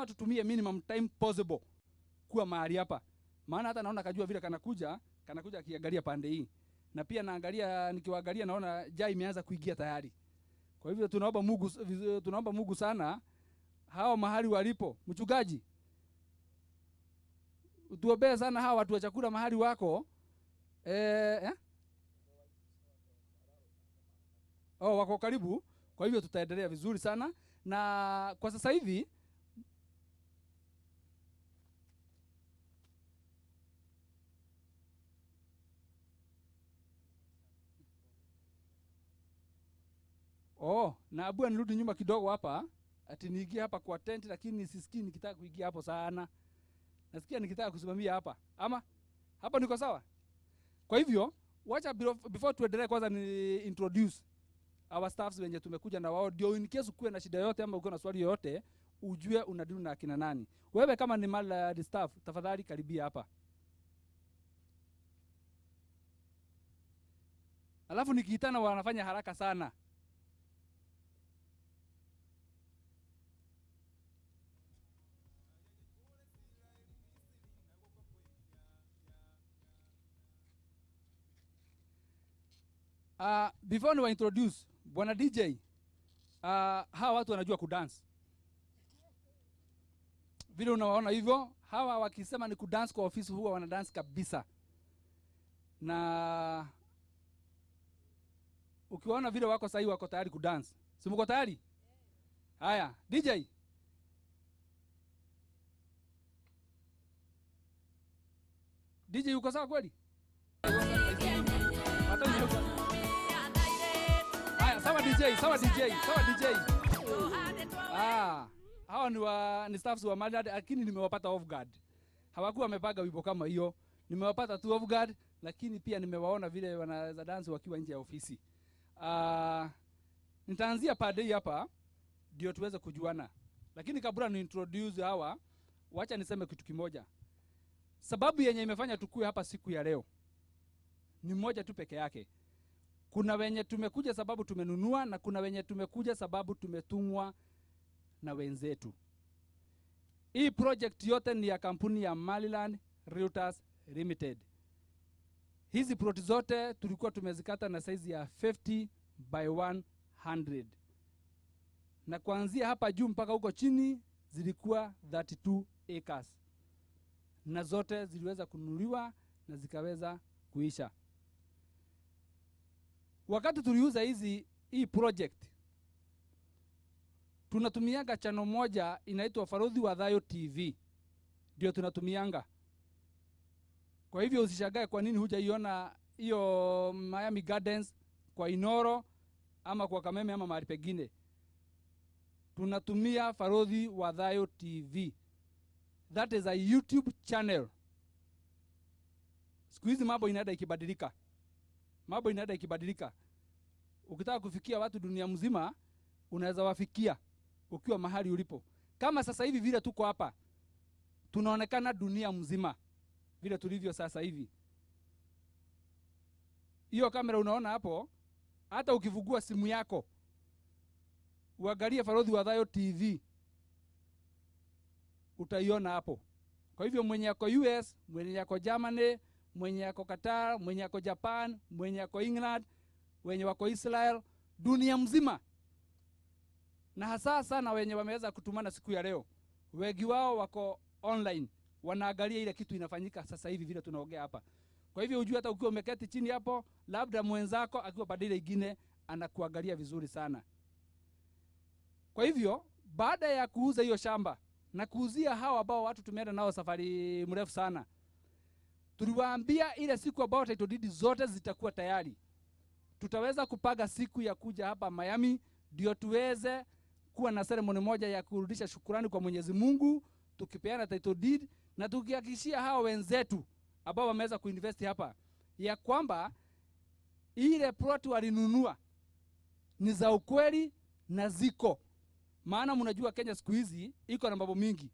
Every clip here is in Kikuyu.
Lazima tutumie minimum time possible kuwa mahali hapa. Maana hata naona kajua vile kanakuja, kanakuja akiangalia pande hii. Na pia naangalia, nikiwaangalia naona jaa imeanza kuingia tayari. Kwa hivyo tunaomba Mungu sana hao mahali walipo. Mchungaji, tuombee sana hawa watu wa chakula mahali wako. Oh, wako karibu. Kwa hivyo tutaendelea vizuri sana. Na kwa sasa hivi oh, na abu nirudi nyuma kidogo hapa, ati niingie hapa kwa tent, lakini sisikii nikitaka kuingia hapo sana. Nasikia nikitaka kusimamia hapa. Ama hapa niko sawa? Kwa hivyo, wacha before tuendelee kwanza ni introduce our staffs wenye tumekuja na wao, ndio in case ukuwe na shida yote ama ukiwa na swali yoyote ujue unadili na akina nani. Wewe kama ni mali staff, tafadhali karibia hapa. Alafu nikiitana wanafanya haraka sana. Before niwa introduce Bwana DJ, hawa watu wanajua kudance. Vile unawaona hivyo, hawa wakisema ni kudance kwa ofisi huwa wanadance kabisa. Na ukiwaona vile wako sahi wako tayari kudance. Si mko tayari? Haya, DJ. DJ uko sawa kweli? Haya, sawa DJ, sawa DJ, sawa DJ. Ah, hawa ni staffs wa Maryland, lakini nimewapata off guard. Hawakuwa wamepanga wimbo kama hiyo. Nimewapata tu off guard, lakini pia nimewaona vile wanaweza dance wakiwa nje ya ofisi. Nitaanzia pade hapa ndio tuweze kujuana. Lakini kabla ni introduce hawa, wacha niseme kitu kimoja. Sababu yenye imefanya tukue hapa siku ya leo ni moja tu peke yake. Kuna wenye tumekuja sababu tumenunua na kuna wenye tumekuja sababu tumetumwa na wenzetu. Hii project yote ni ya kampuni ya Maryland Realtors Limited. Hizi plot zote tulikuwa tumezikata na size ya 50 by 100. Na kuanzia hapa juu mpaka huko chini zilikuwa 32 acres. Na zote ziliweza kununuliwa na zikaweza kuisha. Wakati tuliuza hii project, tunatumianga channel moja inaitwa Farodhi wa Thayo TV. Ndio tunatumianga. Kwa hivyo usishagae kwa nini hujaiona hiyo Miami Gardens kwa Inoro ama kwa Kameme ama mahali pengine. Tunatumia Farodhi wa Thayo TV. That is a YouTube channel. Siku hizi mambo inaenda ikibadilika. Mambo inaenda ikibadilika. Ukitaka kufikia watu dunia mzima, unaweza wafikia ukiwa mahali ulipo. Kama sasa hivi vile tuko hapa, tunaonekana dunia mzima vile tulivyo sasa hivi. Hiyo kamera unaona hapo, hata ukifungua simu yako uangalie Farodhi wa Thayo TV, utaiona hapo. Kwa hivyo mwenye yako US, mwenye yako Germany, mwenye yako Qatar, mwenye yako Japan, mwenye yako England, wenye wako Israel, dunia mzima. Na hasa sana wenye wameweza kutumana siku ya leo, wengi wao wako online, wanaangalia ile kitu inafanyika sasa hivi vile tunaongea hapa. Kwa hivyo ujue hata ukiwa umeketi chini hapo, labda mwenzako akiwa badala nyingine anakuangalia vizuri sana. Kwa hivyo baada ya kuuza hiyo shamba na kuuzia hawa ambao watu tumeenda nao safari mrefu sana, tuliwaambia ile siku ambao title deed zote zitakuwa tayari, tutaweza kupaga siku ya kuja hapa Miami ndio tuweze kuwa na ceremony moja ya kurudisha shukurani kwa Mwenyezi Mungu, tukipeana title deed na tukihakikishia hawa wenzetu ambao wameweza kuinvest hapa ya kwamba ile plot walinunua ni za ukweli na ziko. Maana mnajua Kenya siku hizi iko na mambo mingi.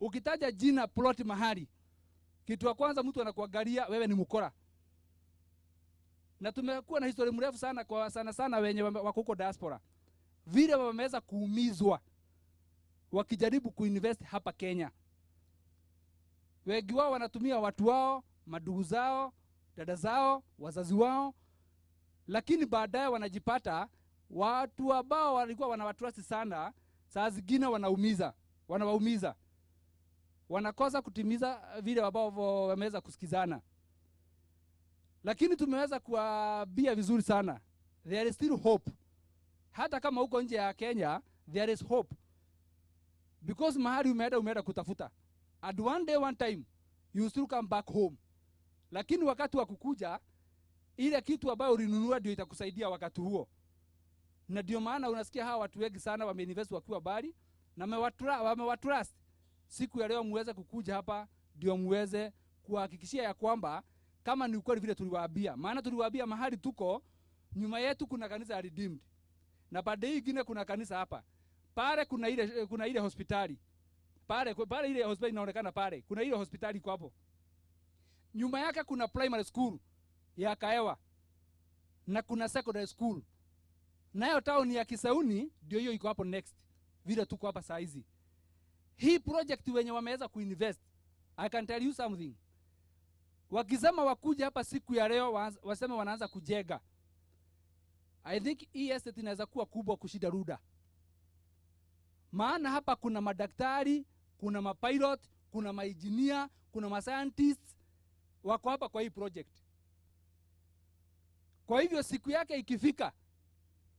Ukitaja jina plot mahali, kitu ya kwanza mtu anakuangalia wewe ni mkora. Na tumekuwa na historia mrefu sana kwa sana sana wenye wako huko diaspora, vile wameweza kuumizwa. wakijaribu kuinvest hapa Kenya. Wengi wao wanatumia watu wao, madugu zao, dada zao, wazazi wao, lakini baadaye wanajipata watu ambao walikuwa wanawatrust sana, saa zingine wanaumiza, wanawaumiza. Wanakosa kutimiza vile ambavyo wameweza kusikizana. Lakini tumeweza kuwaambia vizuri sana, there is still hope. Hata kama huko nje ya Kenya, there is hope. Because mahali umeenda, umeenda kutafuta. And one day, one time, you still come back home. Lakini wakati wa kukuja, ile kitu ambayo ulinunua ndio itakusaidia wakati huo. Na ndio maana unasikia hawa watu wengi sana wameinvest wakiwa mbali na wamewatrust. Siku ya leo muweze kukuja hapa ndio muweze kuhakikishia ya kwamba kama ni ukweli vile tuliwaambia. Maana tuliwaambia mahali tuko, nyuma yetu kuna kanisa ya Redeemed. Na baadaye nyingine kuna kanisa hapa. Pale kuna ile hospitali. Pale ile hospitali inaonekana pale. Kuna ile hospitali iko hapo. Nyuma yake kuna primary school ya Kaewa na kuna secondary school. Nayo town ya Kisauni ndio hiyo iko hapo next. Vile tuko hapa saa hizi. Hii project wenye wameweza kuinvest, I can tell you something. Wakisema wakuja hapa siku ya leo waseme wanaanza kujenga, I think hii estate inaweza kuwa kubwa kushinda Runda. Maana hapa kuna madaktari, kuna mapilot, kuna maengineer, kuna mascientists wako hapa kwa hii project. Kwa hivyo siku yake ikifika,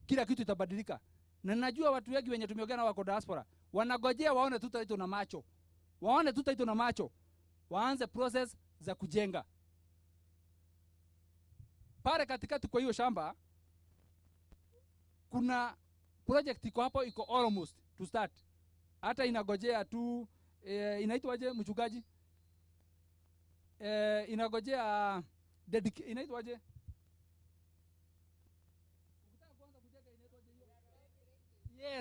kila kitu itabadilika. Na najua watu wengi wenye tumeongea nao wako diaspora, wanagojea waone tu title na macho. Waone tu title na macho. Waanze process za kujenga. Pale katikati kwa hiyo shamba kuna project iko hapo, iko almost to start. Hata inagojea tu inaitwaje mchungaji? Inagojea inaitwaje? Ukitaka kuanza kujenga inaitwaje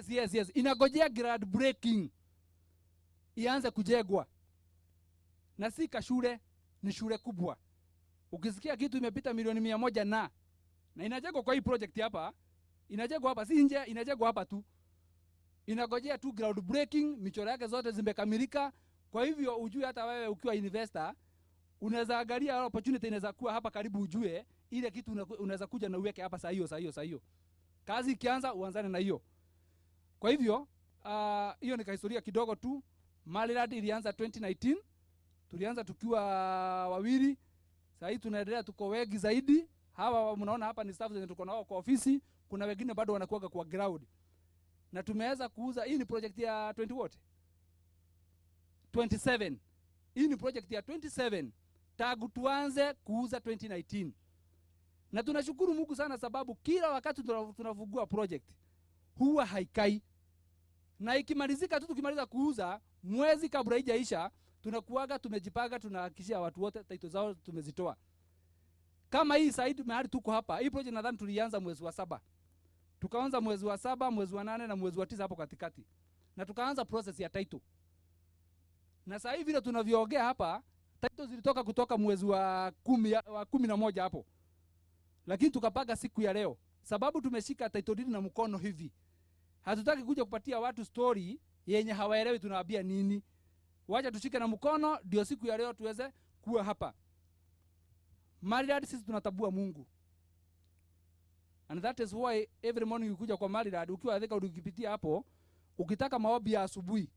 hiyo? Yes. Inagojea ground breaking ianze kujengwa. Na si kashule, ni shule kubwa. Ukisikia kitu imepita milioni 100 na inajengwa kwa hii project hapa, inajengwa hapa, si nje, inajengwa hapa tu. Inagojea tu ground breaking, michoro yake zote zimekamilika. Kwa hivyo ujue hata wewe ukiwa investor unaweza angalia opportunity inaweza kuwa hapa karibu, ujue ile kitu unaweza kuja na uweke hapa saa hiyo saa hiyo saa hiyo. Kazi ikianza uanzane na hiyo. Kwa hivyo hiyo ni kahistoria kidogo tu. Marilad ilianza 2019, tulianza tukiwa wawili, sasa hii tunaendelea tuko wengi zaidi. Hawa mnaona hapa ni staff zenye tuko nao kwa ofisi, kuna wengine bado wanakuwaga kwa ground. Na tumeweza kuuza, hii ni project ya 20 what? 27. Hii ni project ya 27 tangu tuanze kuuza 2019. Na tunashukuru Mungu sana sababu kila wakati tunafungua project huwa haikai. Na ikimalizika tu, tukimaliza kuuza mwezi kabla haijaisha, tunakuaga tumejipanga, tunahakikishia watu wote title zao tumezitoa. Kama hii side mahali tuko hapa, hii project nadhani tulianza mwezi wa 7. Tukaanza mwezi wa 7, mwezi wa 8 na mwezi wa 9 hapo katikati. Na tukaanza process ya title. Na sasa hivi vile tunavyoongea hapa, title zilitoka kutoka mwezi wa 11 hapo. Lakini tukapanga siku ya leo sababu tumeshika title deed na mkono hivi. Hatutaki kuja kupatia watu story yenye hawaelewi tunawaambia nini. Wacha tushike na mkono ndio siku ya leo tuweze kuwa hapa. Maridad sisi tunatambua Mungu. And that is why every morning ukikuja kwa Maridad, ukiwa Thika ukipitia hapo, ukitaka maombi ya asubuhi,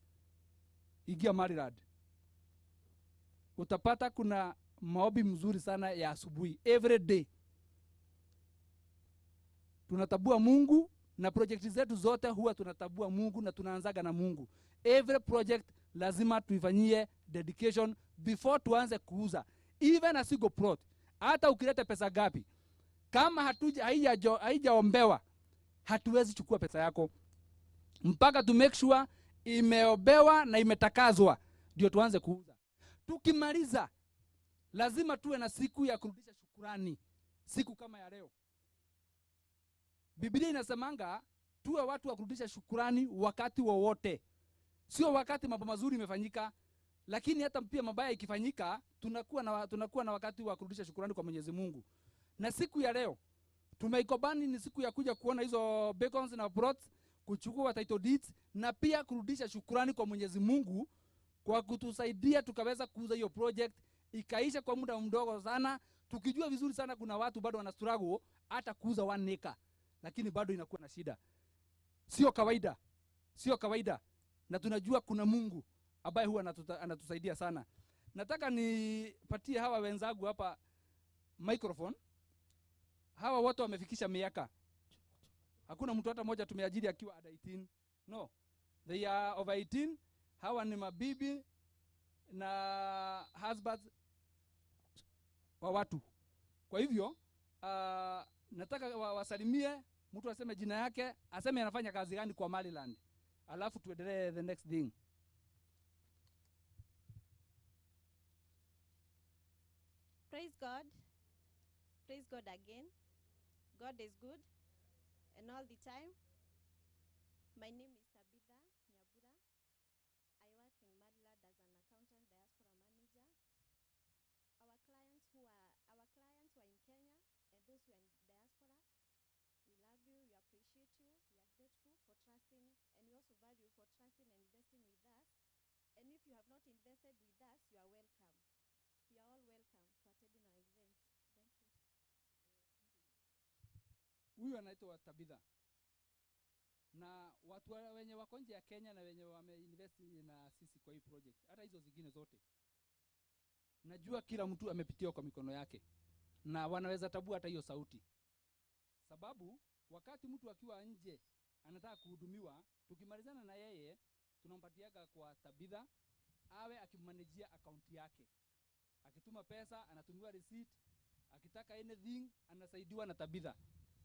ingia Maridad. Utapata kuna maombi mzuri sana ya asubuhi every day. Tunatambua Mungu na project zetu zote huwa tunatambua Mungu na tunaanzaga na Mungu. Every project lazima tuifanyie dedication before tuanze kuuza. Even a single plot, hata ukileta pesa gapi, kama hatuja haijaombewa, hatuwezi chukua pesa yako mpaka tu make sure imeombewa na imetakazwa ndio tuanze kuuza. Tukimaliza lazima tuwe na siku ya kurudisha shukurani, siku kama ya leo. Biblia inasemanga tuwe watu wa kurudisha shukurani wakati wowote, sio wakati mambo mazuri imefanyika, lakini hata pia mabaya ikifanyika, tunakuwa na wakati wa kurudisha shukurani kwa Mwenyezi Mungu. Na siku ya leo tumeikobani ni siku ya kuja kuona hizo beacons na plots. kuchukua title deeds na pia kurudisha shukrani kwa Mwenyezi Mungu kwa kutusaidia tukaweza kuuza hiyo project ikaisha kwa muda mdogo sana, tukijua vizuri sana kuna watu bado wana struggle hata kuuza 1 acre, lakini bado inakuwa na shida. Sio kawaida, sio kawaida. Na tunajua kuna Mungu ambaye huwa anatusaidia sana. Nataka nipatie hawa wenzangu hapa microphone. Hawa wote wamefikisha miaka. Hakuna mtu hata mmoja tumeajiri akiwa under 18. No, they are over 18. Hawa ni mabibi na husbands wa watu. Kwa hivyo nataka wasalimie, mtu aseme jina yake, aseme anafanya kazi gani kwa Maliland. Alafu tuendelee the next thing. Praise God. Praise God again. God is good and all the time. My name is Tabitha Nyabura. I work in Maliland as an accountant diaspora manager. Our clients who are in Kenya and those who are in diaspora, we love you, we appreciate you, we are grateful for trusting, and we also value for trusting and investing with us. And if you have not invested with us, you are welcome. You are all welcome to attending our event. Thank you. Huyu anaitwa Tabitha. Na watu wenye wako nje ya Kenya na wenye wameinvest na sisi kwa hii project, hata hizo zingine zote, najua kila mtu amepitia kwa mikono yake na wanaweza tabua hata hiyo sauti. Sababu wakati mtu akiwa nje anataka kuhudumiwa, tukimalizana na yeye tunampatiaga kwa Tabitha awe akimanejia akaunti yake. Akituma pesa anatumiwa receipt, akitaka anything anasaidiwa na Tabitha.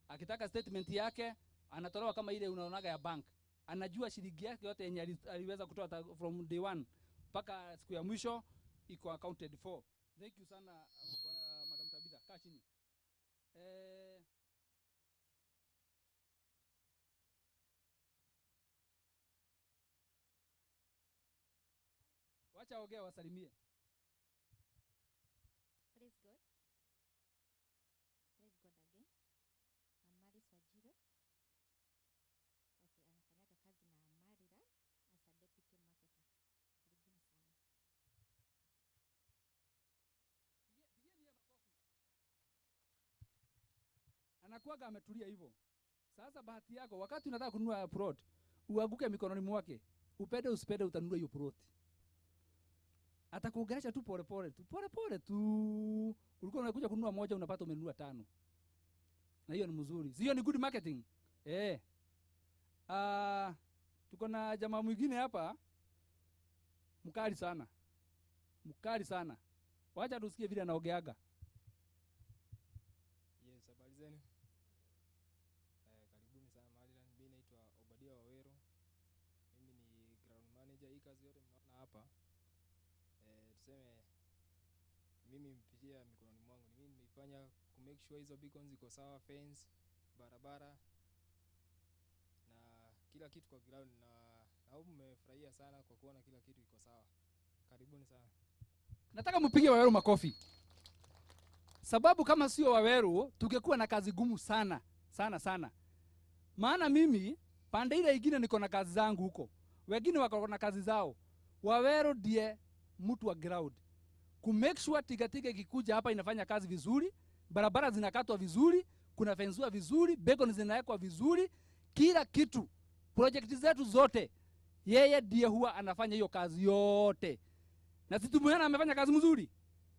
Akitaka statement yake anatolewa kama ile unaonaga ya bank. Anajua shilingi yake yote yenye aliweza kutoa from day one mpaka siku ya mwisho iko accounted for. Thank you sana bwana Madam Tabitha. Kaa chini. Wacha ongea wasalimie. Praise God. Praise God again. I'm Maris Wajiro. Okay, anafanyaga kazi na Maliland as a deputy marketer. Karibuni sana. Pigeni yeye makofi. Anakuwaga ametulia hivyo. Sasa bahati yako wakati unataka kununua plot, uanguke mikononi mwake. Upende usipende utanunua hiyo plot. Atakuongelesha tu pole pole tu, pole pole tu. Ulikuwa unakuja kununua moja unapata umenunua 5. Na hiyo ni mzuri. Sio ni good marketing. Tuko na jamaa mwingine hapa mkali sana. Mkali sana. Wacha tusikie vile anaogeaga. Yes, habari zenu. Karibuni sana Maliland. Mimi naitwa Obadia Wawero. Mimi ni ground manager. Hii kazi yote mnaona hapa, tuseme mimi mpitia mikononi mwangu. Ni mimi nimeifanya ku make sure hizo beacons ziko sawa, fence, barabara na kila kitu kwa ground, na hope mmefurahia sana kwa kuona kila kitu iko sawa. Karibuni sana. Nataka mpige Waweru makofi. Sababu kama sio Waweru tungekuwa na kazi gumu sana, sana sana. Maana mimi pande ile ingine niko na kazi zangu huko. Wengine wako na kazi zao. Waweru ndiye mtu wa ground. Ku make sure tigatiga ikikuja hapa inafanya kazi vizuri, barabara zinakatwa vizuri, kuna fenzua vizuri, beacon zinawekwa vizuri, kila kitu. Project zetu zote yeye ndiye huwa anafanya hiyo kazi yote. Na sisi tumeona amefanya kazi mzuri.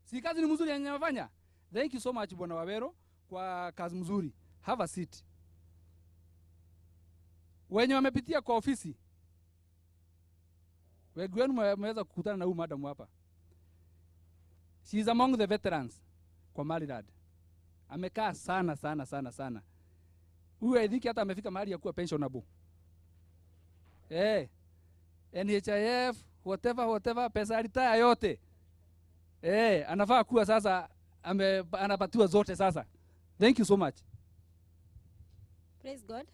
Si kazi ni mzuri yenye amefanya. Thank you so much Bwana Wawero kwa kazi mzuri. Have a seat. Wenye wamepitia kwa ofisi, wengi wenu mmeweza kukutana na huyu madam hapa. She is among the veterans kwa Maliland. Amekaa sana sana sana sana. Huyu I think hata amefika mahali ya kuwa pensionable. NHIF, whatever whatever, pesa retire yote. Anafaa kuwa sasa anapatiwa zote sasa. Thank you so much. Praise God.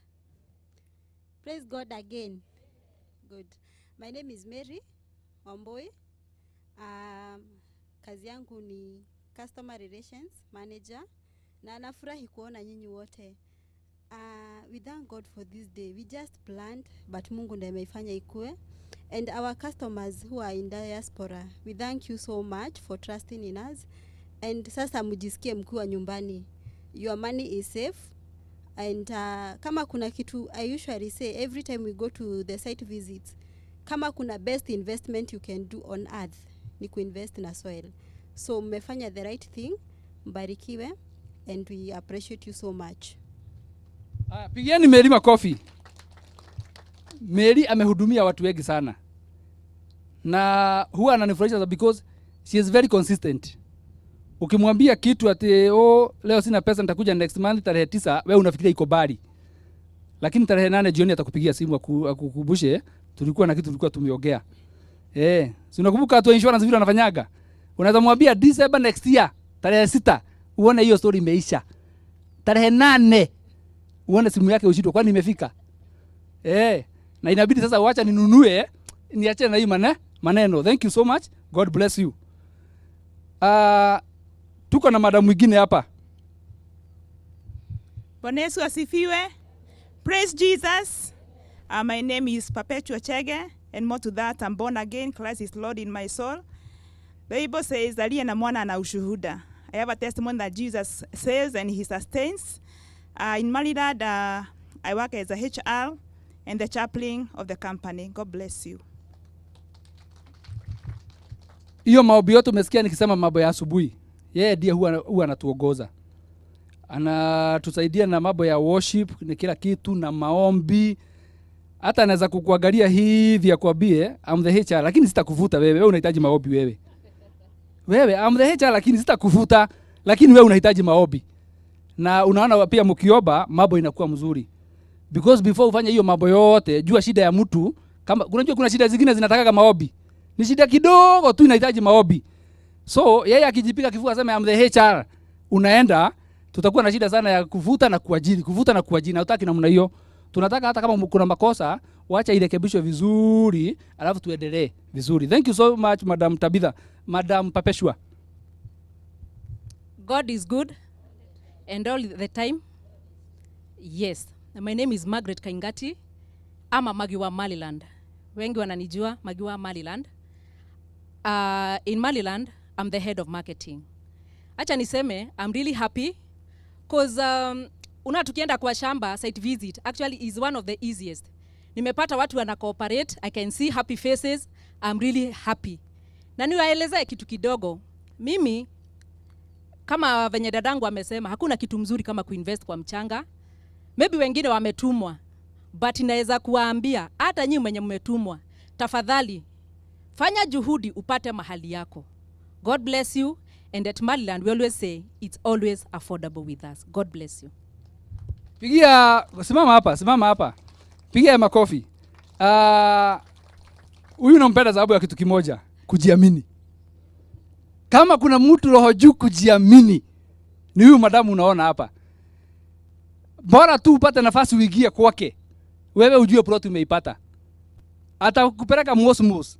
Praise God again. Good. My name is Mary Wamboi. Kazi yangu ni Customer Relations Manager na nafurahi kuona nyinyi wote. We thank God for this day. We just planned, but Mungu ndiye ameifanya ikue. And our customers who are in diaspora, we thank you so much for trusting in us. And sasa mjisikie mkiwa nyumbani. Your money is safe. And kama kuna kitu I usually say every time we go to the site visits, kama kuna best investment you can do on earth ni kuinvest na soil. So mmefanya the right thing, mbarikiwe, and we appreciate you so much. Aya, pigieni Mary makofi. Mary amehudumia watu wengi sana na huwa ananifurahisha because she is very consistent. Ukimwambia kitu ati, "Oh, leo sina pesa, nitakuja next month tarehe 9," wewe unafikiria iko mbali, lakini tarehe 8 jioni atakupigia simu akukumbushe tulikuwa na kitu tulikuwa tumeongea. Eh, si unakumbuka watu wa insurance vile wanafanyaga? Unaweza mwambia December next year tarehe 6, uone hiyo story imeisha. Tarehe 8 uone simu yake ushindwe, kwani imefika? Eh, na inabidi sasa uacha ninunue, niachane na hii maneno. Thank you so much. God bless you. Tuko na madam mwingine hapa. Bwana Yesu asifiwe. Praise Jesus. My name is Perpetua Chege, and more to that, I'm born again. Christ is Lord in my soul. The Bible says, aliye na mwana ana ushuhuda. I have a testimony that Jesus saves and he sustains. In Maridad, I work as a HR and the chaplain of the company. God bless you. Hiyo maombi yote umesikia nikisema mambo ya asubuhi. Yeye ndiye huwa anatuongoza. Anatusaidia na mambo ya worship na kila kitu na maombi. Hata anaweza kukuangalia hivi akwambie, "I'm the HR, lakini sitakuvuta wewe. Wewe unahitaji maombi wewe. Wewe, I'm the HR, lakini sitakuvuta, lakini wewe unahitaji maombi." Na unaona pia mkiomba mambo inakuwa mzuri. Because before ufanye hiyo mambo yote, jua shida ya mtu, kama unajua kuna shida zingine zinataka maombi. Ni shida kidogo tu inahitaji maombi. So yeye akijipiga kifua aseme, "I'm the HR," unaenda, tutakuwa na shida sana ya kuvuta na kuajiri, kuvuta na kuajiri. Na hutaki namna hiyo. Tunataka hata kama kuna makosa, wacha irekebishwe vizuri, alafu tuendelee vizuri. Thank you so much, Madam Tabitha, Madam Perpetua. God is good and all the time. Yes, my name is Margaret Kaingati ama Magi wa Maliland. Wengi wananijua Magi wa Maliland. In Maliland, I'm the head of marketing. Acha niseme, I'm really happy 'cause una tukienda kwa shamba site visit actually is one of the easiest. Nimepata watu wana cooperate, I can see happy faces, I'm really happy. Na niwaelezee kitu kidogo. Mimi kama venye dadangu amesema, hakuna kitu mzuri kama kuinvest kwa mchanga. Maybe wengine wametumwa, but naweza kuwaambia hata nyinyi mwenye mmetumwa, tafadhali fanya juhudi upate mahali yako. God bless you, and at Maliland we always say it's always affordable with us. God bless you. Pigia, simama hapa, simama hapa. Pigia makofi. Huyu nampenda sababu ya kitu kimoja, kujiamini. Kama kuna mtu roho juu kujiamini, ni huyu madamu unaona hapa. Bora tu upate nafasi uingie kwake, wewe ujue plot umeipata. Atakupeleka mos.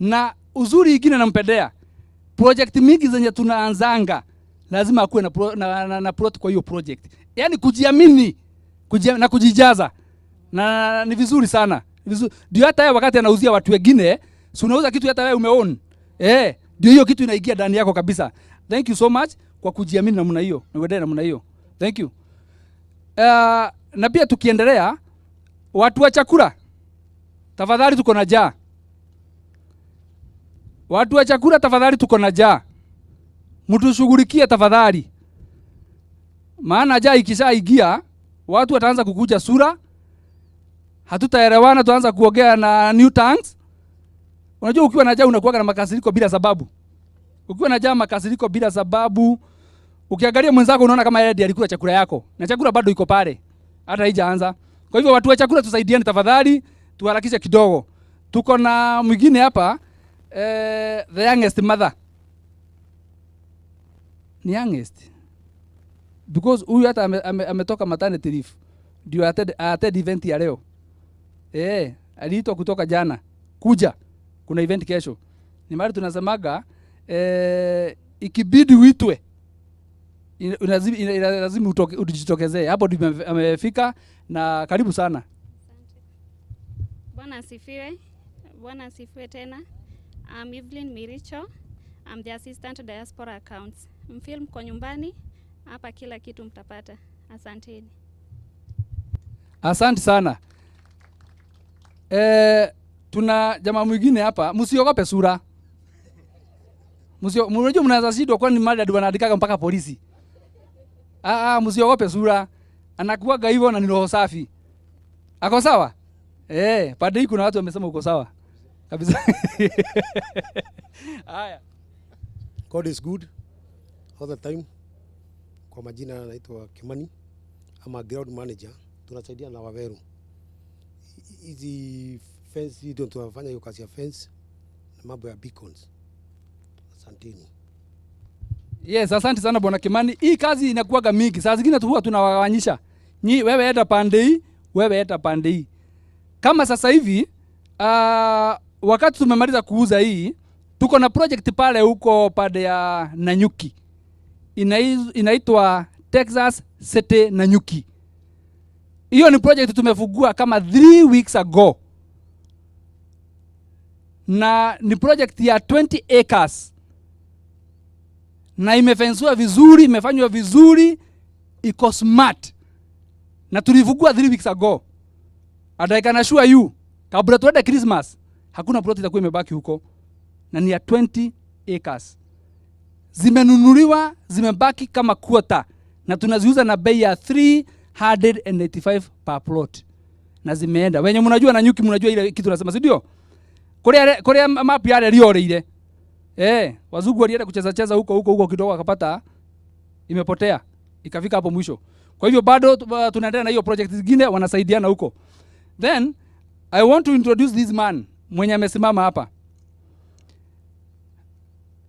Na uzuri ingine nampendea, project mingi zenye tunaanzanga lazima akuwe na plot kwa hiyo project. Yaani kujiamini, na kujijaza. Na ni vizuri sana. Vizuri. Ndio hata yeye wakati anauzia watu wengine, si unauza kitu hata wewe umeown. Ndio hiyo kitu inaingia ndani yako kabisa. Thank you so much kwa kujiamini namna hiyo. Na uendelee namna hiyo. Thank you. Na pia tukiendelea, watu wa chakula, tafadhali tuko na njaa. Watu wa chakula tafadhali tuko na njaa. Mtushughulikie tafadhali. Maana njaa ikishaingia, watu wataanza kukuja sura. Hatutaelewana, tuanza kuongea na new tongues. Unajua ukiwa na njaa unakuwa na makasiriko bila sababu. Ukiwa na njaa makasiriko bila sababu, ukiangalia mwenzako unaona kama yeye ndiye alikula chakula yako na chakula bado iko pale, hata haijaanza. Kwa hivyo watu wa chakula tusaidiane tafadhali, tuharakishe kidogo. Tuko na mwingine hapa, the youngest mother. Ni youngest. Because huyu hata ametoka maternity leave. Ndio attend event ya leo. Aliitwa kutoka jana. Kuja. Kuna event kesho. Ni mahali tunasemaga, ikibidi uitwe. Lazima ujitokezee. Hapo ndipo amefika na karibu sana. Bwana asifiwe. Bwana asifiwe tena. I'm Evelyn Miricho. I'm the assistant to diaspora accounts. Mfilm kwa nyumbani hapa, kila kitu mtapata. Asanteni. Asante sana. Tuna jamaa mwingine hapa, msiogope sura. Mnajua mnaweza shindwa kwani mali wanaandikaga mpaka polisi. Msiogope sura. Anakuwaga hivyo na ni roho safi. Ako sawa? Pande hii kuna watu wamesema uko sawa. Kabisa. Haya. God is good all the time. Kwa majina naitwa Kimani, ama ground manager. Tunasaidia na Waweru. Hizi fence ndio tunafanya hiyo kazi ya fence na mambo ya beacons. Asanteni. Yes, asante sana Bwana Kimani. Hii kazi inakuwaga mingi. Saa zingine tu huwa tunawagawanyisha. Nyi wewe enda pande hii, wewe enda pande hii. Kama sasa hivi wakati tumemaliza kuuza hii, tuko na project pale huko pande ya Nanyuki. Inaitwa Texas City Nanyuki. Hiyo ni project tumefungua kama 3 weeks ago. Na ni project ya 20 acres. Na imefensiwa vizuri, imefanywa vizuri, iko smart. Na tulifungua 3 weeks ago. And I can assure you, kabla tuende Christmas, hakuna plot itakuwa imebaki huko. Na ni ya 20 acres. Zimenunuliwa, zimebaki kama quarter. Na tunaziuza na bei ya 385 per plot. Na zimeenda. Wenye mnajua Nanyuki mnajua ile kitu nasema, si ndio? Korea map yale liore ile. Wazungu walienda kucheza cheza huko huko huko kidogo akapata imepotea. Ikafika hapo mwisho. Kwa hivyo bado tunaendelea na hiyo project zingine, wanasaidiana huko. Then I want to introduce this man mwenye amesimama hapa.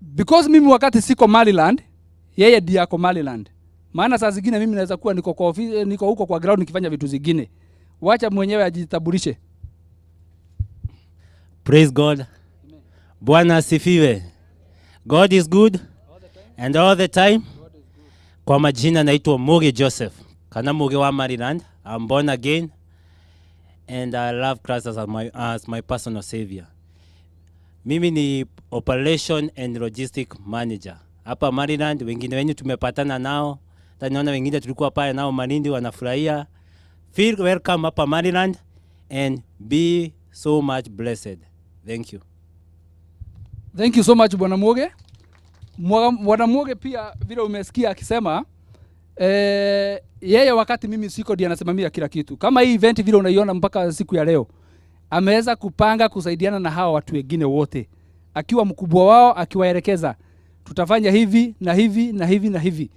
Because mimi wakati siko Maryland, yeye ndiye ako Maryland. Maana saa zingine mimi naweza kuwa niko kwa ofisi, niko huko kwa ground nikifanya vitu zingine. Wacha mwenyewe ajitambulishe. Praise God. Bwana asifiwe. God is good and all the time. Kwa majina naitwa Muge Joseph. Kana Muge wa Maryland. I'm born again and I love Christ as my personal savior. Mimi ni operation and logistic manager hapa Maryland. Wengine wenyu tumepatana nao, hata niona wengine tulikuwa pale nao Malindi wanafurahia. Feel welcome hapa Maryland and be so much blessed. Thank you. Thank you so much Bwana Muge. Bwana Muge pia vile umesikia akisema yeye wakati mimi siko ndiye anasimamia kila kitu. Kama hii event vile unaiona mpaka siku ya leo, ameweza kupanga kusaidiana na hawa watu wengine wote. Akiwa mkubwa wao akiwaelekeza tutafanya hivi na hivi na hivi na hivi.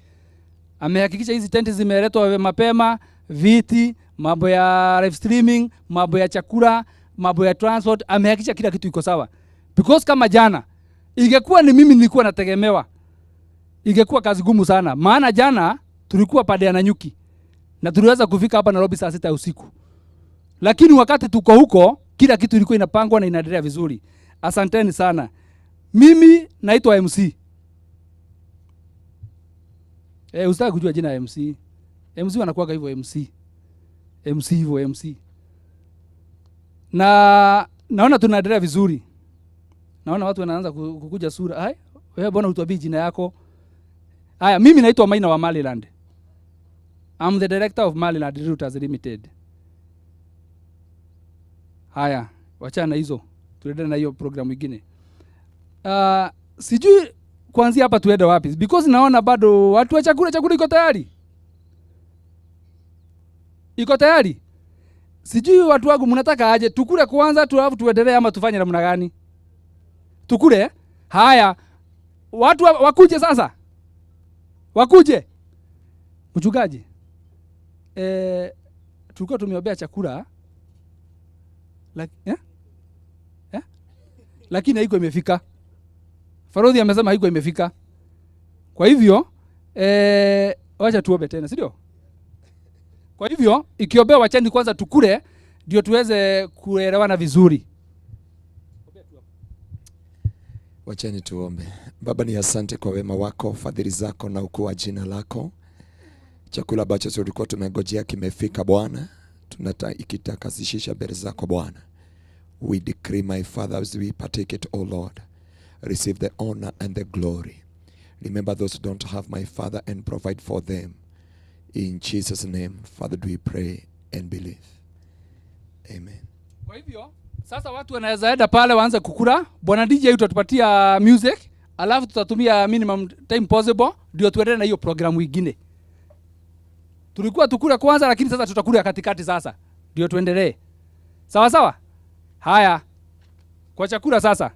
Amehakikisha hizi tenti zimeletwa mapema, viti, mambo ya live streaming, mambo ya chakula, mambo ya transport, amehakikisha kila kitu iko sawa. Because kama jana ingekuwa ni mimi nilikuwa nategemewa, ingekuwa kazi gumu sana. Maana jana tulikuwa pande ya Nanyuki na tuliweza kufika hapa Nairobi saa 6 usiku. Lakini wakati tuko huko kila kitu ilikuwa inapangwa na inaendelea vizuri. Asanteni sana. Mimi naitwa MC. Usitaki kujua jina ya MC. MC wanakuwaga hivyo MC. MC hivyo MC. Na naona tunaendelea vizuri. Naona watu wanaanza kukuja sura. Hai, wewe bwana utuambie jina yako. Haya, mimi naitwa Maina wa Maryland. I'm the director of Maryland Realtors Limited. Haya, wachana hizo. Tuendelee na hiyo programu nyingine. Sijui kuanzia hapa tuende wapi, because naona bado watu wa chakula iko tayari. Iko tayari? Sijui watu wangu mnataka aje tukule kwanza tu tuendelee ama tufanye namna gani? Tukule? Haya, watu wakuje sasa. Wakuje. Mchungaji. Tulikuwa tumeombea chakula. Lakini haiko imefika. Farodhi amesema haiko imefika. Kwa hivyo wacha tuombe tena, si ndio? Kwa hivyo ikiombea wacheni kwanza tukule ndio tuweze kuelewana vizuri. Wacheni tuombe. Baba, ni asante kwa wema wako, fadhili zako na ukuu wa jina lako. Chakula ambacho tulikuwa tumegojea kimefika Bwana, tunaikitakasisha mbele zako Bwana. We decree, my Father, as we partake it, O Lord, receive the honor and the glory. Remember those who don't have, my Father, and provide for them. In Jesus' name, Father, do we pray and believe. Amen. Kwa hivyo sasa watu wanaweza enda pale waanze kukula. Bwana DJ utatupatia music, alafu tutatumia minimum time possible ndio tuendelee na hiyo programu ingine. Tulikuwa tukula kwanza, lakini sasa tutakula katikati sasa ndio tuendelee. Sawa sawa? Haya, kwa chakula sasa.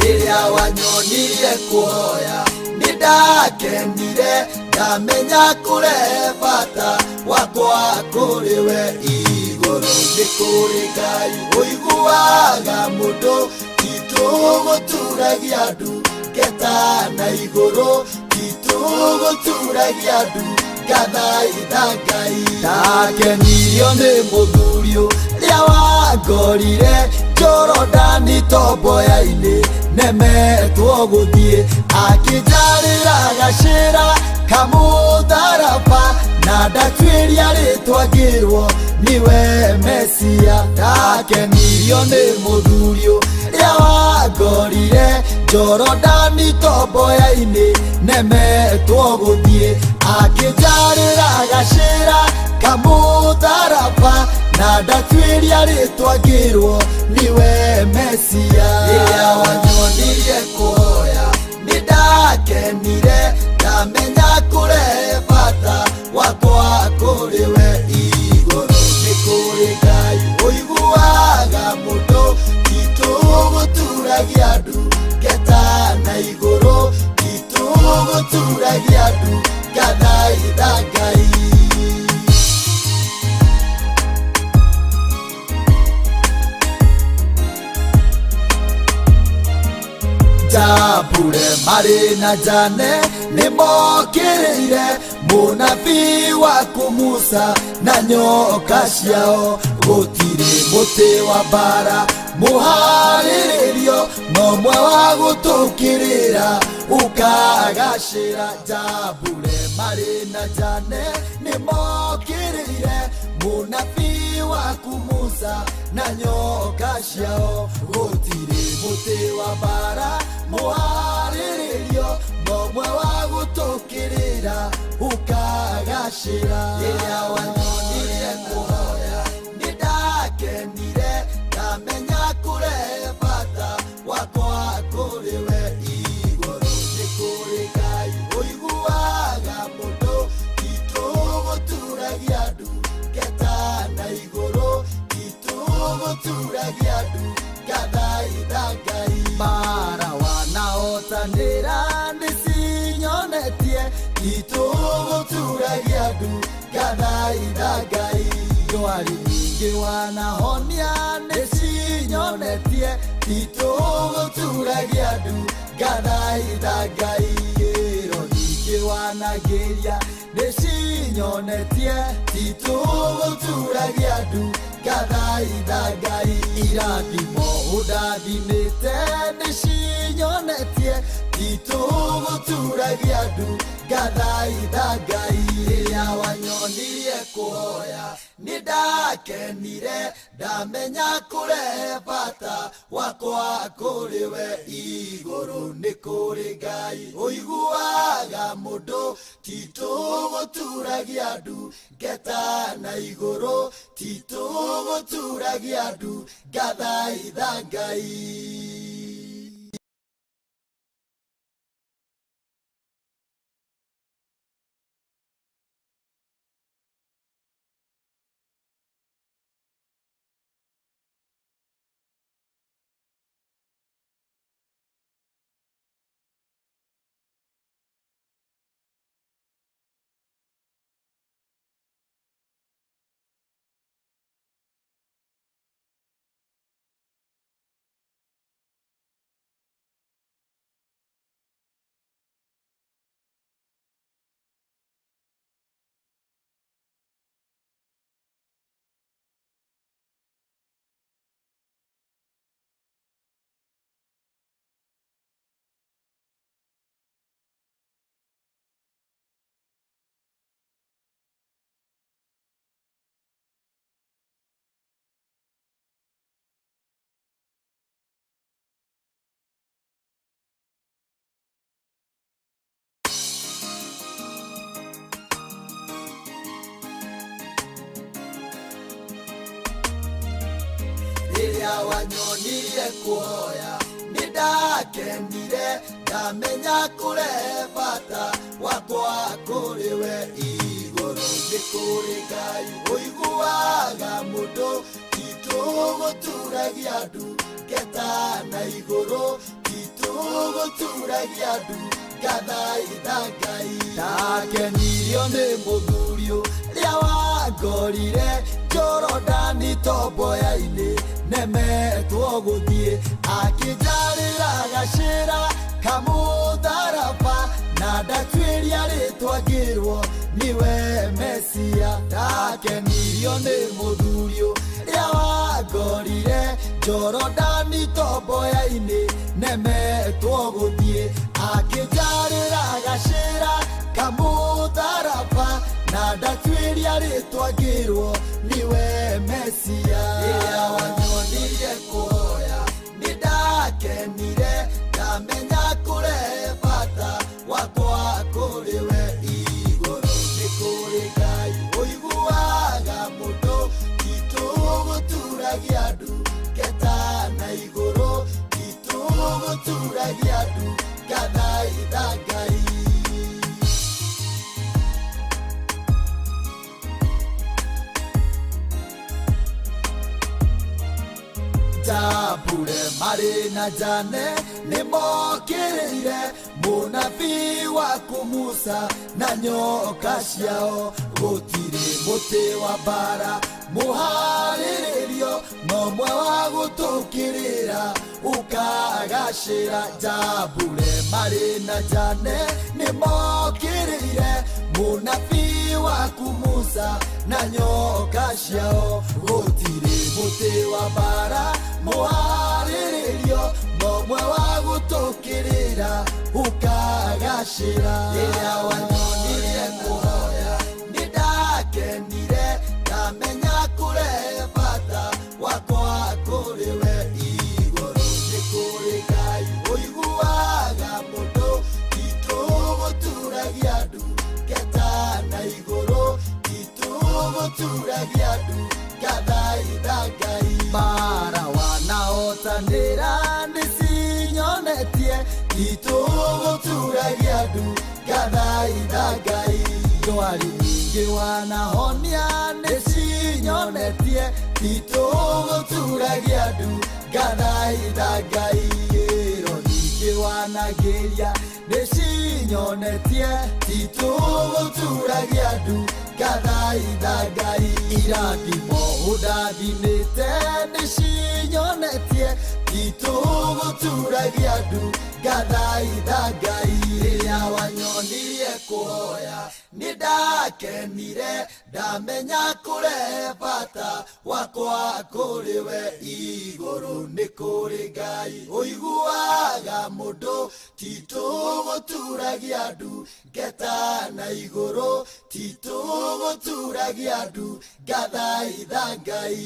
Rĩrĩa wanyonire kuoya nĩndakenire, ndamenya kũrehe bata wakwa kũrĩ we. Igũrũ nĩ kũrĩ Ngai ũiguaga mũndũ, ti tũgũturagia ndu ngeta na igũrũ, ti tũgũturagia ndu ngathaitha Ngai. Ndakenirio nĩ mũthuri ũrĩa wangorire Jorodani tomboya-inĩ, nemetwo gũthiĩ, akĩnjarĩra gacĩra kamũtharaba, na ndatuĩria rĩtwa ngĩrwo nĩwe Mesia. Ndakenirio nĩ mũthuri ũrĩa wangorire Jorodani tomboya-inĩ, nemetwo gũthiĩ, akĩnjarĩra gacĩra kamũtharaba, na ndatuĩria rĩtwa ngĩrwo nĩwe Mesia. Rĩrĩa wanyonirie kuoya nĩndakenire, ndamenya kũrehe bata wakwa kũrĩ we. Igũrũ nĩ kũrĩ Ngai ũiguaga mũndũ, ti tũgũturagia ndu ngeta na igũrũ, ti tũgũturagia ndu ngathaitha Ngai. Jambure marĩ na Jane nĩmokĩrĩire mũnabii waku Musa na nyoka ciao. Gũtirĩ mũtĩ wa mbara mũharĩrĩrio, no mwe wa gũtũkĩrĩra ũkagacĩra. Jambure marĩ na Jane nĩmokĩrĩire mũnabii waku Musa na nyoka ciao. Gũtirĩ mũtĩ wa mbara mũharĩrĩrio, no mwe wa gũtũkĩrĩra ũkagacĩra. Rĩrĩa wanyonirie kũhoya nĩndakenire, ndamenya kũrehe bata wakwa kũrĩ we. Igũrũ nĩ kũrĩ Ngai ũiguaga mũndũ, ti tũgũturagia ndu ngeta na igũrũ, ti tũgũturagia ndu ngathaitha Ngai. Mbara wanahotanĩra nĩcinyonetie, ti tũgũturagia ndu ngathaitha Ngai. Ndwari nyingĩ wanahonia nĩcinyonetie, ti tũgũturagia ndu ngathaitha Ngai. Kĩro nyingĩ wanagĩria nĩcinyonetie, ti tũgũturagia ndu ngathaitha Ngai. Irathimo ũndathimĩte nĩcinyonetie, ti tũgũturagia ndu ngathaitha Ngai. Rĩrĩa wanyonirie kũhoya nĩndakenire, ndamenya kũrehe bata wakwa kũrĩ we. Igũrũ nĩ kũrĩ Ngai ũiguaga mũndũ, ti tũgũturagia ndu ngeta na igũrũ, ti tũgũturagia ndu ngathaitha Ngai. Rĩrĩa wanyonirie kũhoya nĩ ndakenire, ndamenya kũrehe bata wakwa kũrĩ we. Igũrũ nĩ kũrĩ Ngai ũiguaga mũndũ, ti tũgũturagia ndu ngeta na igũrũ, ti tũgũturagia ndu ngathaitha Ngai. Ndakenirio nĩ mũthuri ũrĩa wangorire Jorodani tomboya-inĩ, nemetwo gũthiĩ, akĩnjarĩra gacĩra kamũtharaba, na ndatuĩria rĩtwa ngĩrwo nĩwe Mesia. Ndakenirio nĩ mũthuri ũrĩa wangorire Jorodani tomboya-inĩ, nemetwo gũthiĩ, akĩnjarĩra gacĩra kamũtharaba, na ndatuĩria rĩtwa ngĩrwo nĩwe Mesia. Rĩrĩa wanyonirie kũhoya nĩ ndakenire, ndamenya kũrehe bata wakwa kũrĩ we. Igũrũ nĩ kũrĩ Ngai ũiguaga mũndũ, ti tũgũturagia ndu ngeta na igũrũ, ti tũgũturagia ndu ngathaitha Ngai. Jambure marĩ na Jane nĩ mokĩrĩire mũnabii waku Musa na nyoka ciao. Gũtirĩ mũtĩ wa mbara mũharĩrĩrio, no mwe wa gũtũkĩrĩra ũkagacĩra. Jambure marĩ na Jane nĩ mokĩrĩire mũnabii waku Musa na nyoka ciao. Gũtirĩ mũtĩ wa mbara mũharĩrĩrio, no mwe wa gũtũkĩrĩra ũkagacĩra. Rĩrĩa wanyonirie kũhoya nĩ ndakenire, ndamenya kũrehe bata wakwa kũrĩ we. Igũrũ nĩ kũrĩ Ngai ũiguaga mũndũ, ti tũgũturagia ndu ngeta na igũrũ, ti tũgũturagia ndu ngathaitha Ngai. Mara wanahotanĩra nĩ cinyonetie, ti tũgũturagia ndu ngathaitha Ngai. Ndwari nyingĩ wanahonia nĩ cinyonetie, ti tũgũturagia ndu ngathaitha Ngai. Ĩro nyingĩ wanagĩria nĩ cinyonetie, ti tũgũturagia ndu ngathaitha Ngai. Irathimo ũndathimĩte nĩ cinyonetie, ti tũgũturagia ndu ngathaitha Ngai. Rĩrĩa wanyonirie kũhoya nĩ ndakenire, ndamenya kũrehe bata wakwa kũrĩ we. Igũrũ nĩ kũrĩ Ngai ũiguaga mũndũ, ti tũgũturagia ndu ngeta na igũrũ, ti tũgũturagia ndu ngathaitha Ngai.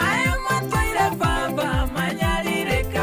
Aya matwire baba manyarirĩkaga.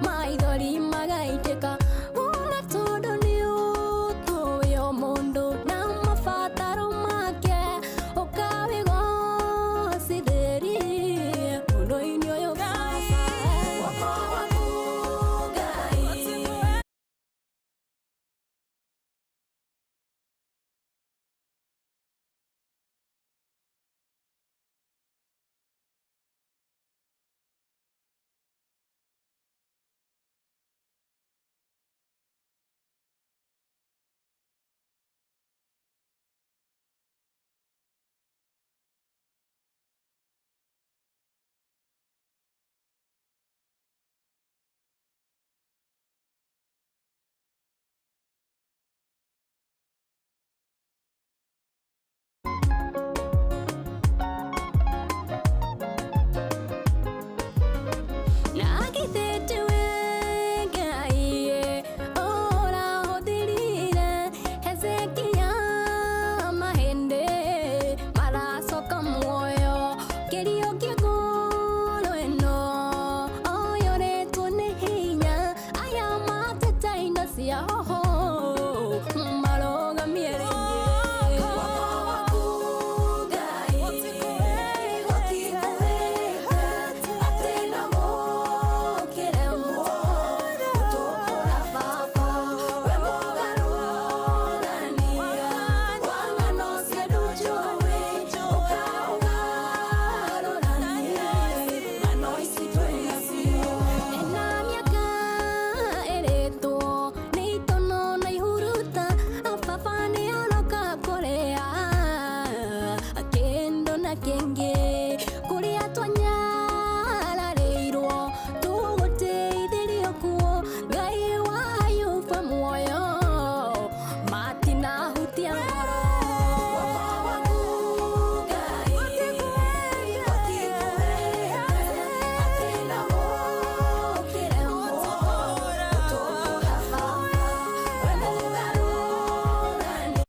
Maithori magaitĩka Una tondũ nĩ ũtũĩ o mũndũ na mabataro make Ũkawĩgocithĩrie ũndũ-inĩ ũyũ Baba. Guoko gwaku Ngai. Na githĩ tiwe Ngai ũrahũthĩrire Hezekia mahĩndĩ maracoka muoyo kĩrio kĩgũrũ ĩno ũyũrĩtwo nĩ hinya aya matete indo cia hoho marũgamie rĩngĩ. Guoko gwaku Ngai gũtikũhĩte atĩ no gũkĩremwo gũtũkũra Baba. We mũgarũrania wa ng'ano cia andũ njũĩ, ũkaũgarũrania ng'ano ici twĩ nacio. Ena mĩaka ĩrĩtwo nĩ itono na ihuruta, baba nĩ aroka kũrĩa kĩndũ na kĩngĩ kũrĩa twanyararĩirwo tũgũteithĩrio kuo Ngai wa Ayubu muoyo matinahutia ngoro. Guoko gwaku Ngai gũtikũhĩte atĩ no gũkĩremwo gũtũkũra Baba. We mũgarũrani.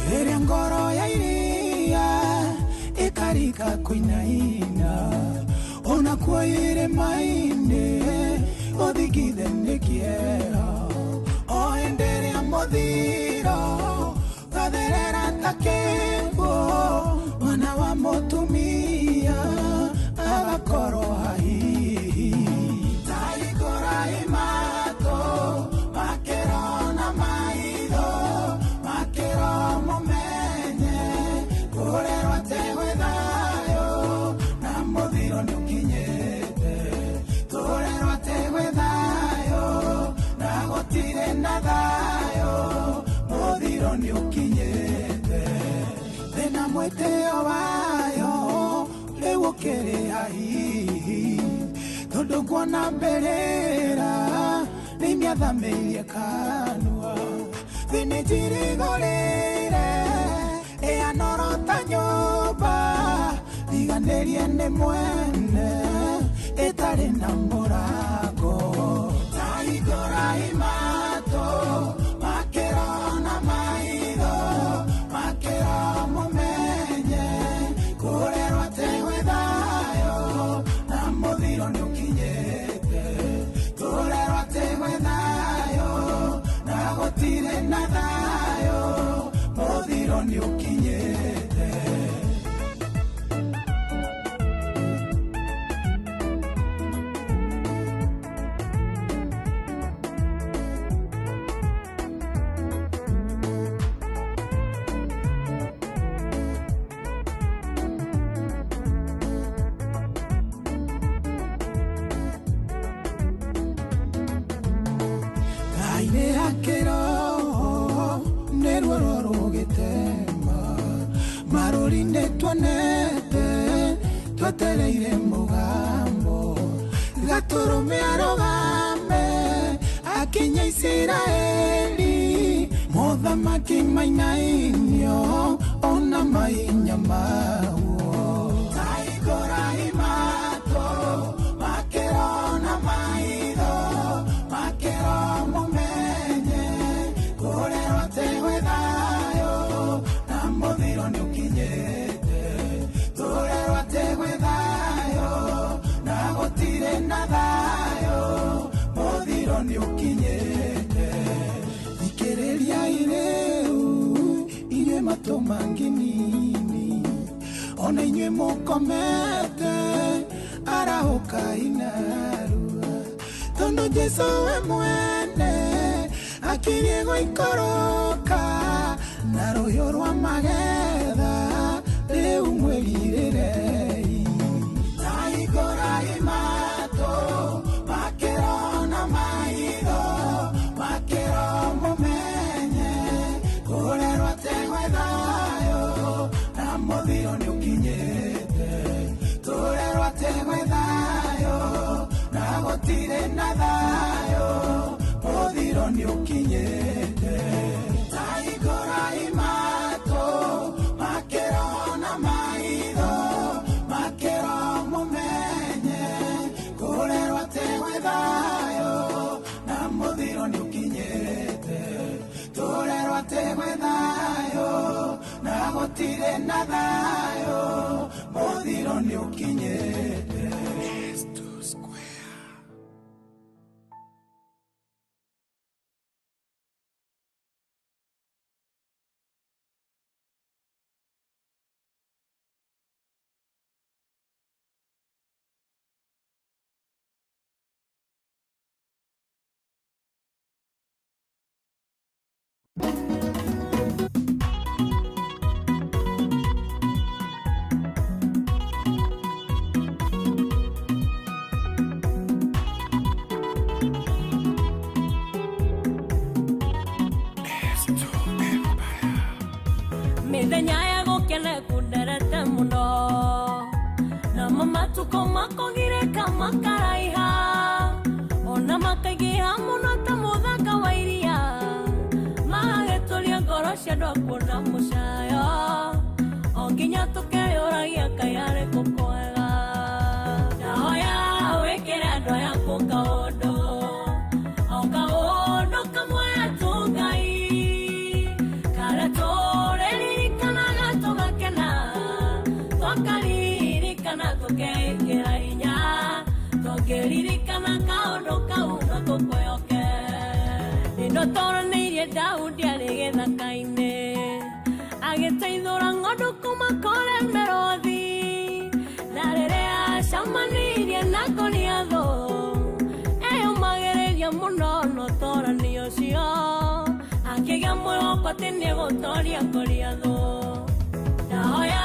Rĩrĩa ngoro ya iria ĩkarika kũinaina onakuo irĩma-inĩ ũthingithe nĩ kĩeha o hĩndĩ ĩrĩa mũthiro gatherera ta kĩguũ mwana wa mũtumia agakorwo hahihi ta hingũra imatũ makĩrona maitho makĩro mũmenye kũrerwo atĩ gwĩ thayũ na mũthiro nĩũkinyĩte tũrerwo atĩ gwĩ thayũ na gũtirĩ na thayũ mũthiro nĩũkinyĩte thĩna mwĩtĩo wayo rĩu ũkĩrĩ hahihi tondũ nguona mbĩrĩra nĩimĩathamĩirie kanua thĩ nĩnjirigũrĩire ĩanoro ta nyũmba riganĩrie nĩ mwene ĩtarĩ na mũrango ta hingũra imatũ makĩrona maitho makĩro mũmenye Mũthiro nĩ ũkinyĩte. Tuonete twetereire mugambo gatũrũme arũgame akinya Isiraeli mothamaki mainainio ona mainyamauo taigora imato makero na maitho makero mumenye kũrerwo tegwe thayo na mũthiro nĩ ũkinyĩte tũrerwo tegwe thayo na gũtirĩ na thayo mũthiro nĩ ũkinyĩte. Thikĩrĩria irĩu inyuĩ matũ mangĩnini ona inyuĩ mũkomete arahũkai narua tondũ Jesũ we mwene akirie gũikũrũka na rũhiũ rwa magetha rĩu mwĩrirĩrei. Taigũrai matũ makĩro na maitho makĩro mũmenye kũrerwo tegwe thayo na mũthiro nĩ ũkinyĩte tũrerwo tegwe thayo na gũtirĩ na thayo mũthiro nĩ ũkinyĩte. Taigũrai matũ makĩro na maitho makĩro mũmenye kũrerwo tegwe thayo na mũthiro nĩ ũkinyĩte tũrerwo tegwe thayo na gũtirĩ na thayo mũthiro nĩ ũkinyĩte. Mĩthenya ya gũkena ĩkunderete mũno namo matukũ makũgirĩka makaraiha ona makaingĩha mũno ta mũthanga wa iria magagĩtũria ngoro cia andũ a kuona mũcayo o nginya tũkeyũragia kaĩ arĩ kũ kwega. Ndahoya wĩkĩre andũ aya kũ kaũndũ o kaũndũ kamwe tu Ngai karĩa tũrĩririkanaga tũgakena twakaririkana tũkeĩkĩra hinya tũngĩririkana kaũndũ kau no tũkũyoke. Nĩndotoranĩirie Daudi arĩ gĩthaka-inĩ agĩteithũra ng'ondu kuma kũrĩ mĩrũthi na rĩrĩa acemanirie na Goliathũ eyũmagĩrĩria mũno na ũtorani ũcio akĩgĩa mwĩhoko atĩ nĩegũtoria Goliathũ. Ndahoya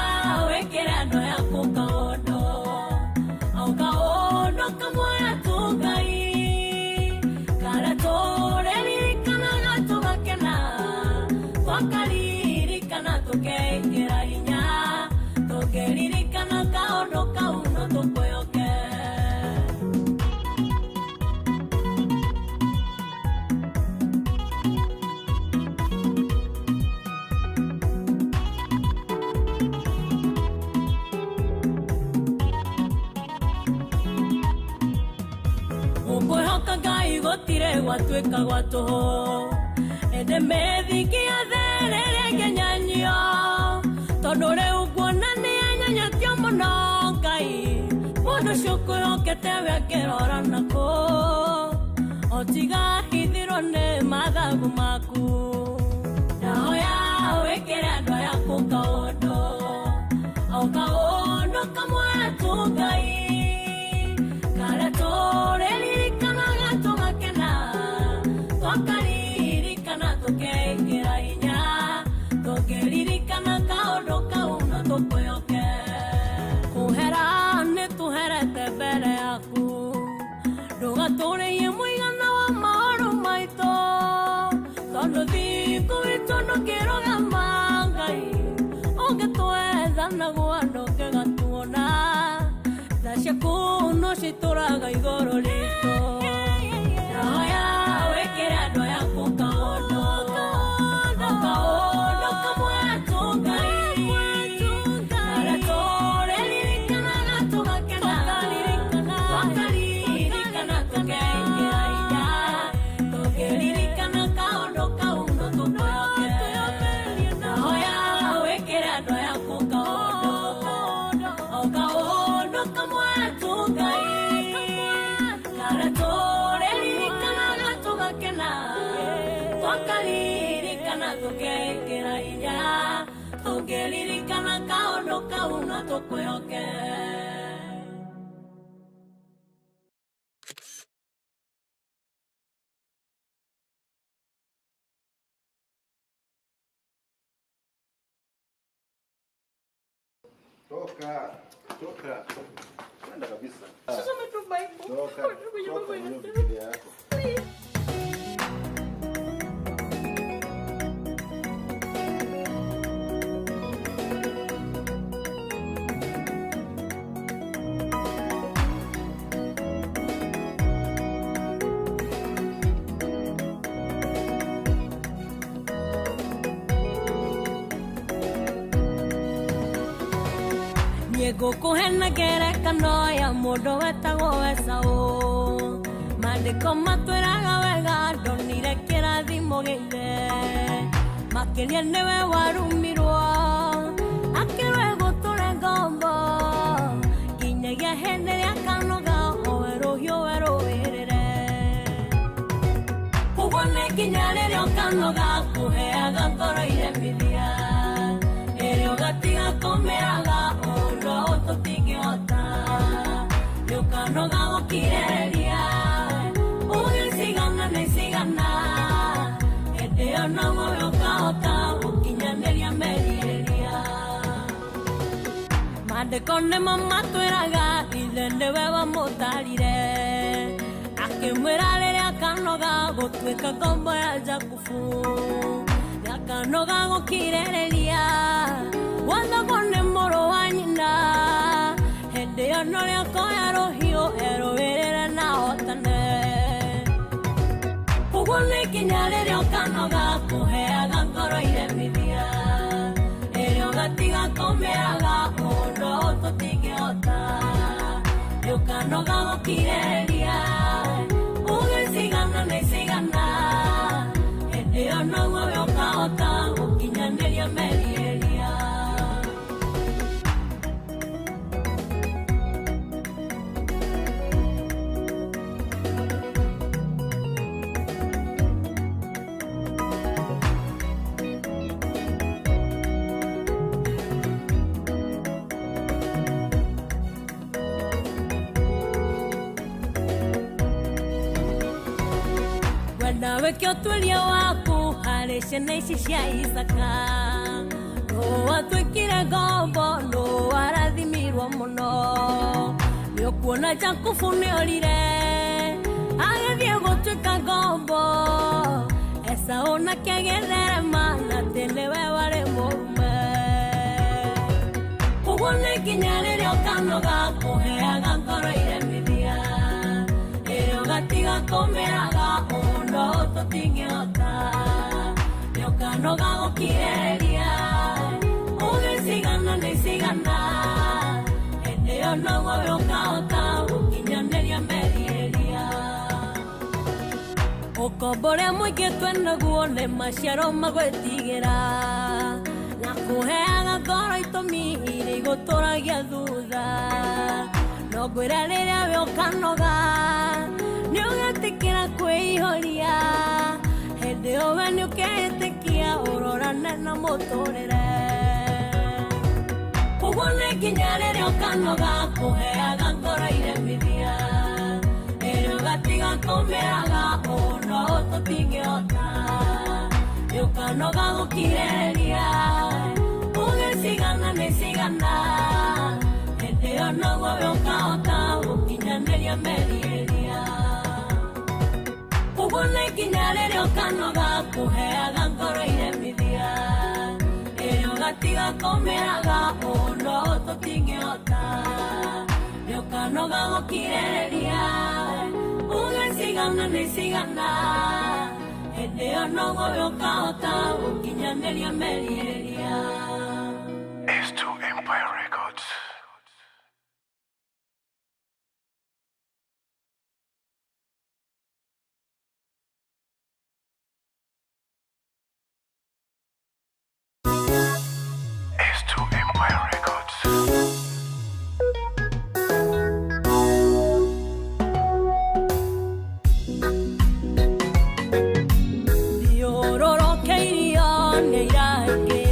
wĩkĩre andũ aya kũ kaũndũ o kaũndũ kamwe tu Ngai karĩa tũrĩririkanaga tũgakena twakaririkana tũkeĩkĩra hinya tũngĩririkana kaũndũ kau no tũkũyoke. Ngwĩhoka Ngai gũtirĩ gwatuĩka gwa tũhũ ĩndĩ mĩthingi ya thĩ rĩrĩa ĩngĩnyanyio tondũ rĩu nguona nĩ anyanyatio mũno Ngai mũndũ ũcio ũkwĩhokete we akĩrora nakũ otiga hithirwo nĩ mathagu maku. Ndahoya wĩkĩre andũ aya yaku kaũndũ o kaũndũ kamwe tu Ngai karĩa tũrĩririkanaga tũgakena twakaririkana tũkeingĩra hinya tũngĩririkana kaũndũ kau no tũkwĩhoke kũhera nĩ tũherete mbere yaku ndũgatũrĩie mũigana wa maũndũ maitũ tondũ thikũ witũ ndũngĩrũgama Ngai ũngĩtwetha naguo ndũngĩgatuona tha ciaku no citũraga igũrũ ritũ ndahoya wĩkĩre andũ yaku kaũndũ o kaũndũ kamwe tu Ngai karĩa tũrĩririkanaga tũgakena twakaririkana tũkeingĩra hinya tũngĩririkana kaũndũ kau no tũkwĩhoke ndahoya wĩkĩre andũ yaku kaũndũ o kaũndũ kamwe tu Ngai karĩa tũrĩririkanaga tũgakena twakaririkana tũkeingĩra hinya tũngĩririkana kaũndũ kau no tũkwĩhoke. Toka, toka. Nenda kabisa. Sasa umetupa hivyo. Toka, toka na hiyo Biblia yako. Ngũkũhe ngerekano ya mũndũ wetagwo Esaũ maandĩko matwĩraga wega ndonire kĩrathimo gĩithe makĩria nĩwe warumirwo akĩrwo egũtũre ngombo nginyagia hĩndĩ ĩrĩa akanoga owe rũhiũ werũĩrĩre koguo nĩ nginya rĩrĩa ũkanoga kũheaga ngoro iremithia ĩrĩa ũgatiga kũmĩraga ũndũ tũtingĩhota nĩũkanoga gũkirĩrĩria uge cigana nĩ cigana hĩndĩ ĩyo noguo we ũkahota gũkinyanĩria merirĩria maandĩko nĩmo matwĩraga ithe nĩwe wamũtarire akĩmwĩra rĩrĩa akanoga gũtuĩka ngombo ya Jakubu nĩakanoga gũkirĩrĩria wathagwo nĩ mũrũ wa nyina hĩndĩ ĩyo norĩo akoya rũhiũ erũĩrĩre na ahotane koguo nĩ nginya rĩrĩa ũkanoga kũheaga ngoro iremithia ĩrĩa ũgatiga kũmĩraga ũndũ tũtingĩhota nĩũkanoga gũkirĩrĩria uge cigana nĩ cigana hĩndĩ ĩyo noguo we ũkahota gũkinyanĩria merirĩria. Nawe kĩoturia waku harĩ ciana ici cia Isaka nũ watuĩkire ngombo nũ warathimirwo mũno nĩũkuona Jakubu nĩorire agĩthiĩ gũtuĩka ngombo Esaũ nake agĩtherema na atĩ nĩwe warĩ mũrume koguo nĩ nginya rĩrĩa ũkanoga kũheaga ngoro iremithia ĩrĩa ũgatiga kũmĩraga ũndũ tũtingĩhota nĩũkanoga gũkirĩrĩria uge cigana nĩ cigana hĩndĩ ĩyo noguo we ũkahota gũkinyanĩria merirĩria ũkombo ũrĩa mũingĩ twenaguo nĩ maciaro ma gwĩtigĩra na kũheaga ngoro itũmi iria igũtũragia thutha no ngwĩra rĩrĩa we ũkanoga nĩũgetĩkĩra kwĩihũria hĩndĩ ĩyo we nĩũkeĩtĩkia ũrorane na mũtũrĩre. Ũguo nĩ nginya rĩrĩa ũkanoga kũheaga ngoro iremithia ĩrĩa ũgatiga kũmĩraga ũũ no tũtingĩhota nĩ ũkanoga gũkirĩrĩria uge cigana nĩ cigana hĩndĩ ĩyo noguo we ũkahota gũkinyanĩria merirĩria ũguo nĩ nginya rĩrĩa ũkanoga kũheaga ngoro iremithia ĩrĩa ũgatiga kũmĩraga ũũ no tũtingĩhota nĩ ũkanoga gũkirĩrĩria uge cigana nĩ cigana hĩndĩ ĩyo noguo we ũkahota gũkinyanĩria merirĩria. S2 Empire Records. S2 Empire Records. Thiũrũrũkĩirio nĩ iraingĩ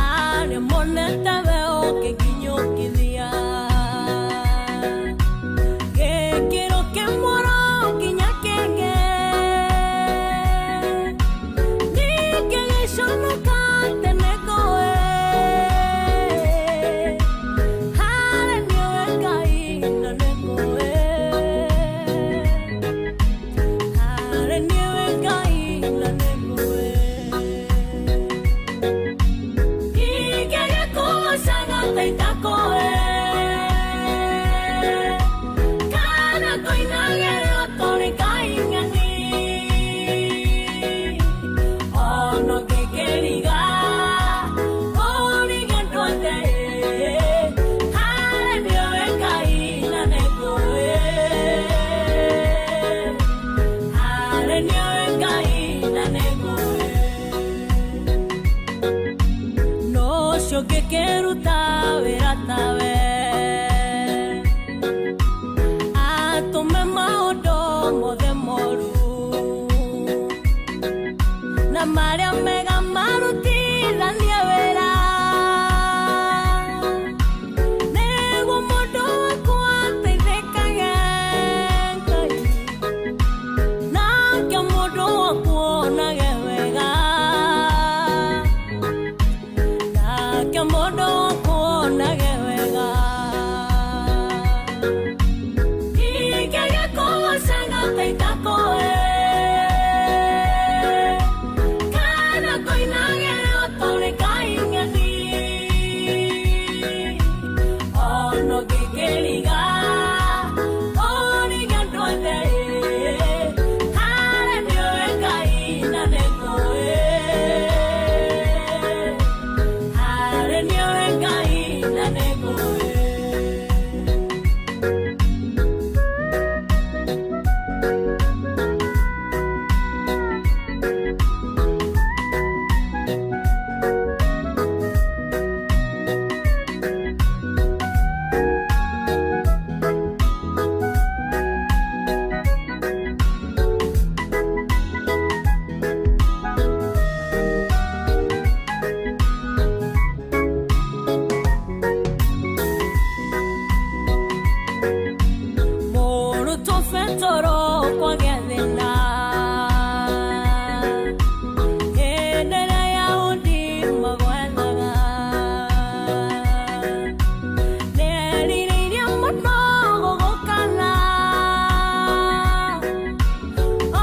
arĩa monete we ũkĩnginyũkithia gĩkĩro kĩmwe nginya kĩngĩ ningĩ gĩconoka tene ngũĩ harĩa nĩwe Ngai na nĩ ngũĩ harĩa nĩwe Ngai na nĩ ngũĩ ingĩgĩkũgocaga ta itakũĩ kana kũinagĩrĩra tũrĩ Ngai ng'eni ona ngĩkĩriga ũrige andũ othe harĩa nĩwe Ngai na nĩ ngũĩ harĩa nĩwe Ngai na nĩ ngũĩ no ũcio ngĩkĩruta wĩra tawe atũme maũndũ mothe moru na marĩa mega marutithanie wĩra nĩguo mũndũ wakwa ateithĩkage Ngai nake mũndũ wakwa onage wega nake mũndũ wakwa onage wega ingĩgĩkũgocaga ta itakũĩ kana kũinagĩrĩra tũrĩ Ngai ng'eni ona ũngĩkĩriga ũrige andũ othe harĩa nĩwe Ngai na nĩ ngũĩ harĩa nĩwe Ngai na nĩ ngũĩ. Mũrutwo Petero kwagĩa thĩna hĩndĩ ĩrĩa Ayahudi magwethaga nĩerirĩirie mũno gũgũkana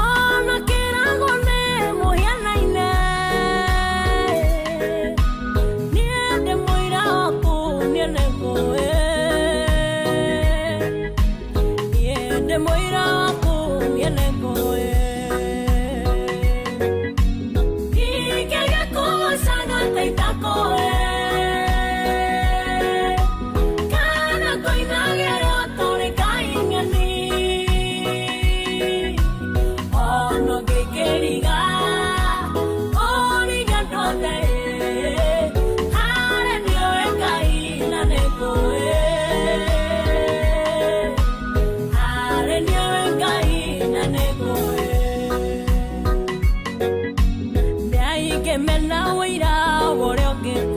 ona kĩrago nĩ mũhianaine niĩ ndĩ mũira waku niĩ nĩ ngũĩ niĩ ndĩ mũira waku niĩ nĩ ngũĩ ingĩgĩkũgocaga ta itakũĩ kana kũinagĩrĩra tũrĩ Ngai ng'eni ona ũngĩkĩriga ũrige andũ othe harĩa nĩwe Ngai na nĩ ngũĩ harĩa nĩwe Ngai na nĩ ngũĩ nĩ aingĩ mena ũira wa ũrĩa ũngĩka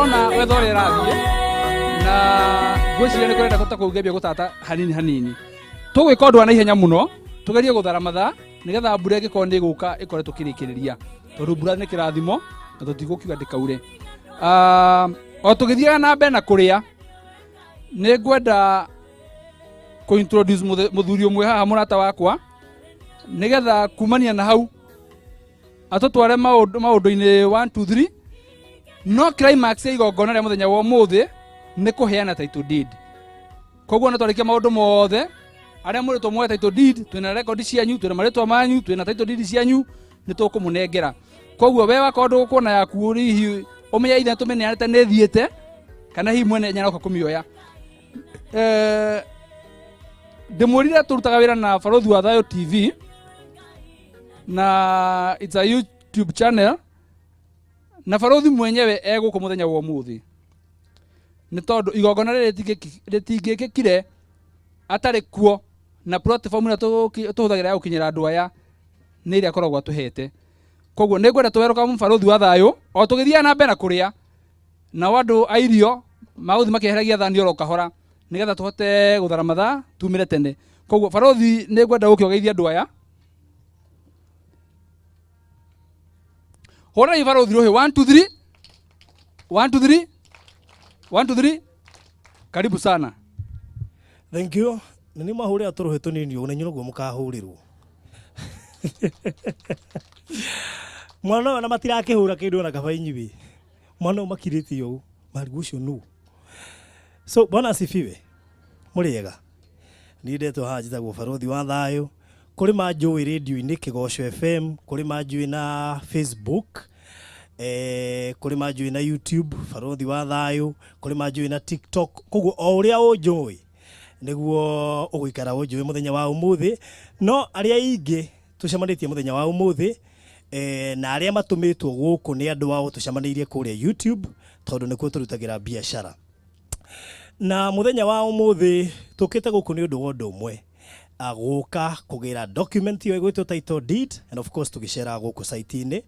Tũrona wetha ũrĩa ĩrathiĩ na ngwĩciria nĩ kũrenda ta kũngĩambia gũtata hanini hanini. Tũgwĩka ũndũ wa naihenya mũno, tũgerie gũthara mathaa nĩgetha mbura ĩngĩkorwo nĩ ĩgũka ĩkore tũkĩrĩkĩrĩria, tondũ mbura nĩ kĩrathimo na tũtigũkiuga ndĩkaure. O tũgĩthiaga na mbere na kũrĩa, nĩ ngwenda kũ introduce mũthuri ũmwe haha mũrata wakwa, nĩgetha kumania na hau atũtware maũndũ-inĩ 1 2 3. No climax ya igongona rĩa mũthenya wa ũmũthĩ nĩ kũheana title deed. Koguo nĩ twarĩkia maũndũ mothe arĩa mũrĩtwo muoe title deed, twĩna record cianyu, twĩna marĩtwa manyu, twĩna title deed cianyu, nĩ tũkũmũnengera. Koguo we wakorwo ndũgũkuona yaku hihi ũmenye ithe tũmĩneanĩte nĩ ĩthiĩte, kana hihi mwene nĩaroka kũmĩoya. Ndĩmwĩrire tũrutaga wĩra na Barũthi wa Thayũ TV, na it's a YouTube channel, na barũthi mwenyewe egũkũ mũthenya wa ũmũthĩ, nĩ tondũ igongona rĩrĩ rĩtingĩkĩkire atarĩ kuo, na platform ĩrĩa tũhũthagĩra ya gũkinyĩra andũ aya nĩ ĩrĩa akoragwo atũhete. Koguo nĩ ngwenda tũwerũka barũthi wa thayũ o tũgĩthiaga na mbere na kũrĩa, nao andũ a irio magũthiĩ makĩeheragia thani oro kahora nĩgetha tũhote gũthara mathaa tumĩre tene. Koguo barũthi nĩ ngwenda ũke ũgeithie andũ aya. Hũrai barũthi rũhĩ 1 2 3 1 2 3 1 2 3. Karibu sana. Thank you. Nĩ nĩ mahũrĩra tũrũhĩ tũnini ũguo, na inyuĩ noguo mũkahũrĩrwo. Mwana ũyũ ona matirakĩhũra kĩndũ ona kaba inyuĩ. Mwana ũyũ makirĩte ũũ, marigũ ũcio nũ? So Bwana asifiwe. Mũrĩega. Niĩ ndetwo haha njĩtagwo Barũthi wa Thayũ. Kũrĩ manjũĩ radio-inĩ Kĩgoco FM, kũrĩ manjũĩ na Facebook, kũrĩ manjũĩ na YouTube Barũthi wa Thayũ, kũrĩ manjũĩ na TikTok. Koguo o ũrĩa ũnjũĩ nĩguo ũgũikara ũnjũĩ mũthenya wa ũmũthĩ. No arĩa aingĩ tũcemanĩtie mũthenya wa ũmũthĩ, na arĩa matũmĩtwo gũkũ nĩ andũ ao tũcemanĩirie kũrĩa YouTube, tondũ nĩkuo tũrutagĩra biacara. Na mũthenya wa ũmũthĩ tũkĩte gũkũ nĩ ũndũ wa ũndũ ũmwe, gũka kũgĩra document ĩyo ĩgwĩtwo title deed, and of course tũgĩcera gũkũ site-inĩ.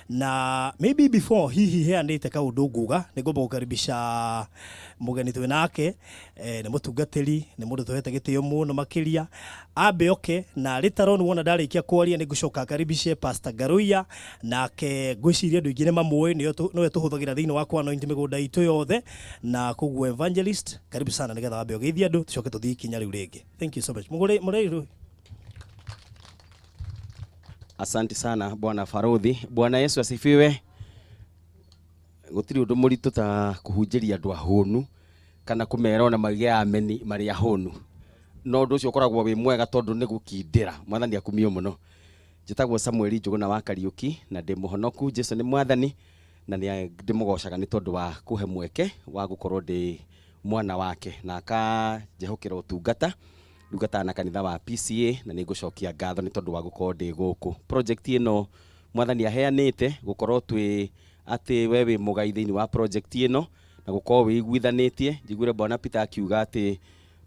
Na maybe before hihi heanĩte kaũndũ nguga, nĩ ngwamba gũkaribisha mũgeni twĩ nake, nĩ mũtungatĩri, nĩ mũndũ tũhete gĩtĩo mũno makĩria. Ambe oke na later on wona ndarĩkia kwaria nĩ ngũcoka karibishe Pastor Garuia, nake ngwĩciria andũ aingĩ nĩ mamũĩ, nĩwe tũhũthagĩra thĩinĩ wa kũanoint mĩgũnda itũ yothe. Na koguo evangelist, karibu sana, nĩgetha wambe ũgeithie andũ tũcoke tũthiĩ ikinya rĩu rĩngĩ. Thank you so much. Mũgũre mũrĩrũ. Asante sana Bwana Farodhi. Bwana Yesu asifiwe. Gũtirĩ ũndũ mũritũ ta kũhunjĩria andũ ahũnu kana kũmera ona mauge ameni marĩ ahũnu. No ũndũ ũcio ũkoragwo wĩ mwega tondũ nĩ gũkindĩra. Mwathani akumio mũno. Njĩtagwo Samuel Njũgũna wa Kariũki na ndĩ mũhonoku. Jesu nĩ mwathani na nĩ ndĩmũgocaga nĩ tondũ wa kũhe mweke wa gũkorwo ndĩ mwana wake na akanjĩhokera ũtungata. Ndungataga na kanitha wa PCA na nĩ ngũcokia ngatho nĩ tondũ wa gũkorwo ndĩ gũkũ. Project ĩno mwathani aheanĩte gũkorwo twĩ atĩ we wĩ mũgai thĩinĩ wa project ĩno na gũkorwo wĩiguithanĩtie. Njiguire Bwana Peter akiuga atĩ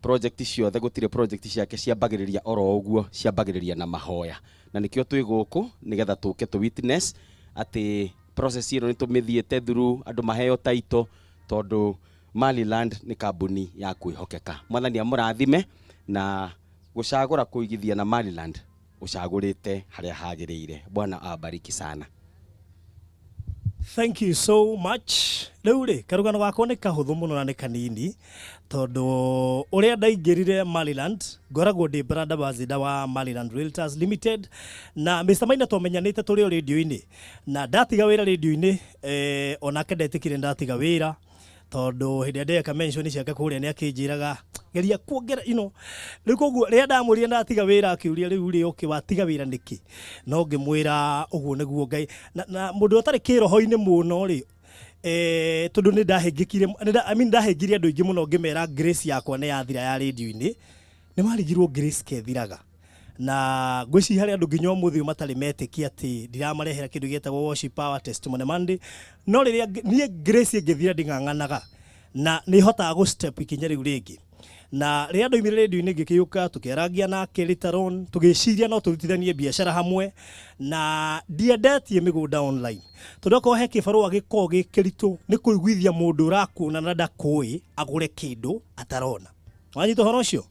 project ciothe gũtirĩ project ciake ciambagĩrĩria oro ũguo, ciambagĩrĩria na mahoya. Na nĩkĩo twĩ gũkũ nĩgetha tũke tũ witness atĩ process ĩno nĩ tũmĩthiĩte through, andũ maheo title, tondũ Maliland nĩ kambuni ya kwĩhokeka. Mwathani amũrathime na gũcagũra kũigithia na Maliland ũcagũrĩte harĩa hagĩrĩire. Bwana abariki sana. Thank you so much. Rĩu rĩ, karũgano gakwa nĩ kahũthũ mũno na nĩ kanini, tondũ ũrĩa ndaingĩrire Maliland, ngoragwo ndĩ brand ambassador wa Maliland Realtors Limited, na Mr. Maina twamenyanĩte tũrĩ o radio-inĩ, na ndatiga wĩra radio-inĩ, onake ndetĩkire ndatiga wĩra, tondũ hĩndĩ ĩrĩa ndeka mention ciake kũrĩa nĩ akĩnjĩraga geria kuongera ino. Rĩu koguo rĩrĩa ndamwĩrire ndatiga wĩra, akĩũria rĩu rĩ, okay, watiga wĩra nĩkĩ? No ngĩmwĩra ũguo nĩguo Ngai na mũndũ ũtarĩ kĩroho-inĩ mũno rĩ, tondũ nĩ ndahĩngĩkire, I mean ndahĩngirie andũ aingĩ mũno ngĩmera grace yakwa nĩ yathira ya radio-inĩ, nĩ marigirwo grace kethiraga. Na ngwĩciria harĩ andũ nginya ũmũthĩ ũyũ matarĩ metĩkia atĩ ndiramarehera kĩndũ gĩtagwo worship power testimony Monday. No rĩrĩa niĩ grace ĩngĩthira nding'ang'anaga na nĩ hotaga gũ step ikinya rĩu rĩngĩ. Na rĩrĩa ndoimire rĩndiũ-inĩ ngĩkĩũka tũkĩarangia nake later on, tũgĩciria no tũrutithanie biacara hamwe, na ndiendetie mĩgũnda online tondũ akorwo he kĩbarũa gĩkoragwo gĩ kĩritũ nĩ kũiguithia mũndũ ũrakuona na ndakũĩ agũre kĩndũ atarona. Wanyita ũhoro ũcio?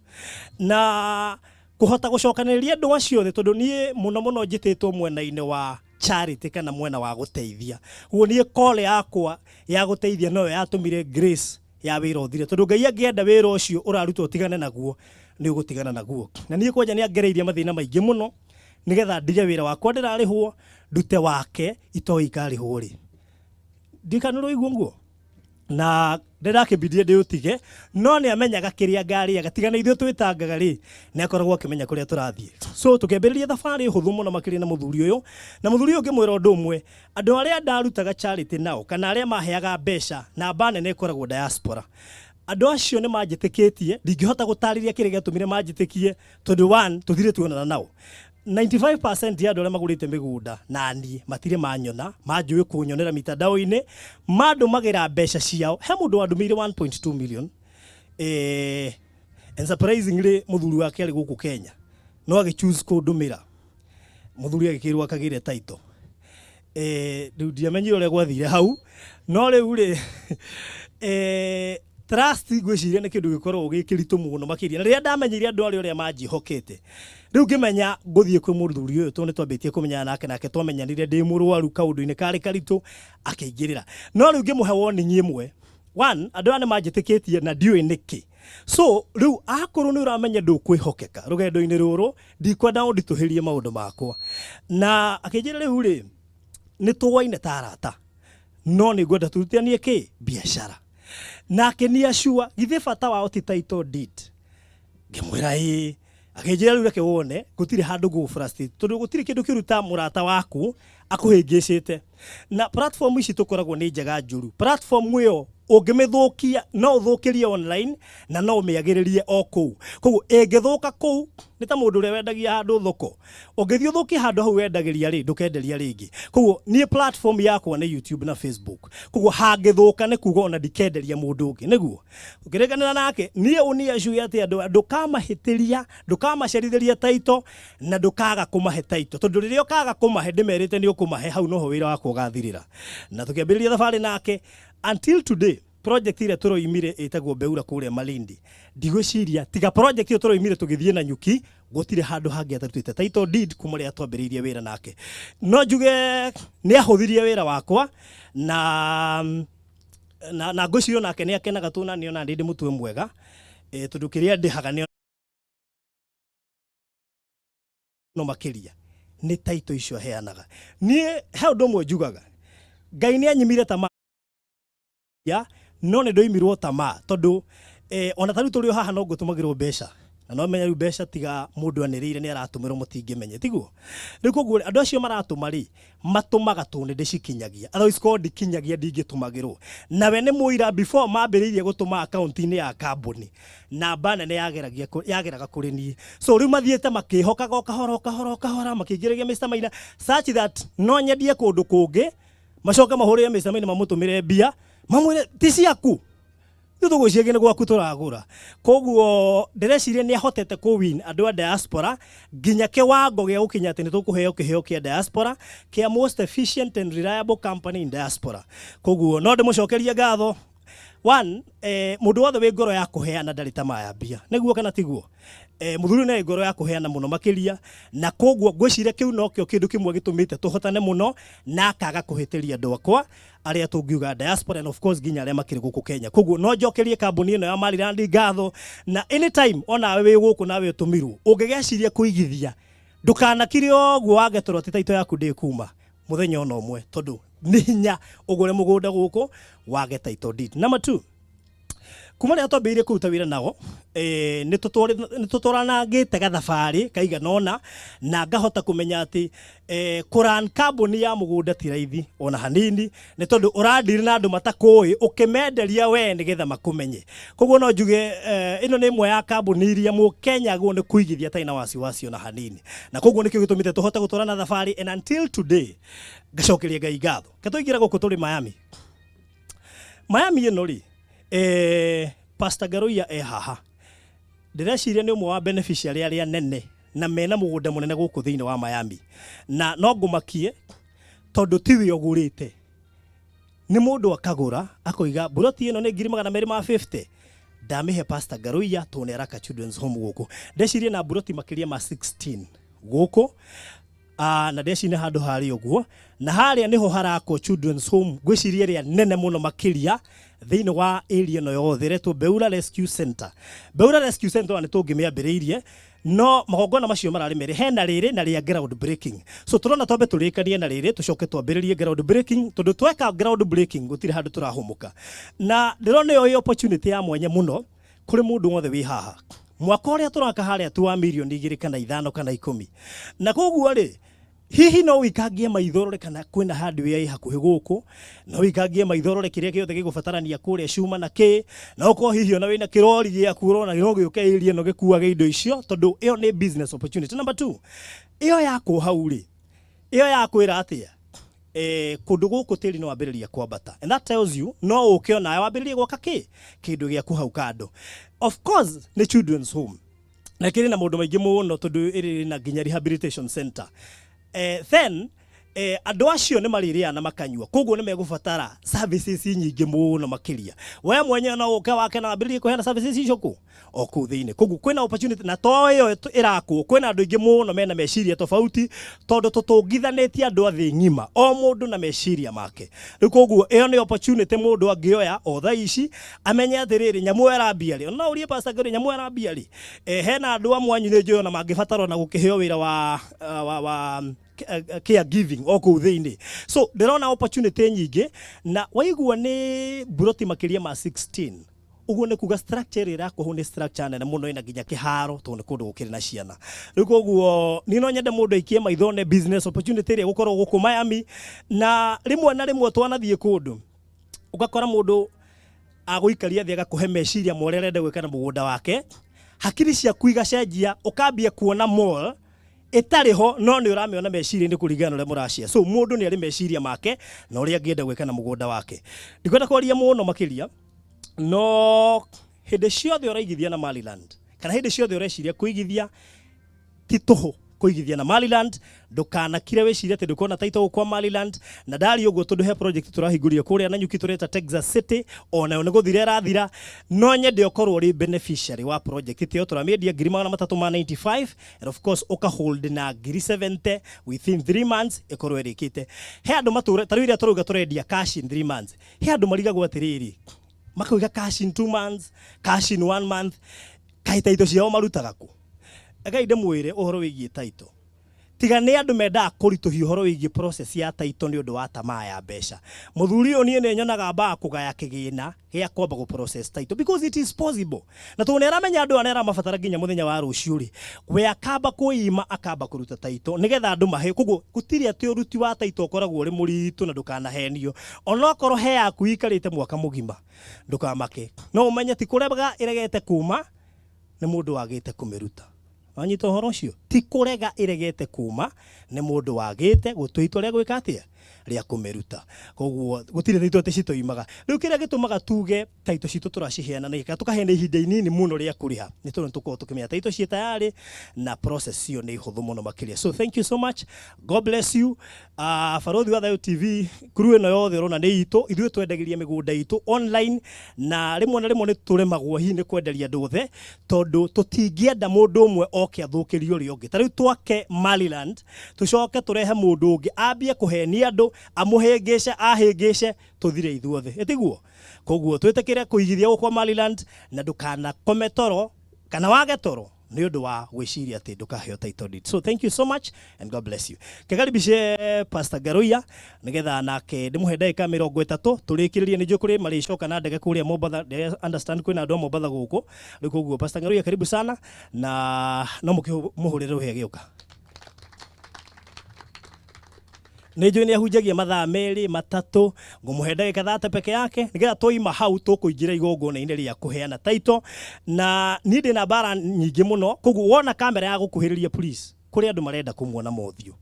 Na kũhota gũcokanĩrĩria andũ acio othe, tondũ niĩ mũno mũno njĩtĩtwo mwena-inĩ wa charity kana mwena wa gũteithia. Ũguo niĩ call yakwa ya gũteithia noyo yatũmire grace ya wĩra ũthire, tondũ Ngai angĩenda wĩra ũcio ũrarutwo ũtigane naguo, nĩ ũgũtigana naguo. Na niĩ kwanja nĩ angereirie mathĩna maingĩ mũno nĩgetha ndige wĩra wakwa ndĩrarĩhwo, ndute wake itoĩ ikarĩhwo rĩ. Ndikana ũraigua ũguo? Na ndĩrakĩbidire ndĩũtige, no nĩ amenyaga kĩrĩa ngarĩaga, tiga na ithuĩ twĩtangaga rĩ, nĩ akoragwo akĩmenya kũrĩa tũrathiĩ. So tũkĩambĩrĩria thabarĩ hũthũ mũno makĩria na mũthuri ũyũ, na mũthuri ũyũ ngĩmwĩra ũndũ ũmwe, andũ arĩa ndarutaga charity nao kana arĩa maheaga mbeca, namba nene ĩkoragwo diaspora. Andũ acio nĩ manjĩtĩkĩtie, ndingĩhota gũtarĩria kĩrĩa gĩatũmire manjĩtĩkie, tondũ one, tũthire tuonana nao. 95% ya andũ arĩa magũrĩte mĩgũnda na niĩ matirĩ manyona, manjũĩ kũnyonera mitandao-inĩ, mandũmagĩra mbeca ciao. He mũndũ wandũmĩire 1.2 million, and surprisingly mũthuri wake arĩ gũkũ Kenya, no agĩ choose kũndũmĩra. Mũthuri agĩkĩrwo akagĩre title. Rĩu ndiamenyire ũrĩa gwathire hau, no rĩu rĩ, trust ngwĩciria nĩ kĩndũ gĩkoragwo gĩ kĩritũ mũno makĩria. Na rĩrĩa ndamenyire andũ arĩa ũrĩa manjĩhokete, rĩu ngĩmenya ngũthiĩ kwĩ mũthuri ũyũ, tondũ nĩ twambĩtie kũmenyana nake, nake twamenyanire ndĩ mũrwaru kaũndũ-inĩ karĩ karitũ, akĩingĩrĩra. No rĩu ngĩmũhe warning ĩmwe. One, andũ aya nĩ manjĩtĩkĩtie na ndiũĩ nĩkĩ. So rĩu akorwo nĩ ũramenya ndũkwĩhokeka rũgendo-inĩ rũrũ, ndikwenda ũnditũhĩrie maũndũ makwa. Na akĩnjĩra rĩu rĩ, nĩ tũwaine ta arata, no nĩ ngwenda tũrutithanie kĩ biacara. Nake nĩ acua githĩ bata wao ti title deed. Ngĩmwĩra ĩĩ. Akĩnjĩra rĩu reke wone gũtirĩ handũ ngũgũ frustrate, tondũ gũtirĩ kĩndũ kĩũru ta mũrata waku akũhĩngĩcĩte. Na platform ici tũkoragwo nĩ njega njũru. Platform ĩyo ũngĩmĩthũkia no ũthũkĩrie online na no ũmĩagĩrĩrie o kũu. Koguo ĩngĩthũka kũu nĩ ta mũndũ ũrĩa wendagia handũ thoko, ũngĩthiĩ ũthũkie handũ hau wendagĩria rĩ, ndũkenderia rĩngĩ. Koguo niĩ platform yakwa nĩ YouTube na Facebook. Koguo hangĩthũka nĩ kuga ona ndikenderia mũndũ ũngĩ, nĩguo ũkĩrĩkanĩra nake. Niĩ ũniĩ acuĩ atĩ andũ ndũkamahĩtĩria, ndũkamacerithĩria title na ndũkaga kũmahe title, tondũ rĩrĩa ũkaga kũmahe ndĩmerĩte nĩ ũkũmahe, hau noho wĩra wakwa ũgathirĩra. Na tũkĩambĩrĩria thabarĩ nake until today. Project ĩrĩa tũroimire ĩtagwo Beura kũrĩa Malindi, ndigwĩciria tiga project ĩyo tũroimire tũgĩthiĩ na nyuki, gũtirĩ handũ hangĩ atarutĩte title deed kuma rĩrĩa twambĩrĩirie wĩra nake. No njuge nĩ ahũthirie wĩra wakwa, na ngwĩciria nake nĩ akenaga tu, na nĩ ona ndĩ mũtwe mwega, tondũ kĩrĩa ndĩhaga nĩ no makĩria nĩ title icio aheanaga. Niĩ he ũndũ ũmwe njugaga, Ngai nĩ anyimire tamaa ya, no nĩ ndoimirwo tamaa, tondũ ona ta rĩu tũrĩ o haha no ngũtũmagĩrwo mbeca, na no menya rĩu mbeca tiga mũndũ anĩrĩire nĩ aratũmĩrwo mũtingĩmenye, tiguo? Rĩu koguo andũ acio maratũma rĩ, matũmaga tondũ nĩ ndĩcikinyagia, otherwise korwo ndikinyagia ndingĩtũmagĩrwo. Nawe nĩ mũira before mambĩrĩirie gũtũma akaunti-inĩ ya kambuni, namba nene yageraga kũrĩ niĩ. So rĩu mathiĩte makĩhokaga o kahora o kahora o kahora, makĩingĩragia Mr. Maina such that no nyendie kũndũ kũngĩ, macoke mahũrĩre Mr. Maina mamũtũmĩre mbia, mamwĩre ti ciaku, ithuĩ tũgwĩciria nĩ gwaku tũragũra. Koguo ndĩreciria nĩ ahotete kũ win andũ a diaspora nginya kĩwango gĩa gũkinya atĩ nĩ tũkũheo kĩheo kĩa diaspora kĩa most efficient and reliable company in diaspora. Koguo no ndĩmũcokerie ngatho. One, mũndũ wothe wĩ ngoro ya kũheana ndarĩ tamaa ya mbia, nĩguo kana tiguo? Mũthuri nĩ ngoro ya kũheana mũno makĩria, na koguo ngwĩciria kĩu nokĩo kĩndũ kĩmwe gĩtũmĩte tũhotane mũno, na akaga kũhĩtĩria andũ akwa arĩa tũngiuga diaspora, and of course nginya arĩa makĩrĩ gũkũ Kenya. Koguo no njokerie kambuni ĩno ya Maryland ngatho, na anytime onawe wĩ gũkũ nawe ũtũmirwo ũngĩgeciria kũigithia, ndũkanakire ũguo wage toro atĩ title yaku ndĩkuma mũthenya ona ũmwe, tondũ nĩ hinya ũgũre mũgũnda gũkũ wage title deed. Number 2, kuma rĩrĩa twambĩrĩirie kũruta wĩra nao, nĩ tũtwaranangĩte gathabarĩ kaigana ũna, na ngahota kũmenya atĩ kũran kambuni ya mũgũnda ti raithi ona hanini, nĩ tondũ ũrandiri na andũ matakũĩ ũkĩmenderia we nĩgetha makũmenye. Koguo no njuge ĩno nĩ ĩmwe ya kambuni iria mũkenya guo nĩ kũigithia atarĩ na wasiwasi ona hanini, na koguo nĩkĩo gĩtũmĩte tũhote gũtwarana thabarĩ, and until today ngacokeria Ngai ngatho. Ke tũingĩra gũkũ tũrĩ Miami. Miami ĩno rĩ, Pastor Garoia e haha. Ndĩreciria nĩ ũmwe wa beneficiary arĩa nene na mena mũgũnda mũnene gũkũ thĩinĩ wa Miami. Na no ngũmakie tondũ tiwe ũgũrĩte, nĩ mũndũ akagũra akoiga buroti ĩno nĩ 250,000, ndamĩhe Pastor Ngaruiya tondũ nĩ araka children's home gũkũ. Ndeciria na buroti makĩria ma 16 gũkũ, na ndeciria handũ harĩ ũguo, na harĩa nĩho harakwo children's home ngwĩciria ĩrĩa nene mũno makĩria thĩinĩ wa area ĩno yothe, ĩretwo Beura Rescue Center. Beura Rescue Center ona nĩ tũngĩmĩambĩrĩirie, no magongona macio mararĩ merĩ, hena rĩrĩ na rĩa ground breaking. So tũrona twambe tũrĩkanie na rĩrĩ, tũcoke twambĩrĩrie ground breaking, tondũ tweka ground breaking gũtirĩ handũ tũrahũmũka. Na ndĩrona ĩyo ĩ opportunity ya mwanya mũno kũrĩ mũndũ wothe wĩ haha. Mwaka ũrĩa tũraka harĩa tu wa 2 mirioni kana 5 kana 10, na koguo rĩ, hihi no wĩikangie maitho ũrore kana kwĩna hardware ĩ hakuhĩ gũkũ, no wĩikangie maitho ũrore kĩrĩa gĩothe gĩgũbatarania kũrĩa, cuma na kĩ, na ũkorwo hihi ona wĩna kĩrori gĩaku ũrona no gĩũke area ĩno gĩkuage indo icio, tondũ ĩyo nĩ business opportunity. Number two, ĩyo yakwo hau rĩ, ĩyo yakwĩra atĩa? Kũndũ gũkũ tĩri no wambĩrĩria kwambata, and that tells you no ũke onawe wambĩrĩrie gwaka kĩ kĩndũ gĩaku hau kando. Of course nĩ children's home na kĩrĩ na maũndũ maingĩ mũno, tondũ ĩrĩ na nginya rehabilitation center. Then andũ acio nĩ marĩrĩa na makanyua, koguo nĩ megũbatara services nyingĩ mũno makĩria. We mwenyewe no ũke wake na wambĩrĩrie kũheana services icio kũ o kũu thĩinĩ. Koguo kwĩna opportunity, na to ĩyo ĩrakwo, kwĩna andũ aingĩ mũno mena meciria tofauti, tondũ tũtũngithanĩtie andũ a thĩ ng'ima, o mũndũ na meciria make. Rĩu koguo ĩyo nĩ opportunity mũndũ angĩoya o thaa ici, amenye atĩrĩrĩ, nyamũ ĩyo ĩrambia rĩ. No ũrie Pastor Ngũrĩ, nyamũ ĩyo ĩrambia rĩ? Hena andũ amwe anyu nĩ njũĩ ona mangĩbatara ona gũkĩheo wĩra wa care giving o kũu thĩinĩ. So ndĩrona opportunity nyingĩ, na waigua nĩ buroti makĩria ma 16, ũguo nĩ kuga structure ĩrĩa ĩrakwo hau nĩ structure nene mũno, ĩna nginya kĩharo, tondũ nĩ kũndũ gũkĩrĩ na ciana. Rĩu koguo niĩ no nyende mũndũ aikie maitho ne business opportunity ĩrĩa ĩgũkorwo gũkũ Miami. Na rĩmwe na rĩmwe twanathiĩ kũndũ ũgakora mũndũ agũikaria thĩ agakũhe meciria ma ũrĩa arenda gwĩka na mũgũnda wake, hakiri ciaku igacenjia, ũkambia kuona mall ĩtarĩ ho, no nĩ ũramĩona meciria-inĩ kũringana na ũrĩa mũracia. So mũndũ nĩ arĩ meciria make na ũrĩa angĩenda gwĩka na mũgũnda wake. Ndikwenda kwaria mũno makĩria, no hĩndĩ ciothe ũraigithia na Maryland kana hĩndĩ ciothe ũreciria kũigithia, ti tũhũ kũigithia na Maryland. Ndũkanakire wĩcirie atĩ ndũkuona title kwa Maryland. Na ndari ũguo tondũ he project tũrahingũrire kũrĩa Nanyuki tũreta Texas City, onayo nĩ gũthira ĩrathira. No nyende ũkorwo ũrĩ beneficiary wa project ĩyo. Tũramĩendia 395,000, and of course ũka hold na 70,000, within 3 months ĩkorwo ĩrĩkĩte. He andũ matũre ta rĩu iria tũrauga tũrendia cash in 3 months, he andũ marigagwo atĩrĩrĩ, makauga cash in 2 months, cash in 1 month, kaĩ title ciao marutaga kũ? Ekai ndĩmwĩre ũhoro wĩgiĩ title. Tiga nĩ andũ mendaga kũritũhia ũhoro wĩgiĩ process ya title nĩ ũndũ wa tamaa ya mbeca. Mũthuri ũyũ niĩ nĩ nyonaga mbaa kũgaya kĩgĩna gĩa kwamba gũ process title, because it is possible, na tondũ nĩ aramenya andũ aya nĩ aramabatara nginya mũthenya wa rũciũ rĩ, we akamba kwĩima akamba kũruta title nĩgetha andũ mahe. Koguo gũtirĩ atĩ ũruti wa title ũkoragwo ũrĩ mũritũ, na ndũkanahenio. Onokorwo he yaku ikarĩte mwaka mũgima, ndũkamake, no ũmenye ti kũrega ĩregete kuma, nĩ mũndũ wagĩte kũmĩruta. Wanyita ũhoro ũcio? Ti kũrega ĩregete kuma, nĩ mũndũ wagĩte gũtua itua rĩa gwĩka atĩa, rĩa kũmĩruta. Koguo gũtirĩ title atĩ citoimaga. Rĩu kĩrĩa gĩtũmaga tuge title citũ tũraciheana na gĩka tũkaheana ihinda inini mũno rĩa kũrĩha nĩ tondũ nĩtũkoragwo tũkĩmenya title ciĩ tayarĩ na process ĩyo nĩ hũthũ mũno makĩria. So thank you so much, God bless you. Barothi wa Thayo TV crew ĩno yothe ũrona nĩ itũ. Ithuĩ twendagĩria mĩgũnda itũ online, na rĩmwe na rĩmwe nĩ tũremagwo hihi nĩ kwenderia andũ othe, tondũ tũtingĩenda mũndũ ũmwe oke athũkĩrie ũrĩa ũngĩ. Ta rĩu twake Maryland, tũcoke tũrehe mũndũ ũngĩ ambie kũhenia andũ, amũhĩngĩce, ahĩngĩce, tũthire ithuothe, ĩtiguo? Koguo twĩtĩkĩre kũigithia gũkũ Maryland, na ndũkanakome toro kana wage toro nĩ ũndũ wa gwĩciria atĩ ndũkaheo title deed. So thank you so much and God bless you. Kekaribishe Pastor Garuia nĩgetha nake ndĩmũhe ndagĩka 30 tũrĩkĩrĩrie. Nĩ njũĩ kũrĩ marĩcoka na ndege kũrĩa Mombatha. Understand kwĩna andũ a Mombatha gũkũ rĩu. Koguo Pastor Garuia, karibu sana, na no mũkĩmũhũrĩre rũhĩ agĩũka. Nĩ njũĩ nĩ ahunjagia mathaa 2 3, ngũmũhe ndagĩka 30 peke yake, nĩgetha twaima hau tũkũingĩra igongona-inĩ rĩa kũheana title. Na niĩ ndĩna mbara nyingĩ mũno, koguo wona kamera ya gũkuhĩrĩria, please, kũrĩ andũ marenda kũmuona mothiũ.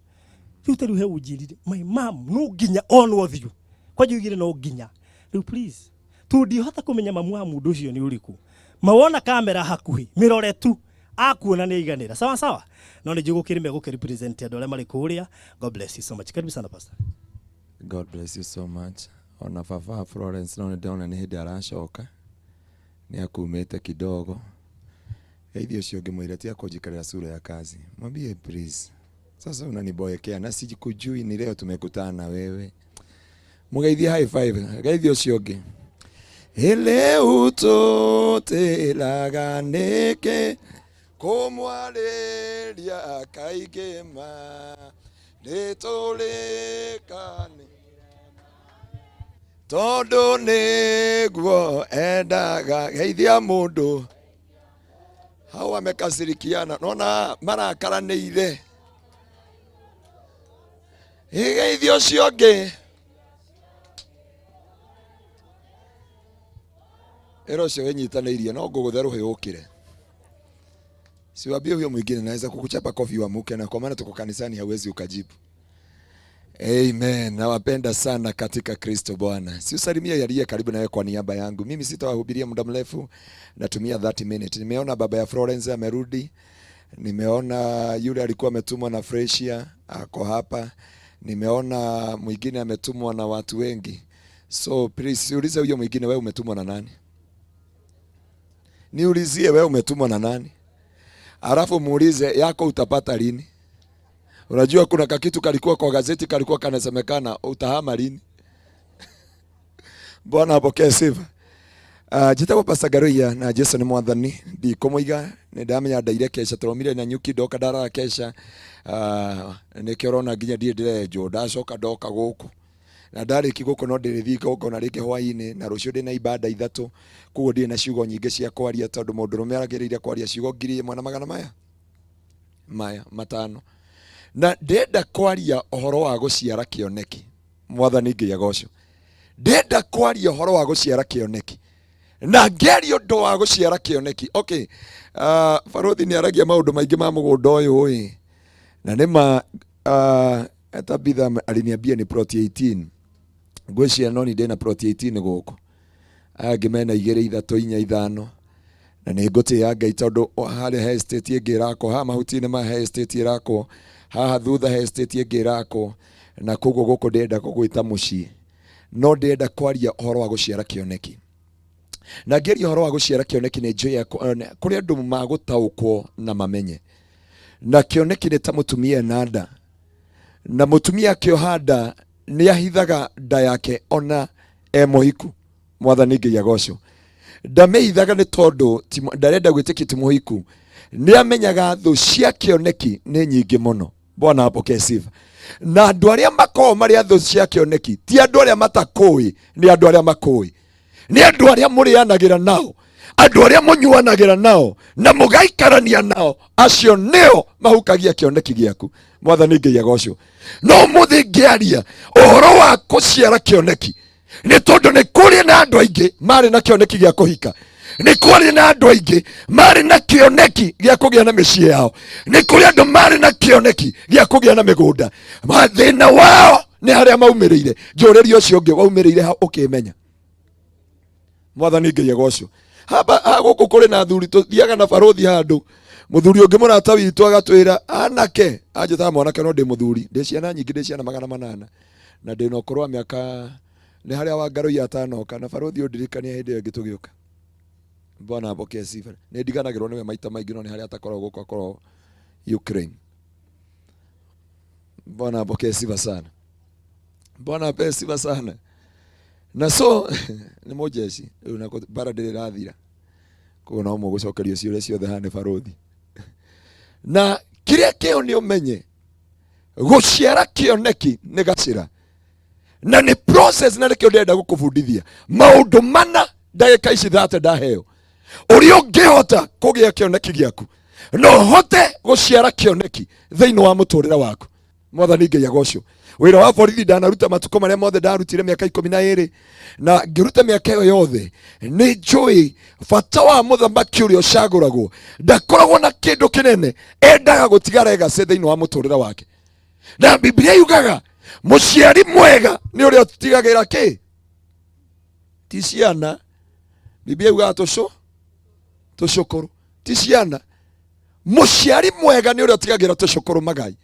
Rĩu ta rĩu he ũnjĩrire my mom no nginya onwo ũthiũ, kwanja ugire no nginya rĩu, please, tondũ ndihota kũmenya mamu wa mũndũ ũcio nĩ ũrĩkũ. Mawona kamera hakuhi mirore tu akuona nĩ aiganĩra. Sawa sawa. No nĩ njũĩ gũkĩrĩ megũkĩ represent andũ arĩa marĩ kũrĩa. God bless you so much. Karibu sana, Pastor. God bless you so much. Ona baba Florence no nĩndĩrona nĩ hĩndĩ aracoka, nĩ akumĩte kidogo. Geithia ũcio ũngĩ, mwĩre tia kũnjikarĩra sura ya kazi. Mwambie please. Sasa unaniboekea na sikujui, ni leo tumekutana na wewe. Mũgeithie high five. Geithia ũcio ũngĩ. Ile utũtĩraga nĩkĩ kũmwarĩria kaingĩ ma nĩtũrĩkane tondũ nĩguo endaga. Geithia mũndũ hau amekasirikiana, nona marakaranĩire. Geithia ũcio ũngĩ. Ĩra ũcio wĩnyitanĩirie no ngũgũthe rũhĩ ũkĩre. Siwambie huyo mwingine naweza kukuchapa kofi uamuke, na kwa maana tuko kanisani hauwezi ukajibu. Amen. Nawapenda sana katika Kristo Bwana. Si usalimie aliye karibu nawe kwa niaba yangu. Mimi sitawahubiria muda mrefu, natumia 30 minutes. Nimeona baba ya Florence amerudi. Nimeona yule alikuwa ametumwa na Freshia ako hapa. Nimeona mwingine ametumwa na watu wengi. So please ulize huyo mwingine, wewe umetumwa na nani? Niulizie wewe umetumwa na nani? Alafu muulize yako utapata lini? Unajua kuna kakitu kalikuwa kwa gazeti kalikuwa kanasemekana utahama lini? Bwana apokee sifa. Njĩtagwo Pastor Ngaruiya na Jesu nĩ mwathani. Ndikũmũiga, nĩ ndamenya ndaire kesha tũromire na nyuki ndoka ndarara kesha. Nĩkĩo ũrona nginya ndirĩ ndĩrenjwo, ndacoka ndoka gũkũ. Na ndarĩki gũkũ no ndĩrĩthiĩ igongona rĩngĩ hwaĩ-inĩ, na rũciũ ndĩna ibada ithatũ, koguo ndirĩ na ciugo nyingĩ cia kwaria tondũ mũndũrũme aragĩrĩire kwaria ciugo 1500 maya 500. Na ndĩrenda kwaria ũhoro wa gũciara kĩoneki. Mwathani Ngai agocwo. Ndĩrenda kwaria ũhoro wa gũciara kĩoneki. Na ngĩaria ũndũ wa gũciara kĩoneki. Okay. Barothi nĩ aragia maũndũ maingĩ ma mũgũnda ũyũ ĩ. Na nĩma Tabitha aliniambia ni plot 18. Ngwĩciria no ni ndĩna plot 18 gũkũ. Aya angĩ mena 2 3 4 5. Na nĩ ngũtĩĩa Ngai tondũ harĩa he estate ĩngĩ ĩrakwo, haha mahuti-inĩ ma he estate ĩrakwo, haha thutha he estate ĩngĩ ĩrakwo, na koguo gũkũ ndĩrenda gũgwĩta mũciĩ. No ndĩrenda kwaria ũhoro wa gũciara kĩoneki. Na ngĩaria ũhoro wa gũciara kĩoneki nĩ njũĩ kũrĩ andũ magũtaũkwo na mamenye. Na kĩoneki nĩ ta mũtumia ena nda. Na mũtumia akĩoha nda nĩ ahithaga nda yake ona e mũhiku. Mwathani Ngai agocwo. Ndamĩhithaga nĩ tondũ ndarenda gwĩtĩkia ti mũhiku. Nĩ amenyaga thũ cia kĩoneki nĩ nyingĩ mũno. Bwana apokee sifa. Na andũ arĩa makoragwo marĩ a thũ cia kĩoneki ti andũ arĩa matakũĩ, nĩ andũ arĩa makũĩ. Nĩ andũ arĩa mũrĩanagĩra nao, andũ arĩa mũnyuanagĩra nao na mũgaikarania nao, acio nĩo mahukagia kĩoneki gĩaku. Mwathani Ngai agocwo. No ũmũthĩ ngĩaria ũhoro wa gũciara kĩoneki nĩ tondũ nĩ kũrĩ na andũ aingĩ marĩ na kĩoneki gĩa kũhika, nĩ kũrĩ na andũ aingĩ marĩ na kĩoneki gĩa kũgĩa na mĩciĩ yao, nĩ kũrĩ andũ marĩ na kĩoneki gĩa kũgĩa na mĩgũnda. Mathĩna wao nĩ harĩa maumĩrĩire. Njũrĩria ũcio ũngĩ waumĩrĩire ha ũkĩmenya. Mwathani Ngai agocwo. Haba gũkũ kũrĩ na athuri tũthiaga na barothi handũ, mũthuri ũngĩ mũrata witũ agatwĩra anake, anjĩtaga mwanake no ndĩ mũthuri, ndĩ ciana nyingĩ, ndĩ ciana 800 na ndĩ na ũkũrũ wa mĩaka nĩ harĩa wa Ngaruiya atanoka, na barothi ũndirikania hĩndĩ ĩyo ĩngĩ tũgĩũka. Bwana apokee sifa. Nĩ ndiganagĩrwo nĩwe maita maingĩ, no nĩ harĩa atakoragwo gũkũ, akoragwo Ukraine. Bwana apokee sifa sana. Bwana apokee sifa sana. Na so nĩ mũjeshi rĩu na bara ndĩrĩ ĩrathira, koguo no mũgũcokerio ciũria ciothe haha nĩ barothi. Na kĩrĩa kĩo nĩ ũmenye gũciara kĩoneki nĩ gacĩra, na nĩ process, na nĩkĩo ndĩrenda gũkũbundithia maũndũ mana ndagĩka ici 30 ndaheo, ũrĩa ũngĩhota kũgĩa kĩoneki gĩaku na ũhote gũciara kĩoneki thĩinĩ wa mũtũrĩre waku. Mwathani Ngai agocwo. Wĩra wa borithi ndanaruta matukũ marĩa mothe ndarutire mĩaka 12, na ngĩruta mĩaka ĩyo yothe nĩ njũĩ bata wa mũthamaki ũrĩa ũcagũragwo. Ndakoragwo na kĩndũ kĩnene, endaga gũtiga legacy thĩinĩ wa mũtũrĩre wake. Na Biblia yugaga mũciari mwega nĩ ũrĩa ũtigagĩra kĩ? Ti ciana. Biblia yugaga tũcũ. Tũcũkũrũ ti ciana. Mũciari mwega nĩ ũrĩa ũtigagĩra tũcũkũrũ magai.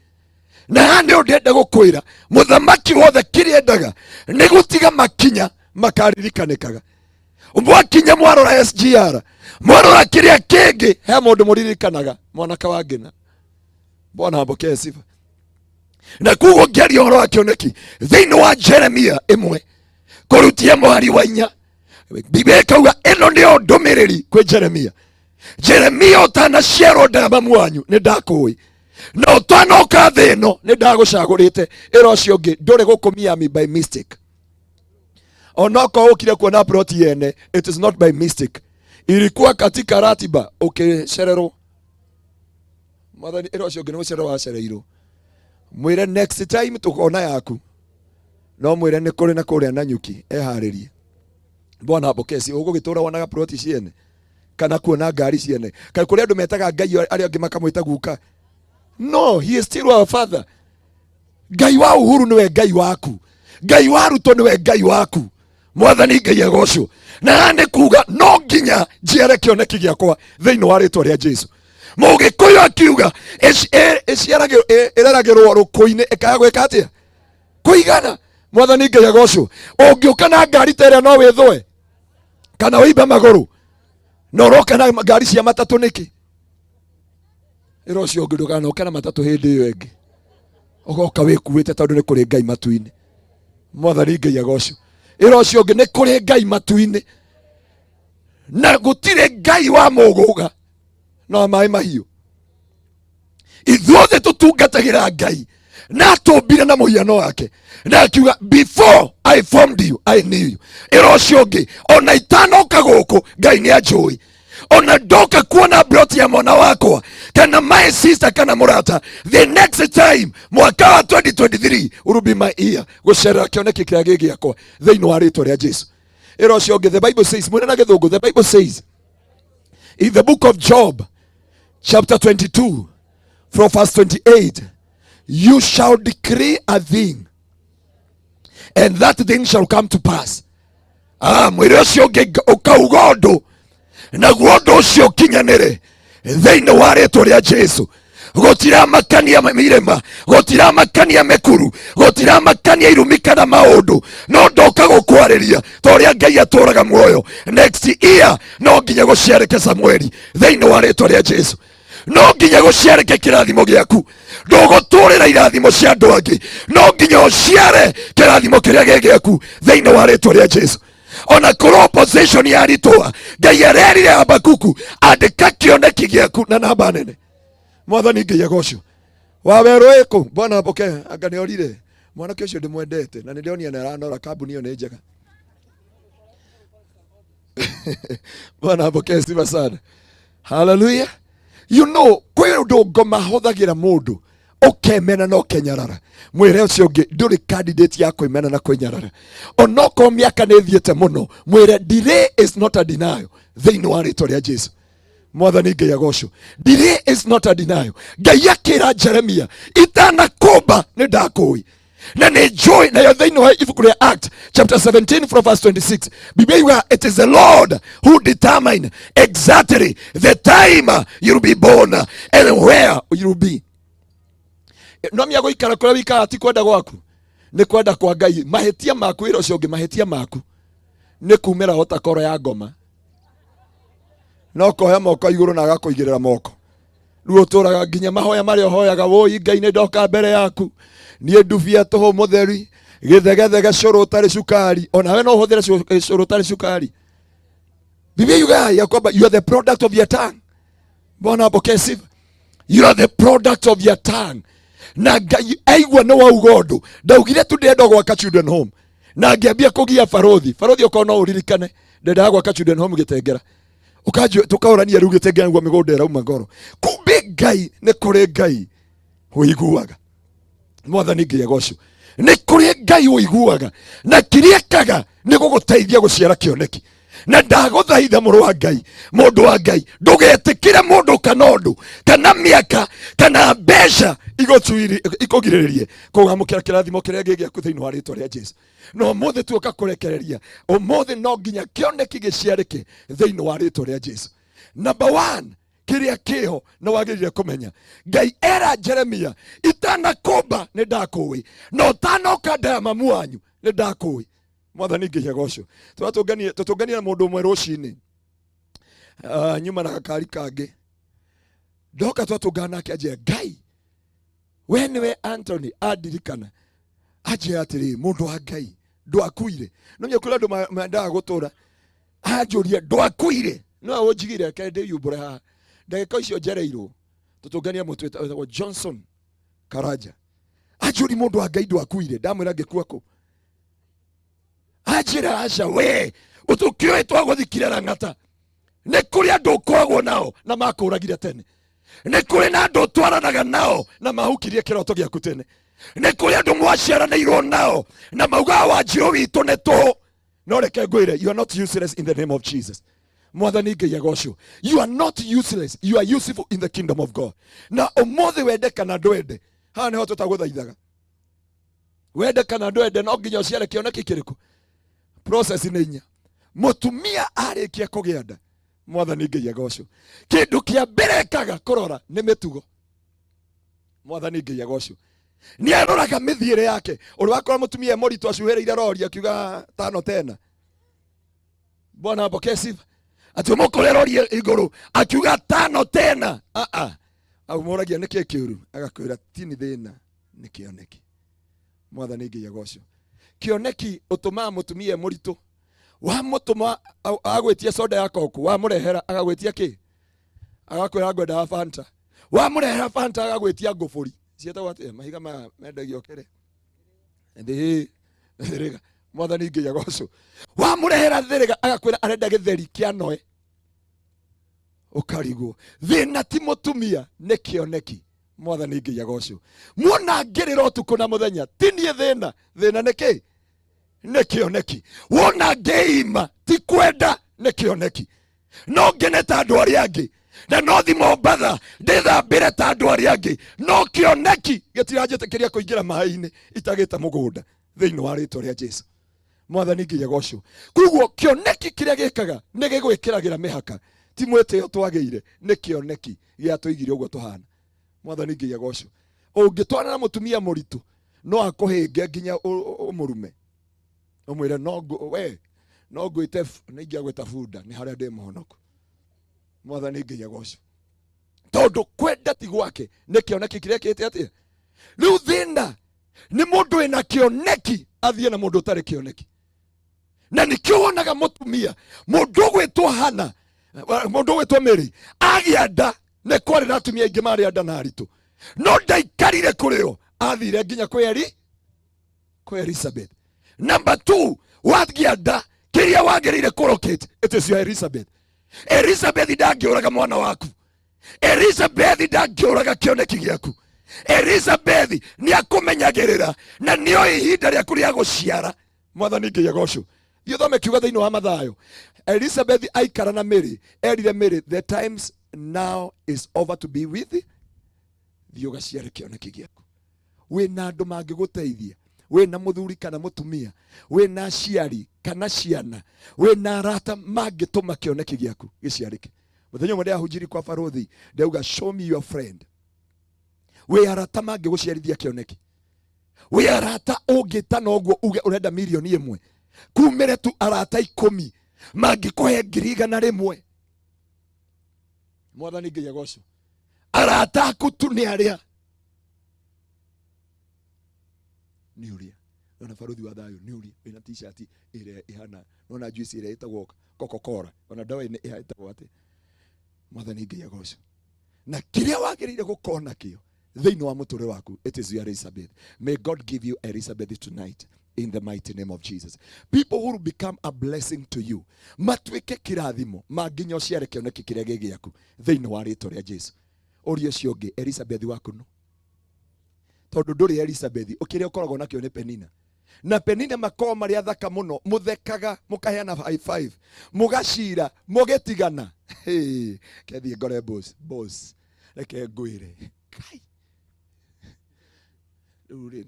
Na haha nĩ ũndĩ gũkwĩra mũthamaki wothe kĩrĩa endaga nĩ gũtiga makinya makaririkanĩkaga. Mwakinya mwarora SGR, mwarora kĩrĩa kĩngĩ, he mũndũ mũririkanaga mwanake wa Ngĩna. Bwana apokee sifa. Na koguo ngĩaria ũhoro wa kĩoneki thĩinĩ wa Jeremia 1 kũrutia mũhari wa 4, Biblia ĩkauga ĩno nĩyo ndũmĩrĩri kwĩ Jeremia. Jeremia ũtanaciarwo nda ya mamu wanyu nĩ ndakũĩ, na ũtanoka thĩ ĩno nĩ ndagũcagũrĩte. Ĩra ũcio ũngĩ ndũrĩ gũkũ Miami by mistake. Onokorwo ũkire kuona plot yene, it is not by mistake, ilikuwa katika ratiba ũkĩcererwo. Mwathani, ĩra ũcio ũngĩ nĩ gũcererwo wacereirwo. Mwĩre next time tũkona yaku, no mwĩre nĩ kũrĩ na kũrĩa Nanyuki, eharĩrie. Bwana apokee. Ũgũgĩtũra wonaga plot ciene kana kuona ngari ciene? Kaĩ kũrĩ andũ metaga Ngai arĩa angĩ makamwĩta guka? No, he is still our father. Ngai wa Uhuru nĩwe Ngai waku, Ngai wa Ruto nĩwe Ngai waku. Mwathani Ngai agocwo. Na haha nĩ kuga no nginya njiare kĩoneki gĩakwa thĩinĩ wa rĩtwa rĩa Jesu. Mũgĩkũyũ akiuga ĩreragĩrwo rũkũ-inĩ ĩkaga gwĩka atĩa? Kũigana. Mwathani Ngai agocwo. Ũngĩũka na ngari ta ĩrĩa no wĩthũe kana ũimbe magũrũ, na ũroka na ngari cia matatũ nĩkĩ? Ĩra ũcio ũngĩ ndũkanoke na matatũ hĩndĩ ĩyo ĩngĩ, ũgoka wĩkuĩte tondũ nĩ kũrĩ Ngai matu-inĩ. Mwathani Ngai agocwo. Ĩra ũcio ũngĩ nĩ kũrĩ Ngai matu-inĩ, na gũtirĩ Ngai wa mũgũga no maĩ mahiũ. Ithuothe tũtungatagĩra Ngai na atũmbire na mũhiano wake, na akiuga before I formed you I knew you. Ĩra ũcio ũngĩ ona itanoka gũkũ Ngai nĩ anjũĩ, ona ndoka kuona plot ya mwana wakwa kana my sister kana mũrata, the next time mwaka wa 2023 will be my year gũcerera kĩoneki kĩrĩa gĩ gĩakwa thĩinĩ wa rĩtwa rĩa Jesu. Ĩra ũcio ũngĩ the Bible says, mwĩre na gĩthũngũ, the Bible says in the book of Job chapter 22 from verse 28, you shall decree a thing and that thing shall come to pass. Mwĩre ũcio ũngĩ ũkauga ũndũ naguo ũndũ ũcio ũkinyanĩre thĩinĩ wa rĩtwa rĩa Jesu. Gũtiramakania irĩma, gũtiramakania mĩkuru, gũtiramakania irumi kana maũndũ, no ndoka gũkwarĩria ta ũrĩa Ngai atũraga muoyo. Next year no nginya gũciarĩke Samueli thĩinĩ wa rĩtwa rĩa Jesu. No nginya gũciarĩke kĩrathimo gĩaku. Ndũgũtũrĩra irathimo cia andũ angĩ, no nginya ũciare kĩrathimo kĩrĩa gĩ gĩaku thĩinĩ wa rĩtwa rĩa Jesu. Ona korwo opposition yaritũha, Ngai arerire Habakuku andĩka kĩoneki gĩaku na namba nene. Mwathani Ngai agocwo. Wa werũ ĩkũ? Bwana apokee. Anga nĩ orire mwanake ũcio ndĩmwendete na nĩ ndĩronia nĩ aranora, kambuni ĩyo nĩ njega. Bwana apokee sifa sana. Hallelujah. You know, kwĩ ũndũ ngoma hũthagĩra mũndũ ũkemena na ũkenyarara. Mwĩre ũcio ũngĩ ndũrĩ candidate ya kwĩmena na kwĩnyarara, onokorwo mĩaka nĩ ĩthiĩte mũno. Mwĩre delay is not a denial thĩinĩ wa rĩtwa rĩa Jesu. Mwathani Ngai agocwo. Delay is not a denial. Ngai akĩra Jeremia itanakũmba nĩ ndakũĩ na nĩ njũĩ. Nayo thĩinĩ wa ibuku rĩa Act chapter 17 from verse 26, Biblia yuga it is the Lord who determine exactly the time you'll be born and where you'll be. No mĩa gũikara kũrĩa wĩikaraga ti kwenda gwaku, nĩ kwenda kwa Ngai. Mahĩtia maku, wĩra ũcio ũngĩ, mahĩtia maku nĩ kumĩra ota koro ya ngoma, no koya moko igũrũ na agakũigĩrĩra moko. Rĩu ũtũraga nginya mahoya marĩa ũhoyaga, wũi Ngai nĩ ndoka mbere yaku, niĩ ndubia tũhũ mũtheri gĩthegethege cũrũ ũtarĩ cukari. Onawe no ũhũthĩre cũrũ ũtarĩ cukari. Biblia yugaga ya kwamba you are the product of your tongue. Bwana apokee sifa. You are the product of your tongue. Na Ngai aigua nĩ wauga ũndũ. Ndaugire tu ndĩrenda gwaka children home, na ngĩambia kũgia barothi. Barothi, okorwo no ũririkane, ndendaga gwaka children home Gĩtengera, ũkanjũ tũkaũrania rĩu Gĩtengera nĩguo mĩgũnda ĩrauma ngoro. Kumbe Ngai, nĩ kũrĩ Ngai ũiguaga. Mwathani Ngai agocwo. Nĩ kũrĩ Ngai ũiguaga, na kĩrĩa ekaga nĩ gũgũteithia gũciara kĩoneki. Na ndagũthaitha mũrũ wa Ngai, mũndũ wa Ngai, ndũgetĩkĩre mũndũ kana ũndũ kana mĩaka kana mbeca ikũgirĩrĩrie kũgamũkĩra kĩrathimo kĩrĩa gĩ gĩaku thĩinĩ wa rĩtwa rĩa Jesu. Na ũmũthĩ tuoka kũrekereria, ũmũthĩ no nginya kĩoneki gĩciarĩke thĩinĩ wa rĩtwa rĩa Jesu. Number 1 kiria kiho na wagirire kumenya Ngai era Jeremia itanakumba ni ndakũĩ na ũtanoka nda ya mamu wanyu ni ndakũĩ. Mwathani Ngai agocwo. Twatũnganie tũtũnganie na mũndũ ũmwe rũcinĩ nyuma na gakari kangĩ ndoka twatũngana nake anjĩra Ngai we nĩwe Anthony andirikana anjĩra atĩrĩ mũndũ wa Ngai ndwakuire no menya kũrĩ andũ mendaga gũtũra anjũrie ndwakuire no ũnjigire reke ndĩyumbũre haha ndagĩka icio njereirwo tũtũngania mũtũ wĩtagwo Johnson Karanja anjũri mũndũ wa Ngai ndwakuire ndamwĩra ngĩkua kũ anjĩra aca we ũtũkĩũĩ twagũthikire Lang'ata nĩ kũrĩ andũ ũkoragwo nao na makũragire tene nĩ kũrĩ na andũ ũtwaranaga nao na mahukirie kĩroto gĩaku tene nĩ kũrĩ andũ mwaciaranĩirwo nao na maugaga wanjirũ witũ nĩ tũhũ no reke ngwĩre you are not useless in the name of Jesus. Mwathani Ngai agocwo. You are not useless, you are useful in the kingdom of God. Na ũmũthĩ wende kana ndwende haha nĩho tũtagũthaithaga wende kana ndwende no nginya ũciare kĩoneki kĩrĩkũ process nĩ inya. Mũtumia arĩkia kũgĩa nda Mwathani Ngai agocwo kĩndũ kĩa mbere ekaga kũrora nĩ mĩtugo. Mwathani Ngai agocwo nĩ aroraga mĩthiĩre yake. Ũrĩ wakora mũtumia mũritũ acuhĩrĩire rori akiuga tano tena Bwana apokee sifa ati mũkũre rori igũrũ akiuga tano tena aumũragia nĩkĩ kĩũru agakwĩra ti nĩ thĩna nĩ kĩoneki. Mwathani Ngai agocwo kĩoneki ũtũmaga mũtumia mũritũ wamũtũma agwĩtia soda ya koku wamũrehera agagwĩtia kĩ agakwĩra ngwendaga Fanta wamũrehera Fanta agagwĩtia ngũbũri ciĩtagwo atĩa mahiga maya mendagio kĩrĩ thĩrĩga. Mwathani Ngai agocwo wamũrehera thĩrĩga agakwĩra arenda gĩtheri kĩa noe ũkarigwo thĩna ti mũtumia nĩ kĩoneki. Mwathani Ngai agocwo muona ngĩrĩra ũtukũ na mũthenya ti niĩ thĩna thĩna nĩ kĩ nĩ kĩoneki. Wona ngĩima ti kwenda nĩ kĩoneki no ngene ta andũ arĩa angĩ na no thi Mombatha ndĩthambĩre ta andũ arĩa angĩ no kĩoneki gĩtiranjĩtĩkĩria kũingĩra maĩ-inĩ itagĩte mũgũnda thĩinĩ wa rĩtwa rĩa Jesu. Mwathani Ngai agocwo. Koguo kĩoneki kĩrĩa gĩkaga nĩ gĩgwĩkĩragĩra mĩhaka ti mwĩtĩo twagĩire nĩ kĩoneki gĩatũigire ũguo tũhana. Mwathani Ngai agocwo. Ũngĩtwarana na mũtumia mũritũ no akũhĩnge nginya ũmũrume ũmwĩre no we no ngwĩte nĩ ingĩagwĩta bunda nĩ harĩa ndĩ mũhonoku. Mwathani Ngai agocwo tondũ kwenda ti gwake nĩ kĩoneki kĩrĩa kĩte atĩa. Rĩu thĩna nĩ mũndũ wĩna kĩoneki athiĩ na mũndũ ũtarĩ kĩoneki na nĩkĩo wonaga mũtumia mũndũ ũgwĩtwo Hana mũndũ ũgwĩtwo Mary agĩa nda nĩ kwarĩ na atumia aingĩ marĩ nda na aritũ no ndaikarire kũrĩ o athire nginya kwĩ Elizabeth. Number 2 wagĩa nda kĩrĩa wagĩrĩire kũrocate it is your Elizabeth. Elizabeth ndangĩũraga mwana waku. Elizabeth ndangĩũraga kĩoneki gĩaku. Elizabeth nĩ akũmenyagĩrĩra na nĩoĩ ihinda rĩaku rĩa gũciara. Mwathani Ngai agocwo. Thiĩ ũthome kiugo thĩinĩ wa Mathayo. Elizabeth aikara na Mary erire Mary the times now is over to be with thiĩ ũgaciare kĩoneki gĩaku. Wĩna andũ mangĩgũteithia wĩna mũthuri kana mũtumia wĩna aciari kana ciana wĩna arata mangĩtũma kĩoneki gĩaku gĩciarĩke. Mũthenya ũmwe ndĩrahunjirie kwa barothi ndauga show me your friend. Wĩ arata mangĩgũciarithia kĩoneki wĩ arata ũngĩtana ũguo uge ũrenda mirioni 1 kumĩre tu arata 10 mangĩkũhe 100,000. Mwathani Ngai agocwo. Arata aku tu nĩ arĩa nĩ ũrĩa nona barothi wa thayũ nĩ ũrĩa wĩna t-shirt ĩrĩa ĩhana nona juice ĩrĩa ĩtagwo Coca-Cola ona ndawa ĩtagwo atĩ. Mwathani Ngai agocwo. Na kĩrĩa wagĩrĩire gũkorwo nakĩo thĩinĩ wa mũtũrĩre waku it is your Elizabeth. May God give you Elizabeth tonight in the mighty name of Jesus. People who will become a blessing to you matuĩke kĩrathimo manginya ũciare kĩoneki kĩrĩa gĩ gĩaku thĩinĩ wa rĩtwa rĩa Jesu. Ũria ũcio ũngĩ Elizabeth waku no tondũ ndũrĩ Elizabeth ũkĩrĩa ũkoragwo nakĩo nĩ Penina na Penina makoragwo marĩ athaka mũno mũthekaga mũkaheana high five mũgacira mũgĩtigana. Kethiĩ ngore boss reke ngwĩre Kai rĩu rĩ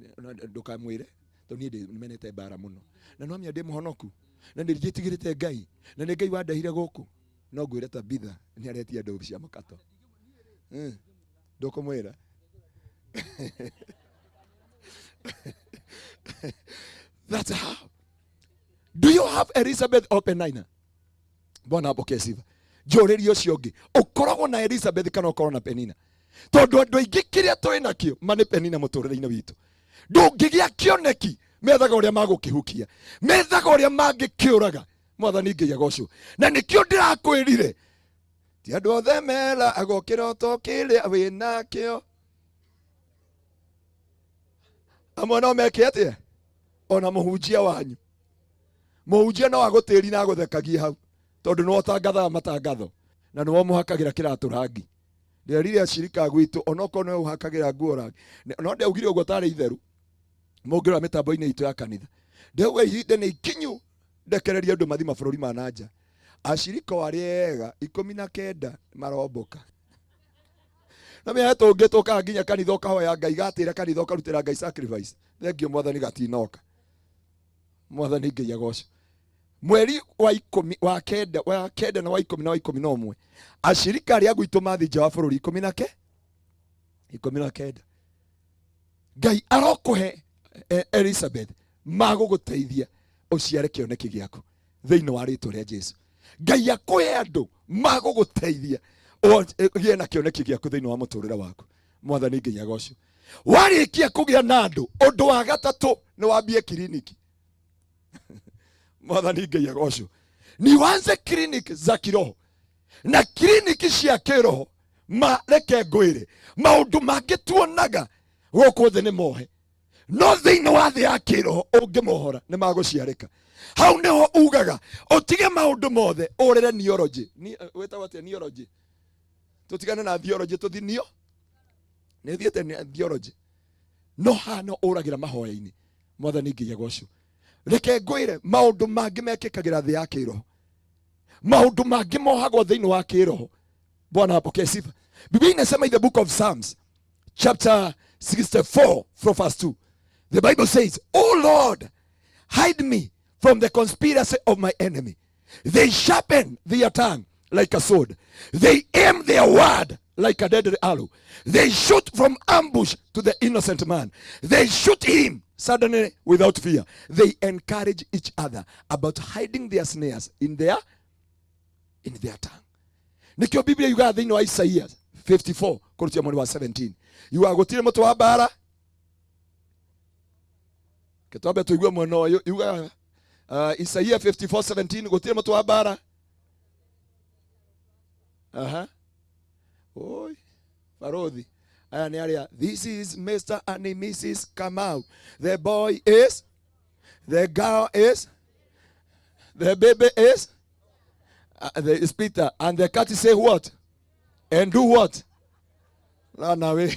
ndũkamwĩre tondũ niĩ ndĩmenete mbara mũno na no amenya ndĩ mũhonoku na nĩ njĩtigĩrĩte Ngai na nĩ Ngai wandehire gũkũ. No ngwĩre Tabitha nĩ aretia ndũũ cia mũkato. Ndũkũmwĩra? That's how. Do you have Elizabeth or Penina? Bwana apokee sifa. Njũrĩrie ũcio ũngĩ, ũkoragwo na Elizabeth kana ũkorwo na Penina? Tondũ andũ aingĩ kĩrĩa tũrĩ nakĩo ma nĩ Penina mũtũrĩre-inĩ witũ. Ndũngĩgĩa kĩoneki, methaga ũrĩa magũkĩhukia, methaga ũrĩa mangĩkĩũraga. Mwathani Ngai agocwo. Na nĩkĩo ndĩrakwĩrire, ti andũ othe meragwo kĩroto kĩrĩa wĩnakĩo. Amwe no meke atĩa? Ona mũhunjia wanyu, mũhunjia no agũtĩri na agũthekagie hau, tondũ nĩwe ũtangathaga matangatho na nĩwe ũmũhakagĩra kĩratũ rangi. Nderire acirika gwitũ onokorwo nĩwe ũhakagĩra nguo rangi, no ndaugire ũguo tarĩ itheru mũngĩrora mĩtambo-inĩ itũ ya kanitha. Ndauga ihinda nĩ ikinyu ndekererie andũ mathi mabũrũri ma na nja. Acirika o arĩa ega 19 maromboka. Na mĩaka tũngĩ tũkaga nginya kanitha ũkahoya Ngai, gatĩra kanitha ũkarutĩra Ngai sacrifice. Thengio Mwathani gatinoka. Mwathani Ngai agocwo. Mweri wa ikũmi, wa kenda, wa kenda na wa ikũmi na wa ikũmi na ũmwe, acirika arĩa gwitũ mathi nja wa bũrũri ikũmi na ke, ikũmi na kenda. Ngai arokũhe Elizabeth magũgũteithia ũciare kĩoneki gĩaku thĩinĩ wa rĩtwa rĩa Jesu. Ngai akũhe andũ magũgũteithia ũgĩe na kĩoneki gĩaku thĩinĩ wa mũtũrĩre waku. Mwathani Ngai agocwo. Warĩkia kũgĩa na andũ, ũndũ wa gatatũ nĩ wambie kiriniki. Mwathani Ngai agocwo. Ni wanze kiriniki za kiroho na kiriniki cia kĩroho. Ma reke ngwĩre, maũndũ mangĩ tuonaga gũkũ thĩ nĩ mohe, no thĩinĩ wa thĩ ya kĩroho ũngĩmohora nĩ magũciarĩka. Hau nĩho ugaga ũtige maũndũ mothe ũrĩre neurology. Ni, wĩtagwo atĩa neurology? Tũtigane na theology tũthi nio. Nĩ thiĩte nĩ theology. No haha no ũragĩra mahoya-inĩ. Mwathani Ngai agocwo. Reke ngwĩre maũndũ mangĩ mekĩkagĩra thĩ ya kĩroho, maũndũ mangĩ mohagwo thĩinĩ wa kĩroho. Bwana apokee sifa. Biblia inasema in the book of Psalms chapter 64 from verse 2, the Bible says, O Lord, hide me from the conspiracy of my enemy. They sharpen their tongue like a sword. They aim their word like a deadly arrow. They shoot from ambush to the innocent man. They shoot him suddenly without fear. They encourage each other about hiding their snares in their tongue. Nikio Biblia yugaga thĩinĩ wa Isaiah 54 kũrutia mweri wa 17, yugaga gũtirĩ mũtĩ wa mbara. Kĩtwambe tũigue mwena ũyũ. Yugaga, Isaiah 54:17, gũtirĩ mũtĩ wa mbara. Aha. Oi, barothi. Aya nĩ arĩa. This is Mr. and Mrs. Kamau. The boy is, the girl is, the baby is, the is Peter. And the cat say what? And do what? Na we.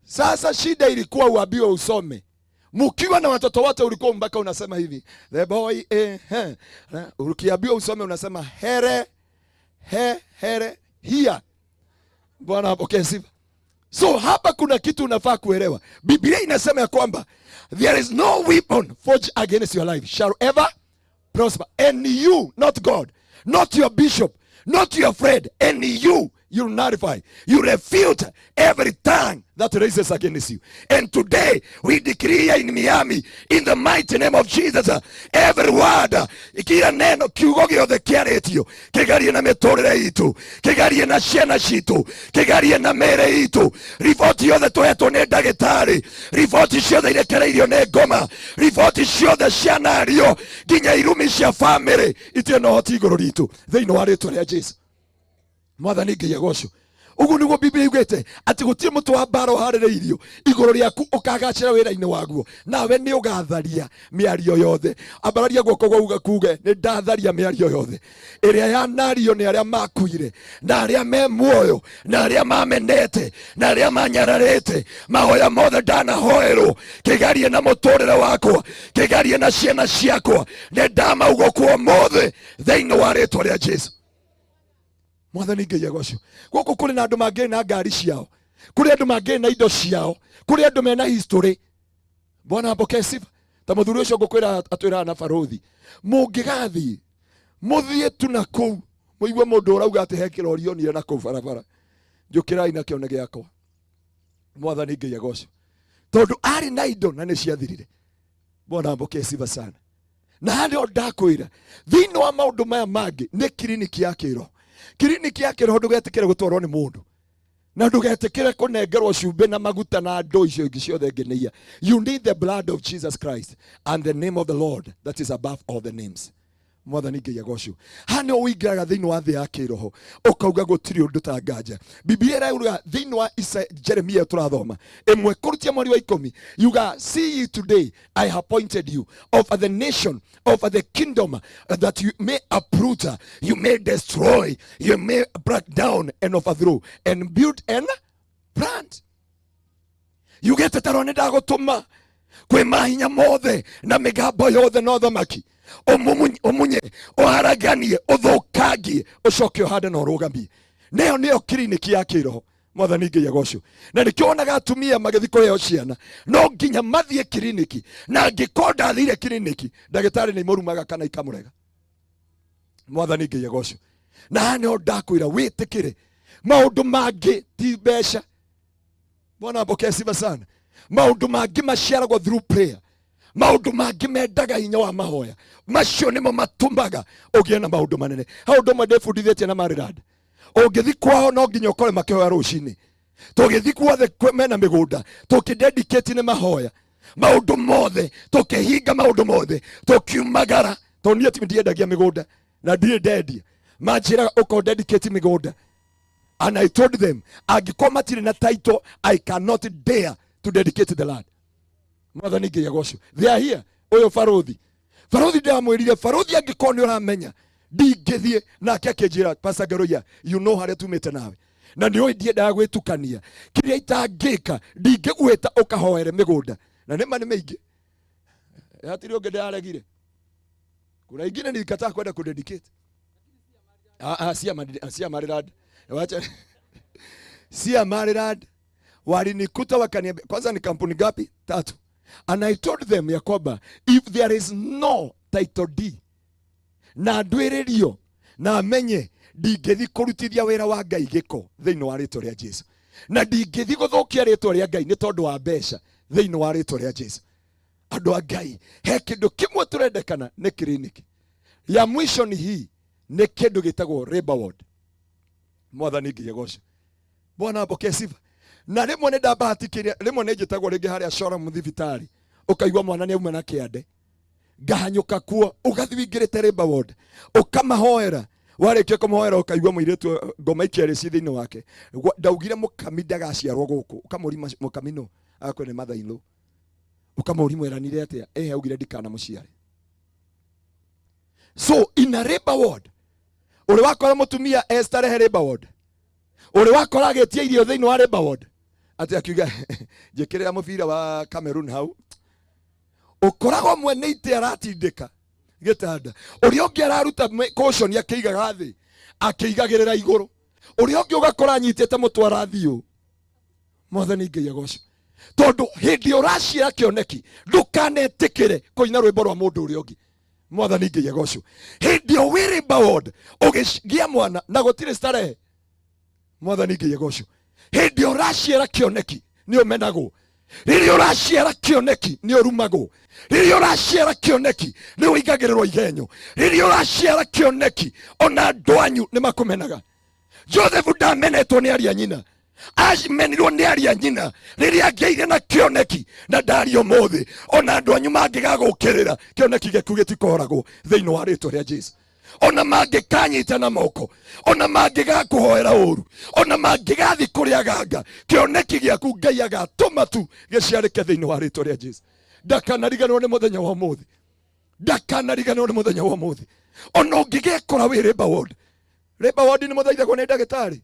Sasa shida ilikuwa uambiwe usome. Mkiwa na watoto wote ulikuwa mpaka unasema hivi. The boy, Na, ukiambiwa usome unasema here, he, here, here. Bwana apokee sifa. So hapa kuna kitu unafaa kuelewa. Biblia inasema ya kwamba there is no weapon forged against your life shall ever prosper. And you, not God, not your bishop, not your friend, and you, you nullify, you refute every tongue that raises against you. And today we decree here in Miami, in the mighty name of Jesus, every word, kila neno, kiugo gĩothe kĩarĩtio, kĩgarie na mĩtũrĩre itũ, kĩgarie na ciana citũ, kĩgarie na mĩĩrĩ itũ, riboti yothe tũhetwo nĩ ndagĩtarĩ, riboti ciothe irekereirio nĩ ngoma, riboti ciothe cianario, nginya irumi cia famĩlĩ itirĩ na ũhoti igũrũ ritũ, thĩinĩ wa rĩtwa rĩa Jesu. Mwathani Ngai agocwo. Ũguo nĩguo Biblia yugĩte atĩ gũtirĩ mũtĩ wa mbara ũharĩrĩirio igũrũ rĩaku ũkagacĩra wĩra-inĩ waguo, nawe nĩ ũgatharia mĩario yothe. Ambararia guoko gwaku kuge nĩ ndatharia mĩario yothe ĩrĩa yanario nĩ arĩa makuire na arĩa me muoyo na arĩa mamenete na arĩa manyararĩte. Mahoya mothe ndanahoerwo kĩgarie na mũtũrĩre wakwa, kĩgarie na ciana ciakwa, nĩ ndamauga kuo mothe thĩinĩ wa rĩtwa rĩa Jesu. Mwathani Ngai agocwo. Gũkũ kũrĩ na andũ mangĩ na ngari ciao, kũrĩ andũ mangĩ na indo ciao, kũrĩ andũ mena history. Bwana apokee sifa. Ta mũthuri ũcio ngũkwĩra atwĩraga na barothi, mũngĩgathiĩ mũthiĩ tu na kũu Mũigue mũndũ ũrauga atĩ he kĩrori onire na kũu barabara. Njũkĩrai na kĩone gĩakwa. Mwathani Ngai agocwo. Tondũ arĩ na indo na nĩ ciathirire. Bwana apokee sifa sana. Na harĩa ndakwĩra thĩinĩ wa maũndũ maya mangĩ nĩ kiriniki ya kĩroho. Kiriniki ya kĩroho ndũgetĩkĩre gũtwarwo nĩ mũndũ. Na ndũgetĩkĩre kũnengerwo cumbĩ na maguta na ndũ icio ingĩ ciothe ngeneia. You need the blood of Jesus Christ and the name of the Lord that is above all the names. Mwathani Ngai agocwo. Haha nĩho ũingĩraga thĩinĩ wa thĩ ya kĩroho ũkauga gũtirĩ ũndũ ta nganja. Biblia ĩrauga thĩinĩ wa Jeremia tũrathoma ĩmwe kũrutia mweri wa 10 yuga, see ye today I have appointed you over the nation, over the kingdom, that you may uproot, you may destroy, you may break down and overthrow and build and plant. Yugĩte tarwo nĩ ndagũtũma kwĩ mahinya mothe na mĩgambo yothe na ũthamaki, ũmunye, ũharaganie, ũthũkangie, ũcoke ũhande na ũrũgamie. Nĩyo nĩyo kiriniki ya kĩroho. Mwathani Ngai agocwo. Na nĩkĩo wonaga atumia magĩthiĩ kũheo ciana no nginya mathiĩ kiriniki, na angĩkorwo ndathire kiriniki ndagĩtarĩ nĩ imũrumaga kana ikamũrega. Mwathani Ngai agocwo. Na haha nĩho ndakwĩra wĩtĩkĩre maũndũ mangĩ ti mbeca. Bwana apokee sifa sana. Maũndũ mangĩ maciaragwo through prayer. Maũndũ mangĩ mendaga hinya wa mahoya. Macio nĩmo matũmaga ũgĩe na maũndũ manene. Hau ũndũ ũmwe ndĩbundithĩtie na Maryland. Ũngĩthiĩ kwao no nginya ũkore makĩhoya rũcinĩ. Tũgĩthiĩ guothe mena mĩgũnda, tũkĩdedicate nĩ mahoya. Maũndũ mothe, tũkĩhinga maũndũ mothe, tũkiumagara. Tondũ niĩ ti ndiendagia mĩgũnda na ndirĩ ndendia. Manjĩraga ũkorwo dedicate mĩgũnda. And I told them, angĩkorwo matirĩ na title, I cannot dare to dedicate the land. Mwathani Ngai agocwo. They are here. Ũyũ barothi. Barothi ndamwĩrire, barothi angĩkorwo nĩ ũramenya, ndingĩthiĩ. Nake akĩnjĩra, Pastor Ngaruiya, you know harĩa tumĩte nawe. Na nĩ ũĩ ndiendaga gwĩtukania. Kĩrĩa itangĩka, ndingĩgwĩta ũkahoere mĩgũnda. Na nĩ ma nĩ mĩingĩ. Hatirĩ ũngĩ ndĩraregire. Kuna ingine nilikataa kwenda kudedicate. Si ya Maryland. Wacha. Si ya Maryland. Walinikuta wakaniambia, kwanza ni kampuni ngapi? 3. And I told them ya kwamba if there is no title deed na ndwĩrĩrio na menye ndingĩthiĩ kũrutithia wĩra wa Ngai gĩko thĩinĩ wa rĩtwa rĩa Jesu, na ndingĩthiĩ gũthũkia rĩtwa rĩa Ngai nĩ tondũ wa mbeca thĩinĩ wa rĩtwa rĩa Jesu. Andũ a Ngai, he kĩndũ kĩmwe tũrendekana nĩ kiriniki. Ya mwisho ni hii, nĩ kĩndũ gĩtagwo labor ward. Mwathani Ngai agocwo. Bwana apokee sifa. Na rĩmwe nĩ ndabahatikire, rĩmwe nĩ njĩtagwo rĩngĩ harĩa Shoram thibitarĩ, ũkaigua mwana nĩ auma na kĩande, ngahanyũka kuo, ũgathiĩ wĩingĩrĩte labor ward, ũkamahoera. Warĩkia kũmũhoera ũkaigua mũirĩtu ngoma ikĩarĩ ci thĩinĩ wake. Ndaugire mũkami ndagaciarwo gũkũ, ũkamũria mũkami nũ? Agakwĩra nĩ mother-in-law. Ũkamũria mweranire atĩa? Ĩhĩ, augire ndikanamũciare. So in a labor ward, ũrĩ wakora mũtumia estarehe labor ward, ũrĩ wakora agĩtia irio thĩinĩ wa labor ward, atĩ akiuga njĩkĩrĩra mũbira wa Cameroon hau, ũkoragwo mwene itĩ aratindĩka gĩtanda, ũrĩa ũngĩ araruta caution akĩigaga thĩ akĩigagĩrĩra igũrũ, ũrĩa ũngĩ ũgakora anyitĩte mũtwe arathiĩ ũũ. Mwathani Ngai agocwo. Tondũ hĩndĩ ũraciara kĩoneki ndũkanetĩkĩre kũina rwĩmbo rwa mũndũ ũrĩa ũngĩ. Mwathani Ngai agocwo. Hĩndĩ ĩyo wĩ labor ward ũgĩgĩa mwana na gũtirĩ starehe. Mwathani Ngai agocwo. Hĩndĩ ĩyo ũraciara kĩoneki nĩ ũmenagwo. Rĩrĩa ũraciara kĩoneki nĩ ũrumagwo. Rĩrĩa ũraciara kĩoneki nĩ ũigagĩrĩrwo igenyo. Rĩrĩa ũraciara kĩoneki ona andũ anyu nĩ makũmenaga. Joseph ndamenetwo nĩ aria nyina, amenirwo nĩ aria nyina rĩrĩa angĩire na kĩoneki na ndaria ũmũthĩ. Ona andũ anyu mangĩgagũkĩrĩra kĩoneki gĩaku gĩtikoragwo thĩinĩ wa rĩtwa rĩa Jesu. Ona mangĩkanyita na moko, ona mangĩgakũhoera ũru, ona mangĩgathiĩ kũrĩ aganga, kĩoneki gĩaku Ngai agatũma tu gĩciarĩke thĩinĩ wa rĩtwa rĩa Jesu. Ndakanariganĩrwo nĩ mũthenya wa ũmũthĩ, ndakanariganĩrwo nĩ mũthenya wa ũmũthĩ. Ona ũngĩgekora wĩ labor ward, labor ward nĩ mũthaithagwo nĩ ndagĩtarĩ,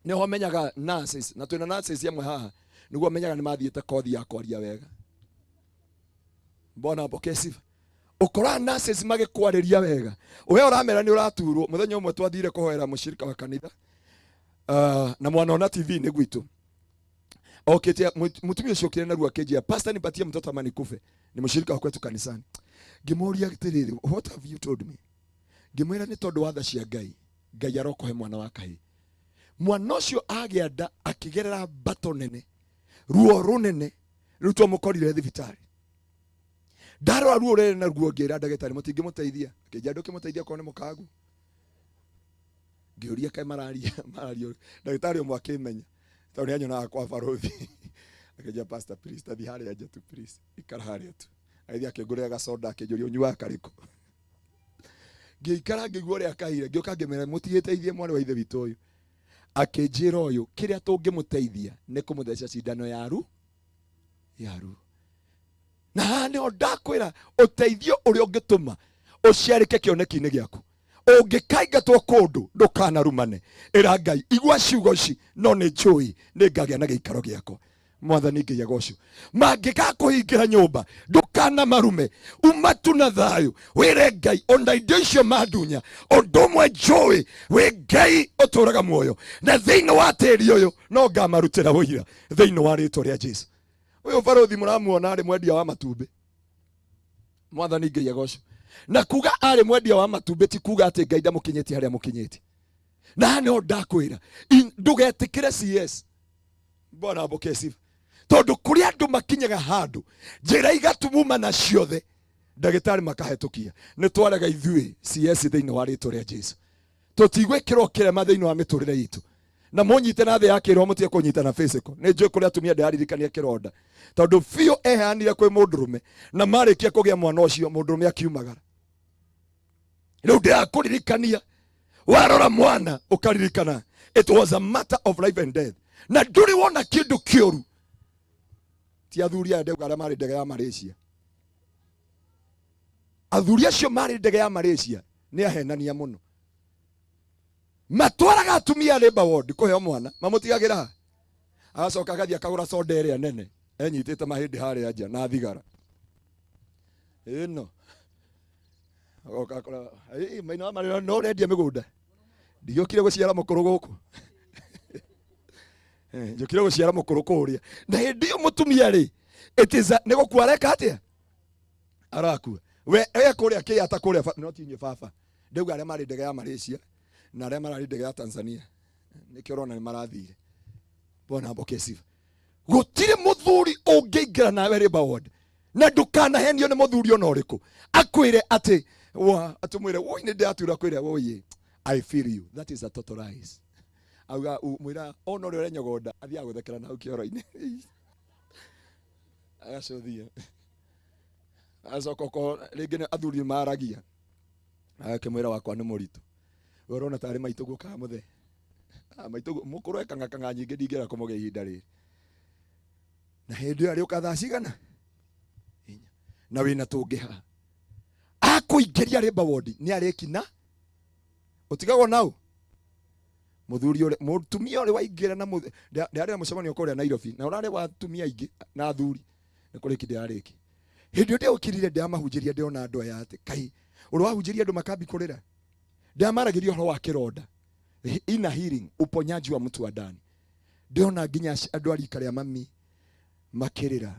nĩho menyaga nurses, na twĩna nurses amwe haha, nĩguo menyaga nĩ mathiĩte kothi ya kwaria wega. Bwana apokee sifa. Ũkoraga nurses magĩkwarĩria wega, we ũramera nĩ ũraturwo. Mũthenya ũmwe twathire kũhoera mũshirika wa kanitha, na mwana ona TV nĩ gwitũ, okĩte mũtumia ũcio okire narua akĩnjĩra, pastor nipatie mtoto ama nikufe. Ni mũshirika wa kwetu kanisani. Ngĩmũria atĩrĩrĩ, what have you told me? Ngĩmwĩra nĩ tondũ wa tha cia Ngai. Ngai arokohe mwana wa kahĩĩ. Mwana ũcio agĩa nda akĩgerera mbato nene, ruo rũnene, rĩu twamũkorire thibitarĩ. Ndarora ruo rũrĩa na ruo ngĩra ndagĩtarĩ mũtingĩmũteithia. Akĩnjĩra ndũkĩmũteithia korwo nĩ mũkagu. Ngĩũria kaĩ mararia mararia ndagĩtarĩ ũmwe akĩmenya tondũ nĩ anyonaga kwa barothi. Akĩnjĩra pastor please tathiĩ harĩa nja tu please, ikara harĩa tu. Agĩthiĩ akĩngũrĩra gacoda akĩnjũria ũnyuaga karĩkũ. Ngĩikara ngĩigua ũrĩa akaire, ngĩũka ngĩmera mũtigĩteithie mwarĩ wa ithe witũ ũyũ. Akĩnjĩra ũyũ kĩrĩa tũngĩmũteithia nĩ kũmũtheca cindano ya ru ya ru. Na haha nĩho ndakwĩra ũteithio ũrĩa ũngĩtũma ũciarĩke kĩoneki-inĩ gĩaku. Ũngĩkaingatwo kũndũ ndũkanarumane, ĩra Ngai igua ciugo ici no nĩ njũĩ nĩ ngagĩa na gĩikaro gĩakwa. Mwathani Ngai agocwo. Mangĩgakũhingĩra nyũmba ndũkanamarume, uma tu na thayũ, wĩre Ngai ona indo icio mandunya, ũndũ ũmwe njũĩ wĩ Ngai ũtũraga muoyo na thĩinĩ wa tĩri ũyũ no ngamarutĩra ũira thĩinĩ wa rĩtwa rĩa Jesu. Ũyũ barothi mũramuona arĩ mwendia wa matumbĩ. Mwathani Ngai agocwo. Na kuga arĩ mwendia wa matumbĩ ti kuga atĩ Ngai ndamũkinyĩtie harĩa mũkinyĩtie. Na haha nĩho ndakwĩra ndũgetĩkĩre CS. Bwana apokee sifa. Tondũ kũrĩ andũ makinyaga handũ njĩra igatumumana ciothe ndagĩtarĩ makahetũkia. Nĩ twarega ithuĩ CS thĩinĩ wa rĩtwa rĩa Jesu. Tũtigwĩkĩrwo kĩrema thĩinĩ wa mĩtũrĩre itũ. Na mũnyite na thĩ ya kĩroho mũtige kũnyita na physical. Nĩ njũĩ kũrĩ atumia ndĩraririkania kĩronda. Tondũ biũ eheanire kwĩ mũndũrũme na marĩkia kũgĩa mwana ũcio mũndũrũme akiumagara. Rĩu ndĩrakũririkania warora mwana ũkaririkana it was a matter of life and death. Na ndũrĩ wona kĩndũ kĩũru. Ti athuri aya ndauga arĩa marĩ ndege ya Malaysia. Athuri acio marĩ ndege ya Malaysia nĩ ahenania mũno. Matwaraga atumia labor ward kũheo mwana, mamũtigagĩra ha? Agacoka agathiĩ akagũra soda ĩrĩa nene enyitĩte mahĩndĩ harĩa nja na thigara. Ĩno. Agoka akora, ĩĩ maina wa marĩra no ũrendia mĩgũnda. Ndigĩũkire gũciara mũkũrũ gũkũ. Njũkire gũciara mũkũrũ kũrĩa. Na hĩndĩ ĩyo mũtumia rĩ, it is a, nĩ gũkua areka atĩa? Arakua. We e kũrĩa kĩata kũrĩa no ti inyuĩ baba. Ndauga arĩa marĩ ndege ya Malaysia na arĩa mararĩ ndege ya Tanzania. Nĩkĩo ũrona nĩ marathire. Bwana apokee sifa. Gũtirĩ mũthuri ũngĩingĩra nawe labor ward na ndũkanahenio nĩ mũthuri ona ũrĩkũ akwĩre atĩ wa atũmwĩre woi nĩ ndĩratura kwĩre woi I feel you, that is a total lies. Auga mwĩra ona ũrĩa ũrenyogonda athiaga gũthekera na hau kĩoro-inĩ. Agacũthia. Acoka okorwo rĩngĩ nĩ athuri maragia. Agakĩmwĩra wakwa nĩ mũritũ. We ũrona tarĩ maitũ guo kana mũthee. Maitũ guo mũkũrũ ekang'akang'a nyingĩ ndingĩenda kũmũgĩa ihinda rĩrĩ. Na hĩndĩ ĩyo arĩũka thaa cigana? Inya. Na wĩna tũngĩ haha. Akũingĩria labor ward nĩ arĩkina. Ũtigagwo nau. Mũthuri ũrĩa, mũtumia ũrĩa waingĩra na ndĩrarĩ na mũcemanio kũrĩa Nairobi na ũrarĩ wa atumia aingĩ na athuri. Nĩ kũrĩki ndĩrarĩki. Hĩndĩ ĩyo ndĩokirire ndĩramahunjĩria ndĩrona andũ aya atĩ kai ũrĩa wahunjĩria andũ makambi kũrĩra. Ndĩramaragĩria ũhoro wa kĩronda. Inner healing, uponyaji wa mtu wa ndani. Ndĩrona nginya andũ a rika rĩa mami makĩrĩra.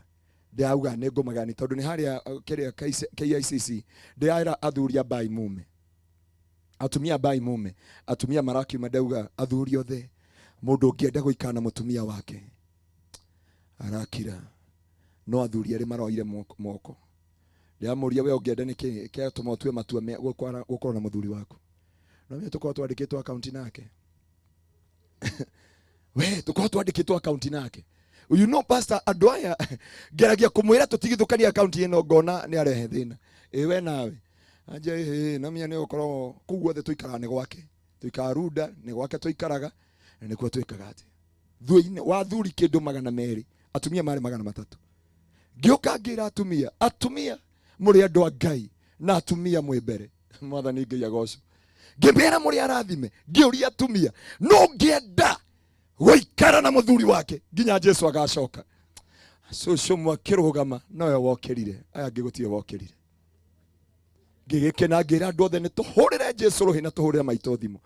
Ndĩrauga nĩ ngũmagani tondũ nĩ harĩa kĩrĩa KICC ndĩraera athuri a mbai mume. Atumia mbai mume. Atumia marakiuma ndauga athuri othe mũndũ ũngĩenda gũikara na mũtumia wake arakira. No athuri erĩ maroire moko. Ndĩramũria we ũngĩenda nĩkĩ kĩatũma ũtue matua me gũkorwo na mũthuri waku. No mimi tukorwo twandĩkĩtwo account nake. We tukorwo twandĩkĩtwo account nake. You know pastor andũ aya ngeragia kũmwĩra tũtigithũkanie account ĩno ngona nĩ arehe thĩna. Ĩ we nawe. Anje ĩ na mia nĩ ũkorwo kũu guothe tũikaraga nĩ gwake. Tũikaraga Runda nĩ gwake tũikaraga na nĩkuo twĩkaga atĩ. Thuĩ-inĩ wa athuri kĩndũ magana merĩ, atumia marĩ magana matatũ. Ngĩũka ngĩra atumia, atumia mũrĩ andũ a Ngai na atumia mwĩ mbere. Mwathani Ngai agocwo. Ngĩmera mũrĩ arathime, ngĩũria atumia, no ngĩenda gũikara na mũthuri wake nginya Jesu agacoka. Cũcũ mwe akĩrũgama nowe wokĩrire, aya angĩ gũtirĩ wokĩrire. Ngĩgĩkena ngĩra andũ othe nĩ tũhũrĩre Jesu rũhĩ na tũhũrĩre maitũ thimũ.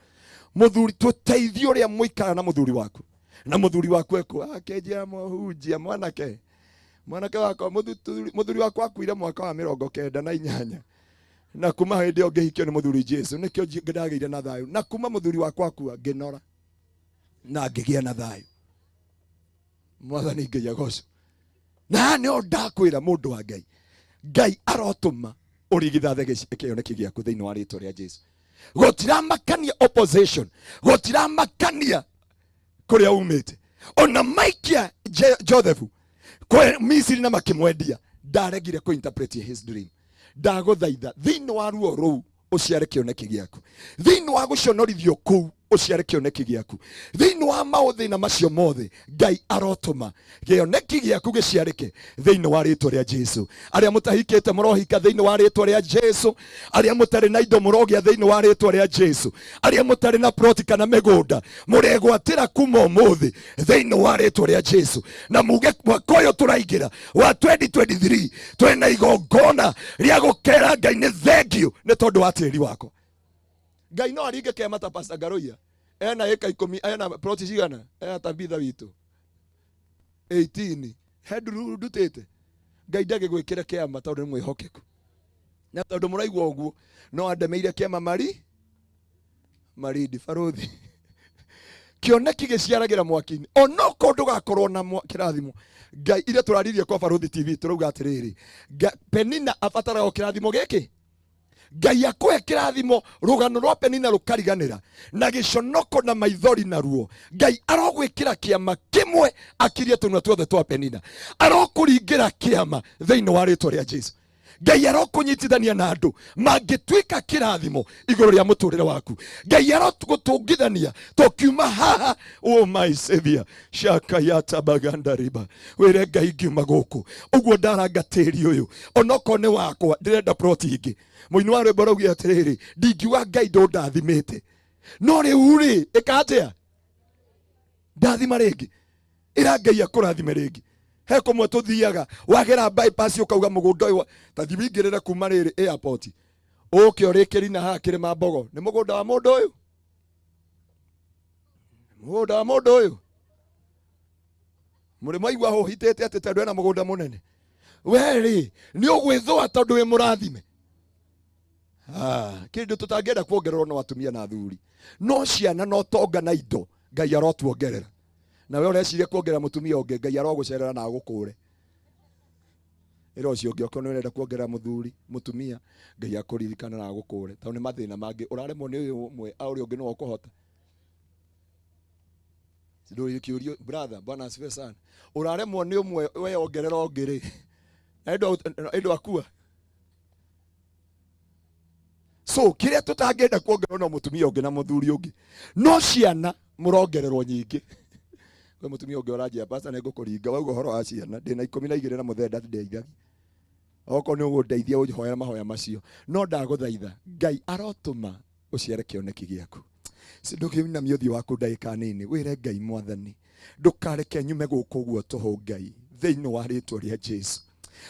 Mũthuri tũteithie ũrĩa mũikara na mũthuri waku. Na mũthuri waku ekũ? Akĩnjĩra mũhunjia mwanake. Mwanake wakwa, mũthuri wakwa akuire mwaka wa mĩrongo kenda na inyanya. Na kuma hĩndĩ ĩyo ngĩhikio nĩ mũthuri Jesu, nĩkĩo ndagĩire na thayũ. Na kuma mũthuri wakwa akua ngĩnora na ngĩgĩa na thayũ. Mwathani Ngai agocwo. Na nĩo ndakwĩra mũndũ wa Ngai, Ngai arotũma ũrigithathe kĩoneki gĩaku thĩinĩ wa rĩtwa rĩa Jesu. Gũtiramakania opposition, gũtiramakania kũrĩa umĩte. Ona maikia Joseph kwe Misiri na makĩmwendia, ndaregire kũ interpret his dream. Ndagũthaitha thĩinĩ wa ruo rũu ũciare kĩoneki gĩaku, thĩinĩ wa gũconorithio kũu ũciare kĩoneki gĩaku, thĩinĩ wa maũthĩna macio mothe Ngai arotũma kĩoneki gĩaku gĩciarĩke thĩinĩ wa rĩtwa rĩa Jesu. Arĩa mũtahikĩte mũrohika thĩinĩ wa rĩtwa rĩa Jesu, arĩa mũtarĩ na indo mũrogĩa thĩinĩ wa rĩtwa rĩa Jesu, arĩa mũtarĩ na ploti kana mĩgũnda mũregwatĩra kuma ũmũthĩ thĩinĩ wa rĩtwa rĩa Jesu. Na muge mwaka ũyũ tũraingĩra wa 2023 twĩna igongona rĩa gũkera Ngai nĩ thengiũ nĩ tondũ wa tĩri wakwa. Ngai no aringe kĩama ta Pastor Ngaruiya ena ĩka 10, ena ploti cigana, ena Tabitha witũ 18, he nduru ndutĩte. Ngai ndagĩgwĩkĩre kĩama tondũ nĩ mwĩhokeku, na tondũ mũraigua ũguo no andemeire kĩama mari marindi baruthi. Kĩoneki gĩciaragĩra mwaki-inĩ, onokorwo ndũgakorwo na kĩrathimo. Ngai iria tũraririe kwa Baruthi TV tũrauga atĩrĩrĩ, Penina abataraga o kĩrathimo gĩkĩ. Ngai akũhe kĩrathimo, rũgano rwa Penina rũkariganĩra na gĩconoko na maithori na ruo. Ngai arogwĩkĩra kĩama kĩmwe akirie tũnua tuothe twa Penina, arokũringĩra kĩama thĩinĩ wa rĩtwa rĩa Jesu. Ngai arokũnyitithania na andũ mangĩtuĩka kĩrathimo igũrũ rĩa mũtũrĩre waku. Ngai arogũtũngithania tũkiuma haha. Oh my Savior, shakayata baganda riba, wĩre Ngai ngiuma gũkũ ũguo ndaranga tĩri ũyũ, onokorwo nĩ wakwa ndĩrenda ploti ĩngĩ. Mũini wa rwĩmbo araugire atĩrĩrĩ, ndingiuga Ngai ndũndathimĩte, no rĩu rĩ ĩka atĩa? Ndathima rĩngĩ, ĩra Ngai akũrathime rĩngĩ. He kũmwe tũthiaga wagera bypass ũkauga mũgũnda ũyũ ta thiĩ wingĩrĩre kuma rĩrĩ airport ũke ũrĩkĩri na haha kĩrĩma mbogo, nĩ mũgũnda wa mũndũ ũyũ, mũgũnda wa mũndũ ũyũ. Mũrĩ mwaigua hũhitĩte atĩ tondũ ena mũgũnda mũnene? We rĩ nĩ ũgwĩthũa tondũ wĩ mũrathime. Kĩndũ tũtangĩenda kuongererwo no atumia na athuri, no ciana no tonga na indo Ngai arotuongerera. Na we ũreciria kuongerera mũtumia ũngĩ, Ngai arogũcerera na agũkũre. Ĩra ũcio ũngĩ, okorwo nĩ ũrenda kuongerera mũthuri, mũtumia, Ngai akũririkana na agũkũre. Tondũ nĩ mathĩna mangĩ ũraremwo nĩ ũyũ ũmwe, a ũrĩa ũngĩ nĩwe ũkũhota. Ndũĩ kĩũrio, brother, bwana asifiwe sana. Ũraremwo nĩ ũmwe, we ongerera ũngĩ rĩ, na ĩndũ akua. So kĩrĩa tũtangĩenda kuongererwo no mũtumia ũngĩ na mũthuri ũngĩ, no ciana mũrongererwo nyingĩ. Kwĩ mũtumia ũngĩ ũranjĩra, pastor, nĩ ngũkũringa wauga ũhoro wa ciana, ndĩna 12 na mũthee ndandeithagia. Okorwo nĩ ũgũndeithia ũnjoere mahoya macio, no ndagũthaitha Ngai arotũma ũciare kĩoneki gĩaku. Ndũkĩinamie ũthiũ waku ndagĩka nini, wĩre Ngai, Mwathani, ndũkareke nyume gũkũ ũguo tũhũ Ngai, thĩinĩ wa rĩtwa rĩa Jesu.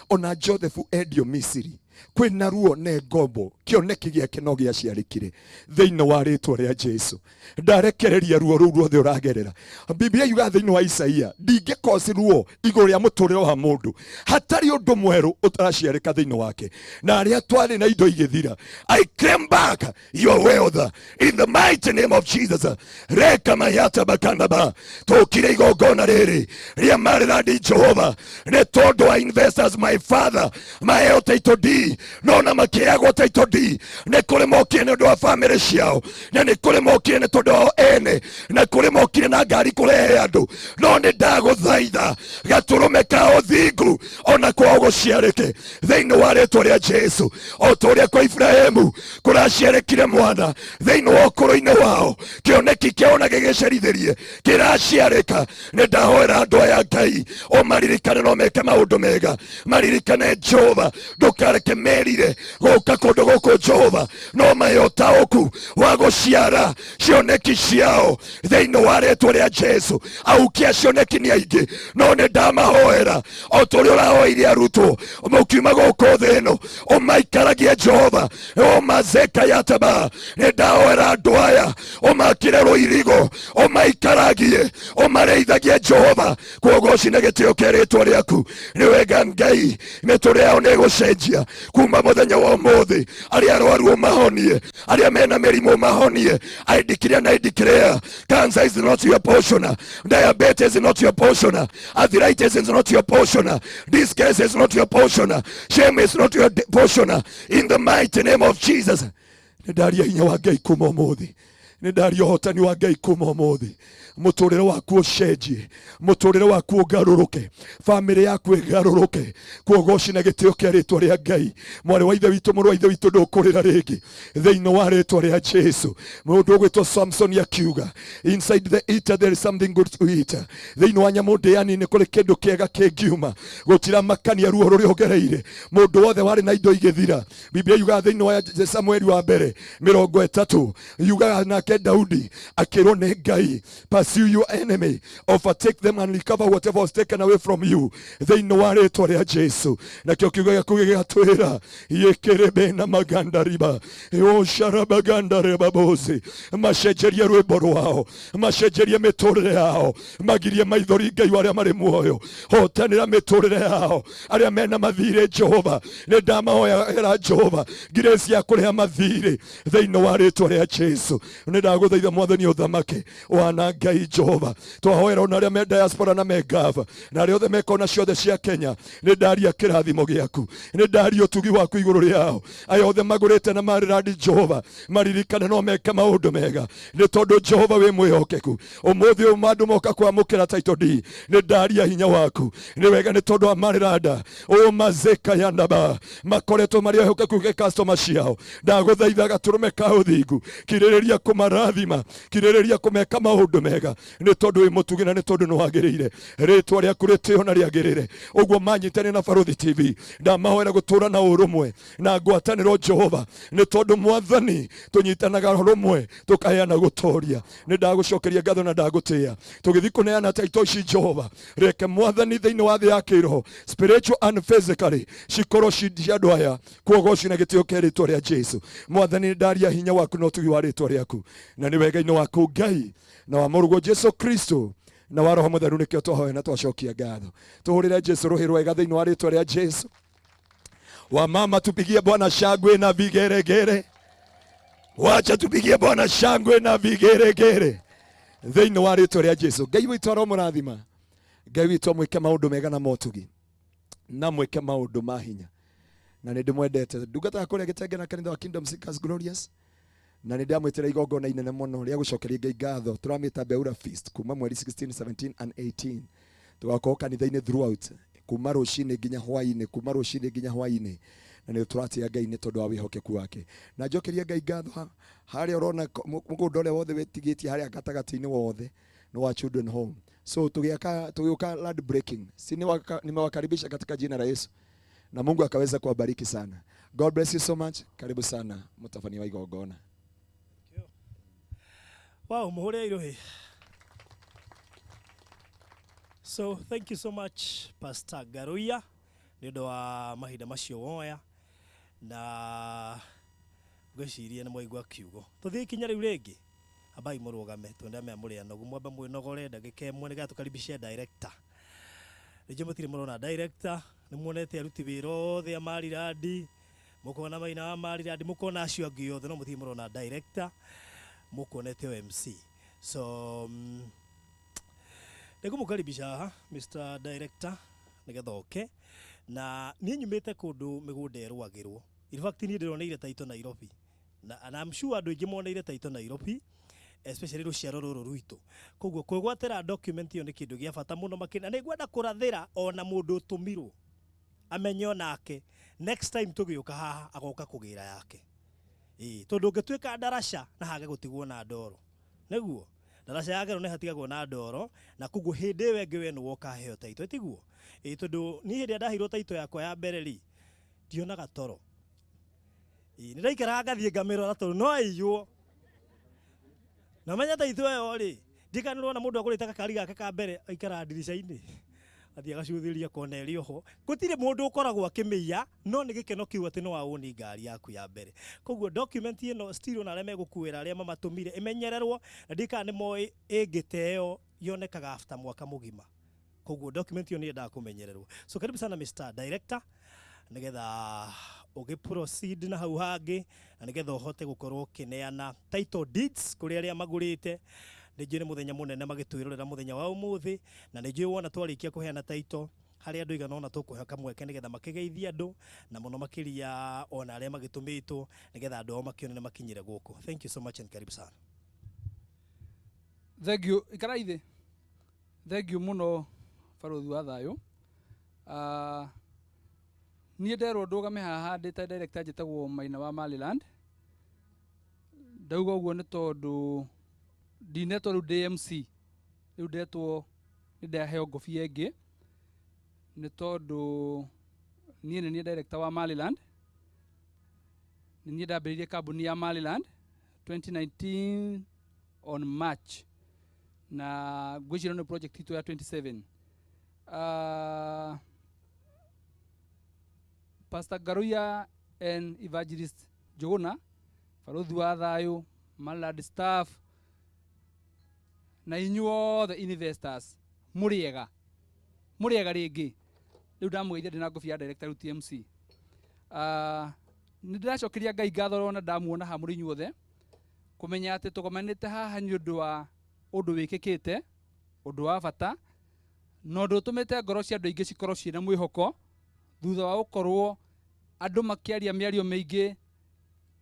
Ona Joseph endio Misiri kwĩna ruo ne ngombo, kĩoneki gĩake no gĩaciarĩkire thĩinĩ wa rĩtwa rĩa Jesu. Ndarekereria ruo rũu ruothe ũragerera. Biblia yugaga thĩinĩ wa Isaia, ndingĩkoci ruo igũrũ rĩa mũtũrĩre wa mũndũ hatarĩ ũndũ mwerũ ũtaraciarĩka thĩinĩ wake. Na arĩa twarĩ na indo igĩthira, I claim back your wealth in the mighty name of Jesus. Reka mayata bakandaba, tũkire igongona rĩrĩ rĩa Maryland Jehova, nĩ tondũ wa investors my father maheo title D, no na makĩheagwo title D nĩ kũrĩ mokire nĩ ũndũ wa family ciao, na nĩ kũrĩ mokire nĩ tondũ wao ene, na kũrĩ mokire na ngari kũrehe andũ. No nĩ ndagũthaitha gatũrũme ka ũthingu ona kwao gũciarĩke thĩinĩ wa rĩtwa rĩa Jesu, o ta ũrĩa kwa Ibrahimu kũraciarĩkire mwana thĩinĩ wa ũkũrũ-inĩ wao, kĩoneki kĩao na gĩgĩcerithĩrie kĩraciarĩka. Nĩ ndahoera andũ aya Ngai ũmaririkane no meke maũndũ mega, maririkane Jehova, ndũkareke merire gũka kũndũ gũkũ Jehova, no mahe ũtaũku wa gũciara cioneki ciao thĩinĩ wa rĩtwa rĩa Jesu. Aukia cioneki nĩ aingĩ, no nĩ ndamahoera o ta ũrĩa ũrahoeire arutwo mũkiuma gũkũ thĩ ĩno, ũmaikaragie Jehova ũmazeka yataba. Nĩ ndahoera andũ aya ũmakĩre rũirigo, ũmaikaragie, ũmarĩithagie Jehova. Kwogoci na gĩtĩo kĩa rĩtwa rĩaku. Nĩ wega Ngai, mĩtũrĩre yao nĩ ĩgũcenjia kuma mũthenya wa ũmũthĩ. Arĩa arwaru ũmahonie, arĩa mena mĩrimũ ũmahonie. I declare and I declare, cancer is not your portion, diabetes is not your portion, arthritis is not your portion, disgrace is not your portion, shame is not your portion. In the mighty name of Jesus. Nĩ ndaria hinya wa Ngai kuma ũmũthĩ, nĩ ndaria ũhotani wa Ngai kuma ũmũthĩ. Mũtũrĩre waku ũcenjie, mũtũrĩre waku ũgarũrũke, bamĩrĩ yaku ĩgarũrũke. Kuogoci na gĩtĩo kĩa rĩtwa rĩa Ngai. Mwarĩ wa ithe witũ, mũrũ wa ithe witũ, ndũkũrĩra rĩngĩ thĩinĩ wa rĩtwa rĩa Jesu. Mũndũ ũgwĩtwo Samson akiuga, inside the eater there is something good to eat. Thĩinĩ wa nyamũ ndĩani nĩ kũrĩ kĩndũ kĩega kĩngiuma. Gũtiramakania ruo rũrĩa ũgereire. Mũndũ wothe warĩ na indo igĩthira, Biblia yugaga thĩinĩ wa Samueli wa mbere 30, yugaga nake Daudi akĩrwo nĩ Ngai, pursue your enemy, overtake them and recover whatever was taken away from you. Thĩinĩ wa rĩtwa rĩa Jesu. Nakĩo kiugo gĩaku gĩgatwĩra yĩkĩrĩbe na magandariba osharabaganda macenjerie rwĩmbo rwao, macenjerie mĩtũrĩre yao, magirie maithori Ngai wa arĩa marĩ muoyo. Hotanĩra mĩtũrĩre yao, arĩa mena mathirĩ Jehova, nĩ ndamahoyera Jehova grace ya kũrĩha mathirĩ thĩinĩ wa rĩtwa rĩa Jesu. Nĩ ndagũthaitha Mwathani ũthamake wana Ngai Jehova. Twahoera ona arĩa me diaspora na me gava na arĩa othe mekona ciothe cia Kenya, nĩ ndaria kĩrathimo gĩaku, nĩ ndaria ũtugi waku igũrũ rĩao. Aya othe magũrĩte na marĩrandi Jehova, maririkane no meke maũndũ mega, nĩ tondũ Jehova wĩ mwĩhokeku. Ũmũthĩ ũyũ andũ moka kwamũkĩra title deed, nĩ ndaria hinya waku. Nĩ wega nĩ tondũ wa marĩranda ũmazeka yandaba makoretwo marĩ ehokeku gĩ customer ciao. Ndagũthaitha gatũrũme ka ũthingu, kirĩrĩria kũmarathima, kirĩrĩria kũmeka maũndũ mega, nĩ tondũ wĩ mũtugi na nĩ tondũ nĩ wagĩrĩire. Rĩtwa rĩaku rĩtĩo na rĩagĩrĩre. Ũguo manyitane na Barũthi TV, ndamahoera gũtũra na ũrũmwe na ngwatanĩro Jehova, nĩ tondũ Mwathani tũnyitanaga rũmwe tũkaheana gũtoria. Nĩ ndagũcokeria ngatho na ndagũtĩĩa. Tũgĩthiĩ kũneana title ici Jehova, reke Mwathani thĩinĩ wa thĩ ya kĩroho, spiritual and physically, cikorwo ci cia andũ aya. Kuogoci na gĩtĩo kĩa rĩtwa rĩa Jesu. Mwathani nĩ ndaria hinya waku na ũtugi wa rĩtwa rĩaku, na nĩ wega-inĩ waku Ngai na wa mũrũguo Jesu Kristo na wa Roho Mũtheru, nĩkĩo twahoya na twacokia ngatho. Tũhũrĩre Jesu rũhĩ rwega thĩinĩ wa rĩtwa rĩa Jesu. Wamama, tupigie Bwana shangwe na vigeregere. Wacha tupigie Bwana shangwe na vigeregere thĩinĩ wa rĩtwa rĩa Jesu. Ngai witũ aromũrathima, Ngai witũ amwĩke maũndũ mega na motugi, na mwĩke maũndũ ma hinya. Na nĩ ndĩmwendete. Ndungata ya kũrĩa Gĩtenge na kanitha wa Kingdom Seekers Glorious, na nĩ ndamwĩtĩra igongona inene mũno rĩa gũcokeria Ngai ngatho. Tũramĩta Beura Feast kuma mweri 16, 17 and 18. Tũgakorwo kanitha-inĩ throughout, kuma rũcinĩ nginya hwaĩ-inĩ, kuma rũcinĩ nginya hwaĩ-inĩ. Na nĩ tũratĩĩa Ngai nĩ tondũ wa wĩhokeku wake. Na njokerie Ngai ngatho harĩa ũrona mũgũnda ũrĩa wothe wĩtigĩtie harĩa gatagatĩ-inĩ wothe nĩ wa Children Home. So tugĩũka land breaking, si nimewakaribisha katika jina la Yesu, na Mungu akaweza kuwabariki sana. God bless you so much. Karibu sana mutafani wa igongona. Wow, muhure irohe. So thank you so much Pastor Garuya nĩ ũndũ wa mahinda macio woya, na ngwĩciria nĩ mwaigua kiugo. Tũthiĩ ikinya rĩu rĩngĩ, ambai mũrũgame, twende mea mũrĩ anogu, mwambe mwĩnogore ndagĩka ĩmwe nĩgetha tũkaribishe director. Rĩngĩ mũtirĩ mũrona director, nĩ muonete aruti wĩra othe a Marirandi, mũkona maina wa Marirandi, mũkona acio angĩ othe, no mũtirĩ mũrona director, mũkuonete o MC. So nĩngũmũkaribisha haha Mr. Director nĩgetha oke. Na niĩ nyumĩte kũndũ mĩgũnda ĩrũagĩrwo. In fact niĩ ndĩroneire taito Nairobi, na and I'm sure andũ aingĩ moneire taito Nairobi, especially rũciaro rũrũ rwitũ. Koguo kwĩgwatĩra document ĩyo nĩ kĩndũ gĩa bata mũno makĩria, na nĩngwenda kũrathĩra ona mũndũ ũtũmirwo amenye onake next time tũgĩũka haha agoka kũgĩra yake. Ĩĩ, tondũ ũngĩtuĩka ndaraca na hage gũtigwo na ndoro, nĩguo ndaraca yagerwo nĩ hatigagwo na ndoro, na koguo hĩndĩ ĩyo ĩngĩ we nĩ woka heo taito, tiguo? Ĩĩ, tondũ niĩ hĩndĩ ĩrĩa ndaheirwo taito yakwa ya mbere rĩ, ndionaga toro. Ĩĩ, nĩ ndaikaraga ngathiĩ ngamĩrora tondũ no ĩiywo. Na menya taito ĩyo rĩ, ndikanĩrwo na mũndũ agũrĩte gakari gake ka mbere aikaraga ndirica-inĩ, athiĩ agacuthĩria kona ĩrĩ oho. Gũtirĩ mũndũ ũkoragwo akĩmĩiya, no nĩ gĩkeno kĩu atĩ no waũni ngari yaku ya mbere. Koguo document ĩno still ona arĩa megũkuĩra arĩa mamatũmire ĩmenyererwo, na ndiũĩ kana nĩ moĩ ĩngĩteo yonekaga after mwaka mũgima. Koguo document ĩyo nĩ yendaga kũmenyererwo. So karibu sana Mr. Director nĩgetha Ũgĩ proceed na hau hangĩ na nĩgetha ũhote gũkorwo ũkĩneana title deeds kũrĩ arĩa magũrĩte. Nĩ njũĩ nĩ mũthenya mũnene magĩtwĩrorera mũthenya wa ũmũthĩ, na nĩ njũĩ wona twarĩkia kũheana title harĩ andũ igana ũna tũkũhe kamweke nĩgetha makĩgeithie andũ, na mũno makĩria ona arĩa magĩtũmĩtwo nĩgetha andũ ao makĩone nĩ makinyire gũkũ. Thank you so much and karibu sana. Thank you. Ikara ithe. Thank you muno, barothi wa thayũ. Niĩ nderwo ndũgame haha ndĩ ta director njĩtagwo Maina wa Maryland. Ndauga ũguo nĩ tondũ ndinetwo rĩu ndĩ MC, rĩu ndetwo nĩ ndaheo ngobia ĩngĩ, nĩ tondũ niĩ nĩ niĩ director wa Maryland. Nĩ niĩ ndambĩrĩirie kambuni ya Maryland 2019 on March, na ngwĩciria nĩ project itũ ya 27. Pastor Garuya and Evangelist Njuguna, barothi wa thayũ, Maryland staff na inyuothe investors, mũrĩega, mũrĩega rĩngĩ. Rĩu ndamũgeithia ndĩna ngobia ya director rĩu TMC. Nĩ ndĩracokeria Ngai ngatho ona ndamuona haha mũrĩ inyuothe, kũmenya atĩ tũgomanĩte haha nĩ ũndũ wa ũndũ wĩkĩkĩte, ũndũ wa bata, na ũndũ ũtũmĩte ngoro cia andũ aingĩ cikorwo ciĩna mwĩhoko thutha wa gũkorwo andũ makĩaria mĩario mĩingĩ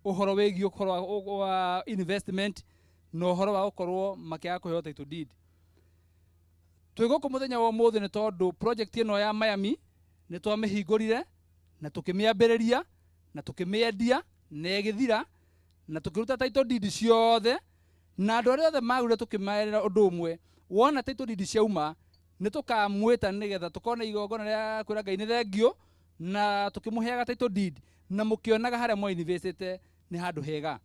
ũhoro wĩgiĩ ũhoro wa investment na ũhoro wa gũkorwo makĩaga kũheo title deed. Twĩ gũkũ mũthenya wa ũmũthĩ nĩ tondũ project ĩno ya Miami nĩ twamĩhingũrire na tũkĩmĩambĩrĩria na tũkĩmĩendia na ĩgĩthira na tũkĩruta title deed ciothe, na andũ arĩa othe magũrire tũkĩmerĩra ũndũ ũmwe, wona title deed ciauma nĩ tũkamwĩta nĩgetha tũkorwo na igongona rĩa kwĩra Ngai nĩ thengiũ, na tũkĩmũheaga title deed na mũkĩonaga harĩa mwa-investĩte nĩ handũ hega.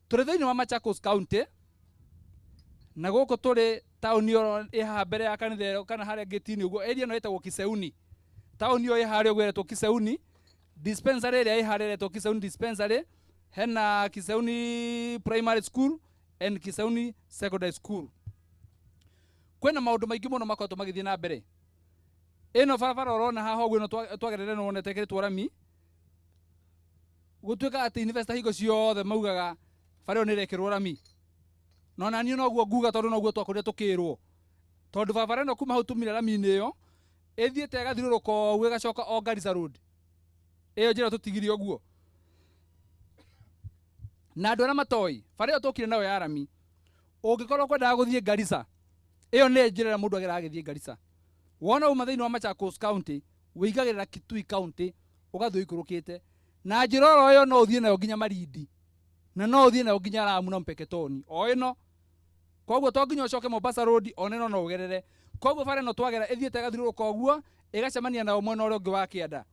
Tũrĩ thĩinĩ wa Machakos County, na gũkũ tũrĩ taũni ĩyo ĩ haha mbere ya kanitha ĩyo kana harĩa gate-inĩ ũguo, area ĩno ĩtagwo Kiseuni. Taũni ĩyo ĩ harĩa ũguo ĩretwo Kiseuni, dispensary ĩrĩa ĩ harĩa ĩretwo Kiseuni dispensary, hena Kiseuni Primary School and Kiseuni Secondary School. Kwĩna maũndũ maingĩ mũno makoretwo magĩthiĩ na mbere. Ĩno barabara ũrona haha ũguo ĩno twagerera ĩno wonete ĩkĩrĩtwo rami, gũtuĩkaga atĩ investor hingo ciothe maugaga bara ĩyo nĩ ĩrekĩrwo rami, na ona niĩ noguo nguga tondũ noguo twakorire tũkĩrwo, tondũ barabara ĩno kuma hau tumire rami-inĩ ĩyo ĩthiĩte ĩgathiũrũrũka ũguo ĩgacoka o Garissa Road, ĩyo njĩra tũtigire ũguo. Na andũ arĩa matoĩ bara ĩyo tũkire nayo ya rami, ũngĩkorwo kwendaga gũthiĩ Garissa, ĩyo nĩ njĩra ĩrĩa mũndũ ageraga agĩthiĩ Garissa. Wona uma thĩinĩ wa Machakos County wĩingagĩrĩra Kitui County ũgathiĩ ũikũrũkĩte, na njĩra oro ĩyo no ũthiĩ nayo nginya Malindi, na no ũthiĩ nayo nginya Lamu na Mpeketoni o ĩno. Koguo to nginya ũcoke Mombasa Road, ona ĩno no ũgerere. Koguo bara ĩno twagera ĩthiĩte ĩgathiũrũrũka ũguo ĩgacemania nayo mwena ũrĩa ũngĩ wa kĩanda,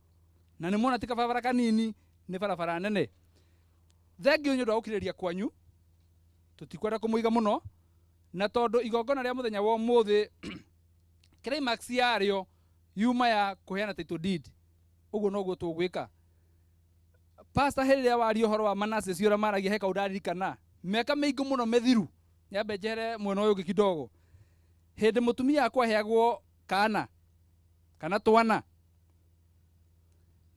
na nĩ muona ti kabarabara kanini, nĩ barabara nene. Thengiũ nĩ ũndũ wa gũkirĩrĩria kwanyu, tũtikwenda kũmũiga mũno, na tondũ igongona rĩa mũthenya wa ũmũthĩ climax yarĩo yuma ya kũheana title deed, ũguo noguo tũgwĩka. Pastor hĩndĩ ĩrĩa waria ũhoro wa Manasseh ũrĩa maragia he kaũndũ ndaririkana mĩaka mĩingĩ mũno mĩthiru, nyambe njehere mwena ũyũ ũngĩ kidogo. Hĩndĩ mũtumia akwa aheagwo kana kana twana,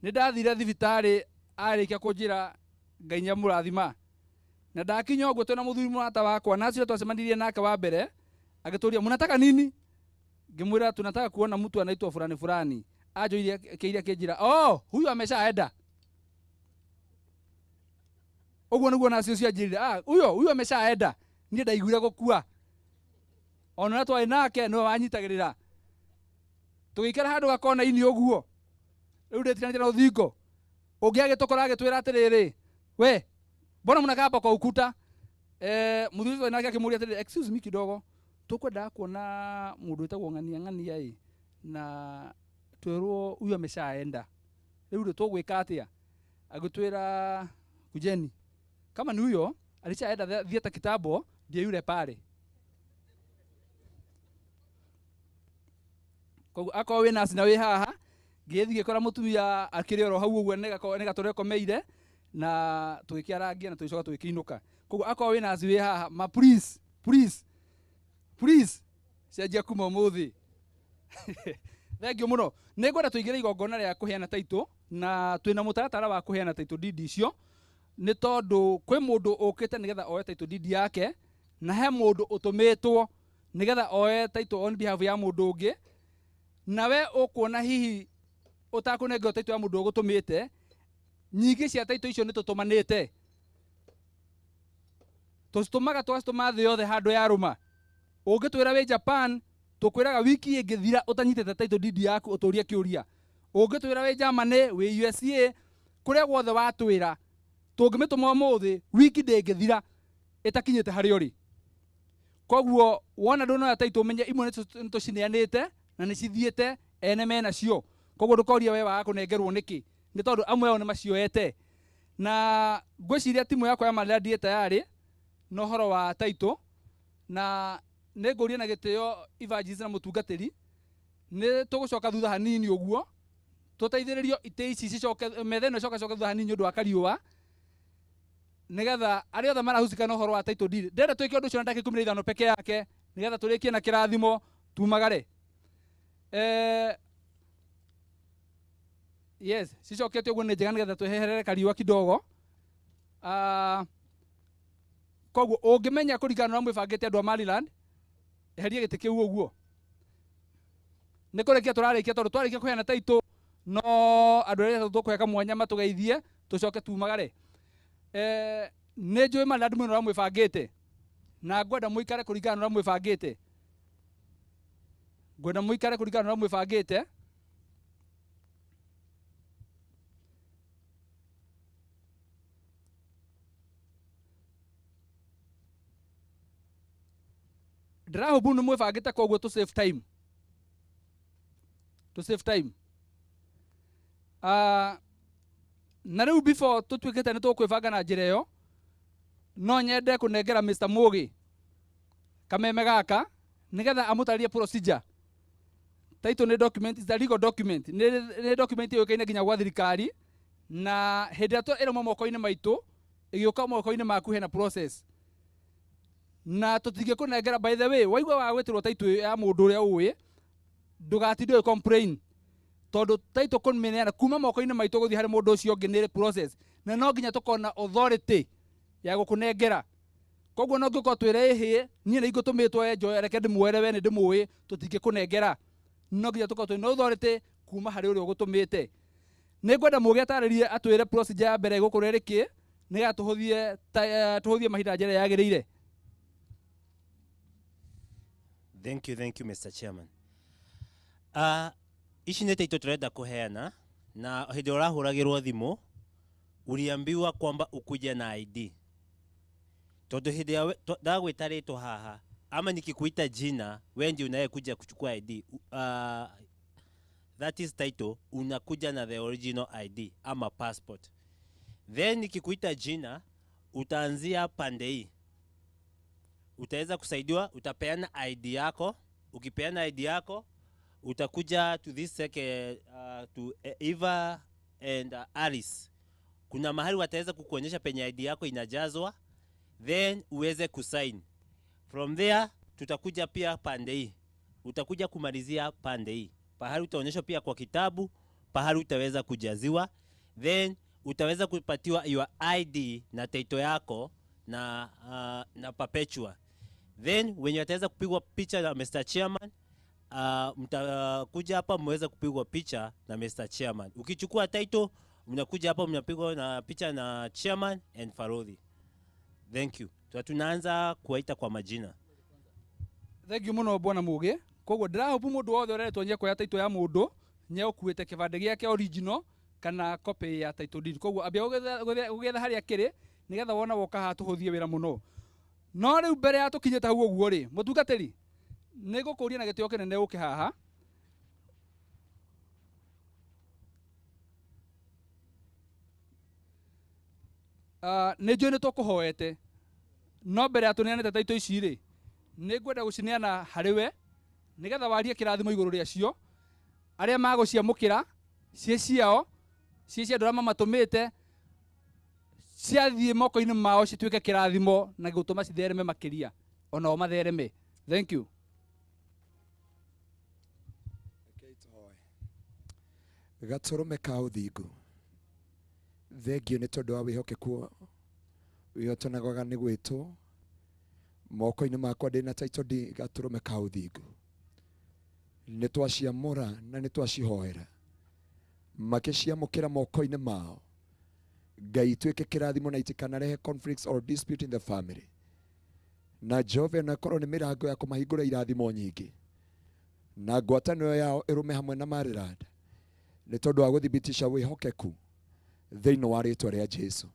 nĩ ndathire thibitarĩ arĩkia kũnjĩra Ngai nĩamũrathima, na ndakinya ũguo twĩna mũthuri mũrata wakwa, na acio twacemanirie nake wa mbere, agĩtũria mnataka nini? Ngĩmwĩra tunataka kuona mtu anaitwa fulani fulani. Anjoirie kĩiria kĩnjĩra, oh, huyu ameshaenda. Ũguo nĩguo nacio cianjĩrire, ah, huyo huyu ameshaenda. Niĩ ndaiguire gũkua, ona ũrĩa twarĩ nake nĩwe wanyitagĩrĩra. Tũgĩikara handũ gakona-inĩ ũguo, rĩu ndĩtiranĩte na rũthingo, ũngĩ agĩtũkora agĩtwĩra atĩrĩrĩ, we mbona mnakaa hapa kwa ukuta? Mũthuri ũcio nake akĩmũria atĩrĩrĩ, excuse me kidogo, tũkwendaga kuona mũndũ wĩtagwo ng'ania ng'ania ĩ, na twĩrwo huyu ameshaenda, rĩu rĩ tũgwĩka atĩa? Agĩtwĩra kujeni, kama ni huyo alishaenda thieta kitambo, ndiye yule pale. Koguo akorwo wĩ nurse na wĩ haha, ngĩthiĩ ngĩkora mũtumia akĩrĩ oro hau ũguo nĩ gatũre komeire, na tũgĩkĩarangia na tũgĩcoka tũgĩkĩinũka. Koguo akorwo wĩ nurse wĩ haha, ma please please please cenjia kuma ũmũthĩ. Thengiũ mũno. Nĩ ngwenda tũingĩre igongona rĩa kũheana title Na twina mutaratara wa kuheana title deed icio ni tondu kwi mundu ukite nigetha oe title deed yake na he mundu utumitwo nigetha oe title on behalf ya mundu ungi nawe ukuona hihi utakunengerwo title ya mundu ugutumite nyingi cia title icio ni tutumanite tucitumaga twacituma thi yothe handu yaruma ungitwira wi Japan tukwiraga wiki ingithira utanyitite title deed yaku uturie kiuria ungitwira wi Germany wi USA kuria guothe watwira tungimituma umuthi wiki ndingithira itakinyite hari uri koguo wona ndunoya title umenye imwe ni tucineanite na ni cithiite ene menacio koguo ndukorie we waga kunengerwo niki ni tondu amwe ao ni macioete na ngwiciria timu yakwa ya Maryland ĩ tayari na ũhoro wa title na nĩngũria na gĩtĩo evangelist na mũtungatĩri nĩ tũgũcoka thutha hanini ũguo tũteithĩrĩrio itĩ ici cicoke metha ĩno ĩcoke coke thutha hanini ũndũ wa kariũa nĩgetha arĩa othe marahusika na ũhoro wa title deed ndĩrenda twĩke ũndũ ũcio na ndagĩka 15 peke yake nĩgetha tũrĩkie na kĩrathimo tumagare yes cicokete ũguo nĩ njega nĩgetha tweherere kariũa kidogo koguo ũngĩmenya kũringana na ũrĩa mwĩbangĩte andũ a Maryland eheria gĩtĩ kĩu ũguo nĩ kũrĩkia tũrarĩkia tondũ twarĩkia kũheana title no andũ arĩa tũkũhe kamwanya matũgeithie tũcoke tumagare nĩ njũĩ Maryland mwĩna ũrĩa mwĩbangĩte na ngwenda mũikare kũringana na ũrĩa mwĩbangĩte ngwenda mũikare kũringana na ũrĩa mwĩbangĩte ndĩrahubu nĩ mwĩbangĩte koguo to save time to save time na rĩu before tũtuĩkĩte nĩ tũkwĩbanga na njĩra ĩyo no nyende kũnengera Mr. Mũgĩ kameme gaka nĩgetha amũtarĩrie procedure title nĩ document is a legal document nĩ document yũĩkaine nginya gwa thirikari na hĩndĩ ĩrĩa ĩrauma moko-inĩ maitũ ĩgĩũka moko-inĩ maku hena process na tũtingĩkũnengera by the way waigua wa gwĩtĩrwo title ya mũndũ ũrĩa ũĩ ndũgatinde ũgĩ complain tondũ title kũmĩneana kuma moko-inĩ maitũ gũthiĩ harĩ mũndũ ũcio ũngĩ nĩ process na no nginya tũkona authority ya gũkũnengera koguo no ngĩkorwo twĩre ĩhĩ niĩ nĩ ingũtũmĩtwo enjoy reke ndĩmuoere we nĩ ndĩmũĩ tũtingĩkũnengera no nginya tũkorwo twĩna authority kuma harĩ ũrĩa ũgũtũmĩte nĩ ngwenda Mũgĩ atarĩrie atwĩre procedure ya mbere ĩgũkorwo ĩrĩ kĩ nĩgetha tũhũthie mahinda njĩra yagĩrĩire. Thank you Mr. Chairman. Ici nĩ title tũrenda kũheana na hĩndĩ ũrahũragĩrwo thimũ uliambiwa kwamba ukuje na ID tondu hĩndĩ ya ndagwĩta rĩtwa haha ama nikikuita jina wewe ndiye unayekuja kuchukua ID that is title unakuja na the original ID ama passport then nikikuita jina utaanzia pande hii utaweza kusaidiwa utapeana ID yako ukipeana ID yako utakuja to this second, to Eva and Alice kuna mahali wataweza kukuonyesha penye ID yako inajazwa then uweze kusign from there tutakuja pia pande hii utakuja kumalizia pande hii pahali utaonyeshwa pia kwa kitabu pahali utaweza kujaziwa then utaweza kupatiwa your ID na title yako na perpetua then wenye wataweza kupigwa picha na Mr. Chairman mtakuja hapa mweze kupigwa picha na Mr. Chairman. Ukichukua title mnakuja hapa mnapigwa na picha na Chairman and Farodhi. Thank you. Tunaanza kuwaita kwa majina. Thank you muno bwana Mugi. Koguo ndĩrahopu mũndũ wothe ũreretwo nye kuoya title ya mũndũ nye ũkuĩte kĩbandĩ gĩake original kana copy ya title deed. Koguo ambia gũgĩetha harĩa kĩrĩ nĩgetha wona woka haha tũhũthie wĩra mũno. No rĩu mbere ya tũkinyĩte hau ũguo rĩ, mũtungatĩri nĩ ngũkũria na gĩtĩo kĩnene ũke haha. Nĩ njũĩ nĩ tũkũhoete no mbere ya tũneanĩte title ici rĩ nĩ ngwenda gũcineana harĩ we nĩgetha warie kĩrathimo igũrũ rĩacio arĩa magũciamũkĩra ciĩ ciao ciĩ cia andũ arĩa mamatũmĩte ciathiĩ moko-inĩ mao cituĩke kĩrathimo na gũtũma cithereme makĩria onao mathereme. Thank you. Gatũrũme ka ũthingu Thengio nĩ tondũ wa wĩhokeku wĩhotanagwaga nĩ gwĩtwo. Moko-inĩ makwa ndĩna title deed gatũrũme ka ũthingu. Nĩ twaciamũra na nĩ twacihoera. Makĩciamũkĩra moko-inĩ mao. Ngai ituĩke kĩrathimo na itikanarehe conflicts or dispute in the family. Na Jehova na korwo nĩ mĩrango ya kũmahingũra irathimo nyingĩ. Na ngwatanĩro yao ĩrũme hamwe na Maryland. Nĩ tondũ wa gũthibitisha wĩhokeku thĩinĩ wa rĩtwa rĩa Jesu.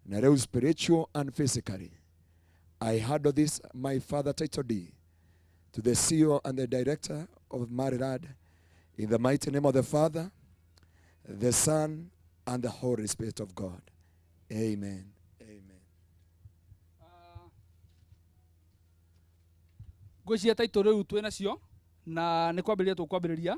Na rĩu spiritual and physically, I handle this, my father title deed, to the CEO and the director of Maryland, in the mighty name of the Father, the Son, and the Holy Spirit of God. Amen. Amen. Ngwĩciria taitũ rĩu twĩ nacio na nĩ kwambĩrĩria tũkwambĩrĩria.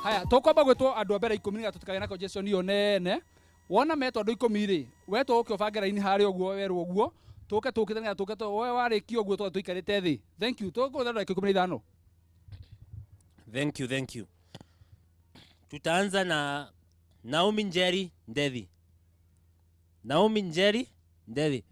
Haya, tũkwamba gwĩtwo andũ a mbere 10 nĩgetha tũtikagĩe na congestion ĩyo nene. Wona metwo andũ 10 rĩ, wetwo ũke ũbange raini harĩa ũguo werwo ũguo, tũke tũkĩte nĩgetha tũke we warĩkia ũguo tũke tũikarĩte thĩ. Thank you. Tũkũhũthĩra ndagĩka 15. Thank you, thank you. Tutaanza na Naomi Njeri Ndethi. Naomi Njeri Ndethi.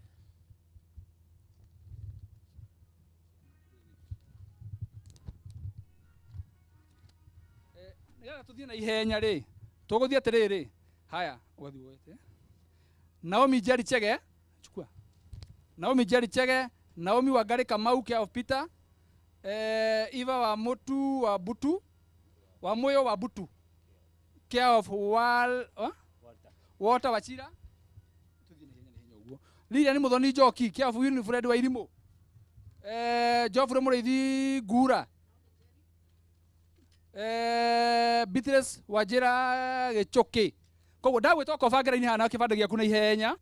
Nĩgetha tũthiĩ na ihenya rĩ, tũgũthiĩ atĩrĩrĩ. Haya, ũgathiĩ woete. Naomi Njeri Chege, chukua. Naomi Njeri Chege, Naomi Wangari Kamau care of Peter, Eva wa Mutu wa Butu, wa Moyo wa Butu, care of Wal, Walter Wachira. Tũthiĩ na ihenya na ihenya ũguo. Lilian Muthoni Njoki, care of Winifred wa Irimũ. Geoffrey Mũrĩithi Ngura. Beatrice Wajira Gĩchũkĩ. Koguo ndagwĩta ũka ũbange raini haha na kĩbandĩ gĩaku na ihenya.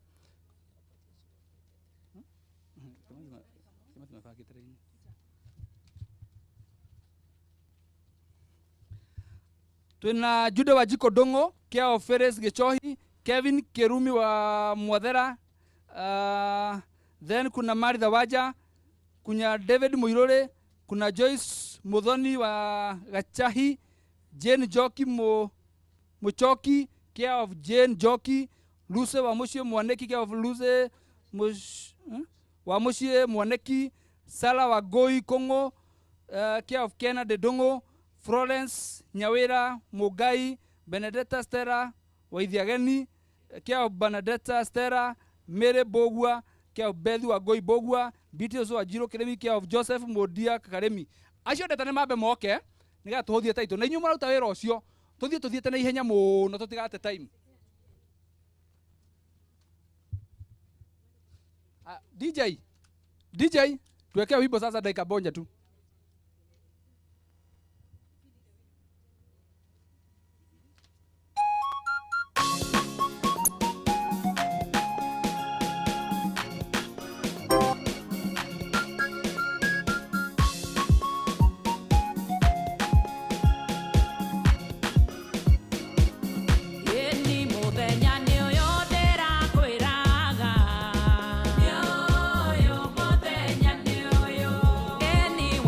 Twĩna Jude Wanjikũ Ndũng'ũ, care of Ferris Gĩchohi, Kevin Kirumi wa Mwathera, then kuna Martha Waja, kuna David Muiruri, kuna Joyce Muthoni wa Gachahi, Jane Njoki Muchoki, care of Jane Njoki, Luce wa Muciĩ Mwaniki, care of Luce wa Muciĩ Mwaniki, Sala wa Goi Kong'o, care of Kennedy Ndung'u, Florence Nyawira Mugai, Benedetta Stella Waithiageni, care of Benedetta Stella, Mary Bogua, care of Bethu wa Goi Bogua, Beatrice wa Njirũ Kĩrĩmi, care of Joseph Mũndia Karĩmi. Acio ndeta nĩ mambe moke nĩgetha tũhũthie taitũ na inyuĩ mũraruta wĩra ũcio tũthiĩ tũthiĩte na ihenya mũno tũtigate time. DJ tuwekee wimbo sasa dakika moja tu. Any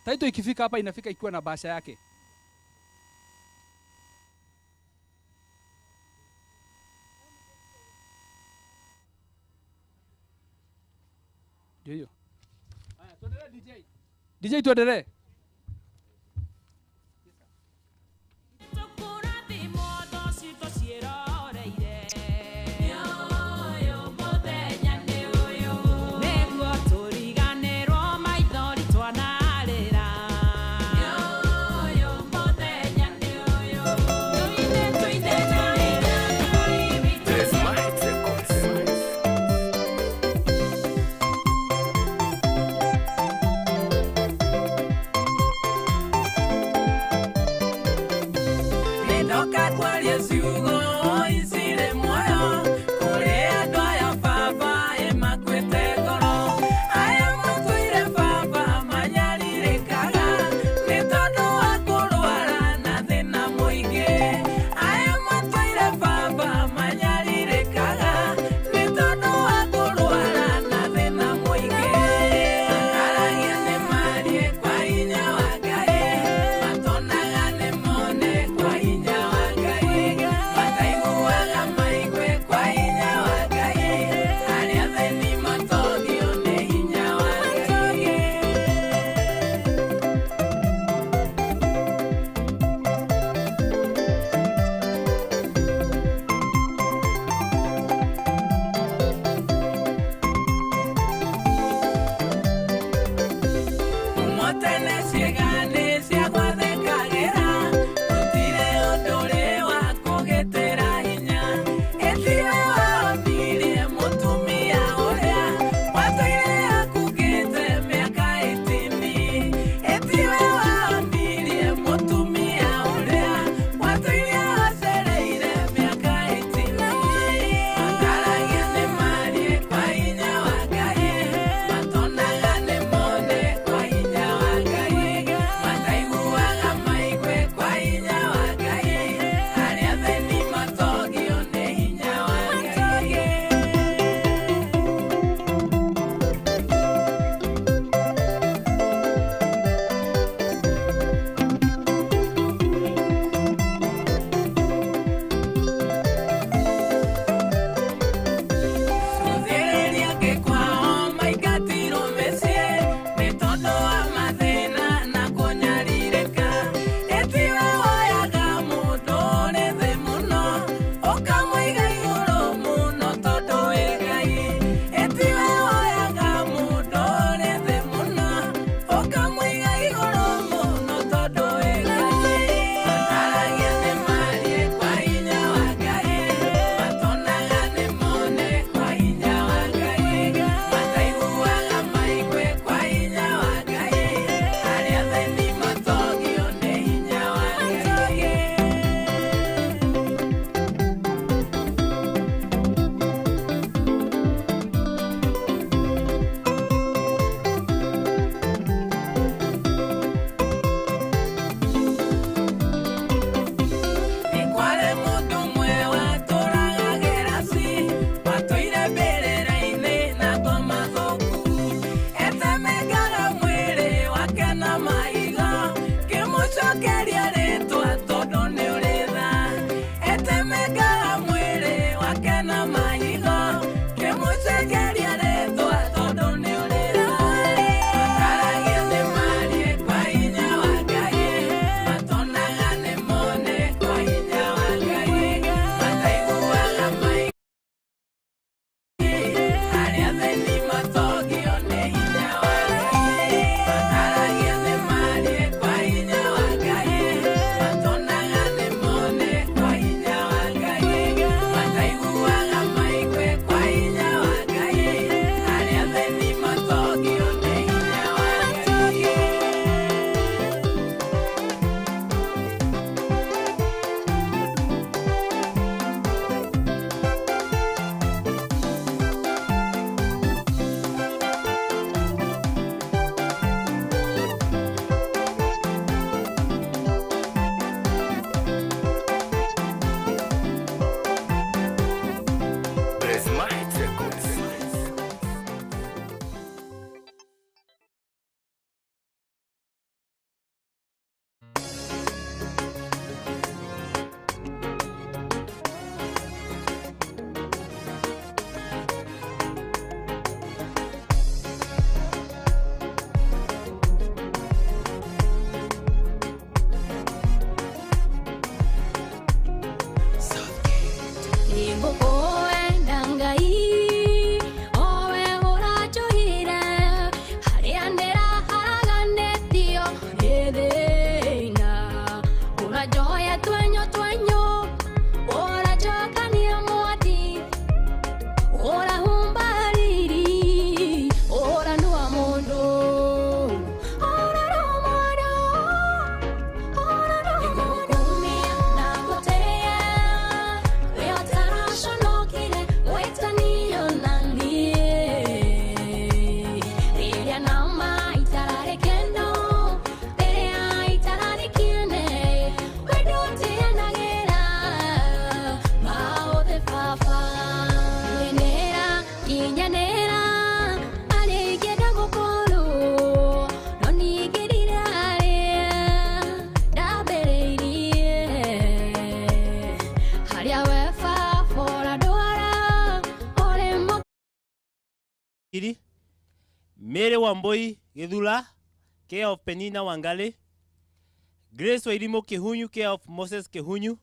Title ikifika hapa inafika ikiwa na bahasha yake. Ndio hiyo. Haya, tuendelee DJ. DJ tuendelee. Ndoka kwaria ciugo icire muoyo kũrĩ andũ aya baba ĩmakuĩte ngoro aya matũire baba manyarirĩkaga nĩ tondũ wa kũrwara na thĩna mũingĩ aya matũire baba manyarirĩkaga nĩ tondũ wa kũrwara na thĩna mũingĩ makaragia nĩ marie kwa hinya wa Ngai matonaga nĩ mone kwa hinya wa Ngai. Mary Wambui Githula, care of Penina Wangale. Grace Wairimo Kihunyu, care of Moses Kihunyu.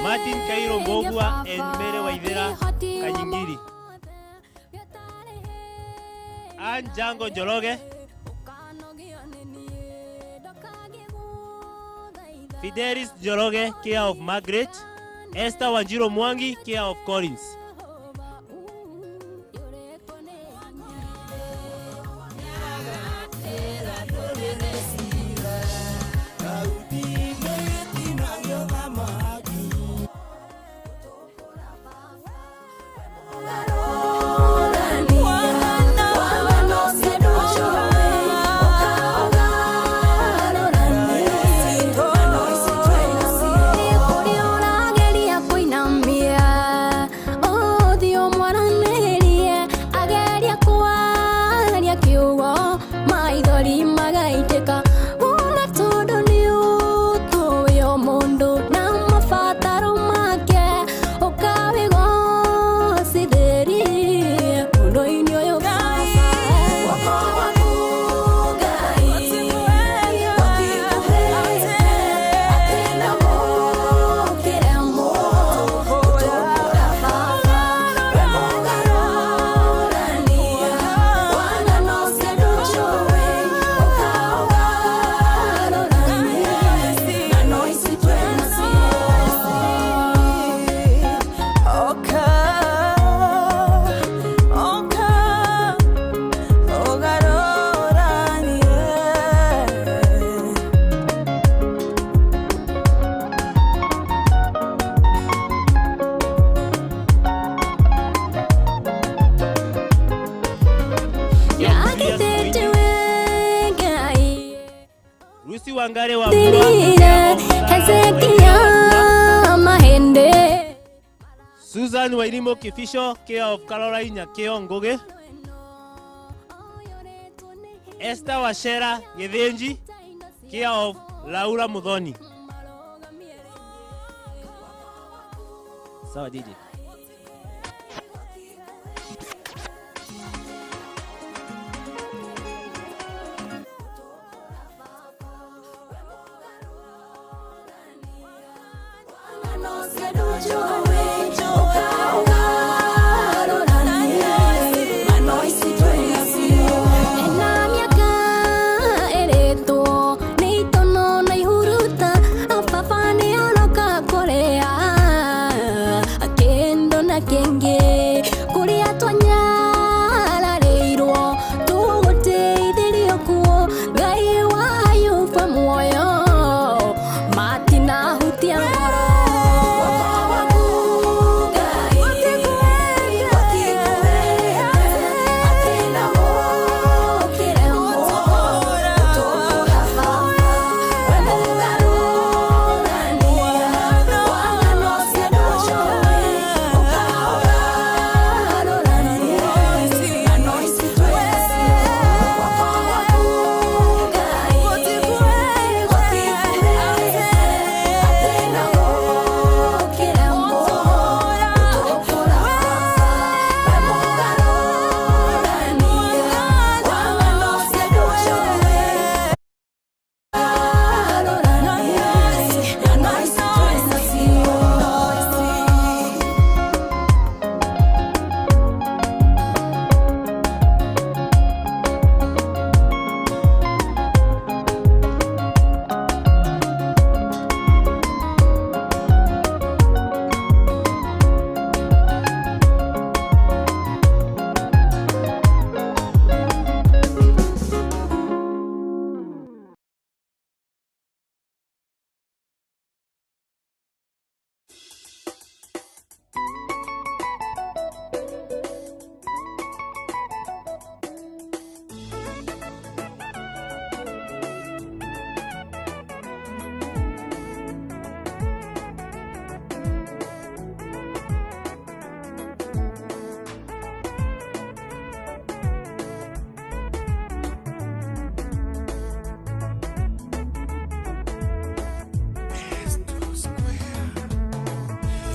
Martin Kairo Mbogua and Mary Waithera Kanyingiri. Ann Jango Njoroge. Fidelis Njoroge, care of Margaret. Esther Wanjiro Mwangi, care of Collins. Wangare wa Susan Wairimo Kifisho, care of Caroline Nyakeo Ngugi. Esther Wachera Githinji, care of Laura Muthoni. Sawa DJ.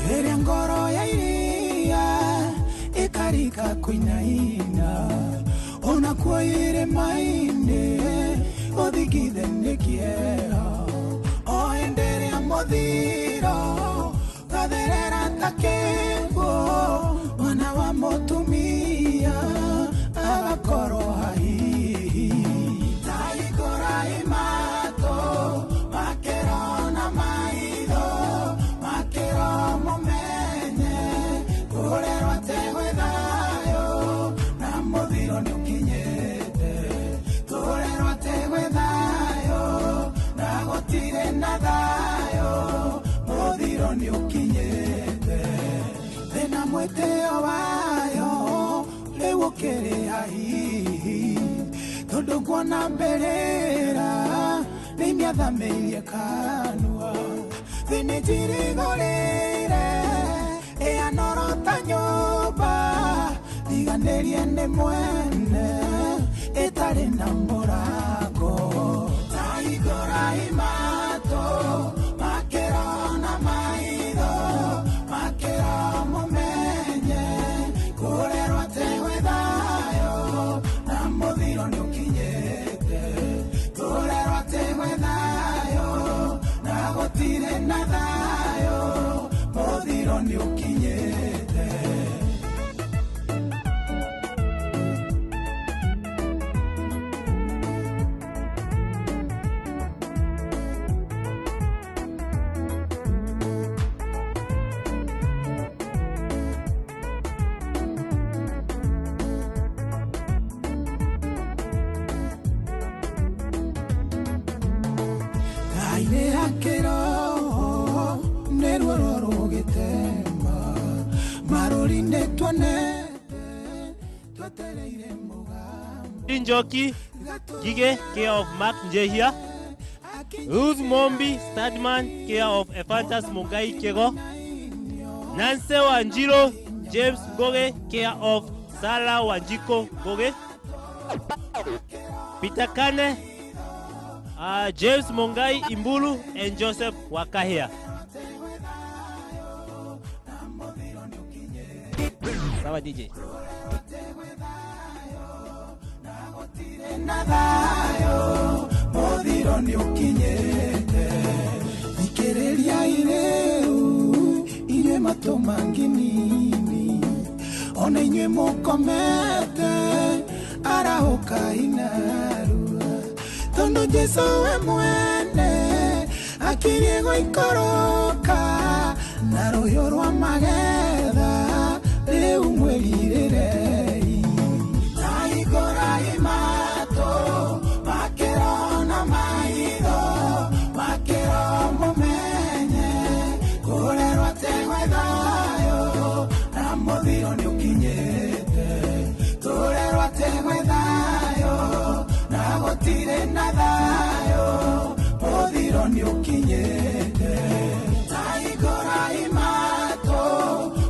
Rĩrĩa ngoro ya iria ĩkarika kũinaina onakuo irĩma-inĩ ũthingithe nĩ kĩeha o hĩndĩ ĩrĩa mũthiro gatherera ta kĩguũ mwana wa mũtumia agakorwo hahihi ta igũra imatũ makĩro na maitho makĩro mũmenye kũrerwo atĩ gwĩ thayũ na mũthiro nĩũkinyĩte tũrerwo atĩ gwĩ thayũ na gũtirĩ na thayũ mũthiro nĩũkinyĩte thĩna mwĩtĩo wayo rĩu ũkĩrĩ hahihi tondũ nguona mbĩrĩra nĩimĩathamĩirie kanua thĩ nĩnjirigũrĩire ĩanoro ta nyũmba tiganĩrie nĩ mwene ĩtarĩ na mũrango ta hingũra imatũ makĩro na maitho makĩro mũmenye kũrerwo atĩ gwĩ thayũ na mũthiro nĩũkinyĩte tũrerwo atĩ gwĩ thayũ na gũtirĩ na thayũ mũthiro nĩũkinyĩte. Ngai akĩroho nĩ ruoro rũgĩtema marũri nĩtuonete twetereire mũgambo Njoki Gige, care of Mark Njehia. Ruth Mombi, Stadman, care of Ephantus Mungai Kego. Nancy Wanjiro, James Goge, care of Sala Wanjiko Goge. Peter Kane, James Mungai Imbulu, and Joseph Wakahia. Sawa DJ. Na thayũ mũthiro nĩũkinyĩte thikĩrĩria irĩu Matũ manginini ona inyuĩ mũkomete arahũkai narua tondũ Jesũ we mwene akirie gũikũrũka na rũhiũ rwa magetha rĩu mwĩrirĩrei ta hingũrai matũ makĩrona maitho makĩro mũmenye kũrerwo atĩ gwĩ thayũ na mũthiro nĩũkinyĩte tũrerwo atĩ gwĩ thayũ na gũtirĩ na thayũ mũthiro nĩũkinyĩte ta hingũrai matũ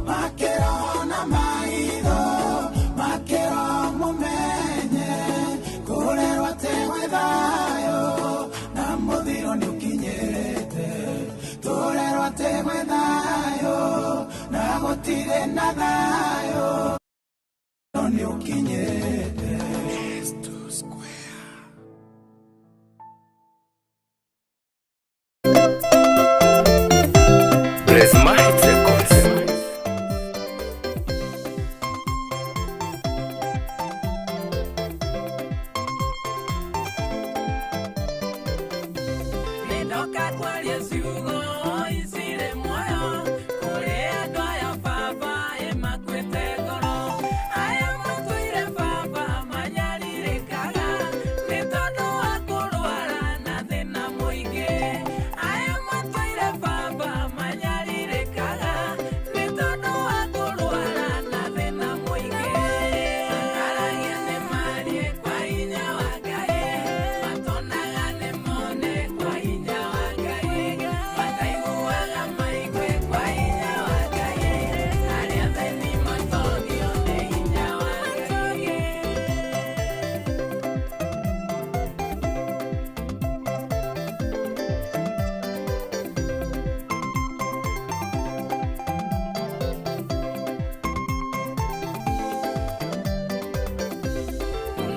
makĩrona maitho makĩro mũmenye kũrerwo atĩ gwĩ thayũ na mũthiro nĩũkinyĩte tũrerwo atĩ gwĩ thayũ na gũtirĩ na thayũ nĩũkinyĩte. Ndoka kwaria ciugo icirĩ muoyo kũrĩ andũ aya baba ĩmakuĩte ngoro aya matũire baba manyarirĩkaga nĩ tondũ wa kũrwara na thĩna mũingĩ aya matũire baba manyarirĩkaga nĩ tondũ wa kũrwara na thĩna mũingĩ makaragia nĩ marie kwa hinya wa Ngai matonaga nĩ mone kwa hinya wa Ngai mataiguaga maigue kwa hinya wa Ngai arĩa athĩni matongio nĩ hinya wa Ngai.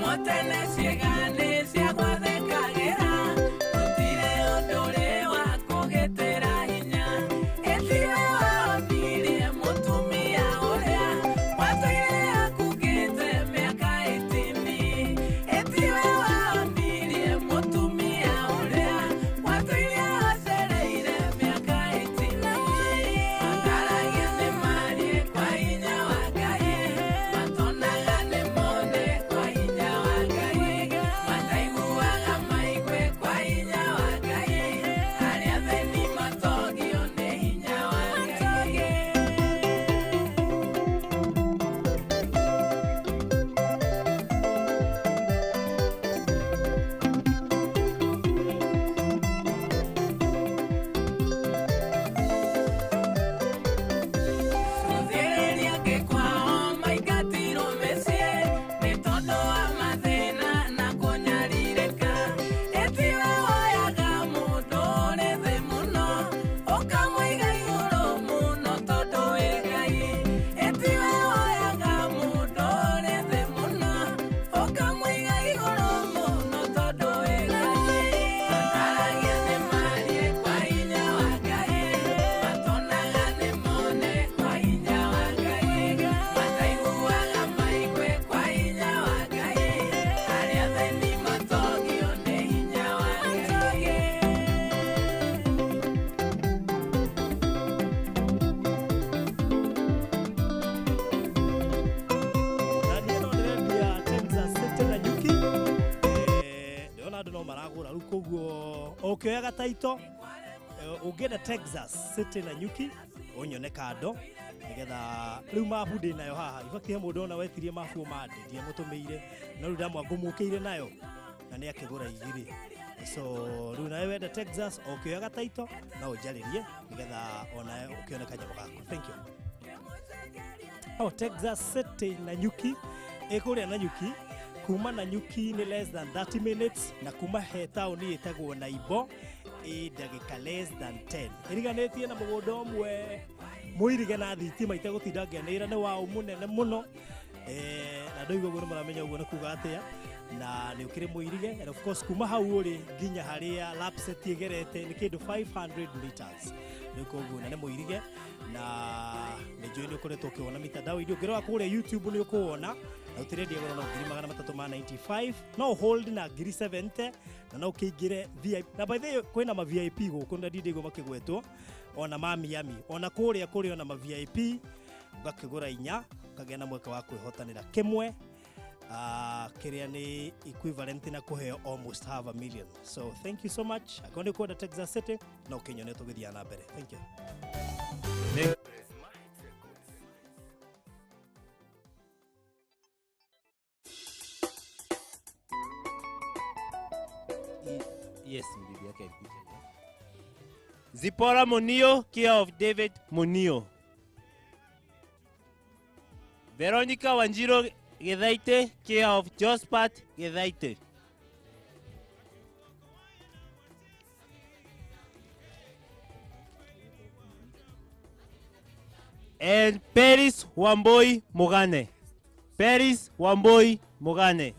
Motene ciĩga-nĩ cia gwathĩkagĩra gũtirĩ ũndũ ũrĩ wa kũgitĩra hinya ĩtiwe waonirie mũtumia ũrĩa watũire akungĩte mĩaka ĩtini ĩtiwe waonirie mũtumia ũrĩa watũire acereire mĩaka ĩtini makaragia nĩ marie kwa hinya wa Ngai matonaga nĩ mone kwa hinya wa Ngai mataiguaga maigue kwa hinya wa Ngai arĩa athĩni matongio nĩ hinya wa Ngai. Gũthĩrĩria kwao maingatirwo mĩciĩ nĩ tondũ wa mathĩna na kũnyarirĩka ĩtiwe woyaga mũndũ ũrĩ thĩ mũno ũkamũiga igũrũ mũno tondũ wĩ Ngai ĩtiwe woyaga mũndũ ũrĩ thĩ mũno ũkamũiga igũrũ mũno tondũ wĩ Ngai makaragia nĩ marie kwa hinya wa Ngai matonaga nĩ mone kwa hinya wa Ngai mataiguaga maigue kwa hinya wa Ngai arĩa athĩni matongio nĩ hinya wa Ngai. Na niĩ no ndĩrendia Texas City na Nyuki. Ndĩrona andũ no maragũra rĩu koguo ũkĩoyaga taito ũngĩenda Texas City na Nyuki ũnyone kando nĩgetha rĩu mabu ndĩ nayo haha ibatiĩ he mũndũ ona wetirie mabu mande ndiamũtũmĩire no rĩu ndamwa ngũmũkĩire nayo na nĩ akĩgũra igĩrĩ so rĩu nawe wenda Texas ũkĩoyaga taito no ũnjarĩrie nĩgetha onawe ũkĩone kanyamũ gaku. Thank you. Oh, Texas City na Nyuki ĩkũrĩa na Nyuki kuma na Nyuki nĩ less than 30 minutes na kuma he taũni ĩtagwo Naibo ĩ ndagĩka less than 10 ĩriganĩtie na mũgũnda ũmwe mũirige na thitima itegũtinda ngĩanĩrĩra nĩ waũ mũnene mũno na ndaigua ũguo nĩ mũramenya ũguo nĩ kuga atĩa Na nĩ ũkĩrĩ mũirige and of course kuma hau ũrĩ nginya harĩa lapset ĩgerete nĩ kĩndũ 500 meters. Nĩ koguo na nĩ mũirige na nĩ njũĩ nĩ ũkoretwo ũkĩwona mitandao-inĩ, ũngĩrora kũrĩa YouTube nĩ ũkũwona na ũtĩrendia goro no 395 no hold na 70 na no ũkĩingĩre VIP. Na by the way kwĩna ma VIP gũkũ na ndindigwo makĩgwetwo ona ma Miami ona kũrĩa kũrĩ ona ma VIP, ũgakĩgũra inya ũkagĩa na mweke wa kwĩhotanĩra kĩmwe kĩrĩa nĩ equivalent na kũheo almost half a million. So thank you so much. Akorwo nĩ ũkwenda Texas City no ũkĩnyone tũgĩthiaga na mbere. Thank you. Yes, bibi yake alikuja. Zipporah Munio, care of David Munio. Veronica Wanjiro Gethaite, care of Jospat Gethaite. And Paris Wamboi Mugane. Paris Wamboi Mugane.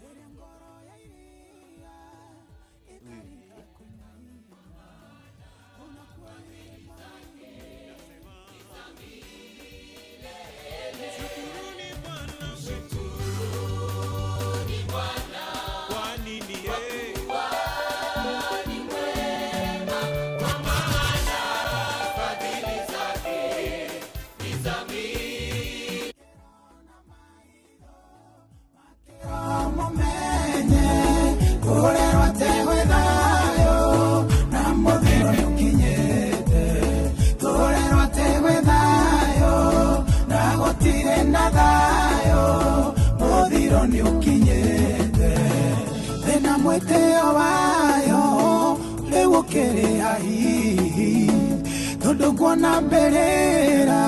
Tondu nguona mbĩrĩra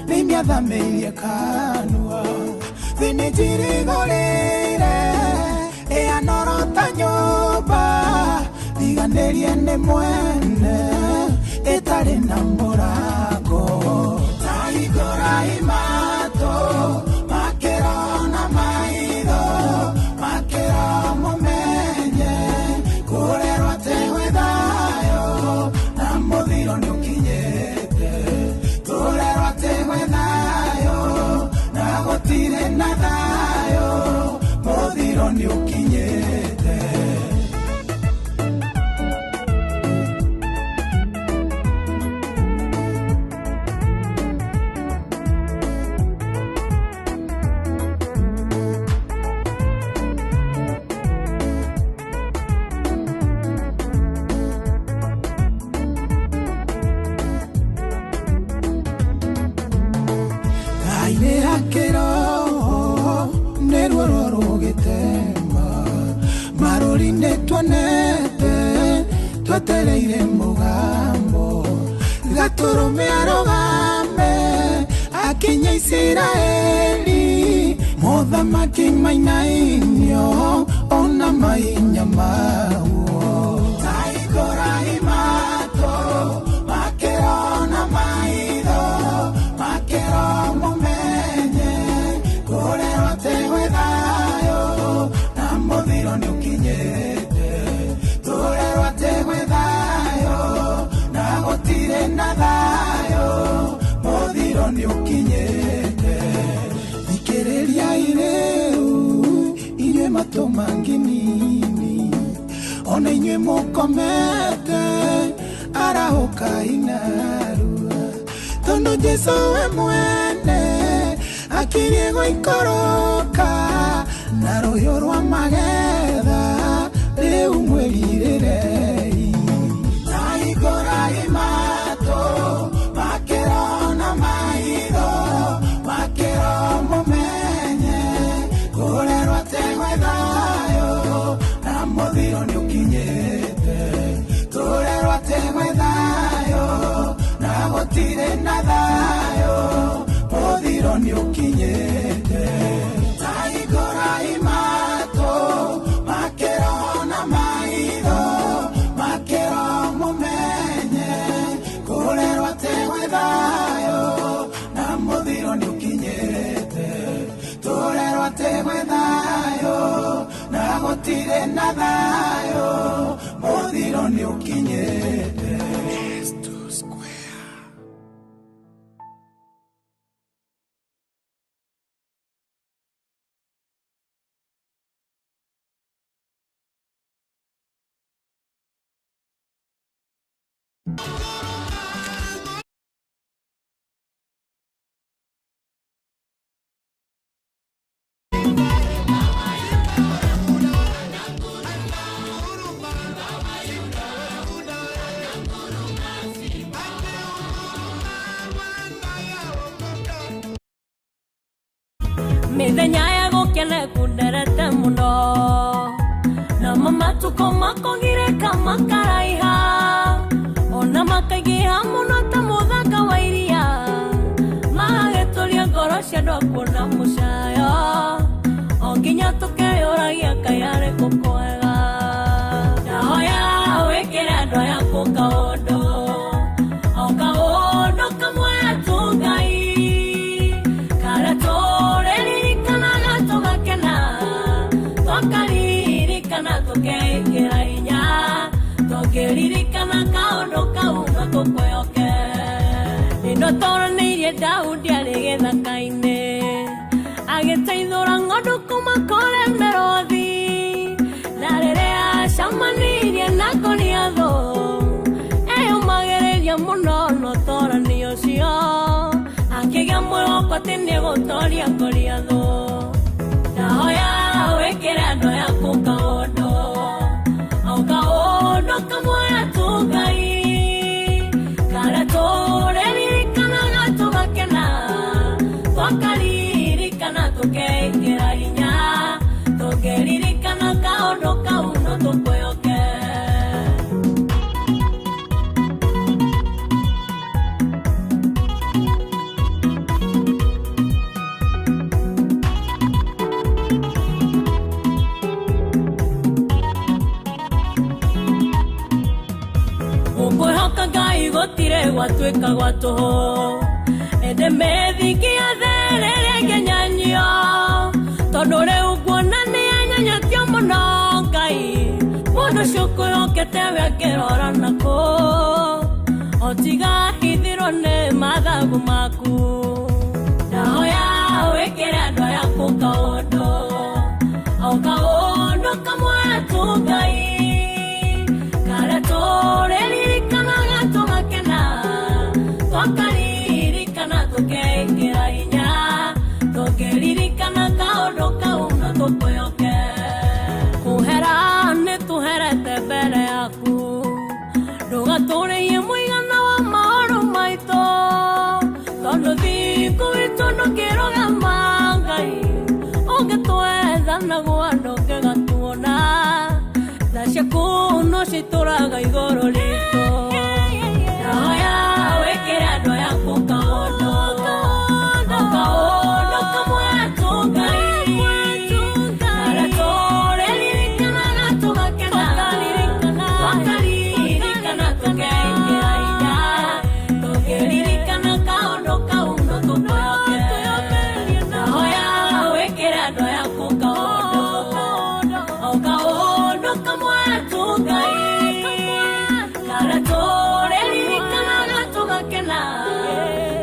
nĩimĩathamĩirie kanua thĩ nĩnjirigũrĩire ĩanoro ta nyũmba ndiganĩrie nĩ mwene ĩtarĩ na mũrango ta hingũra imatũ makĩrona maitho makĩro mũmenye kũrerwo atĩ gwĩ thayũ na mũthiro nĩũkinyĩte tũrerwo atĩ gwĩ thayũ na gũtirĩ na thayũ mũthiro nĩũkinyĩte. Tuonete twetereire mũgambo gatũrũme arũgame akinya Isiraeli mothamaki mainainio ona mainya maguo ta hingũra imatũ makĩrona maitho makĩro mũmenye kũrerwo atĩ gwĩ thayũ na mũthiro nĩũkinyĩte tũrerwo atĩ gwĩ thayũ na gũtirĩ na thayũ mũthiro nĩũkinyĩte. Thikĩrĩriai rĩu inyuĩ matũ mangĩnini ona inyuĩ mũkomete arahũkai narua tondũ Jesũ we mwene akirie gũikũrũka na rũhiũ rwa magetha rĩu mwĩrirĩrei ta hingũra imatũ makĩrona maitho makĩro mũmenye kũrerwo atĩ gwĩ thayũ na mũthiro nĩũkinyĩte tũrerwo atĩ gwĩ thayũ na gũtirĩ na thayũ mũthiro nĩũkinyĩte ta hingũra imatũ makĩrona maitho makĩro mũmenye kũrerwo atĩ gwĩ thayũ na mũthiro nĩũkinyĩte tũrerwo atĩ gwĩ thayũ na Gũtirĩ na thayũ, mũthiro nĩ ũkinyĩte. Mithenya ya gũkena kunderete mũno namo matukũ makũgirĩka makaraiha ona makaingĩha mũno ta mũthanga wa iria magagĩtũria ngoro cia andũ akuona mũcayo o nginya tũkeyũragia kaĩ arĩ kũ kwega. Ndahoya wĩkĩre andũ aya kũ kaũndũ o kaũndũ kamwe tu Ngai karĩa tũrĩririkanaga tũgakena twakaririkana tũkeĩkĩra hinya tũngĩririkana kaũndũ kau no tũkwĩhoke. Nĩndotoranĩirie Daudi arĩ gĩthaka-inĩ agĩteithũra ng'ondu kuma kũrĩ mĩrũthi na rĩrĩa acemanirie na Goliathũ eyũmagĩrĩria mũno na ũtorani ũcio akĩgĩa mwĩhoko atĩ nĩegũtoria Goliathũ. Ndahoya wĩkĩre andũ aya kũ kaũndũ o kaũndũ kamwe tu Ngai karĩa tũrĩririkanaga tũgakena twakaririkana tũkeĩkĩra hinya tũngĩririkana kaũndũ kau no tũkwĩhoke. Gũkwĩhoka Ngai gũtirĩ gwatuĩka gwa tũhũ ĩndĩ mĩthingi ya thĩ rĩrĩa ĩngĩnyanyio tondũ rĩu nguona nĩyanyanyathio mũno Ngai mũndũ ũcio ũkwĩhokete we angĩrora nakũ o tiga hithirwo nĩ mathagu maku. Ndahoya wĩkĩre andũ aya kũ kaũndũ o kaũndũ kamwe tu Ngai karĩa tũrĩririkanaga tũgakena twakaririkana tũkeĩkĩra hinya tũngĩririkana kaũndũ kau no tũkwĩhoke. Kũhera nĩ tũherete mbere yaku ndũgatũrĩhie mũigana wa maũndũ maitũ tondũ thikũ itũ ndũngĩrũgama Ngai ũngĩtwetha naguo ndũngĩgatuona tha ciaku no citũraga igũrũ ritũ. Ndahoya wĩkĩre andũ aya kũ kaũndũ o kaũndũ kamwe tu Ngai karĩa tũrĩririkanaga tũgakena twakaririkana tũkeĩkĩra hinya tũngĩririkana kaũndũ kau no tũkwĩhoke. Ndahoya wĩkĩre andũ aya kũ kaũndũ o kaũndũ kamwe tu Ngai karĩa tũrĩririkanaga tũgakena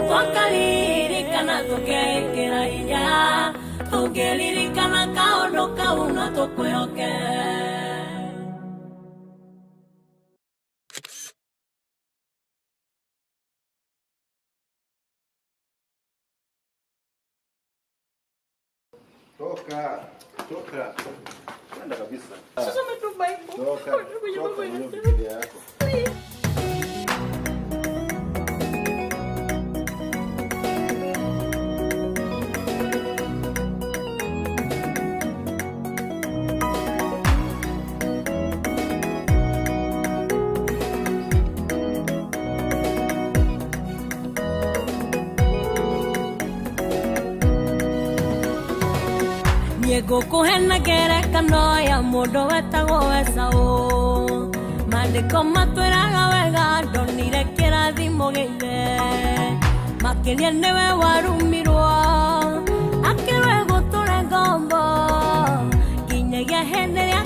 twakaririkana tũkeĩkĩra hinya tũngĩririkana kaũndũ kau no tũkwĩhoke. Toka, toka. Kwenda kabisa. Sasa tu Bible. Toka, toka hiyo Biblia yako. Ngũkũhe ngerekano ya mũndũ wetagwo Esaũ. Maandĩko matwĩraga wega ndonire kĩrathimo gĩa ithe, makĩria nĩwe warumirwo akĩrwo egũtũre ngombo nginyagia hĩndĩ ĩrĩa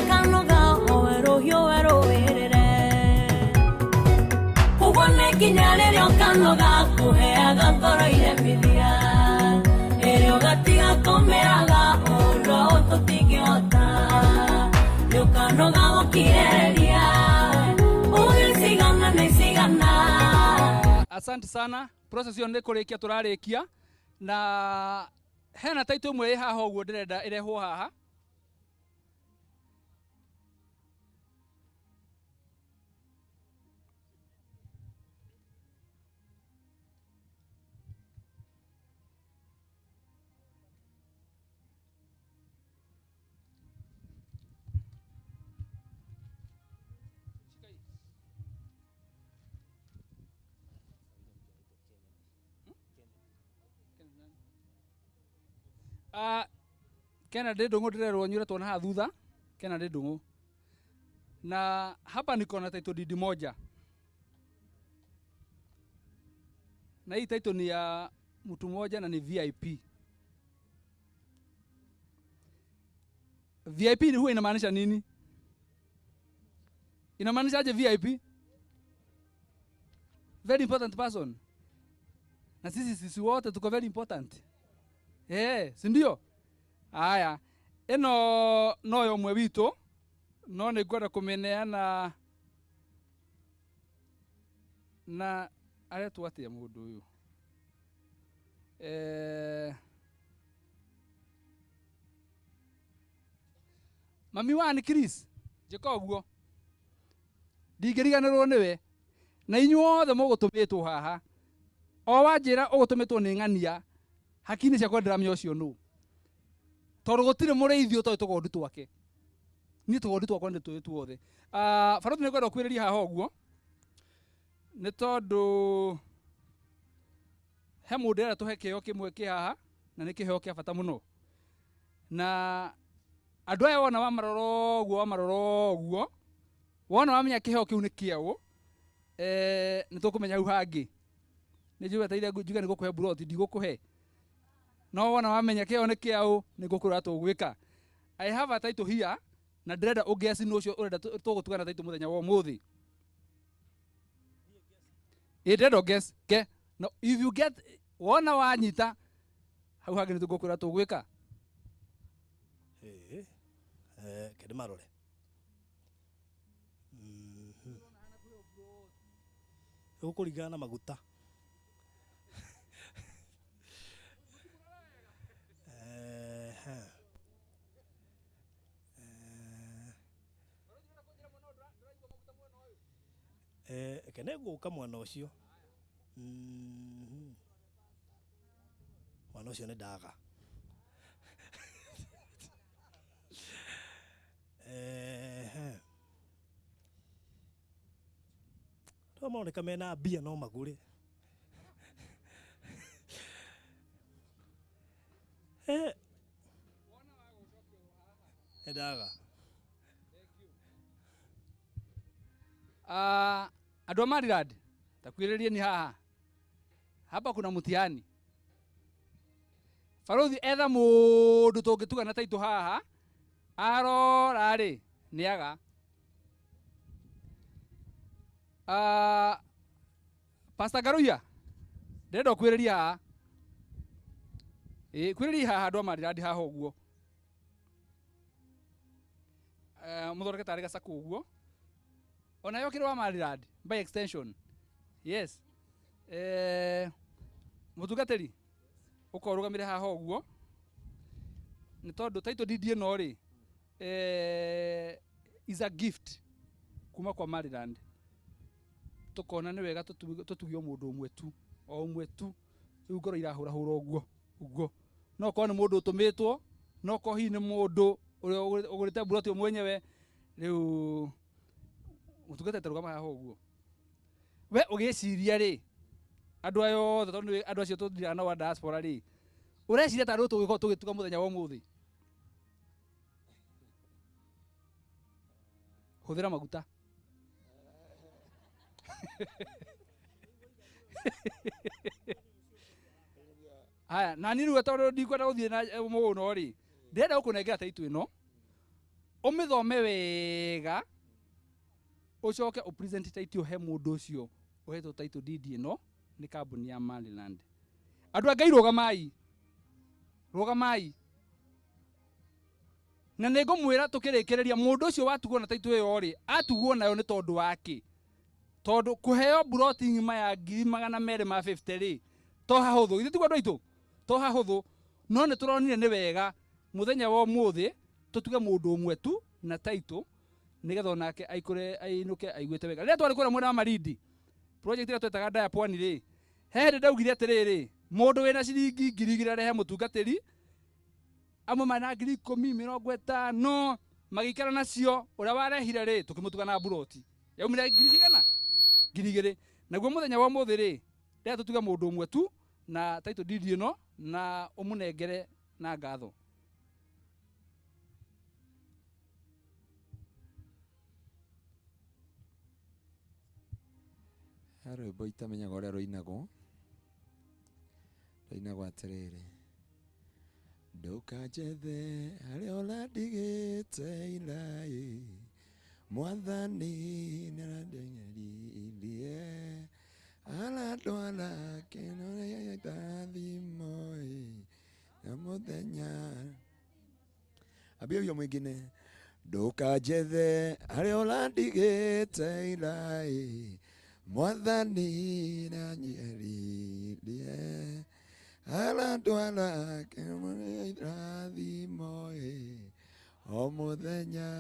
Nginya rĩrĩa ũkanoga kũheaga ngoro iremithia ĩrĩa ũgatiga kũmĩraga ũndũ tũtingĩhota nĩũkanoga gũkirĩrĩria ũgĩcigana nĩ cigana. Asante sana. Process ĩyo nĩ kũrĩkia tũrarĩkia na hena title ĩmwe ĩ haha ũguo ndĩrenda ĩrehwo haha. Kennedy Ndung'u ndĩrerwo nyuretwo na haha thutha. Kennedy Ndung'u. Na hapa niko na title deed moja. Na hii title ni ya mtu mmoja na ni VIP. VIP ni huwa inamaanisha nini? Inamaanisha aje VIP? Very important person. Na sisi wote tuko very important. Si ndio? Aya, ĩno no yo mwe witũ no nĩ ngwenda kũmĩneana na aretwo atĩa mũndũ ũyũ? Mami wa ni Chris, njĩka ũguo ndingĩriganĩrwo nĩwe na inyuothe mũgũtũmĩtwo haha o wanjĩra ũgũtũmĩtwo nĩ ng'ania hakiri ciakwa ndĩramenya ũcio nũ tondũ gũtirĩ mũrĩithi ũtoĩ tũgondu twake niĩ tũgondu twakwa nĩ tũĩ tuothe. Barothi nĩ ngwenda ũkuhĩrĩrie haha ũguo nĩ tondũ he mũndũ ĩrenda tũhe kĩheo kĩmwe kĩ haha na nĩ kĩheo kĩa bata mũno na andũ aya wona wamarora ũguo wona wamenya kĩheo kĩu nĩ kĩaũ nĩ tũkũmenya hau hangĩ nĩ njuge teire njuge nĩ gũkũhe buroti ndigũkũhe no wona wamenya kĩheo nĩ kĩaũ nĩ ngũkwĩra tũgwĩka. I have a title here na ndĩrenda ũngeci nũ ũcio ũrenda tũgũtuga na title mũthenya wa ũmũthĩ. Ĩ ndĩrenda ũngeci ke no if you get wona wanyita hau hangĩ nĩ tũgũkwĩra tũgwĩka. Kende marore. Ĩgũkũringana na maguta. Kene gũka mwena ũcio. Mwana ũcio nĩ ndaga. Andũ maroneka mena mbia no magũre. Nĩ ndaga. Andũ a Maryland takwĩrĩrie ni haha hapa kuna mtihani. Barothi etha mũndũ tũngĩtuga na taitũ haha arora rĩ nĩaga. Pastor Garuya ndĩrenda ũkwĩrĩrie haha kwĩrĩrie haha andũ a Maryland haha ũguo mũthondeke tarĩ gacakũ ũguo ona yo kĩrĩ wa Maryland by extension. Yes. Mũtungatĩri ũkorwo ũrũgamĩre haha ũguo nĩ tondũ title deed ĩno rĩ is a gift kuma kwa Maryland tũkona nĩ wega tũtugio mũndũ ũmwe tu o ũmwe tu rĩu ngoro irahũrahũra ũguo ũguo no korwo nĩ mũndũ ũtũmĩtwo no korwo hihi nĩ mũndũ ũrĩa ũgũrĩte mburoti mwenyewe rĩu mũtungatĩri tarũgama haha ũguo we ũgĩciria rĩ andũ aya othe tondũ andũ acio tũthiraga nao a diaspora rĩ ũreciria ta rĩu tũgĩkorwo tũgĩtuga mũthenya wa ũmũthĩ hũthĩra maguta. Haya na niĩ rĩu tondũ ndikwenda gũthiĩ na mũno rĩ ndĩrenda gũkũnengera taitũ ĩno ũmĩthome wega ũcoke ũpresent taitũ he mũndũ ũcio Ũhetwo title deed ĩno nĩ kambuni ya Maryland. Andũ a Ngai, rũgamai, rũgamai, na nĩ ngũmwĩra tũkĩrĩkĩrĩria, mũndũ ũcio watugwo na title ĩyo rĩ, atugwo nayo nĩ tondũ wa kĩ? Tondũ kũheo buroti ng'ima ya 250,000 rĩ, to hahũthũ. Ithuĩ tiguo andũ aitũ, to hahũthũ. No nĩ tũronire nĩ wega mũthenya wa ũmũthĩ tũtuge mũndũ ũmwe tu na title, nĩgetha onake aikũre, ainũke aiguĩte wega. Rĩrĩa twarĩ kũrĩa mwena wa Malindi, project ĩrĩa twetaga Daya Pwani rĩ, he hĩndĩ ndaugire atĩrĩrĩ, mũndũ wĩna ciringi 2,000 arehe mũtungatĩri. Amwe marĩ na 10,000, 50, magĩikara nacio. Ũrĩa warehire rĩ, tũkĩmũtuga na buroti yaumire ngiri cigana? 2,000. Naguo mũthenya wa ũmũthĩ rĩ, rĩrĩa tũtuge mũndũ ũmwe tu na title deed ĩno, na ũmũnengere na ngatho. He rwĩmbo itamenyaga ũrĩa rũinagwo. Rũinagwo atĩrĩrĩ: ndũkanjethe harĩa ũrandigĩte iraĩ, mwathani nĩarandeng'eririe, arandwara kĩrathimo na mũthenya. Ambia huyo mwingine: ndũkanjethe harĩa ũrandigĩte iraĩ, mwathani nĩanyeririe, arandwara kĩrathimo o mũthenya.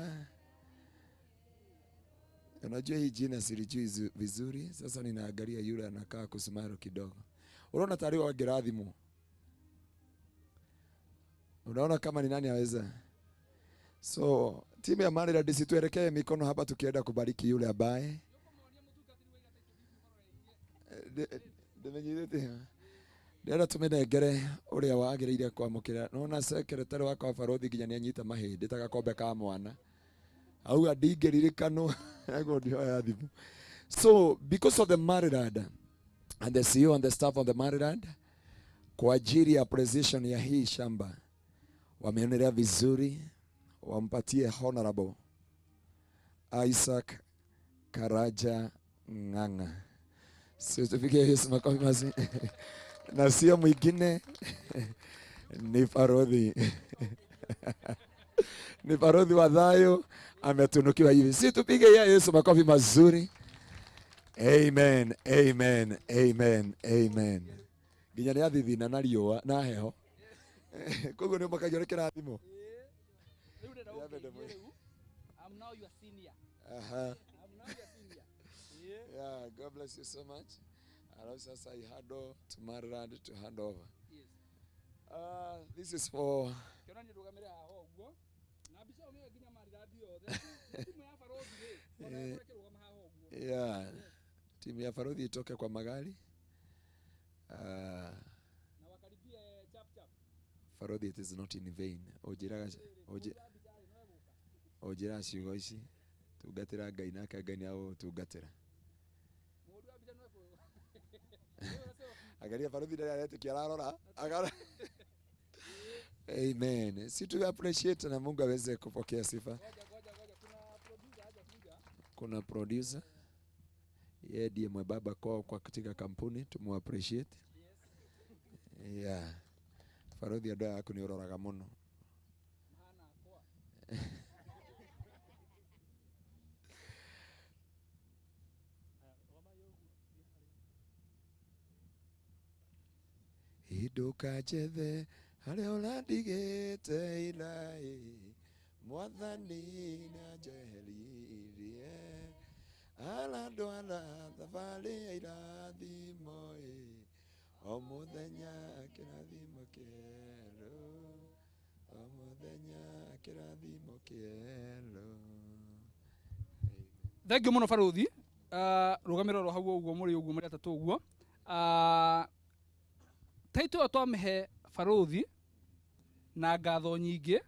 Unajua hii jina silijui vizuri, sasa ninaangalia yule anakaa kusmile kidogo. Unaona tayari wangerathimwo. Unaona kama ni nani aweza? So timu ya Maryland, situelekee mikono hapa tukienda kubariki yule ambaye ndĩrenda tũmĩnengere ũrĩa wagĩrĩire kwamũkĩra. Nona secretary wakwa wa barothi nginya nĩanyita mahĩndĩ ta gakombe ka mwana, auga ndingĩririkanwo naguo ndioya thimũ. So because of the Maryland and the CEO and the staff of the Maryland, kwa ajili ya precision ya hii shamba, wameonelea vizuri wampatie Honorable Isaac Karaja Ng'ang'a. Sio tupigie Yesu makofi mazuri. Na sio mwingine ni Farodhi. Ni Farodhi wa Thayo ametunukiwa hivi. Si tupige Yesu makofi mazuri. Amen, amen, amen, amen. Nginya nĩ athithina na riũa na heho. Koguo nĩ ũmakagia nĩ kĩrathimo. I'm now your senior. Aha. I'm now your senior. Yeah, God bless you so much. Alafu sasa I hand over to Maryland to hand over. Yes. This is for Kĩona nĩ ndũgamĩre haha ũguo. Na mbica ĩyo nĩyo nginya Maryland yothe. Timu ya Farodhi rĩ, ona ĩkorwo ĩkĩrũgama haha ũguo. Yeah. Timu ya Farodhi itoke kwa magari. Na wakaribie chap chap. Farodhi, it is not in vain. Ojira ciugo ici, tungatĩra Ngai nake Ngai nĩagũgũtungatĩra. Angalia Farodhi ndarĩ aretĩkia, ararora. Amen. Si tu appreciate na Mungu aweze kupokea sifa. Kuna producer, yeye ndiye mwebaba kwao kwa katika kampuni, tumu appreciate. Yeah. Farodhi, andũ aya aku nĩ ũroraga mũno. Ndũkanjethe harĩa ũrandigĩte iraĩ, mwathani nĩanjeheririe, arandwara thabarĩ ya irathimo, o mũthenya kĩrathimo kĩerũ, o mũthenya kĩrathimo kĩerũ. Thank you mũno Farodhi. Rũgamĩra oro hau ũguo mũrĩ ũguo mũrĩ atatũ ũguo. Title ĩyo twamĩhe Farodhi na ngatho nyingĩ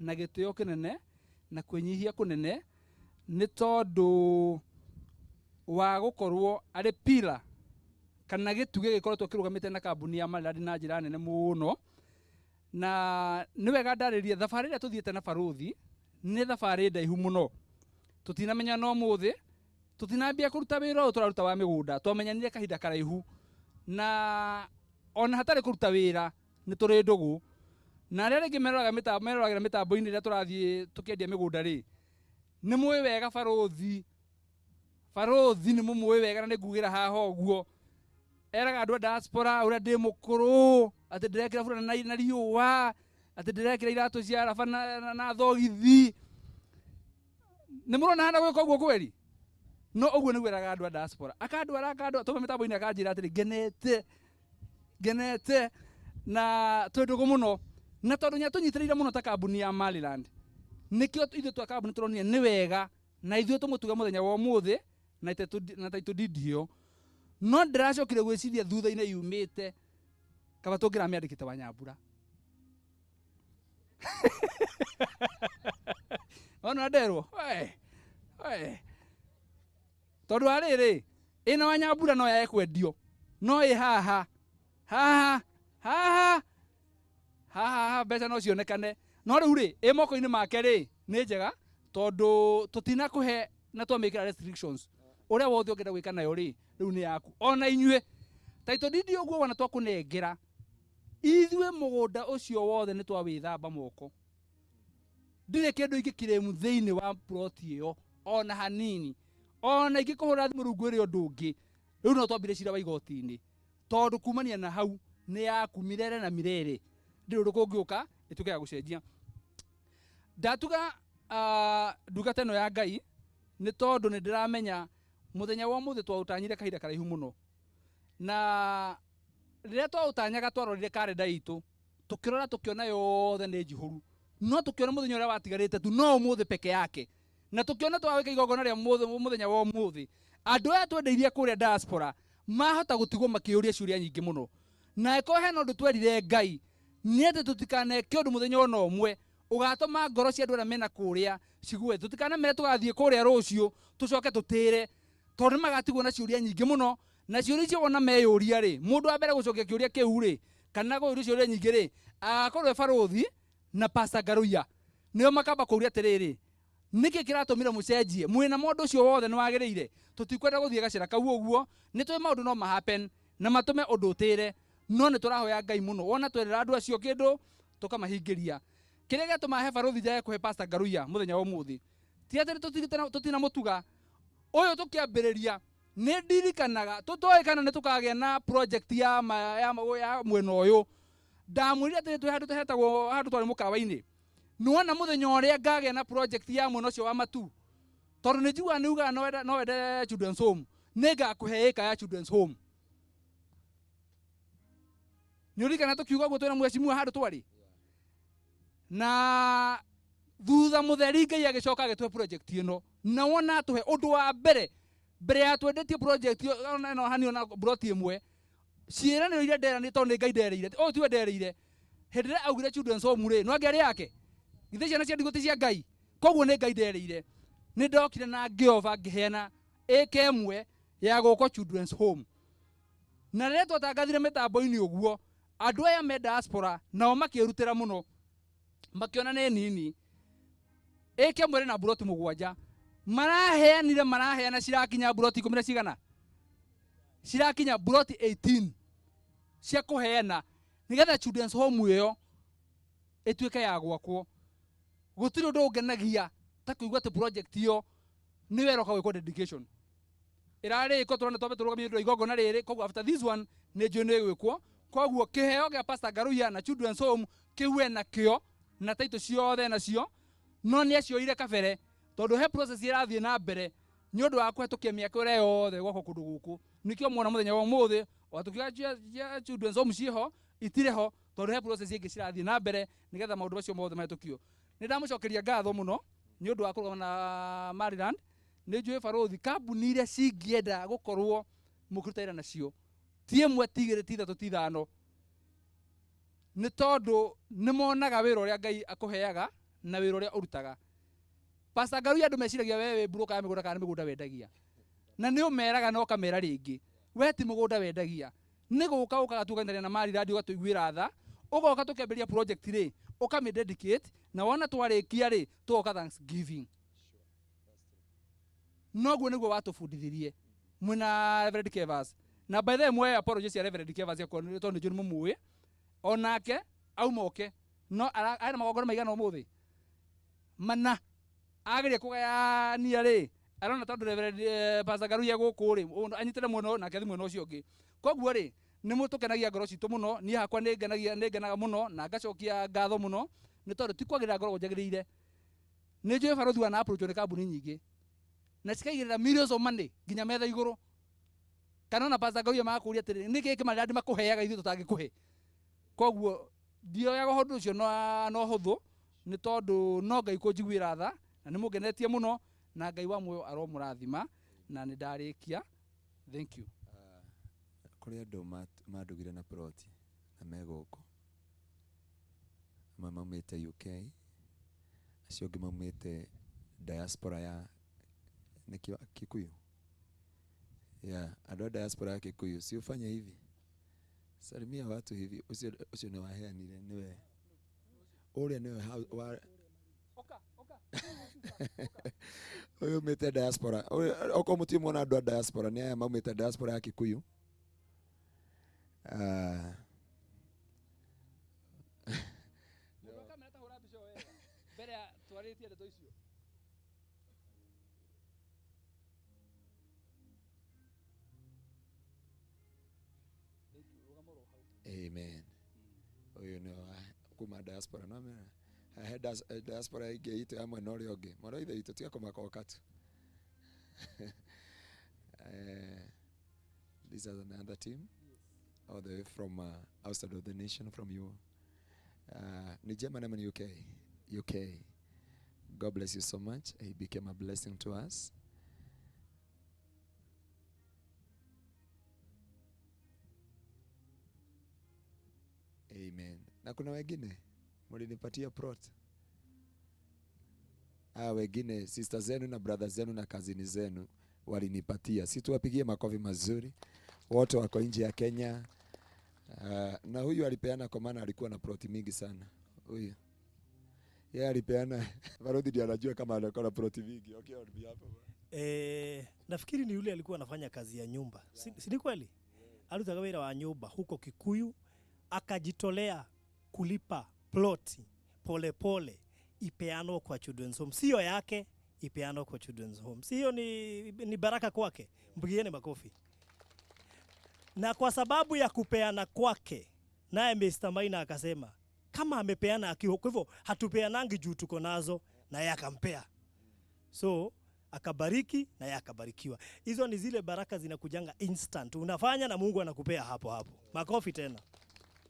na gĩtĩo kĩnene na kwĩnyihia kũnene, nĩ tondũ wa gũkorwo arĩ pillar kana gĩtugĩ gĩkoretwo kĩrũgamĩte na kambuni ya Maryland na njĩra nene mũno. Na nĩ wega ndarĩrie thabarĩ ĩrĩa tũthiĩte na Farodhi nĩ thabarĩ ndaihu mũno. Tũtinamenya no mũthĩ, Tũtinambia kũruta wĩra ũyũ tũraruta wa mĩgũnda, twamenyanire kahinda karaihu, na ona hatarĩ kũruta wĩra nĩ tũrĩ ndũgũ. Na arĩa rĩngĩ meroragĩra mĩtambo-inĩ ĩrĩa tũrathiĩ tũkĩendia mĩgũnda rĩ, nĩ mũĩ wega barũthi. Barũthi nĩ mũmũĩ wega na nĩ ngugĩra haha ũguo. Eraga andũ a diaspora ũrĩa ndĩ mũkũrũ, atĩ ndĩrekĩra burana na riũa, atĩ ndĩrekĩra iratũ cia raba na thogithi. Nĩ mũrona hana gwĩka ũguo kweri? No ũguo nĩguo eraga andũ a diaspora. Akandwara akandwara tũme mĩtambo-inĩ akanjĩra atĩrĩ ngenete, ngenete na twĩ ndũgũ mũno. Na tondũ nĩatũnyitĩrĩire mũno ta kambuni ya Maryland, nĩkĩo ithuĩ twa kambuni tũronire nĩ wega na ithuĩ tũmũtuge mũthenya wa ũmũthĩ na title deed ĩyo. No ndĩracokire gwĩciria thutha-inĩ yumĩte kaba tũngĩramĩandĩkĩte Wanyambura. Ona nderwo, we, we. Tondũ wa rĩrĩ, ĩna Wanyambura no yae kwendio, no ĩ haha, haha, haha, haha, mbeca no cionekane. No rĩu rĩ, ĩ moko-inĩ make rĩ, nĩ njega tondũ tũtinakũhe na twamĩkĩra restrictions. Ũrĩa wothe ũngĩenda gwĩka nayo rĩ, rĩu nĩ yaku. Ona inyuĩ, title deed ũguo wona twakũnengera, ithuĩ mũgũnda ũcio wothe nĩ twawĩthamba moko. Ndirĩ kĩndũ ingĩkirĩmu thĩinĩ wa plot ĩyo, ona hanini. Ona ingĩkũhũra thimũ rĩu ngwĩre ũndũ ũngĩ, rĩu no twambire cira wa igoti-inĩ. Tondũ kumania na hau nĩ yaku mirere na mirere. Ndirĩ ũndũ kũngĩũka ĩtuĩke ya gũcenjia. Ndatuga ndungata ĩno ya Ngai nĩ tondũ nĩ ndĩramenya mũthenya wa ũmũthĩ twaũtanyire kahinda karaihu mũno. Na rĩrĩa twaũtanyaga twarorire karenda itũ, tũkĩrora tũkĩona yothe nĩ njihũru. No tũkĩona mũthenya ũrĩa watigarĩte tu no ũmũthĩ peke yake. Na tũkĩona twawĩka igongona rĩa mũthenya wa ũmũthĩ, andũ aya twendeirie kũrĩa diaspora mahota gũtigwo makĩũria ciũria nyingĩ mũno. Na ĩkorwo hena ũndũ twerire Ngai, nĩ atĩ tũtikaneke ũndũ mũthenya ona ũmwe ũgatũma ngoro cia andũ arĩa mena kũrĩa cigue. Tũtikanamere tũgathiĩ kũrĩa rũciũ tũcoke tũtĩre, tondũ nĩ magatigwo na ciũria nyingĩ mũno. Na ciũria icio wona meyũria rĩ, mũndũ wa mbere gũcokia kĩũria kĩu rĩ, kana kũũria ciũria nyingĩ rĩ, agakorwo e barũthi na Pastor Ngaruiya. Nĩo makamba kũũria atĩrĩrĩ, nĩkĩ kĩratũmire mũcenjie? Mwĩna mũndũ ũcio wothe nĩ wagĩrĩire? Tũtikwenda gũthiĩ gacĩra kau ũguo, nĩ tũĩ maũndũ no ma-happen na matũme ũndũ ũtĩre, no nĩ tũrahoya Ngai mũno. Wona twerĩra andũ acio kĩndũ, tũkamahingĩria. Kĩrĩa gĩatũma he barũthi njage kũhe Pastor Ngaruiya mũthenya wa ũmũthĩ, ti atĩ tũtinamũtuga. Ũyũ tũkĩambĩrĩria nĩ ndirikanaga tũtoĩ kana nĩ tũkagĩa na project ya mwena ũyũ. Ndamwĩrire atĩrĩ, twĩ handũ hetagwo handũ twarĩ mũkawa-inĩ, nĩwona mũthenya ũrĩa ngagĩa na project ya mwena ũcio wa matu, tondũ nĩ njiguaga nĩ ugaga no wende children's home, nĩ ngakũhe ĩka ya children's home. Nĩ ũririkana tũkiuga ũguo twĩna mheshimiwa handũ twarĩ? Na thutha mũtheri Ngai agĩcoka agĩtũhe project ĩno, na wona atũhe ũndũ wa mbere, mbere ya twendetie project ĩyo, ona ĩno hani ona plot ĩmwe, ciĩranĩro iria nderanĩte tondũ nĩ Ngai ndereire, ũyũ tiwe ndereire. Hĩndĩ ĩrĩa augire children's home rĩ, no angĩarĩ yake? Githĩ ciana cia ndigũ ti cia Ngai? Koguo nĩ Ngai ndereire. Nĩ ndokire na ngĩoba ngĩheana ĩka ĩmwe ya gũkwo children's home. Na rĩrĩa twatangathire mĩtambo-inĩ ũguo, andũ aya me diaspora nao makĩrutĩra mũno, makĩona nĩ nini. Ĩka ĩmwe ĩrĩ na mburoti mũgwanja, maraheanire maraheana cirakinya mburoti ikũmi na cigana, cirakinya mburoti 18 cia kũheana nĩgetha children's home ĩyo ĩtuĩke ya gwakwo. Gũtirĩ ũndũ ũngenagia ta kũigua atĩ project ĩyo nĩyo ĩroka gwĩkwo dedication. Ĩrarĩkwo tũrona twambe tũrũgamie nĩ ũndũ wa igongona rĩrĩ, koguo after this one nĩ njũĩ nĩ ĩgwĩkwo. Koguo kĩheo kĩa Pastor Ngaruiya na children's home kĩu ena kĩo na title ciothe nacio, no nĩ acioire kabere tondũ he process ĩrathiĩ na mbere nĩ ũndũ wa kũhetũkia mĩaka ĩrĩa yothe gwakwo kũndũ gũkũ. Nĩkĩo muona mũthenya wa ũmũthĩ o tũkiuga cia children's home ciĩho itirĩ ho, tondũ he process ĩngĩ cirathiĩ na mbere nĩgetha maũndũ macio mothe mahĩtũkio. Nĩ ndamũcokeria ngatho mũno nĩ ũndũ wa kũrũgama na Maryland. Nĩ njũĩ barũthi kambuni iria cingĩenda gũkorwo mũkĩruta wĩra nacio ti ĩmwe ti igĩrĩ ti ithatũ ti ithano, nĩ tondũ nĩ monaga wĩra ũrĩa Ngai akũheaga na wĩra ũrĩa ũrutaga. Pastor Ngaruiya andũ meciragia we wĩ broker ya mĩgũnda kana nĩ mĩgũnda wendagia, na nĩ ũmeraga na ũkamera rĩngĩ we ti mũgũnda wendagia, nĩ gũka ũkaga tũkanĩria na Maryland ũgatũiguĩra tha, ũgoka tũkĩambĩrĩria project rĩ, ũkamĩ dedicate, na wona twarĩkia rĩ, tũgoka Thanksgiving. Noguo nĩguo watũbundithirie mwĩna Reverend Kevas. Na by the way mwe apology cia Reverend Kevas yakwa tondũ nĩ njũĩ nĩ mũmũĩ. Onake auma oke no arĩ na magongona maigana ũmũthĩ mana ageria kũgayania rĩ arona tondũ Reverend Pastor Ngaruiya gũkũ rĩ anyitĩre mwena ũyũ nake athiĩ mwena ũcio ũngĩ. Koguo rĩ nĩ mũtũkenagia ngoro citũ mũno. Niĩ hakwa nĩ ngenaga mũno na ngacokia ngatho mũno nĩ tondũ ti kwagĩrĩra ngoragwo njagĩrĩire. Nĩ njũĩ barothi wa na approach nĩ kambuni nyingĩ na cikaigĩrĩra millions of money nginya metha igũrũ. Kana ona Pastor Ngaruiya magakũria atĩrĩrĩ nĩkĩ kĩmarĩa makũheaga ithuĩ tũtangĩkũhe. Koguo ndioyaga ũndũ ũcio na ũhũthũ nĩ tondũ no Ngai kũnjiguĩra tha na nĩ mũngenetie mũno na Ngai wa muoyo aromũrathima na nĩ ndarĩkia. Thank you. Kũrĩ andũ mandugire na ploti na me gũkũ, amwe maumĩte UK, acio angĩ maumĩte diaspora ya nĩkĩo Kikuyu. Yeah, andũ a diaspora ya Kikuyu, si ufanye hivi, salimia watu hivi. Ucio nĩ waheanire nĩwe ũrĩa nĩwe wa ũyũ umĩte diaspora. Okorwo mũtimuona andũ a diaspora nĩ aya maumĩte diaspora ya Kikuyu. Amen. Ũyũ nĩ wa kuma diaspora no mera he diaspora ĩngĩ itũ ya mwena ũrĩa ũngĩ. Mwana wa ithe witũ tiga kũmaka oka tu. This is another team all the way from outside of the nation, from you. Ni Germany and UK. UK. God bless you so much. He became a blessing to us. Amen. Na kuna wengine mlinipatia plot. Wengine sister zenu na brother zenu na kazini zenu walinipatia. Si tuwapigie makofi mazuri. Wote wako nje ya Kenya. Na huyu alipeana kwa maana alikuwa na plot mingi sana. Huyu. Yeye alipeana. Barodi ndiye anajua kama alikuwa na plot mingi. Okay, on behalf of. Nafikiri ni yule alikuwa anafanya kazi ya nyumba. Si ni kweli? Alitaga wira wa nyumba huko Kikuyu, akajitolea kulipa ploti pole pole ipeano kwa Children's Home. Sio yake, ipeano kwa Children's Home. Sio ni baraka kwake. Mpigieni makofi. Na kwa sababu ya kupeana kwake, naye Mr. Maina akasema kama amepeana akiwa, kwa hivyo hatupeanangi juu tuko nazo, na yeye akampea. So akabariki na yeye akabarikiwa. Hizo ni zile baraka zinakujanga instant. Unafanya na Mungu anakupea hapo hapo. Makofi tena.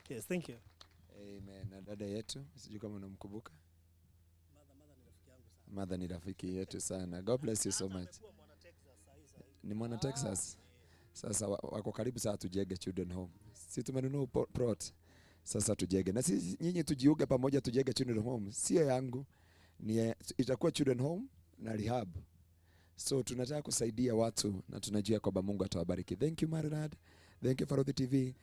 Yes, thank you. Amen. Na dada yetu, sijui kama unamkumbuka. Mother ni rafiki yetu sana. God bless you so much. Ni mwana Texas. Sasa wako karibu sasa tujenge Children Home. Si tumenunua plot. Sasa tujenge. Na sisi nyinyi tujiunge pamoja tujenge Children Home. Sio yangu. Ni itakuwa Children Home na rehab. So tunataka kusaidia watu na tunajua kwamba Mungu atawabariki. Thank you Marinad. Thank you Farodhi TV.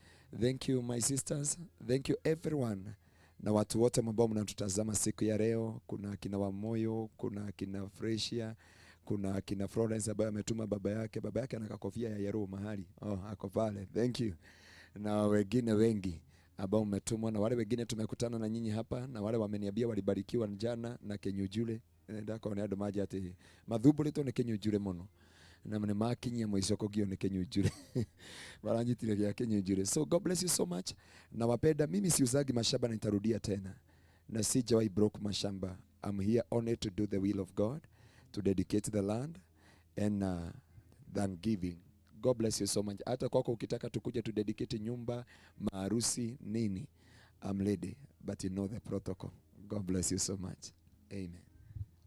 Thank you my sisters. Thank you everyone. Na watu wote ambao mnatutazama siku ya leo, kuna kina Wamoyo, kuna kina Freshia, kuna kina Florence ambaye ametuma baba yake. Baba yake ana kofia ya yellow mahali. Oh, ako pale. Thank you. Na wengine wengi ambao mmetumwa, na wale wengine tumekutana na nyinyi hapa, na wale wameniambia walibarikiwa jana na Kenyujule. Ndako ni andu maji ati mathumbũrĩtwo nĩ Kenyujule mũno na nĩ makinyia mũico kũgio nĩ Kenyujule. Baranyitire gĩa Kenyujule. So God bless you so much. Na wapenda, mimi siuzagi mashamba na nitarudia tena. Na sijawahi broke mashamba. I'm here only to do the will of God, to dedicate the land and thanksgiving. God bless you so much. Hata kwako ukitaka tukuje to dedicate nyumba, maharusi, nini, I'm ready, but you know the protocol. God bless you so much. Amen.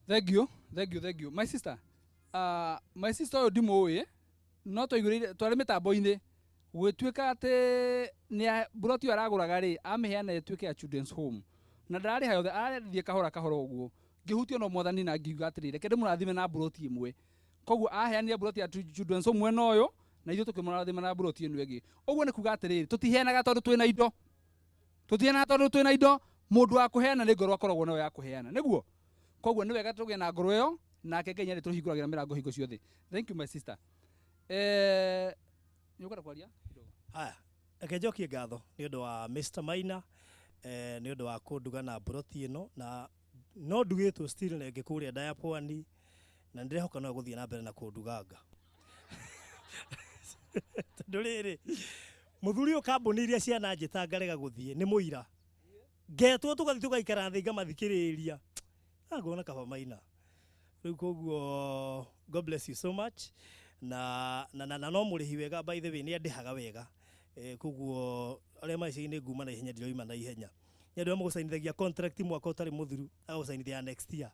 Thank you, thank you, thank you. My sister, my sister ũyũ ndimũĩ, no twaigũrĩire twarĩ mĩtambo-inĩ gũgĩtuĩka atĩ nĩ mburoti ĩyo aragũraga rĩ, amĩheana ĩtuĩke ya Children's Home. Na ndararĩha yothe, arathiĩ kahora kahora ũguo. Ngĩhutio no Mwathani na ngiuga atĩrĩrĩ, reke ndĩmũrathime na mburoti ĩmwe. Koguo aheanire mburoti ya Children's Home mwena ũyũ, na ithuĩ tũkĩmũrathima na mburoti ĩno ĩngĩ. Ũguo nĩ kuga atĩrĩrĩ, tũtiheanaga tondũ twĩna indo. Tũtiheanaga tondũ twĩna indo, mũndũ wa kũheana nĩ ngoro akoragwo nayo ya kũheana. Nĩguo? Koguo nĩ wega tũgĩe na ngoro ĩyo Nake Ngai nĩ tũhingũragĩra mĩrango hingo ciothe. Thank you, my sister. Nĩ ũkwenda kwaria? Haya, reke njokie ngatho nĩ ũndũ wa Mr Maina, nĩ ũndũ wa kũnduga na mburoti ĩno, na no ndugĩtwo still na ĩngĩ kũrĩa ndaya pwani, na nĩndĩrehoka no gũthiĩ na mbere na kũnduganga. Tondũ rĩrĩ, mũthuri ũyũ kambuni iria ciananjĩta ngarega gũthiĩ nĩ mũira. Ngetwo tũgathiĩ tũgaikara thĩ ngamathikĩrĩria. Ngona kaba Maina. Rĩu koguo God bless you so much. Na no mũrĩhi wega, by the way, nĩ andĩhaga wega. Koguo arĩa maica-inĩ nguma na ihenya ndiroima na ihenya. Nĩ andũ amwe gũcainithagia contract mwaka ũtarĩ mũthiru, agagũcainithia next year.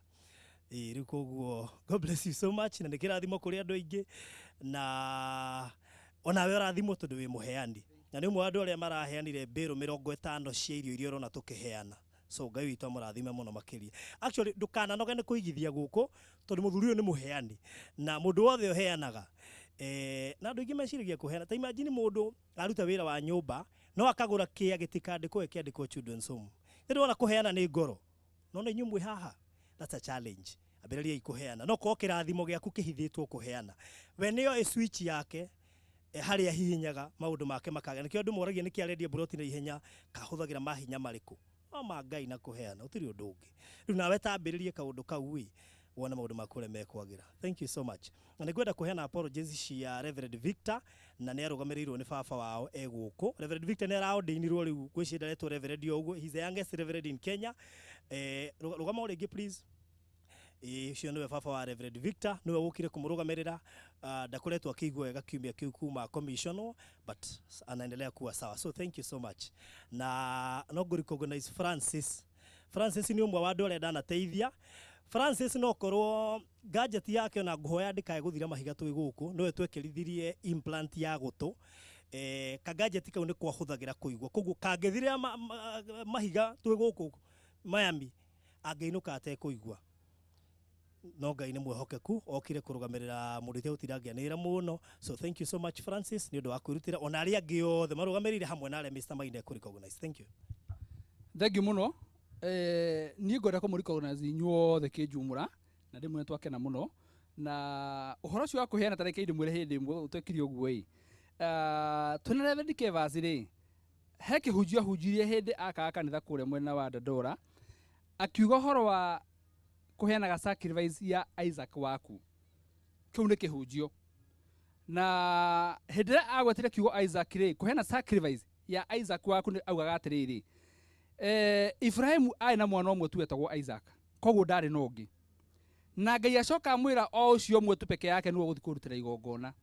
Rĩu koguo God bless you so much, na nĩ kĩrathimo kũrĩ andũ aingĩ, na onawe ũrathimwo tondũ wĩ mũheani. Na nĩ ũmwe wa andũ arĩa maraheanire mbĩrũ 50 cia irio iria ũrona tũkĩheana. So Ngai witũ amũrathime mũno makĩria. Actually ndũkananoge nĩ kũigithia gũkũ tondũ mũthuri ũyũ nĩ mũheani, na mũndũ wothe ũheanaga. Na andũ aingĩ meciragia kũheana. Ta imagine mũndũ aruta wĩra wa nyũmba no akagũra kĩa gĩtikandĩkwo kĩandĩkwo children's home. Nĩ ndĩrona kũheana nĩ ngoro. No na inyuĩ mwĩ haha, that's a challenge. Ambĩrĩriai kũheana. No korwo kĩrathimo gĩaku kĩhithĩtwo kũheana. We nĩyo ĩ switch yake harĩa hihinyaga maũndũ make makagĩa. Nĩkĩo andũ moragia nĩkĩ arendia mburoti na ihenya, kahũthagĩra mahinya marĩkũ. No ma Ngai na kũheana, gũtirĩ ũndũ ũngĩ. Rĩu nawe tambĩrĩrie kaũndũ kau ĩ, wone maũndũ maku ũrĩa mekwagĩra. Thank you so much. Na nĩngwenda kũheana apologies cia Reverend Victor, na nĩ arũgamĩrĩirwo nĩ baba wao e gũkũ. Reverend Victor nĩ araordainirwo rĩu, ngwĩciria ndaretwo Reverend o ũguo. He's the youngest Reverend in Kenya. Rũgama o rĩngĩ please. Ũcio nĩwe baba wa Reverend Victor, nĩwe wũkire kũmũrũgamĩrĩra. Ndakoretwo akĩigua wega kiumia kĩu kuma commissionwo, but anaendelea kuwa sawa. So thank you so much. Na no ngũ recognize Francis. Francis nĩ ũmwe wa andũ arĩa ndanateithia. Francis no korwo gadget yake ona ngũhoya ndĩkae gũthira mahiga twĩ gũkũ, nĩwe twekĩrithirie implant ya gũtũ. Ka gadget kau nĩ kwahũthagĩra kũigua, koguo kangĩthirĩra mahiga twĩ gũkũ Miami angĩinũka atekũigua. No Ngai nĩ mwĩhokeku, okire kũrũgamĩrĩra mũndũ ũtegũtinda mũno. So thank you so much Francis nĩ ũndũ wa kwĩrutĩra, ona arĩa angĩ othe marũgamĩrĩire hamwe na arĩa Mr Maina ekũ recognize. Thank you. Thank you mũno. Niĩ ngwenda kũmũ recognize inyuothe kĩnjumũra, na ndĩmwĩre twakena mũno. Na ũhoro ũcio wa kũheana ta reke ndĩmwĩre hĩndĩ ĩmwe twekire ũguo ĩ. Twĩna Reverend Kevas rĩ, he kĩhunjio ahunjirie hĩndĩ akaga kanitha kũrĩa mwena wa Dandora, akiuga ũhoro wa kũheanaga sacrifice ya Isaac waku. Kĩu nĩ kĩhunjio. Na hĩndĩ ĩrĩa agwetire kiugo Isaac rĩ, kũheana sacrifice ya Isaac waku nĩ augaga atĩrĩrĩ, Ibrahimu arĩ na mwana ũmwe tu wetagwo Isaac, koguo ndarĩ na ũngĩ. Na Ngai acoka amwĩra o ũcio ũmwe tu peke yake nĩwe ũgũthiĩ kũrutĩra igongona.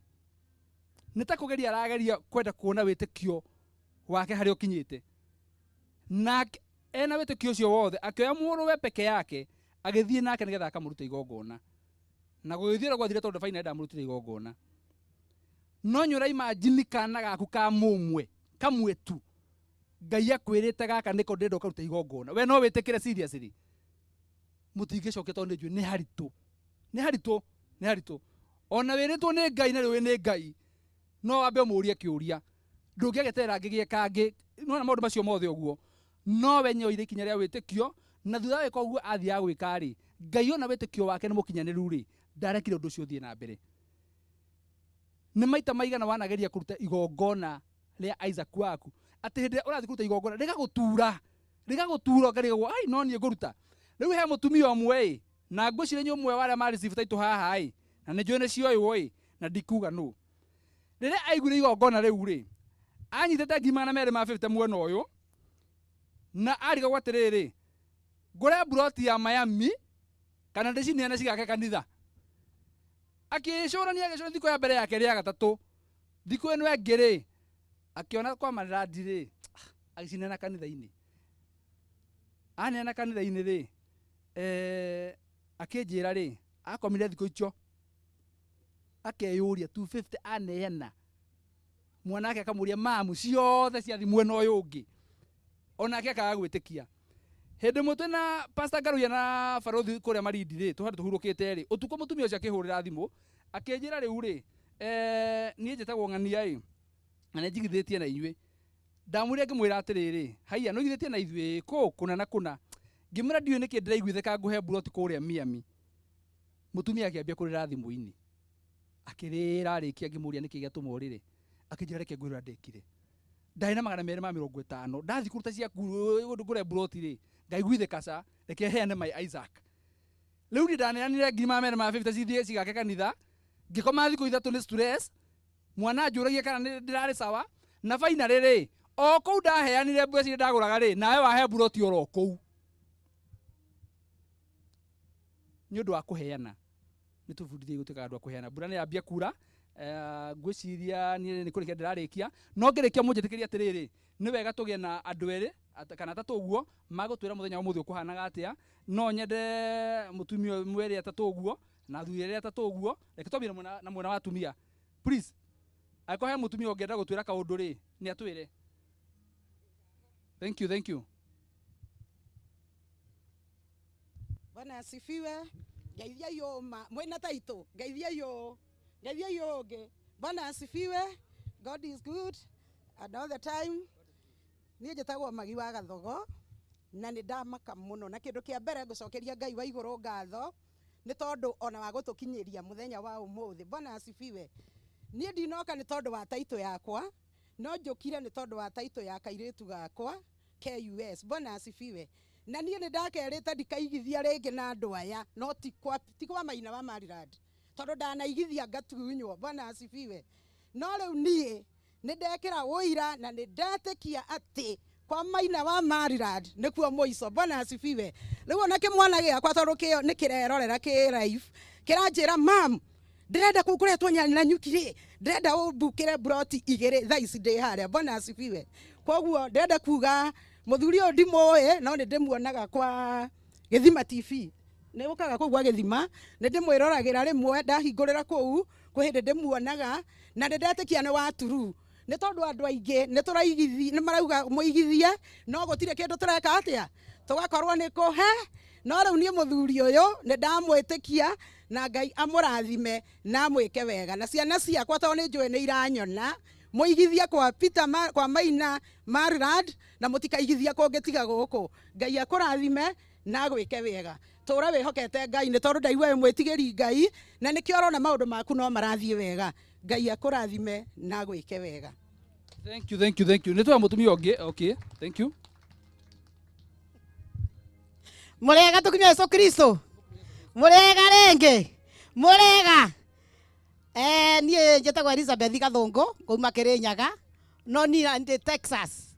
Nĩ ta kũgeria arageria kwenda kuona wĩtĩkio wake harĩa ũkinyĩte. Na ena wĩtĩkio ũcio wothe akĩoya mũrũwe peke yake agĩthiĩ nake nĩgetha akamũrute igongona. Na gũgĩthiĩ ũrĩa gwathire tondũ finally ndamũrutire igongona. No nyũra imagine kana gaku ka mũmwe kamwe tu Ngai akwĩrĩte gaka nĩko ndĩrenda ũkarute igongona. We no wĩtĩkĩre seriously? Mũtingĩcokia tondũ nĩ njũĩ nĩ haritũ. Nĩ haritũ, nĩ haritũ. Ona wĩrĩtwo nĩ Ngai na rĩu nĩ Ngai, no wambe ũmũrie kĩũria. Ndũngĩagĩterera ngĩgĩe kangĩ. Nĩwona maũndũ macio mothe ũguo. No we nĩoire ikinya rĩa wĩtĩkio, na thutha wa gwĩka ũguo athiaga gwĩka rĩ, Ngai ona wĩtĩkio wake nĩ mũkinyanĩru rĩ, ndarekire ũndũ ũcio ũthiĩ na mbere. Nĩ maita maigana wanageria kũruta igongona rĩa Isaac waku, atĩ hĩndĩ ĩrĩa ũrathiĩ kũruta igongona rĩgagũtura, rĩgagũtura ũkarigagwo, ai no niĩ ngũruta. Rĩu he mũtumia ũmwe ĩ, na ngwĩciria nĩ ũmwe wa arĩa marĩ chief taitũ haha ĩ, na nĩ njũĩ nĩ cioywo ĩ, na ndikuga nũ. Rĩrĩa aiguire igongona rĩu rĩ, anyitĩte ngiri 250 mwena ũyũ, na arigagwo atĩrĩrĩ, ngũre mburoti ya Miami kana ndĩcineane cigake kanitha. Akĩcũrania, agĩcũrania thikũ ya mbere yake rĩa gatatũ, thikũ ĩno ĩngĩ rĩ, akĩona kwa marandi rĩ, agĩcineana kanitha-inĩ. Aneana kanitha-inĩ rĩ, akĩnjĩra rĩ, akomire thikũ icio, akeyũria 250 aneana. Mwana wake akamũria mamu ciothe ciathi mwena ũyũ ũngĩ. Onake akaga gwĩtĩkia. Hĩndĩ ĩmwe twĩna Pastor Ngaruiya na Barothi kũrĩa Malindi rĩ, tũhandũ tũhurũkĩte rĩ, ũtukũ mũtumia ũcio akĩhũrĩra thimũ, akĩnjĩra rĩu rĩ, niĩ njĩtagwo Ng'ania ĩ, na nĩ njigithĩtie na inyuĩ. Ndamwĩrire ngĩmwĩra atĩrĩrĩ, haiya nĩ ũigithĩtie na ithuĩ kũ kũna na kũna. Ngĩmwĩra ndiũĩ nĩkĩ ndĩraiguithĩka ngũhe mburoti kũrĩa Miami. Mutumia akĩambia kũrĩra thimũ-inĩ. Akĩrĩra arĩkia ngĩmũria nĩkĩ gĩatũma ũrĩre. Akĩnjĩra reke ngwĩre ũrĩa ndekire. Ndarĩ na 250 ndathiĩ kũruta ciaku ngũre mburoti rĩ ngaiguithĩka ca reke heane my Isaac. Rĩu niĩ ndaneanire 250 cithiĩ cigake kanitha ngĩkoma thikũ 3 nĩ stress mwana anjũragia kana nĩ ndĩrarĩ sawa na finally rĩ o kũu ndaheanire mbeca iria ndagũraga rĩ nawe wahe mburoti oro kũu nĩ ũndũ wa kũheana. Nĩ tũbundithie gũtuĩka andũ a kũheana. Mbura nĩ yambia kura ngwĩciria niĩ nĩ kũrĩkia ndĩrarĩkia no ngĩrĩkia mũnjĩtĩkĩrie atĩrĩrĩ nĩ wega tũgĩe na andũ erĩ kana atatũ ũguo magũtwĩra mũthenya wa ũmũthĩ ũkũhanaga atĩa. No nyende mũtumia ũmwe erĩ atatũ ũguo na athuri erĩ atatũ ũguo. Reke twambie na mwena wa atumia please. Angĩkorwo he mũtumia ũngĩenda gũtwĩra kaũndũ rĩ nĩ atwĩre. Thank you, thank you. Bwana asifiwe. Ngeithia yo mwena taito ngeithia yo ngeithia yo nge. Bwana asifiwe. God is good and all the time. Niĩ njĩtagwo Magi wa Gathogo na nĩ ndamaka mũno na kĩndũ kĩa mbere ngũcokeria Ngai wa igũrũ ngatho nĩ tondũ ona wa gũtũkinyĩria mũthenya wa ũmũthĩ. Bwana asifiwe. Niĩ ndinoka nĩ tondũ wa taito yakwa no njũkire nĩ tondũ wa taito ya kairĩtu gakwa KUS. Bwana asifiwe. Na niĩ nĩ ndakerĩte ndikaigithia rĩngĩ na andũ aya no ti kwa Maina wa Maryland tondũ ndanaigithia ngatunywo. Bwana asifiwe. No rĩu niĩ nĩ ndekĩra ũira na nĩ ndetĩkia atĩ kwa Maina wa Maryland nĩkuo mũico. Bwana asifiwe. Rĩu ona kĩmwana gĩakwa tondũ kĩo nĩ kĩrerorera kĩ live kĩranjĩra mam ndĩrenda kũu kũretwo na nyuki rĩ ndĩrenda ũmbukĩre mburoti 2 thaa ici ndĩ harĩa. Bwana asifiwe. Koguo ndĩrenda kuga mũthuri ũyũ ndimũĩ no nĩ ndĩmuonaga kwa Gĩthima TV nĩ ũkaga kũu gwa Gĩthima nĩ ndĩmwĩroragĩra rĩmwe ndahingũrĩra kũu kwĩ hĩndĩ ndĩmuonaga na nĩ ndetĩkia nĩ wa turu nĩ tondũ andũ aingĩ nĩ tũraigithia nĩ marauga mũigithie no gũtirĩ kĩndũ tũreka atĩa tũgakorwo nĩ kũhe no rĩu niĩ mũthuri ũyũ nĩ ndamwĩtĩkia na Ngai amũrathime na amwĩke wega na ciana ciakwa tondũ nĩ njũĩ nĩ iranyona mũigithie kwa Peter kwa Maina Maryland na mũtikaigithia kũngĩ tiga gũkũ. Ngai akũrathime na agwĩke wega. Tũra wĩhokete Ngai nĩ tondũ ndaigua wĩ mwĩtigĩri Ngai na nĩkĩo ũrona maũndũ maku no marathiĩ wega. Ngai akũrathime na agwĩke wega. Thank you, thank you, thank you. Nĩ twa mũtumia ũngĩ. Okay, thank you. Mũrega tũkinya Yesu Kristo. Mũrega rĩngĩ. Mũrega. Niĩ njĩtagwo Elizabeth Gathũngũ kuma Kĩrĩnyaga no niĩ ndĩ Texas.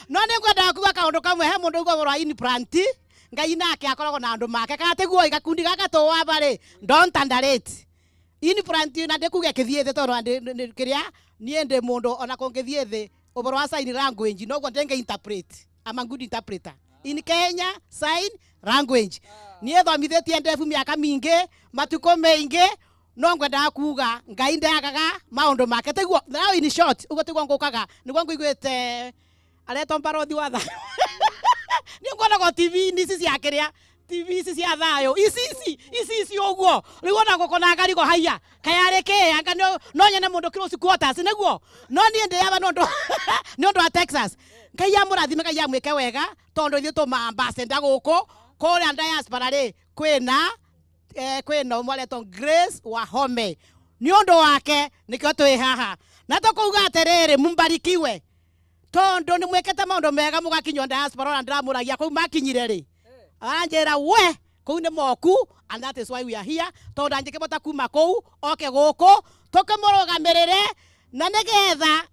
No nĩ ngwendaga kuga kaũndũ kamwe he mũndũ ugaga ũhoro wa implant Ngai nake akoragwo na andũ make kana tiguo gakundi gaka tũwaba rĩ don't underrate implant na ndĩkuge kĩthiĩ thĩ tondũ kĩrĩa niĩ ndĩ mũndũ ona kũngĩthiĩ thĩ ũhoro wa sign language noguo ndĩngĩ interpret. I'm a good interpreter in Kenya sign language. Niĩ thomithĩtie ndefu mĩaka mingĩ matukũ maingĩ no ngwendaga kuga Ngai ndagaga maũndũ make tiguo. Now in short ũguo tiguo ngũkaga nĩguo ngũiguĩte aretwo mbarothi wa thayũ. Niĩ nguonaga TV-inĩ ici cia kĩrĩa TV ici cia thayũ ici ici ici ici ũguo rĩu ona ngũkũ na ngarigo haiya kayarĩ kĩ anga no nyone mũndũ close quarters nĩguo no niĩ ndĩyaba nĩ ũndũ wa Texas. Ngai amũrathime Ngai amwĩke wega tondũ ithuĩ tũma ambassador gũkũ kũrĩa diaspora rĩ kwĩna kwĩna ũmwe aretwo Grace Wahome nĩ ũndũ wake nĩkĩo twĩ haha na tũkauga atĩrĩrĩ mumbarikiwe tondũ nĩ mwĩkĩte maũndũ mega mũgakinywo diaspora ona ndĩramũragia kũu makinyire rĩ aranjĩra we kũu nĩ moku and that is why we are here tondũ ndangĩkĩbota kuma kũu oke gũkũ tũkĩmũrũgamĩrĩre na nĩgetha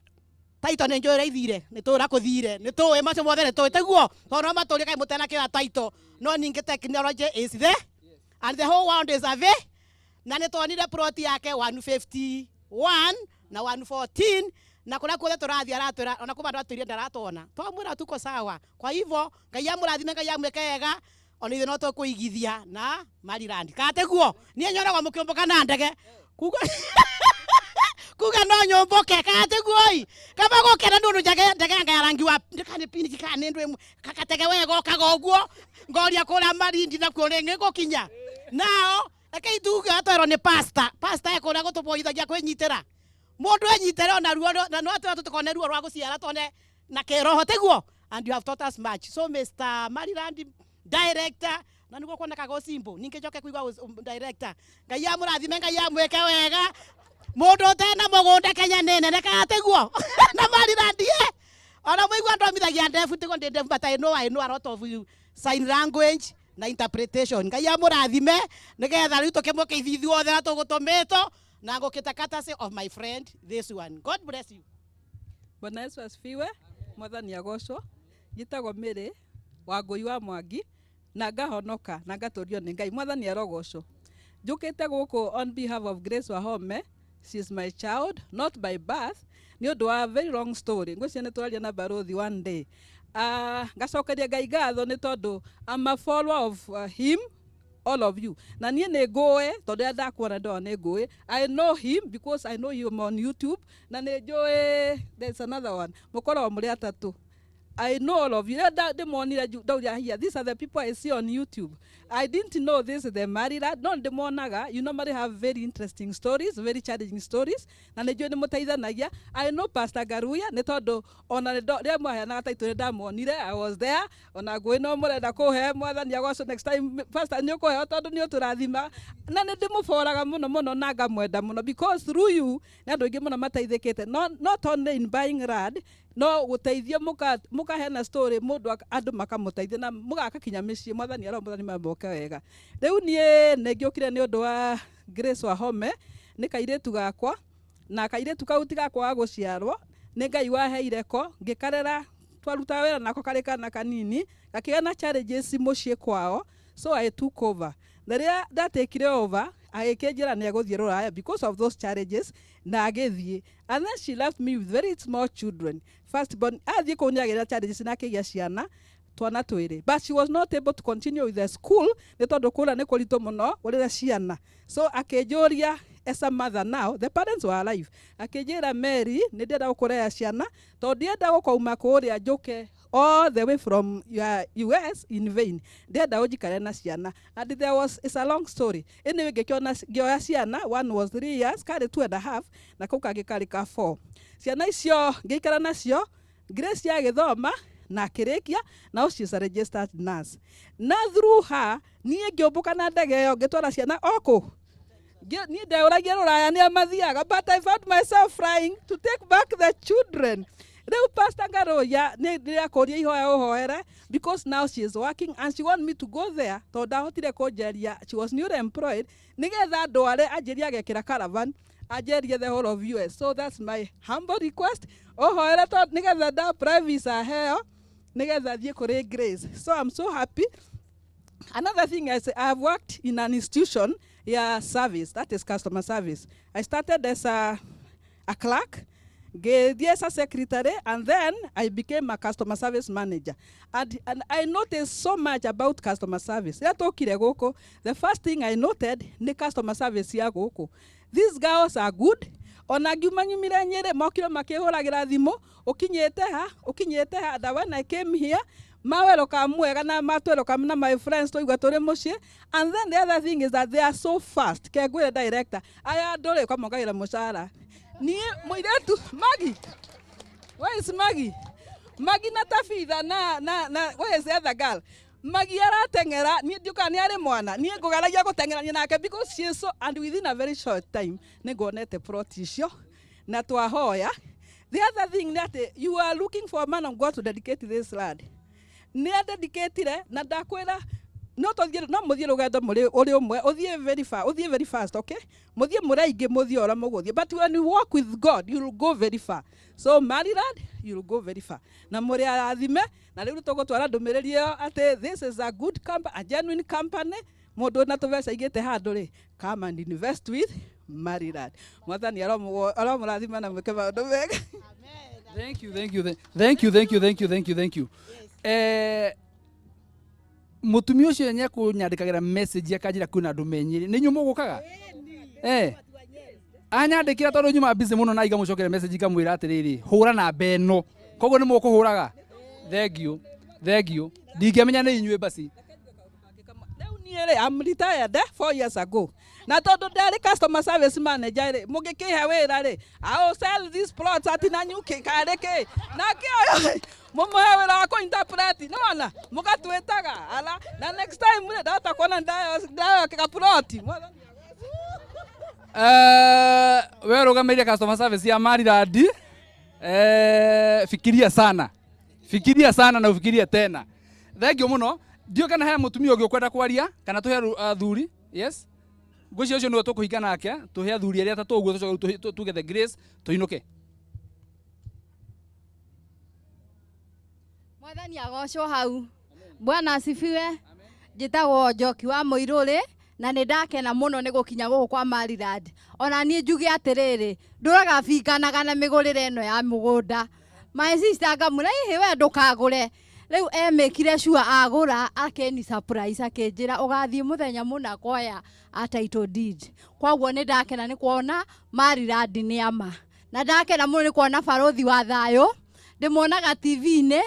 taito nĩ njũĩ ũrĩa ithire nĩ tũĩ ũrĩa kũthire nĩ tũĩ macio mothe nĩ tũĩ tiguo tondũ no matũrie kaĩ mũtenakĩoya taito no ningĩ technology is there and the whole world is away na nĩ tuonire plot yake 151 na 114 na kũrĩa kuothe tũrathiĩ aratwĩra ona kuma andũ atwĩrire ndaratwona twamwĩra tuko sawa. Kwa hivyo Ngai amũrathime Ngai amwĩke wega ona ithuĩ no tũkũigithia na Maryland kana tiguo niĩ nyonaga mũkĩũmbũka na ndege kuga kuga no nyũmbũke kana tiguo ĩ kaba gũkena nĩ ũndũ ndege yanga ya rangi wa kana pinki kana nĩ ndũ kakatege wega okaga ũguo ngoria kũrĩa Malindi nakuo rĩngĩ gũkinya nao reke ituge atwerwo nĩ pastor pastor ekũrĩa gũtũboithagia kwĩnyitĩra mũndũ enyitĩre ona ruo na no atwĩra tũtikone ruo rwa gũciara tone na kĩroho tiguo and you have taught us much. So Mr. Maryland director Na niguo kuonekaga ucimbo ningi njoke kuigua director. Ngai amurathime, Ngai amwike wega. Mundu utena mugunda Kenya ni nene kana tiguo? Na Maryland ona muigua ndomithagia ndefu tigo ndi ndefu, but I know a lot of sign language na interpretation. Ngai amurathime nigetha riu tukimuke ithuothe na tugutumitwo na ngukita courtesy of my friend this one. God bless you. Bwana Yesu asifiwe. Mwathani agocwo. Njĩtagwo Mary wa Ngũi wa Mwangi na ngahonoka na ngatũrio nĩ Ngai. Mwathani arogocwo. Njũkĩte gũkũ on behalf of Grace Wahome. She is my child, not by birth, nĩ ũndũ wa very long story. Ngwĩciria nĩ tũraria na barothi one day. Ngacokeria Ngai ngatho nĩ tondũ I'm a follower of him, all of you. Na niĩ nĩ ngũĩ tondũ rĩrĩa ndakuona ndona nĩ ngũĩ. I know him because I know him on YouTube, na nĩ njũĩ there's another one, mũkoragwo mũrĩ atatũ. I know all of you. Rĩrĩa ndĩmonire ndaugire, "Here, these are the people I see on YouTube." I didn't know this is the Maryland. No ndĩmonaga. You normally have very interesting stories, very challenging stories. Na nĩ njũĩ nĩ mũteithanagia. I know Pastor Ngaruya nĩ tondũ ona rĩrĩa mwaheanaga taitũ nĩ ndamuonire. I was there. Ona ngũĩ no mũrenda kũhe. Mwathani agocwo. Next time, Pastor, nĩ ũkũheo tondũ nĩ ũtũrathima. Na nĩ ndĩmũboraga mũno mũno na ngamwenda mũno because through you nĩ andũ aingĩ mũno mateithĩkĩte. Not only in buying land, no gũteithio mũkaheana story mũndũ andũ makamũteithia na mũgaka kinya mĩciĩ. Mwathani aro mwathani mamoke wega. Rĩu niĩ nĩ ngĩũkire nĩ ũndũ wa Grace Wahome. Nĩ kairĩtu gakwa, na kairĩtu kau ti gakwa ga gũciarwo, nĩ Ngai waheire ko. Ngĩkarera, twarutaga wĩra nako karĩ kana kanini, gakĩgĩa na challenges mũciĩ kwao, so I took over. Na rĩrĩa ndatekire over, agĩkĩnjĩra nĩ egũthiĩ rũraya because of those challenges, na agĩthiĩ, and then she left me with very small children. First born athiĩ kũu nĩ agĩra challenges na akĩgĩa ciana twana twĩrĩ, but she was not able to continue with the school nĩ tondũ kũrĩa nĩ kũritũ mũno ũrĩre ciana. So akĩnjũria as a mother, now the parents were alive, akĩnjĩra, "Mary, nĩ ndĩrenda gũkũrea ciana tondũ ndienda gũkauma kũrĩa njũke all the way from your US in vain. Ndĩrenda ũnjikare na ciana." And there was, it's a long story. Anyway, ngĩkĩona ngĩoya ciana. One was 3 years, karĩ 2.5, na kau kangĩ karĩ ka 4. Ciana icio ngĩikara nacio. Grace agĩthoma na akĩrĩkia. Now she's a registered nurse. Na through her niĩ ngĩũmbũka na ndege ĩyo, ngĩtwara ciana okũ. Niĩ ndeũragia rũraya nĩ mathiaga, but I found myself flying to take back the children. Rĩu Pastor Ngaruya nĩ ndĩrakũria ihoya ũhoere because now she is working and she want me to go there tondũ ndahotire kũnjeria. She was newly employed, nĩgetha ndware anjĩrie agekĩra caravan anjerie the whole of US. So that's my humble request, ũhoere tondũ nĩgetha nda apply visa heo nĩgetha thiĩ kũrĩ Grace. So I'm so happy. Another thing is I've worked in an institution, yeah, service, that is customer service. I started as a clerk, ngĩthiĩ as a secretary, and then I became a customer service manager. And I noticed so much about customer service. Rĩrĩa tũkire gũkũ, the first thing I noted nĩ customer service ya gũkũ. These girls are good. Ona ngiuma nyumire Nyĩrĩ, mokire makĩhũragĩra thimũ, ũkinyĩte ha, ũkinyĩte ha. And when I came here, mawelcome wega na matwelcome na my friends twaigua tũrĩ mũciĩ. And then the other thing is that they are so fast. Kengwĩre director, aya andũ rĩ kwamongagĩra mũcara. Niĩ mũirĩtu Magi, where is Magi? Magi na Tabitha na where is the other girl? Magi arateng'era, niĩ ndiũkaga nĩ arĩ mwana, niĩ ngũgeragia gũteng'erania nake because she is so, and within a very short time nĩ nguonete plot icio na twahoya. The other thing nĩ atĩ you are looking for a man of God to dedicate this land. Nĩ adedicatire na ndakwĩra no tũthiĩ, no mũthiĩ rũgendo mũrĩ ũrĩ ũmwe, ũthiĩ very far, ũthiĩ very fast, okay? Mũthiĩ mũrĩ aingĩ, mũthiĩ ũrĩa mũgũthiĩ, but when you walk with God, you will go very far. So Maryland, you will go very far na mũrĩ arathime. Na rĩu tũgũtwara ndũmĩrĩri ĩyo atĩ this is a good company, a genuine company. Mũndũ na tũbeca aigĩte handũ rĩ, come and invest with Maryland. Mwathani aromũrathima na mwĩke maũndũ mega. Thank you, thank you, thank you, thank you, thank you, thank you, thank you. Mũtumia ũcio nĩ ekũnyandĩkagĩra message akanjĩra kwĩna andũ me Nyĩrĩ. Nĩ inyuĩ mũgũkaga? Anyandĩkĩra tondũ nyuma busy mũno na igamũcokera message ngamwĩra atĩrĩrĩ, hũra namba ĩno. Koguo nĩ mũkũhũraga. Thank you, thank you. Ndingĩamenya nĩ inyuĩ basi. Rĩu niĩ rĩ, I'm retired 4 years ago. Na tondu ndari customer service manager ri, mungikihe wira ri, I will sell these plots ati na nyuki kari ki. Na kio mumuhe wira wa kuinterpret, nĩwona mugatwĩtaga ala na next time ri ndahota kuona ndayo kaploti. We rũgamĩrĩire customer service ya Maryland. Fikiria sana. Fikiria sana na ufikirie tena. Thank you muno. Ndiũ kana he mutumia ũngĩ ũkwenda kwaria kana tũhe athuri. Yes. Ngwĩciria ũcio nĩwe tũkũhinga nake, tũhe athuri arĩa atatũ ũguo tũcoke tuge the grace tũinũke. Mwathani agocwo hau. Bwana asifiwe. Njĩtagwo Njoki wa Mũirũrĩ na nĩ ndakena mũno nĩ gũkinya gũkũ kwa Maryland. Ona niĩ njuge atĩrĩrĩ, ndũraga binganaga na mĩgũrĩre ĩno ya mũgũnda. My sister ngamwĩra ĩhĩ we ndũkagũre. Rĩu emĩkire sure agũra akĩni surprise akĩnjĩra ũgathiĩ mũthenya mũna kuoya a title deed. Kwoguo nĩ ndakena nĩ kuona Maryland nĩ ama. Na ndakena mũno nĩ kuona barothi wa thayũ. Ndĩmuonaga TV-inĩ.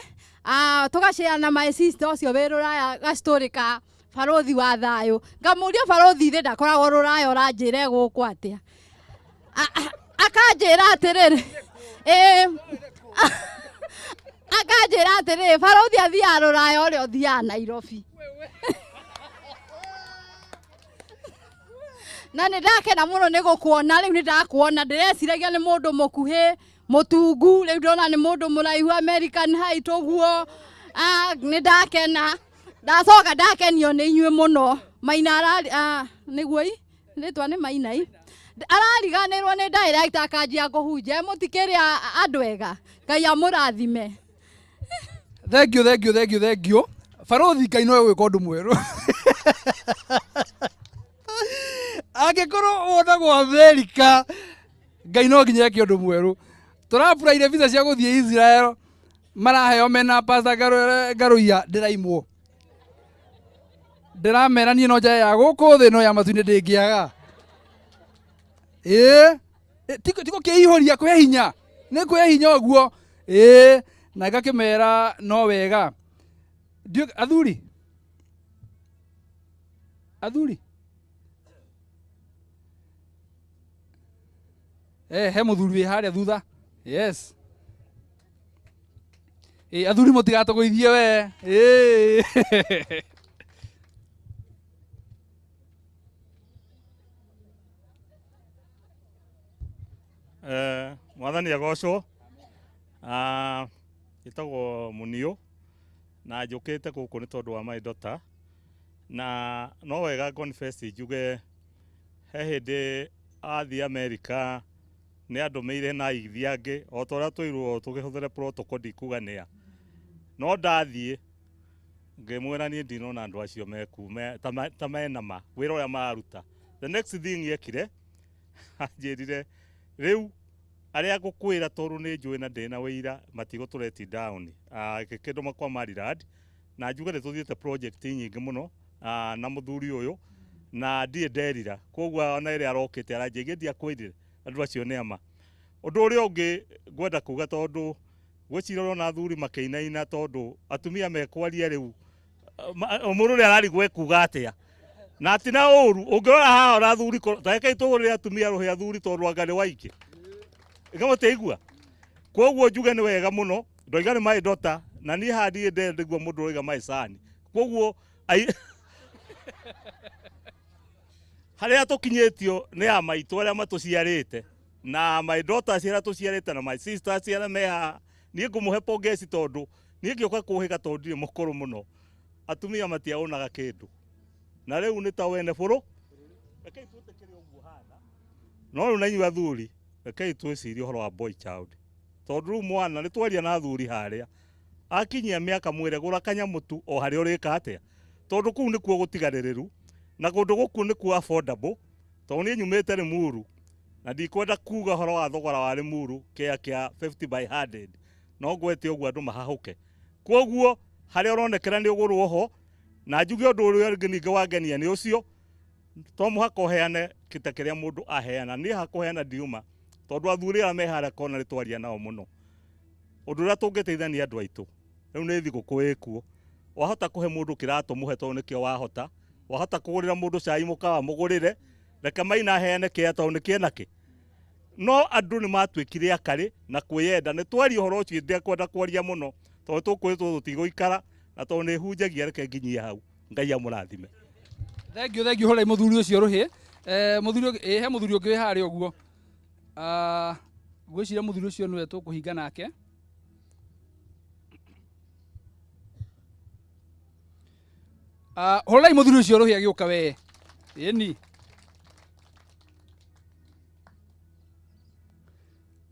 Tũgacera na my sister ũcio wĩ rũraya gastori ka barothi wa thayũ. Ngamũria barothi thĩ ndakoragwo rũraya ũranjĩra gũkũ atĩa. Akanjĩra atĩrĩrĩ, akanjĩra atĩrĩrĩ, barothi athiaga rũraya ũrĩa ũthiaga Nairobi. Na nĩ ndakena mũno nĩ gũkuona, rĩu nĩ ndakuona, ndĩreciragia nĩ mũndũ mũkuhĩ mũtungu, rĩu ndona nĩ mũndũ mũraihu American height ũguo. Nĩ ndakena. Ndacoka ndakenio nĩ inyuĩ mũno. Maina arari nĩguo i rĩtwa nĩ Maina i arariganĩrwo nĩ director akanjia kũhunjia, mũtikĩrĩ andũ ega. Ngai amũrathime. Thank you, thank you, thank you, thank you. Barothi Ngai no egwĩka ũndũ mwerũ. Angĩkorwo wonagwo Amerika, Ngai no nginya eke ũndũ mwerũ. Tũrapuraire visa cia gũthiĩ Israel, maraheo mena Pastor Ngaruiya, ndĩraimwo. Ndĩramera niĩ no njae ya gũkũ thĩ no ya matu-inĩ ndĩngĩaga. Ti gũkĩihũria kwĩ hinya, nĩ kwĩ hinya ũguo. Na ngakĩmera no wega. Athuri, athuri, he mũthuri wĩ harĩa thutha. Yes. Athuri mũtigatũgũithie we. Mwathani agocwo. Ĩtagwo Muniũ na njũkĩte gũkũ nĩ tondũ wa my daughter, na no wega confess njuge he hĩndĩ athiĩ America nĩ andũmĩire na aigithia angĩ o ta ũrĩa twĩirwo tũkĩhũthĩre protocol ndikuga nĩa, no ndathiĩ ngĩmwĩra niĩ ndinona andũ acio meku ta mena ma wĩra ũrĩa mararuta. The next thing yekire anjĩrire rĩu arĩa ngũkwĩra tondũ nĩ njũĩ na ndĩna wĩira matigũtũreti down. Gĩkĩndũma kwa Maryland na njuge nĩ tũthiĩte project nyingĩ mũno na mũthuri ũyũ na ndirĩ nderira, koguo ona ĩrĩa arokĩte aranjĩgia ndiakwĩrire andũ acio nĩ ama. Ũndũ ũrĩa ũngĩ ngwenda kuga tondũ gwĩciria ũrona athuri makĩinaina tondũ atumia mekwaria rĩu mũndũ ũrĩa ararigwo ekuga atĩa na atina ũru ũngĩrora haha ona athuri ta rekei tũgũrĩre atumia rũhĩ athuri tondũ anga nĩ waingĩ ĩkamũteigua. Koguo njuge nĩ wega mũno ndoiga nĩ my daughter na niĩ haha ndirĩ ndendiguo mũndũ ũroiga my son, koguo harĩa tũkinyĩtio nĩ a maitũ arĩa matũciarĩte na my daughters arĩa tũciarĩte na my sisters arĩa me haha. Niĩ ngũmũhe pongezi tondũ niĩ ngĩũka kũhĩga tondũ ndirĩ mũkũrũ mũno, atumia matiaonaga kĩndũ na rĩu nĩ ta wene bũrũ. Rekei twĩtĩkĩre ũguo hana, no rĩu na inyuĩ athuri rekei twĩcirie ũhoro wa boy child tondũ rĩu mwana nĩ twaria na athuri harĩa akinyia mĩaka mwĩre gũra kanyamũtu o harĩa ũrĩka atĩa, tondũ kũu nĩkuo gũtigarĩrĩru na kũndũ gũkũ nĩkuo affordable tondũ niĩ nyumĩte Limuru na ndikwenda kuga ũhoro wa thogora wa Limuru kĩa kĩa 50 by 100 no ngwete ũguo andũ mahahũke. Koguo harĩa ũronekera nĩ ũgũrwo ho na njuge ũndũ ũrĩa ũngĩ ningĩ wangenia nĩ ũcio to mũhaka ũheane kĩta kĩrĩa mũndũ aheana. Niĩ hakũheana ndiuma tondũ athuri arĩa me harĩa kona nĩ twaria nao mũno. Ũndũ ũrĩa tũngĩteithania andũ aitũ rĩu nĩ thigũkũ ĩkuo, wahota kũhe mũndũ kĩratũ mũhe tondũ nĩkĩo wahota, wahota kũgũrĩra mũndũ cai mũkawa mũgũrĩre, Reke Maina aheane kĩa tondũ nĩ kĩenakĩ. No andũ nĩ matuĩkire akarĩ na kwĩyenda. Nĩ twaria ũhoro ũcio ndekwenda kwaria mũno tondũ tũkwĩrĩtwo tũtigũikara na tondũ nĩ hunjagia, reke nginyie hau. Ngai amũrathime. Thank you, thank you. Hũrai mũthuri ũcio rũhĩ. Mũthuri ũngĩ, he mũthuri ũngĩ wĩ harĩa ũguo. Ngwĩciria mũthuri ũcio nĩwe tũkũhinga nake. Hũrai mũthuri ũcio rũhĩ agĩũka we. Ĩni.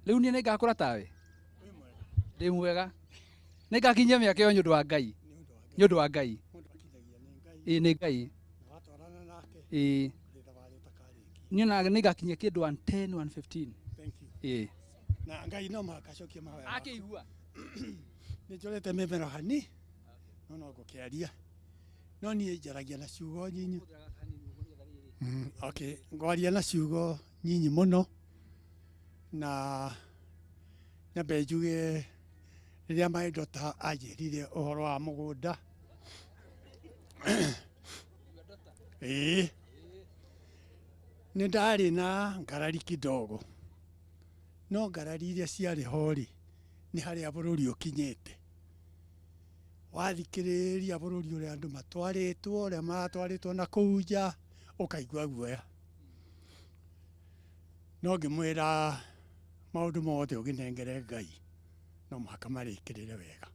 Rĩu niĩ nĩngakũra tawe? Ndĩ mwega. Nĩngakinyia mĩaka ĩyo nĩ ũndũ wa Ngai. Nĩ ũndũ wa Ngai. Ĩĩ nĩ Ngai. Ĩĩ. Niĩ ona nĩngakinyia kĩndũ 110, 115. Thank you. Ĩĩ. Na Ngai no mũhaka acokie mahoya maku. Akĩigua. Nĩ njorete mĩmero hani no no ngũkĩaria no niĩ njaragia na ciugo nyinyi. Okay, ngwaria na ciugo nyinyi mũno na nyambe njuge rĩrĩa my daughter anjĩrire ũhoro wa mũgũnda. Ĩĩ. Nĩ ndarĩ na ngarari kidogo no ngarari iria ciarĩ ho rĩ nĩ harĩa bũrũri ũkinyĩte. Wathikĩrĩria bũrũri ũrĩa andũ matwarĩtwo, ũrĩa maratwarĩtwo na kũu nja, ũkaigua guoya. No ngĩmwĩra maũndũ mothe ũgĩnengere Ngai no mũhaka marĩkĩrĩre wega.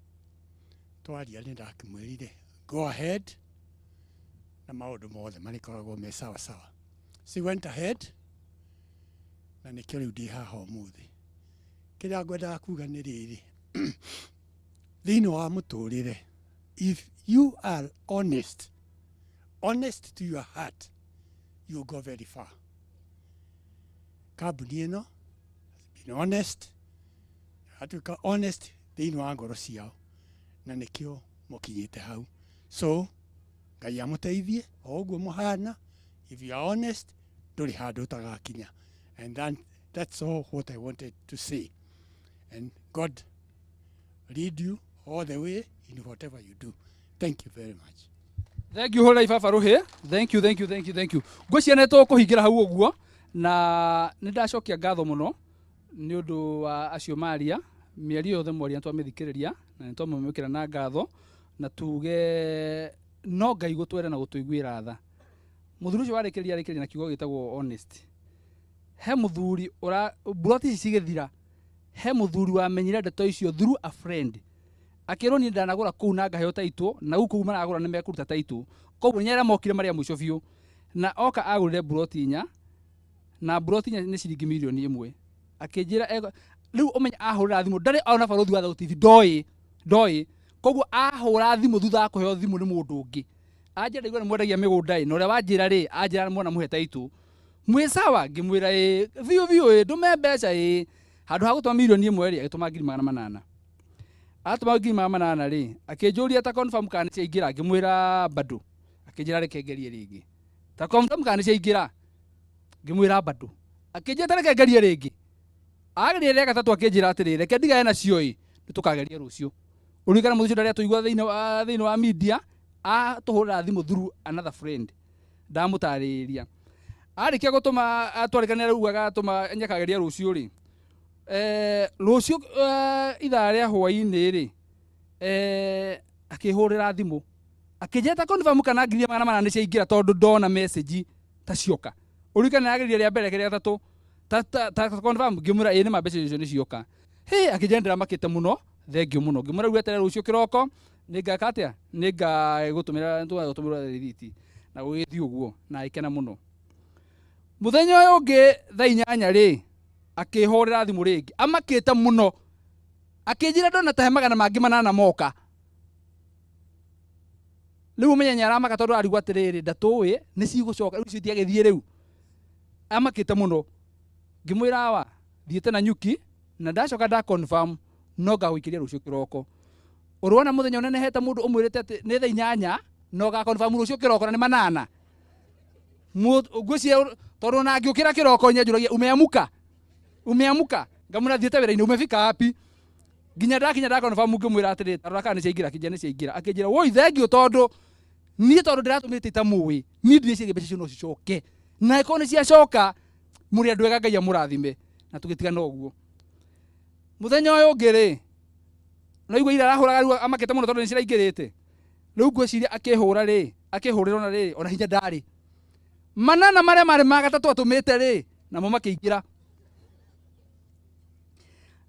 Twaria nĩ ndakĩmwĩrire go ahead na maũndũ mothe marĩkoragwo me sawa sawa. She went ahead na nĩkĩo rĩu ndĩ haha ũmũthĩ. Kĩrĩa ngwendaga kuga nĩ rĩrĩ, thĩinĩ wa mũtũrĩre, if you are honest, honest to your heart, you go very far. Kambuni ĩno has been honest, atuĩka honest thĩinĩ wa ngoro ciao na nĩkĩo mũkinyĩte hau. So Ngai amũteithie o ũguo mũhana. If you are honest, ndũrĩ handũ ũtagakinya. And then that's all what I wanted to say. And God lead you all the way in whatever you do. Thank you very much. Thank you hũrai baba rũhĩ. Thank you, thank you, thank you, thank you. Ngwĩciria nĩ tũkũhingĩra hau ũguo na nĩ ndacokia ngatho mũno nĩ ũndũ wa acio maria. Mĩario yothe mwaria nĩ twamĩthikĩrĩria na nĩ twamĩmũkĩra na ngatho na tuge no Ngai gũtwenda na gũtũiguĩra tha. Mũthuri ũcio warĩkĩrĩria arĩkĩrĩria na kiugo gĩtagwo honest. He mũthuri ũra mburoti ici cigĩthira, he mũthuri wamenyire ndeto icio through a friend. Akĩrwo niĩ ndanagũra kũu na ngaheo taitũ na gũkũ kũu maragũra nĩ mekũruta taitũ. Koguo nĩ arĩa mokire marĩa mũico biũ. Na oka agũrire mburoti inya na mburoti inya nĩ ciringi mirioni 1. Akĩnjĩra rĩu ũmenye ahũrĩra thimũ ndarĩ ona barothi wa Thauti TV ndoĩ. Koguo ahũra thimũ thutha wa kũheo thimũ nĩ mũndũ ũngĩ. Anjĩra ndaigua nĩ mwendagia mĩgũnda ĩ, na ũrĩa wanjĩra rĩ anjĩra mwana mũhe taitũ. Mwĩ sawa? Ngĩmwĩra ĩ biũ biũ ĩ ndũme mbeca ĩ. Handũ ha gũtũma mirioni 1 rĩ agĩtũma 800,000. Atũma 800,000 rĩ akĩnjũria ta confirm kana nĩ ciaingĩra, ngĩmwĩra bado. Akĩnjĩra reke ngerie rĩngĩ. Ta confirm kana nĩ ciaingĩra, ngĩmwĩra bado. Akĩnjĩra ta reke ngerie rĩngĩ. Ageria rĩa gatatũ akĩnjĩra atĩrĩrĩ reke ndigane nacio ĩ nĩ tũkageria rũciũ. Ũririkana mũthuri ũcio ndarĩ atũigua thĩinĩ wa media atũhũrĩra thimũ through another friend. Ndamũtarĩria. Arĩkia gũtũma atwarĩkanĩra rĩu agatũma nyakageria rũciũ rĩ. Rũciũ ithaa rĩa hwaĩ-inĩ rĩ akĩhũrĩra thimũ akĩnjĩra ta confirm kana 800,000 nĩ ciaingĩra tondũ ndona message ta cioka. Ũririkane ageria rĩa mbere rĩa gatatũ ta confirm ngĩmwĩra ĩĩ nĩ ma mbeca icio nĩ cioka. Hĩ akĩnjĩra ndĩramakĩte mũno, thank you mũno. Ngĩmwĩra rĩu eterere rũciũ kĩroko nĩngeka atĩa, nĩngagũtũmĩra tũgagũtũmĩra rĩthiti na gũgĩthiĩ ũguo na agĩkena mũno. Mũthenya ũyũ ũngĩ thaa 8 rĩ akĩhũrĩra thimũ rĩngĩ amakĩte mũno akĩnjĩra ndona ta he 800 moka. Rĩu ũmenye nĩ aramaka tondũ arigwo atĩrĩrĩ ndatũĩ nĩ cigũcoka rĩu icio itiagĩthiĩ rĩu. Amakĩte mũno. Ngĩmwĩra awa thiĩte na nyuki na ndacoka nda confirm no ngagũikĩria rũciũ kĩroko. Ũrona mũthenya ũnenehete mũndũ ũmwĩrĩte atĩ nĩ thaa 8 no ga confirm rũciũ kĩroko na nĩ 8. Ngwĩciria tondũ ona ngĩũkĩra kĩroko nyanjũragia umeamuka umeamuka ngamwĩra thiĩte wĩra-inĩ umefika wapi. Nginya ndakinya nda confirm ngĩmwĩra atĩrĩ tarora kana nĩ ciaingĩra akĩnjĩra nĩ ciaingĩra. Akĩnjĩra woi thank you tondũ niĩ tondũ ndĩratũmĩrĩte itamũĩ niĩ ndireciria mbeca icio no cicoke Na ĩkorwo nĩ ciacoka mũrĩ andũ ega, Ngai amũrathime. Na tũgĩtigana ũguo. Mũthenya ũyũ ũngĩ rĩ, no igua ira arahũraga rĩu amakĩte mũno tondũ nĩ ciraingĩrĩte. Rĩu ngwĩciria akĩhũra rĩ, akĩhũrĩra ona rĩrĩ, ona hinya ndarĩ. Manana marĩa marĩ ma gatatũ atũmĩte rĩ, namo makĩingĩra.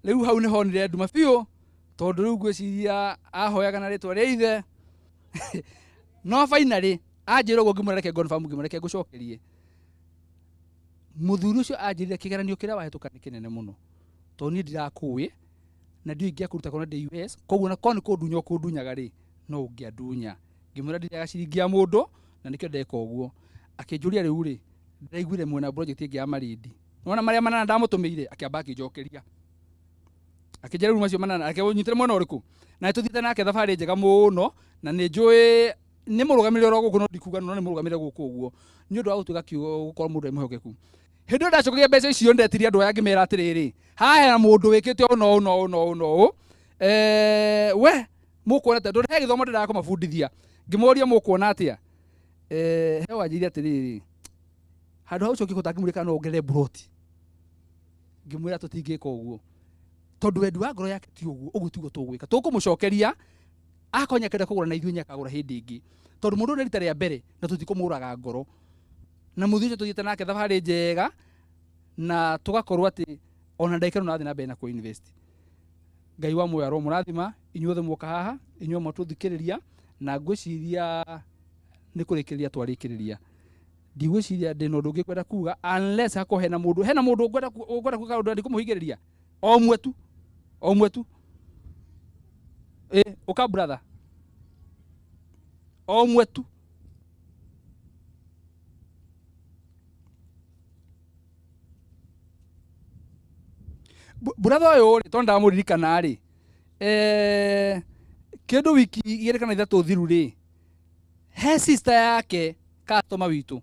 Rĩu hau nĩ honire nduma biũ, tondũ rĩu ngwĩciria ahoyaga na rĩtwa rĩa ithe. No finally anjĩra ũguo, ngĩmwĩra reke confirm, ngĩmwĩra reke ngũcokerie. Mũthuri ũcio anjĩrire kĩgeranio kĩrĩa wahĩtũka nĩ kĩnene mũno, tondũ niĩ ndirakũĩ na ndiũĩ ingĩakũruta kona ndĩ US, koguo na korwo nĩ kũndunya ũkũndunyaga rĩ, no ũngĩandunya. Ngĩmwĩra ndirĩaga ciringi ya mũndũ na nĩkĩo ndeka ũguo. Akĩnjũria rĩu rĩ, ndĩraiguire mwena project ĩngĩ ya Malindi, nĩwona marĩa manana ndamũtũmĩire? Akĩamba akĩnjokeria, akĩnjĩra rĩu macio manana akĩnyitĩre mwena ũrĩkũ. Na nĩtũthiĩte nake thabarĩ njega mũno, na nĩ njũĩ nĩ mũrũgamĩrĩri oro gũkũ, no ndikuga no nĩ mũrũgamĩrĩri gũkũ ũguo nĩ ũndũ wa gũtuĩka kiugo gũkorwo mũndũ e mwĩhokeku. Hĩndĩ ĩyo ndacokagia mbeca icio, ndetirie andũ aya ngĩmera atĩrĩrĩ, haha hena mũndũ wĩkĩte ũũ na ũũ na ũũ na ũũ na ũũ, we mũkuona atĩa? Tondũ he gĩthomo ndĩraga kũmabundithia. Ngĩmoria mũkuona atĩa? He wanjĩire atĩrĩrĩ, handũ ha ũcokie kũtangĩmũrĩka kana no wongerere mburoti. Ngĩmwĩra tũtingĩka ũguo, tondũ wendi wa ngoro yake ti ũguo, ũguo tiguo tũgwĩka. Tũkũmũcokeria akorwo nĩakenda kũgũra na ithuĩ, nĩakagũra hĩndĩ ĩngĩ, tondũ mũndũ ũyũ nĩ rita rĩa mbere na tũtikũmũraga ngoro. Na mũthuri ũcio tũthiĩte nake thabarĩ njega, na tũgakorwo atĩ ona ndagĩka ĩno nathiĩ na mbere na kũ invest. Ngai wa muoyo aromũrathima inyuothe muoka haha, inyuĩ mwatũthikĩrĩria, na ngwĩciria nĩ kũrĩkĩrĩria twarĩkĩrĩria. Ndigwĩciria ndĩna ũndũ ũngĩ ngwenda kuga, unless hakorwo hena mũndũ ũngwenda kuga kaũndũ, ndikũmũhingĩrĩria. O ũmwe tu, o ũmwe tu. Ĩ ũka brother, o ũmwe tu. Brother ũyũ rĩ, tondũ ndamũririkana rĩ, kĩndũ wiki 2 kana 3 thiru rĩ, he sister yake customer witũ,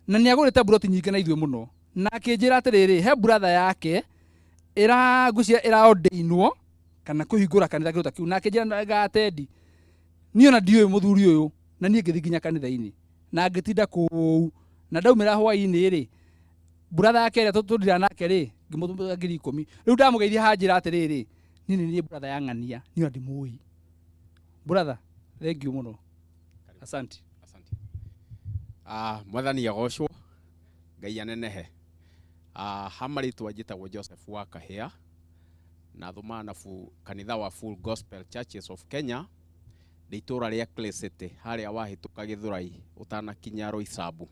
na nĩ agũrĩte mburoti nyingĩ na ithuĩ mũno, na akĩnjĩra atĩrĩrĩ, he brother yake ĩra ngwĩciria ĩraordainwo kana kũhingũra kanitha kĩndũ ta kĩu, na akĩnjĩra ngatendi. Niĩ ona ndiũĩ mũthuri ũyũ, na niĩ ngĩthiĩ nginya kanitha-inĩ na ngĩtinda kũu, na ndaumĩra hwaĩ-inĩ rĩ, brother yake ĩrĩa tũndira nake rĩ, ngĩmũtũmĩra 10,000. Rĩu ndamũgeithia hanjĩra atĩrĩrĩ, niĩ nĩ niĩ brother ya ng'ania, niĩ ona ndimũĩ. Brother, thank you mũno, asante. Ah, Mwathani agocwo, Ngai anenehe. Ah, ha marĩtwa njĩtagwo Joseph wa Kahĩa, na thũmaga na kanitha wa Full Gospel Churches of Kenya, ndĩ itũũra rĩa Clay City, harĩa wahĩtũka Gĩthũrai ũtanakinya Roysambu.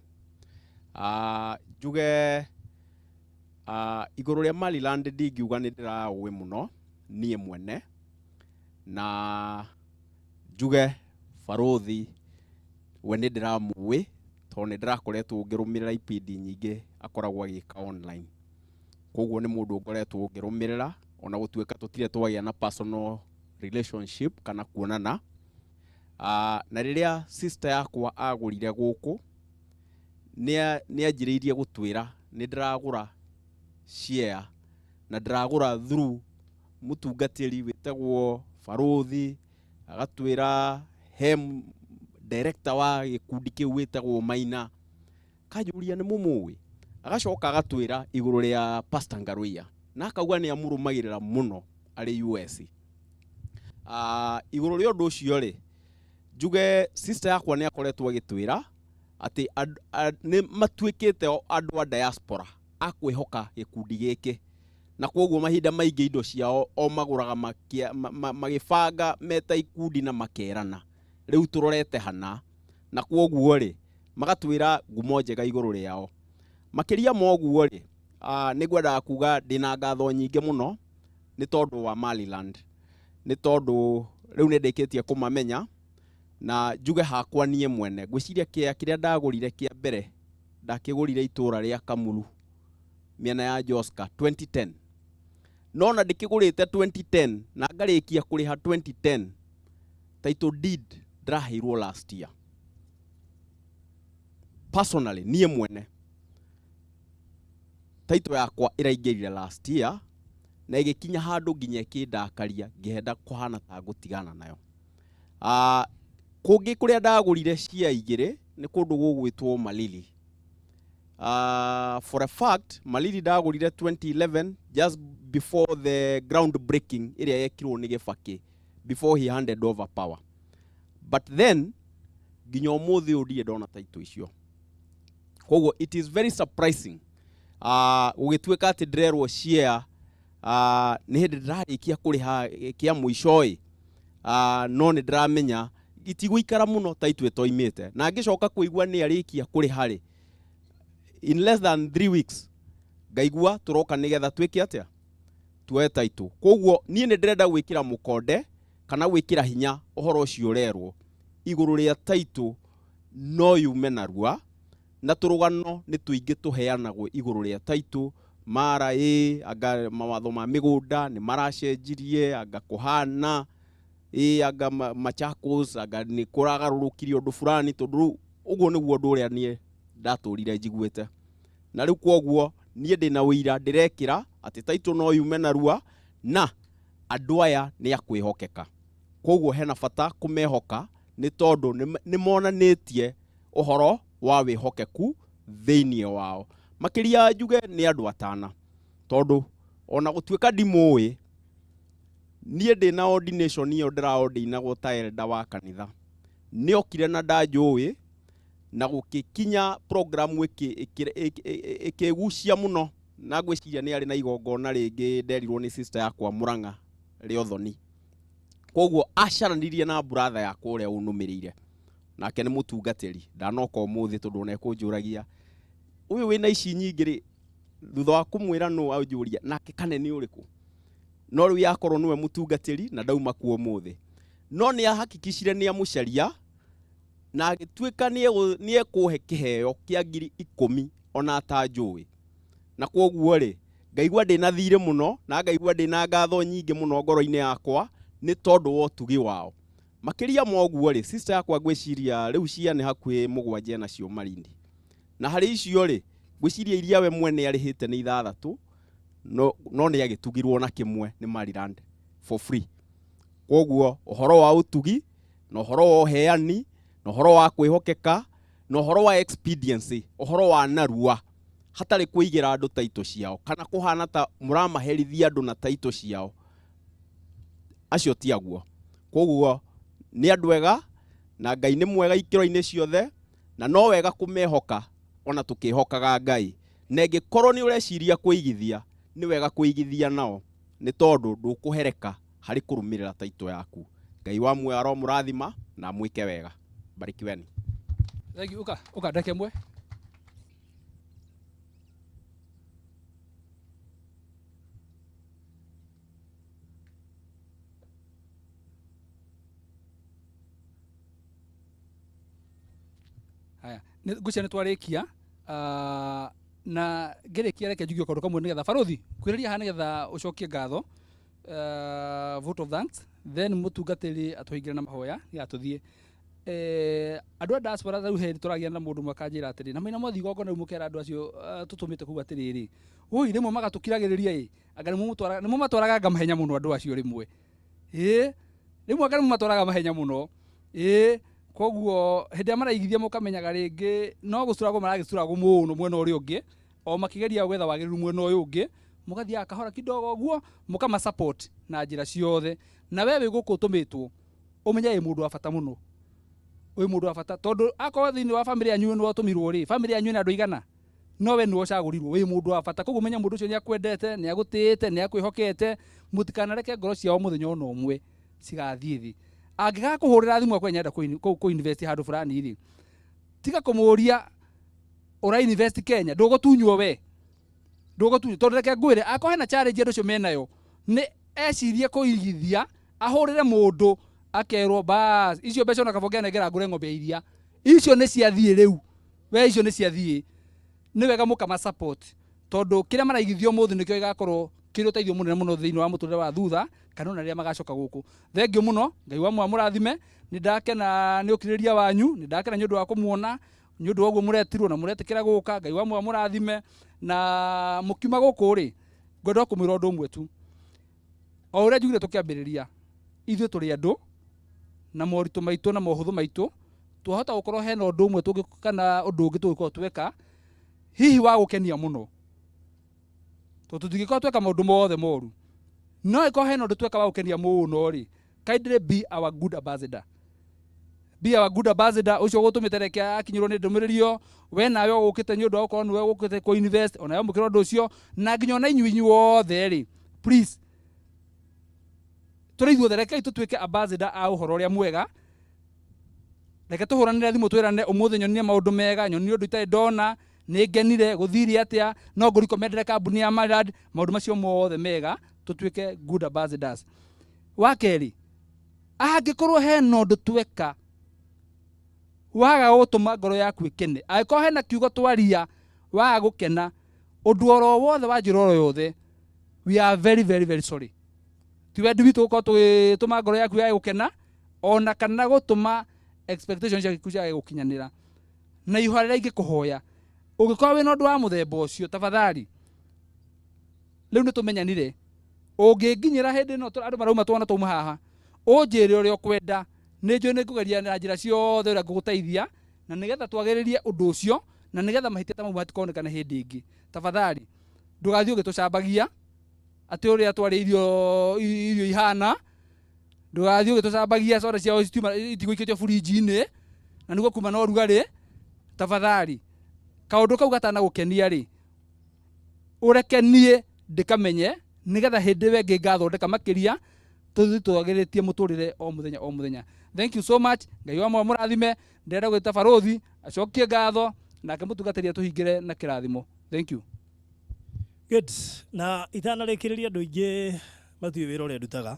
Ah, njuge igũrũ rĩa Maryland ndingiuga nĩ ndĩraũĩ mũno niĩ mwene, na njuge barũthi we nĩ ndĩramũĩ tondũ nĩ ndĩrakoretwo ngĩrũmĩrĩra ipindi nyingĩ akoragwo agĩka online, koguo nĩ mũndũ ngoretwo ngĩrũmĩrĩra ona gũtuĩka tũtirĩ twagĩa na personal relationship kana kuonana. Na rĩrĩa sister yakwa agũrire gũkũ, nĩ anjĩrĩirie gũtwĩra nĩ ndĩragũra share na ndĩragũra through mũtungatĩri wĩtagwo barũthi, agatwĩra he director wa gĩkundi kĩu wĩtagwo Maina. Kanjũria nĩ mũmũĩ, agacoka agatwĩra igũrũ rĩa Pastor Ngaruiya na akauga nĩ amũrũmagĩrĩra mũno arĩ US. Igũrũ rĩa ũndũ ũcio rĩ, njuge sister yakwa nĩ akoretwo agĩtwĩra atĩ nĩ matuĩkĩte o andũ a diaspora a kwĩhoka gĩkundi gĩkĩ, na koguo mahinda maingĩ indo ciao o magũraga magĩbanga meta ikundi na makerana rĩu tũrorete hana, na koguo rĩ magatwĩra ngumo njega igũrũ rĩao. Makĩria ma ũguo rĩ, nĩ ngwendaga kuga ndĩna ngatho nyingĩ mũno nĩ tondũ wa Maryland, nĩ tondũ rĩu nĩ ndĩkĩtie kũmamenya, na njuge hakwa niĩ mwene ngwĩciria kĩa kĩrĩa ndagũrire kĩa mbere ndakĩgũrire itũũra rĩa Kamuru mĩena ya Joska 2010, no na ndĩkĩgũrĩte 2010 na ngarĩkia kũrĩha 2010, title deed ndĩraheirwo last year. Personally niĩ mwene title yakwa ĩraingĩrire last year na ĩgĩkinya handũ nginya ĩkĩndakaria ngĩhenda kũhana ta ngũtigana nayo. Kũngĩ kũrĩa ndagũrire cia 2 nĩ kũndũ gũgwĩtwo Malili. For a fact, Malindi ndagũrire 2011 just before the ground breaking ĩrĩa yekirwo nĩ Gĩbakĩ, before he handed over power. But then nginya ũmũthĩ ũyũ ndirĩ ndona title icio. Koguo it is very surprising gũgĩtuĩka atĩ ndĩrerwo share nĩ hĩndĩ ndĩrarĩkia kũrĩha kĩa mũico ĩ, no nĩ ndĩramenya itigũikara mũno title ĩtoimĩte, na ngĩcoka kũigua nĩ arĩkia kũrĩha rĩ, in less than 3 weeks ngaigua tũroka nĩgetha twĩke atĩa, tuoe title. Koguo niĩ nĩ ndĩrenda gwĩkĩra mũkonde kana gwĩkĩra hinya ũhoro ũcio ũrerwo igũrũ rĩa title no yume narua, na tũrũgano nĩ tũingĩ tũheanagwo igũrũ rĩa title, mara ĩ anga mawatho ma mĩgũnda nĩ maracenjirie, anga kũhana ĩ anga Machakos, anga nĩ kũragarũrũkirie ũndũ fulani, tondũ rĩu ũguo nĩguo ũndũ ũrĩa niĩ ndatũrire njiguĩte. Na rĩu kwoguo niĩ ndĩna ũira ndĩrekĩra atĩ title no yume narua na andũ aya nĩ a kwĩhokeka. Koguo hena bata kũmehoka nĩ tondũ nĩ monanĩtie ũhoro wa wĩhokeku thĩinĩ wao. Makĩria njuge nĩ andũ atana, tondũ ona gũtuĩka ndimũĩ, niĩ ndĩna ordination ĩyo ndĩraordinagwo ta elder wa kanitha, nĩokire na ndanjũĩ na gũgĩkinya program ĩkĩgucia mũno, na ngwĩciria nĩ arĩ na igongona rĩngĩ nderirwo nĩ sister yakwa Murang'a rĩa ũthoni. Koguo acaranirie na brother yakwa ũrĩa ũnũmĩrĩire, nake nĩ mũtungatĩri, ndanoka ũmũthĩ tondũ ona ekũnjũragia ũyũ wĩna ici nyingĩ rĩ, thutha wa kũmwĩra nũ anjũria nake kane nĩ ũrĩkũ, no rĩu yakorwo nĩwe mũtungatĩri na ndauma kuo ũmũthĩ. No nĩ ahakikicire nĩ amũcaria na agĩtuĩka nĩ ekũhe kĩheo kĩa 10,000 ona atanjũĩ. Na kwoguo rĩ, ngaigua ndĩna thirĩ mũno na ngaigua ndĩna ngatho nyingĩ mũno ngoro-inĩ yakwa nĩ tondũ wa ũtugi wao. Makĩria ma ũguo rĩ, sister yakwa ngwĩciria rĩu cia nĩ hakuhĩ 7 nacio Malindi, na harĩ icio rĩ, ngwĩciria iria we mwene arĩhĩte nĩ 6, no nĩ agĩtugirwo na kĩmwe nĩ Maryland for free. Kwoguo ũhoro wa ũtugi na ũhoro wa ũheani na ũhoro wa kwĩhokeka na ũhoro wa expediency, ũhoro wa narua, hatarĩ kũigĩra andũ title ciao kana kũhana ta mũramaherithia andũ na title ciao, acio ti aguo. Kwoguo nĩ andũ ega na Ngai nĩ mwega ikĩro-inĩ ciothe, na no wega kũmehoka ona tũkĩhokaga Ngai. Na ĩngĩkorwo nĩ ũreciria kũigithia, nĩ wega kũigithia nao nĩ tondũ ndũkũhereka harĩ kũrũmĩrĩra title yaku. Ngai wa muoyo aromũrathima na amwĩke wega. Barikiweni. Thank you. Uka ndeke mwe. Haya, ngwĩciria nĩ twarĩkia, na ngĩrĩkia reke njuge kaũndũ kamwe nĩgetha barothi kwĩrĩria haha nĩgetha ũcokie ngatho, vote of thanks, then mũtungatĩri atũhingĩre na mahoya nĩgetha tũthiĩ. Andũ a diaspora rĩu hĩndĩ tũragia na mũndũ ũmwe akanjĩra atĩrĩ, na maina mwathiĩ igongona rĩu mũkera andũ acio tũtũmĩte kũu atĩrĩrĩ, woi rĩmwe magatũkiragĩrĩria ĩ, anga nĩ mũmatwaraga nga mahenya mũno andũ acio rĩmwe, ĩ rĩmwe anga nĩ mũmatwaraga mahenya mũno, ĩ koguo hĩndĩ ĩrĩa maraigithia mũkamenyaga rĩngĩ no gũcuragwo maragĩcuragwo mũno mwena ũrĩa ũngĩ, o makĩgeria gwetha wagĩrĩru mwena ũyũ ũngĩ, mũgathiaga kahora kidogo ũguo mũkama support na njĩra ciothe. Na we wĩ gũkũ ũtũmĩtwo ũmenye wĩ mũndũ wa bata mũno, wĩ mũndũ wa bata tondũ akorwo thĩinĩ wa bamĩrĩ yanyu nĩwe ũtũmirwo rĩ, bamĩrĩ yanyu ĩna andũ aigana, no we nĩwe ũcagũrirwo, wĩ mũndũ wa bata. Koguo menya mũndũ ũcio nĩakwendete, nĩagũtĩĩte, nĩakwĩhokete, mũtikanareke ngoro ciao mũthenya ona ũmwe cigathiĩ thĩ. Angĩgakũhũrĩra thimũ akwĩre nyenda kũ invest handũ fulani rĩ, tiga kũmũria ũra invest Kenya, ndũgũtunywo we, ndũgũtunywo. Tondũ reke ngwĩre, akorwo hena challenge andũ acio menayo, nĩ ecirie kũigithia, ahũrĩre mũndũ akerwo bas icio mbeca ona kaba ũngĩanengera ngũre ng'ombe ya iria, icio nĩ ciathiĩ rĩu, we icio nĩ ciathiĩ. Nĩ wega mũkama support tondũ kĩrĩa maraigithio ũmũthĩ nĩkĩo gĩgakorwo kĩrĩ ũteithio mũnene mũno thĩinĩ wa mũtũrĩre wa thutha kana ona rĩrĩa magacoka gũkũ. Thengiũ mũno, Ngai wa mũrathime, nĩ ndakena nĩ ũkirĩrĩria wanyu, nĩ ndakena nĩ ũndũ wa kũmuona, nĩ ũndũ wa ũguo mũretirwo na mũretĩkĩra gũka. Ngai wa mũrathime, na mũkiuma gũkũ rĩ, ngwenda kũmwĩra ũndũ ũmwe tu. O ũrĩa njugire tũkĩambĩrĩria, ithuĩ tũrĩ andũ na moritũ maitũ na mohũthũ maitũ, twahota gũkorwo hena ũndũ ũmwe tũngĩ kana ũndũ ũngĩ tũngĩkorwo tweka Hihi wa gũkenia mũno. Tondũ tũtingĩkorwo tweka maũndũ mothe moru. No ĩkorwo hena ũndũ tweka wa gũkenia mũno rĩ, kindly be our good ambassador. Be our good ambassador ũcio ũgũtũmĩte reke akinyĩrwo nĩ ndũmĩrĩri ĩyo, we nawe ũgũkĩte nĩ ũndũ wa gũkorwo nĩwe ũgũkĩte kũ invest, ona we amũkĩra ũndũ ũcio, na nginya ona inyuĩ inyuothe rĩ, please tũrĩ ithuothe rekei tũtuĩke ambassador a ũhoro ũrĩa mwega. Reke tũhũranĩre thimũ twĩrane ũmũthĩ nyonire maũndũ mega, nyonire ũndũ itarĩ ndona, nĩ ngenire, gũthire atĩa, no ngũrecommendere kambuni ya Maryland, maũndũ macio mothe mega, tũtuĩke good ambassadors. Wa kerĩ, angĩkorwo hena ũndũ tweka waga gũtũma ngoro yaku ĩkene, angĩkorwo hena kiugo twaria waga gũkena, ũndũ oro wothe wa njĩra oro yothe, we are very very very sorry. Ti wendi witũ gũkorwo tũgĩtũma ngoro yaku yage gũkena, ona kana gũtũma expectations ciaku ciage gũkinyanĩra. Na ihoya rĩrĩa ingĩkũhoya, ũngĩkorwo wĩna ũndũ wa mũthemba ũcio, tafadhali, rĩu nĩ tũmenyanire, ũngĩnginyĩra hĩndĩ ĩno andũ marauma tuona twauma haha, ũnjĩre ũrĩa ũkwenda, nĩ njũĩ nĩ ngũgeria na njĩra ciothe ũrĩa ngũgũteithia, na nĩgetha twagĩrĩrie ũndũ ũcio, na nĩgetha mahĩtia ta mau matikonekane hĩndĩ ĩngĩ. Tafadhali, ndũgathiĩ ũgĩtũcambagia atĩ ũrĩa twarĩa irio ihana, ndũgathiĩ ũgĩtũcambagia soda ciao itigũikĩtio burinji-inĩ, na nĩguo kuma na ũrugarĩ. Tafadhali, kaũndũ kau gatanagũkenia rĩ, ũreke niĩ ndĩkamenye, nĩgetha hĩndĩ ĩyo ĩngĩ ngathondeka makĩria, tũthiĩ twagĩrĩtie mũtũrĩre o mũthenya o mũthenya. Thank you so much. Ngai wa mũrathime. Ndĩrenda gwĩta barũthi acokie ngatho, nake mũtungatĩri atũhingĩre na kĩrathimo. Thank you. Good. Na itanarĩkĩrĩria andũ aingĩ matiũĩ wĩra ũrĩa ndutaga.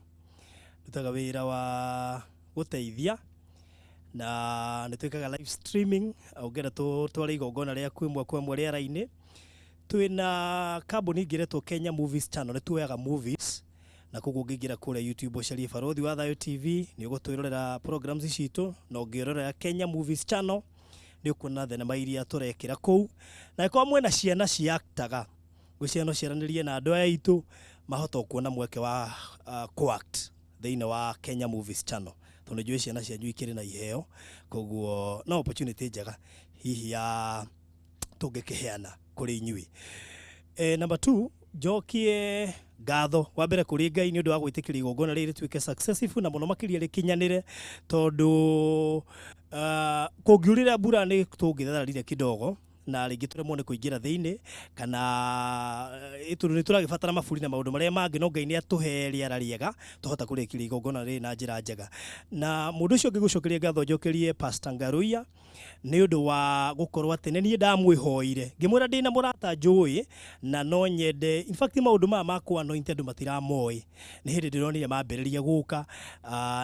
Ndutaga wĩra wa gũteithia na nĩ twĩkaga live streaming, ũngĩenda tũtware igongona rĩaku ĩmwe kwa ĩmwe rĩera-inĩ. Twĩna kambuni ĩngĩ ĩretwo Kenya Movies Channel, nĩ tuoyaga movies na koguo ũngĩingĩra kũrĩa YouTube ũcarie Barũthi wa Thayũ TV nĩ ũgũtwĩrorera programs citũ, na ũngĩrorera Kenya Movies Channel nĩ ũkuona thenema iria tũrekĩra kũu. Na ĩkorwo mwĩna ciana ciaktaga, gwĩ ciana ciaranĩrie na andũ aya aitũ mahota kuona mweke wa co-act thĩinĩ wa Kenya Movies Channel, tondũ njũĩ ciana cianyu ikĩrĩ na iheo, koguo no opportunity njega hihi ya tũngĩkĩheana kũrĩ inyuĩ. Number 2, njokie ngatho wa mbere kũrĩ Ngai nĩ ũndũ wa gwĩtĩkĩria igongona rĩrĩ rĩtuĩke successful na mũno makĩria rĩkinyanĩre, tondũ kũngiurĩra mbura nĩ tũngĩthararire kidogo na rĩngĩ tũremwo nĩ kũingĩra thĩinĩ, kana tondũ nĩ tũragĩbatara maburi na maũndũ marĩa mangĩ, no Ngai nĩ atũhe rĩera rĩega tũhota kũrĩkĩria igongona rĩrĩ na njĩra njega. Na mũndũ ũcio ũngĩ gũcokeria ngatho njokerie Pastor Ngaruiya nĩ ũndũ wa gũkorwo atĩ nĩ niĩ ndamwĩhoire ngĩmwĩra ndĩna mũrata njũĩ na no nyende, in fact maũndũ maya ma kũ-anoint andũ matiramoĩ, nĩ hĩndĩ ndĩronire mambĩrĩria gũka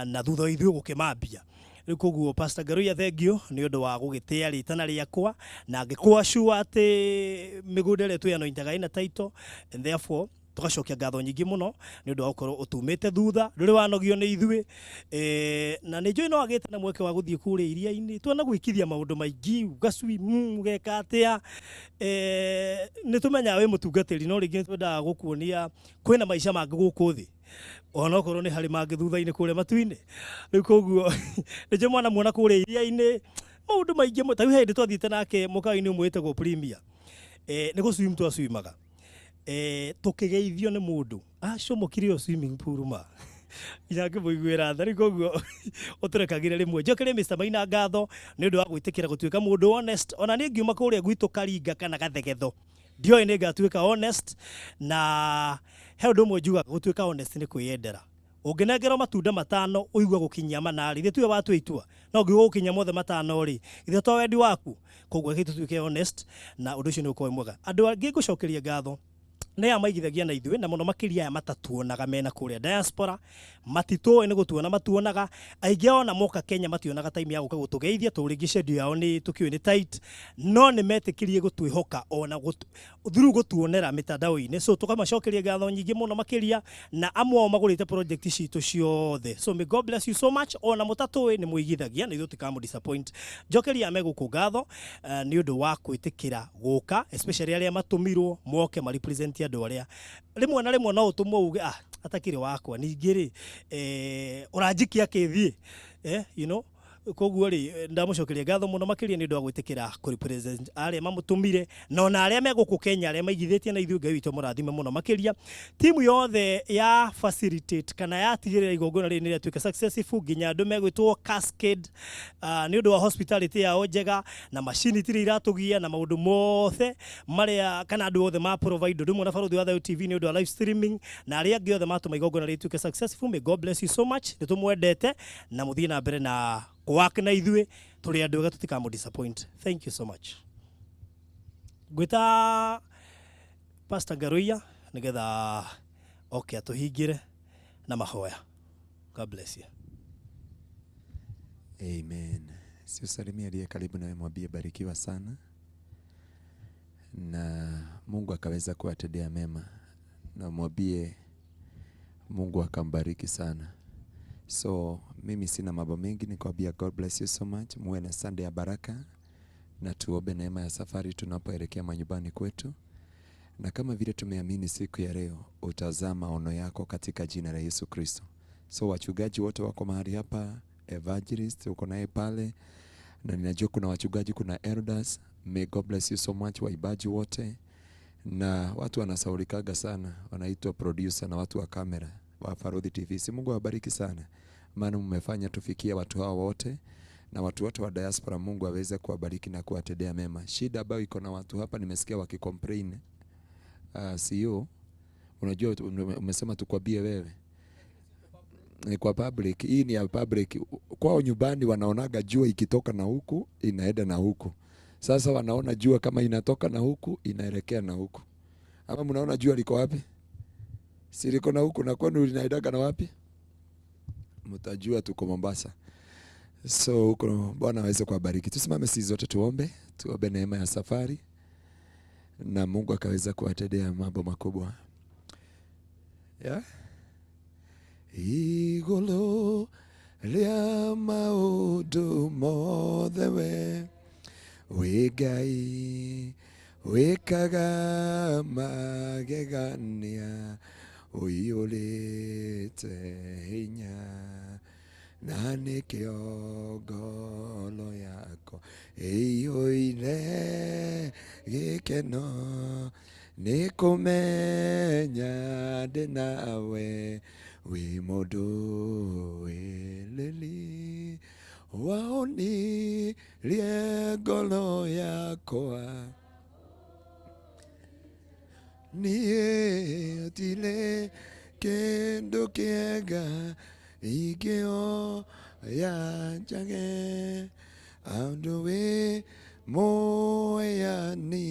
na thutha wa ithuĩ gũkĩmambia. Rĩu koguo Pastor Ngaruiya thengio nĩ ũndũ wa gũgĩtĩa rĩtana rĩakwa na ngĩkwa sure atĩ mĩgũnda ĩrĩa twĩanointaga ĩna title, and therefore tũgacokia ngatho nyingĩ mũno nĩ ũndũ wa gũkorwo ũtumĩte thutha, ndũrĩ wanogio nĩ ithuĩ. Na nĩ njũĩ no agĩte na mweke wa gũthiĩ kũrĩa iria-inĩ, twana gwĩkithia maũndũ maingĩ, ũgacwim, ũgeka atĩa. Nĩ tũmenyaga wĩ mũtungatĩri, no rĩngĩ nĩ twendaga gũkuonia kwĩna maica mangĩ gũkũ thĩ, onokorwo nĩ harĩ mangĩ thutha-inĩ kũrĩa matu-inĩ. Rĩu koguo nĩ njũĩ mwana muona kũrĩa iria-inĩ maũndũ maingĩ mũno. Ta rĩu he hĩndĩ twathiĩte nake mũkawa-inĩ ũmwe wĩtagwo Premier, nĩ gũcwim twacwimaga, tũkĩgeithio nĩ mũndũ acomokire ĩyo swimming pool ma nginya ngĩmũiguĩra tha. Rĩu koguo ũtũrekagĩre rĩmwe. Njokerie Mr. Maina ngatho nĩ ũndũ wa gwĩtĩkĩra gũtuĩka mũndũ honest. Ona niĩ ngiuma kũrĩa gwitũ Karinga kana Gathegetho, ndioĩ nĩ ngatuĩka honest, na he ũndũ ũmwe njugaga, gũtuĩka honest nĩ kwĩyendera. Ũngĩnengerwo matunda matano ũigue gũkinyia mana rĩ, ithuĩ tiwe watua itua, no ũngĩigua gũkinyia mothe matano rĩ, ithuĩ to wendi waku. Koguo reke tũtuĩke honest na ũndũ ũcio nĩ ũkorwo wĩ mwega. Andũ angĩ ngũcokeria ngatho nĩ aya maigithagia na ithuĩ, na mũno makĩria aya matatuonaga mena kũrĩa diaspora, matitũĩ nĩ gũtuona matuonaga. Aingĩ ao ona moka Kenya mationaga time ya gũka gũtũgeithia, tondũ rĩngĩ schedule yao nĩ tũkĩũĩ nĩ tight, no nĩ metĩkĩrie gũtwĩhoka ona through gũtuonera mitandao-inĩ. So tũkamacokeria ngatho nyingĩ mũno makĩria, na amwe ao magũrĩte project citũ ciothe. So may God bless you so much. Ona mũtatũĩ nĩ mũigithagia, na ithuĩ tũtikamũ disappoint. Njokeria ame gũkũ ngatho nĩ ũndũ wa gwĩtĩkĩra gũka, especially arĩa matũmirwo moke ma represent andũ arĩa rĩmwe na rĩmwe no ũtũmwo uge atakĩrĩ wakwa, ningĩ rĩ ũranjikia kĩthiĩ, you know, Koguo ri ndamucokeria ngatho muno makiria ni ndu wa gwitikira ku represent aria mamutumire na ona aria me guku Kenya aria maigithitie na ithuĩ Ngai witũ mũrathime muno makiria. Timu yothe ya facilitate kana ya tigirira igongona rĩrĩ nĩ rĩatuĩka successful nginya andũ megwĩtwo Cascade nĩ ũndũ wa hospitality yao njega na macini itirĩ iratugia na maũndũ mothe marĩa kana andũ othe ma provide ũndũ ũmwe na Barũthi wa Thayũ TV nĩ ũndũ wa live streaming na arĩa angĩ othe matũma igongona rĩtuĩke successful. May God bless you so much. Nĩ tũmwendete na mũthiĩ na mbere na kũwak na ithuĩ tũrĩ andũ ega tũtikamũ disappoint. Thank you so much. Ngwĩta Pastor Ngaruiya nĩgetha oke atũhingĩre na mahoya. God bless you. Amen. Si usalimie aliye karibu nawe, mwambie barikiwa sana na Mungu akaweza kuwatendea mema, na mwambie Mungu akambariki sana. So mimi sina mambo mengi, nikwambia God bless you so much. Muwe na Sunday ya baraka na tuombe neema ya safari tunapoelekea manyumbani kwetu. Na kama vile tumeamini siku ya leo, utazaa maono yako katika jina la Yesu Kristo. So wachungaji wote wako mahali hapa, evangelist uko naye pale, na ninajua kuna wachungaji, kuna elders. May God bless you so much, waibaji wote. Na watu wanasaulikaga sana, wanaitwa producer na watu wa kamera wa Barũthi TV. Si Mungu awabariki sana, maana mmefanya tufikie watu hao wote na watu wote wa diaspora. Mungu aweze kuwabariki na kuwatendea mema. Shida ambayo iko na watu hapa, nimesikia wakicomplain. CEO, unajua umesema tukwambie wewe ni kwa public, hii ni ya public. Kwao nyumbani wanaonaga jua ikitoka na huku inaenda na huku. Sasa wanaona jua kama inatoka na huku inaelekea na huku. Ama mnaona jua liko wapi? Si liko na huku, na kwenu linaendaga na wapi? Mtajua tuko Mombasa. So huko Bwana aweze kuwabariki. Tusimame sisi zote tuombe, tuombe neema ya safari na Mungu akaweza kuwatendea mambo makubwa. Yeah? Igolo ria maundu mothe we wĩ Ngai wĩkaga magegania ũiyũrĩte hinya na nĩkĩo ngoro yakwa ĩiyũire gĩkeno nĩ kũmenya ndĩ nawe wĩ mũndũ wĩrĩri waonirie ngoro yakwa niĩ gũtirĩ kĩndũ kĩega ingĩoya njage andũ wĩ mũyani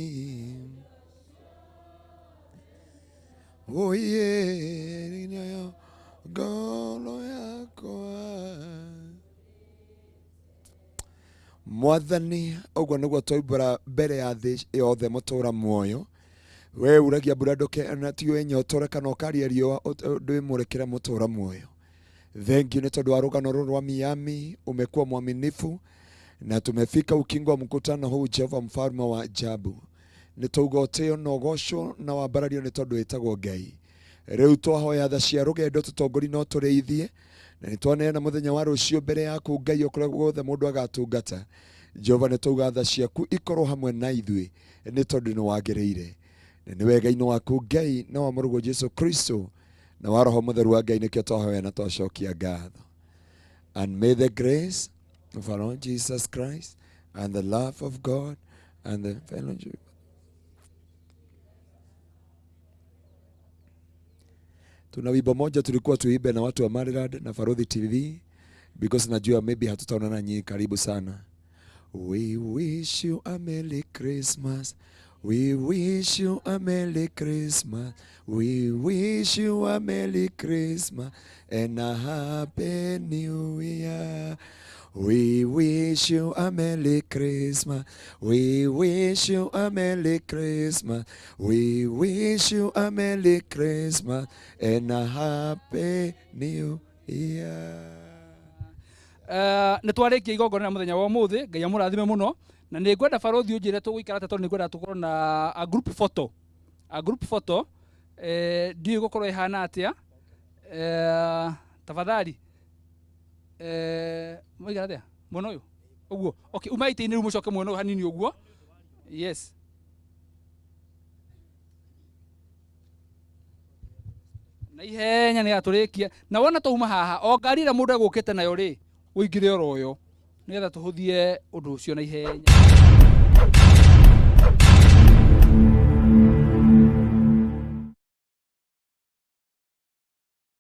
oye ngoro yakwa. Mwathani ũguo nĩguo twaibũra mbere ya thĩ yothe mũtũra muoyo. We uragia mbura ndũke tiwe nyotore kana ũkaria riũa ndwĩmũrĩkĩre mũtũra muoyo. Thank you nĩ tondũ wa rũgano rũrũ rwa Miami, umekuwa mwaminifu na tumefika ukingo wa mkutano huu. Jehova mfalme wa ajabu, nĩ twauga ũtĩo na ũgocwo na wambarario nĩ tondũ wĩtagwo Ngai. Rĩu twahoya tha cia rũgendo tũtongorie no tũrĩithie na nĩ twaneana mũthenya wa rũciũ mbere yaku Ngai o kũrĩa guothe mũndũ agatungata. Jehova nĩ twauga tha ciaku ikorwo hamwe na ithuĩ nĩ tondũ nĩ wagĩrĩire na nĩ wega-inĩ waku Ngai na wa mũrũguo Jesu Kristo na wa Roho Mũtheru wa Ngai nĩkĩo twahoya na twacokia ngatho. And may the grace of our Lord Jesus Christ and the love of God and the fellowship. Tuna wimbo moja tulikuwa tuibe na watu wa Maryland na Barũthi TV because najua maybe hatutaonana nyinyi karibu sana. We wish you a Merry Christmas. We wish you a Merry Christmas. We wish you a Merry Christmas and a Happy New Year. We wish you a Merry Christmas. We wish you a Merry Christmas. We wish you a Merry Christmas and a Happy New Year. Nĩ twarĩkia igongona mũthenya wa ũmũthĩ. Ngai amũrathime mũno na nĩ ngwenda Barũthi ũnjĩre tũgũikara atĩa tondũ nĩ ngwenda tũkorwo na a group photo. A group photo ndiũĩ gũkorwo ĩhana atĩa. Tafadhali. Mũigana atĩa? Mwena ũyũ ũguo. Okay, uma itĩ-inĩ rĩu mũcoke mwena ũyũ hanini ũguo. Yes. Na ihenya nĩ gatũrĩkie na wona twauma haha o ngari ĩrĩa mũndũ egũkĩte nayo rĩ ũingĩre oro ũyũ nĩgetha tũhũthie ũndũ ũcio na ihenya.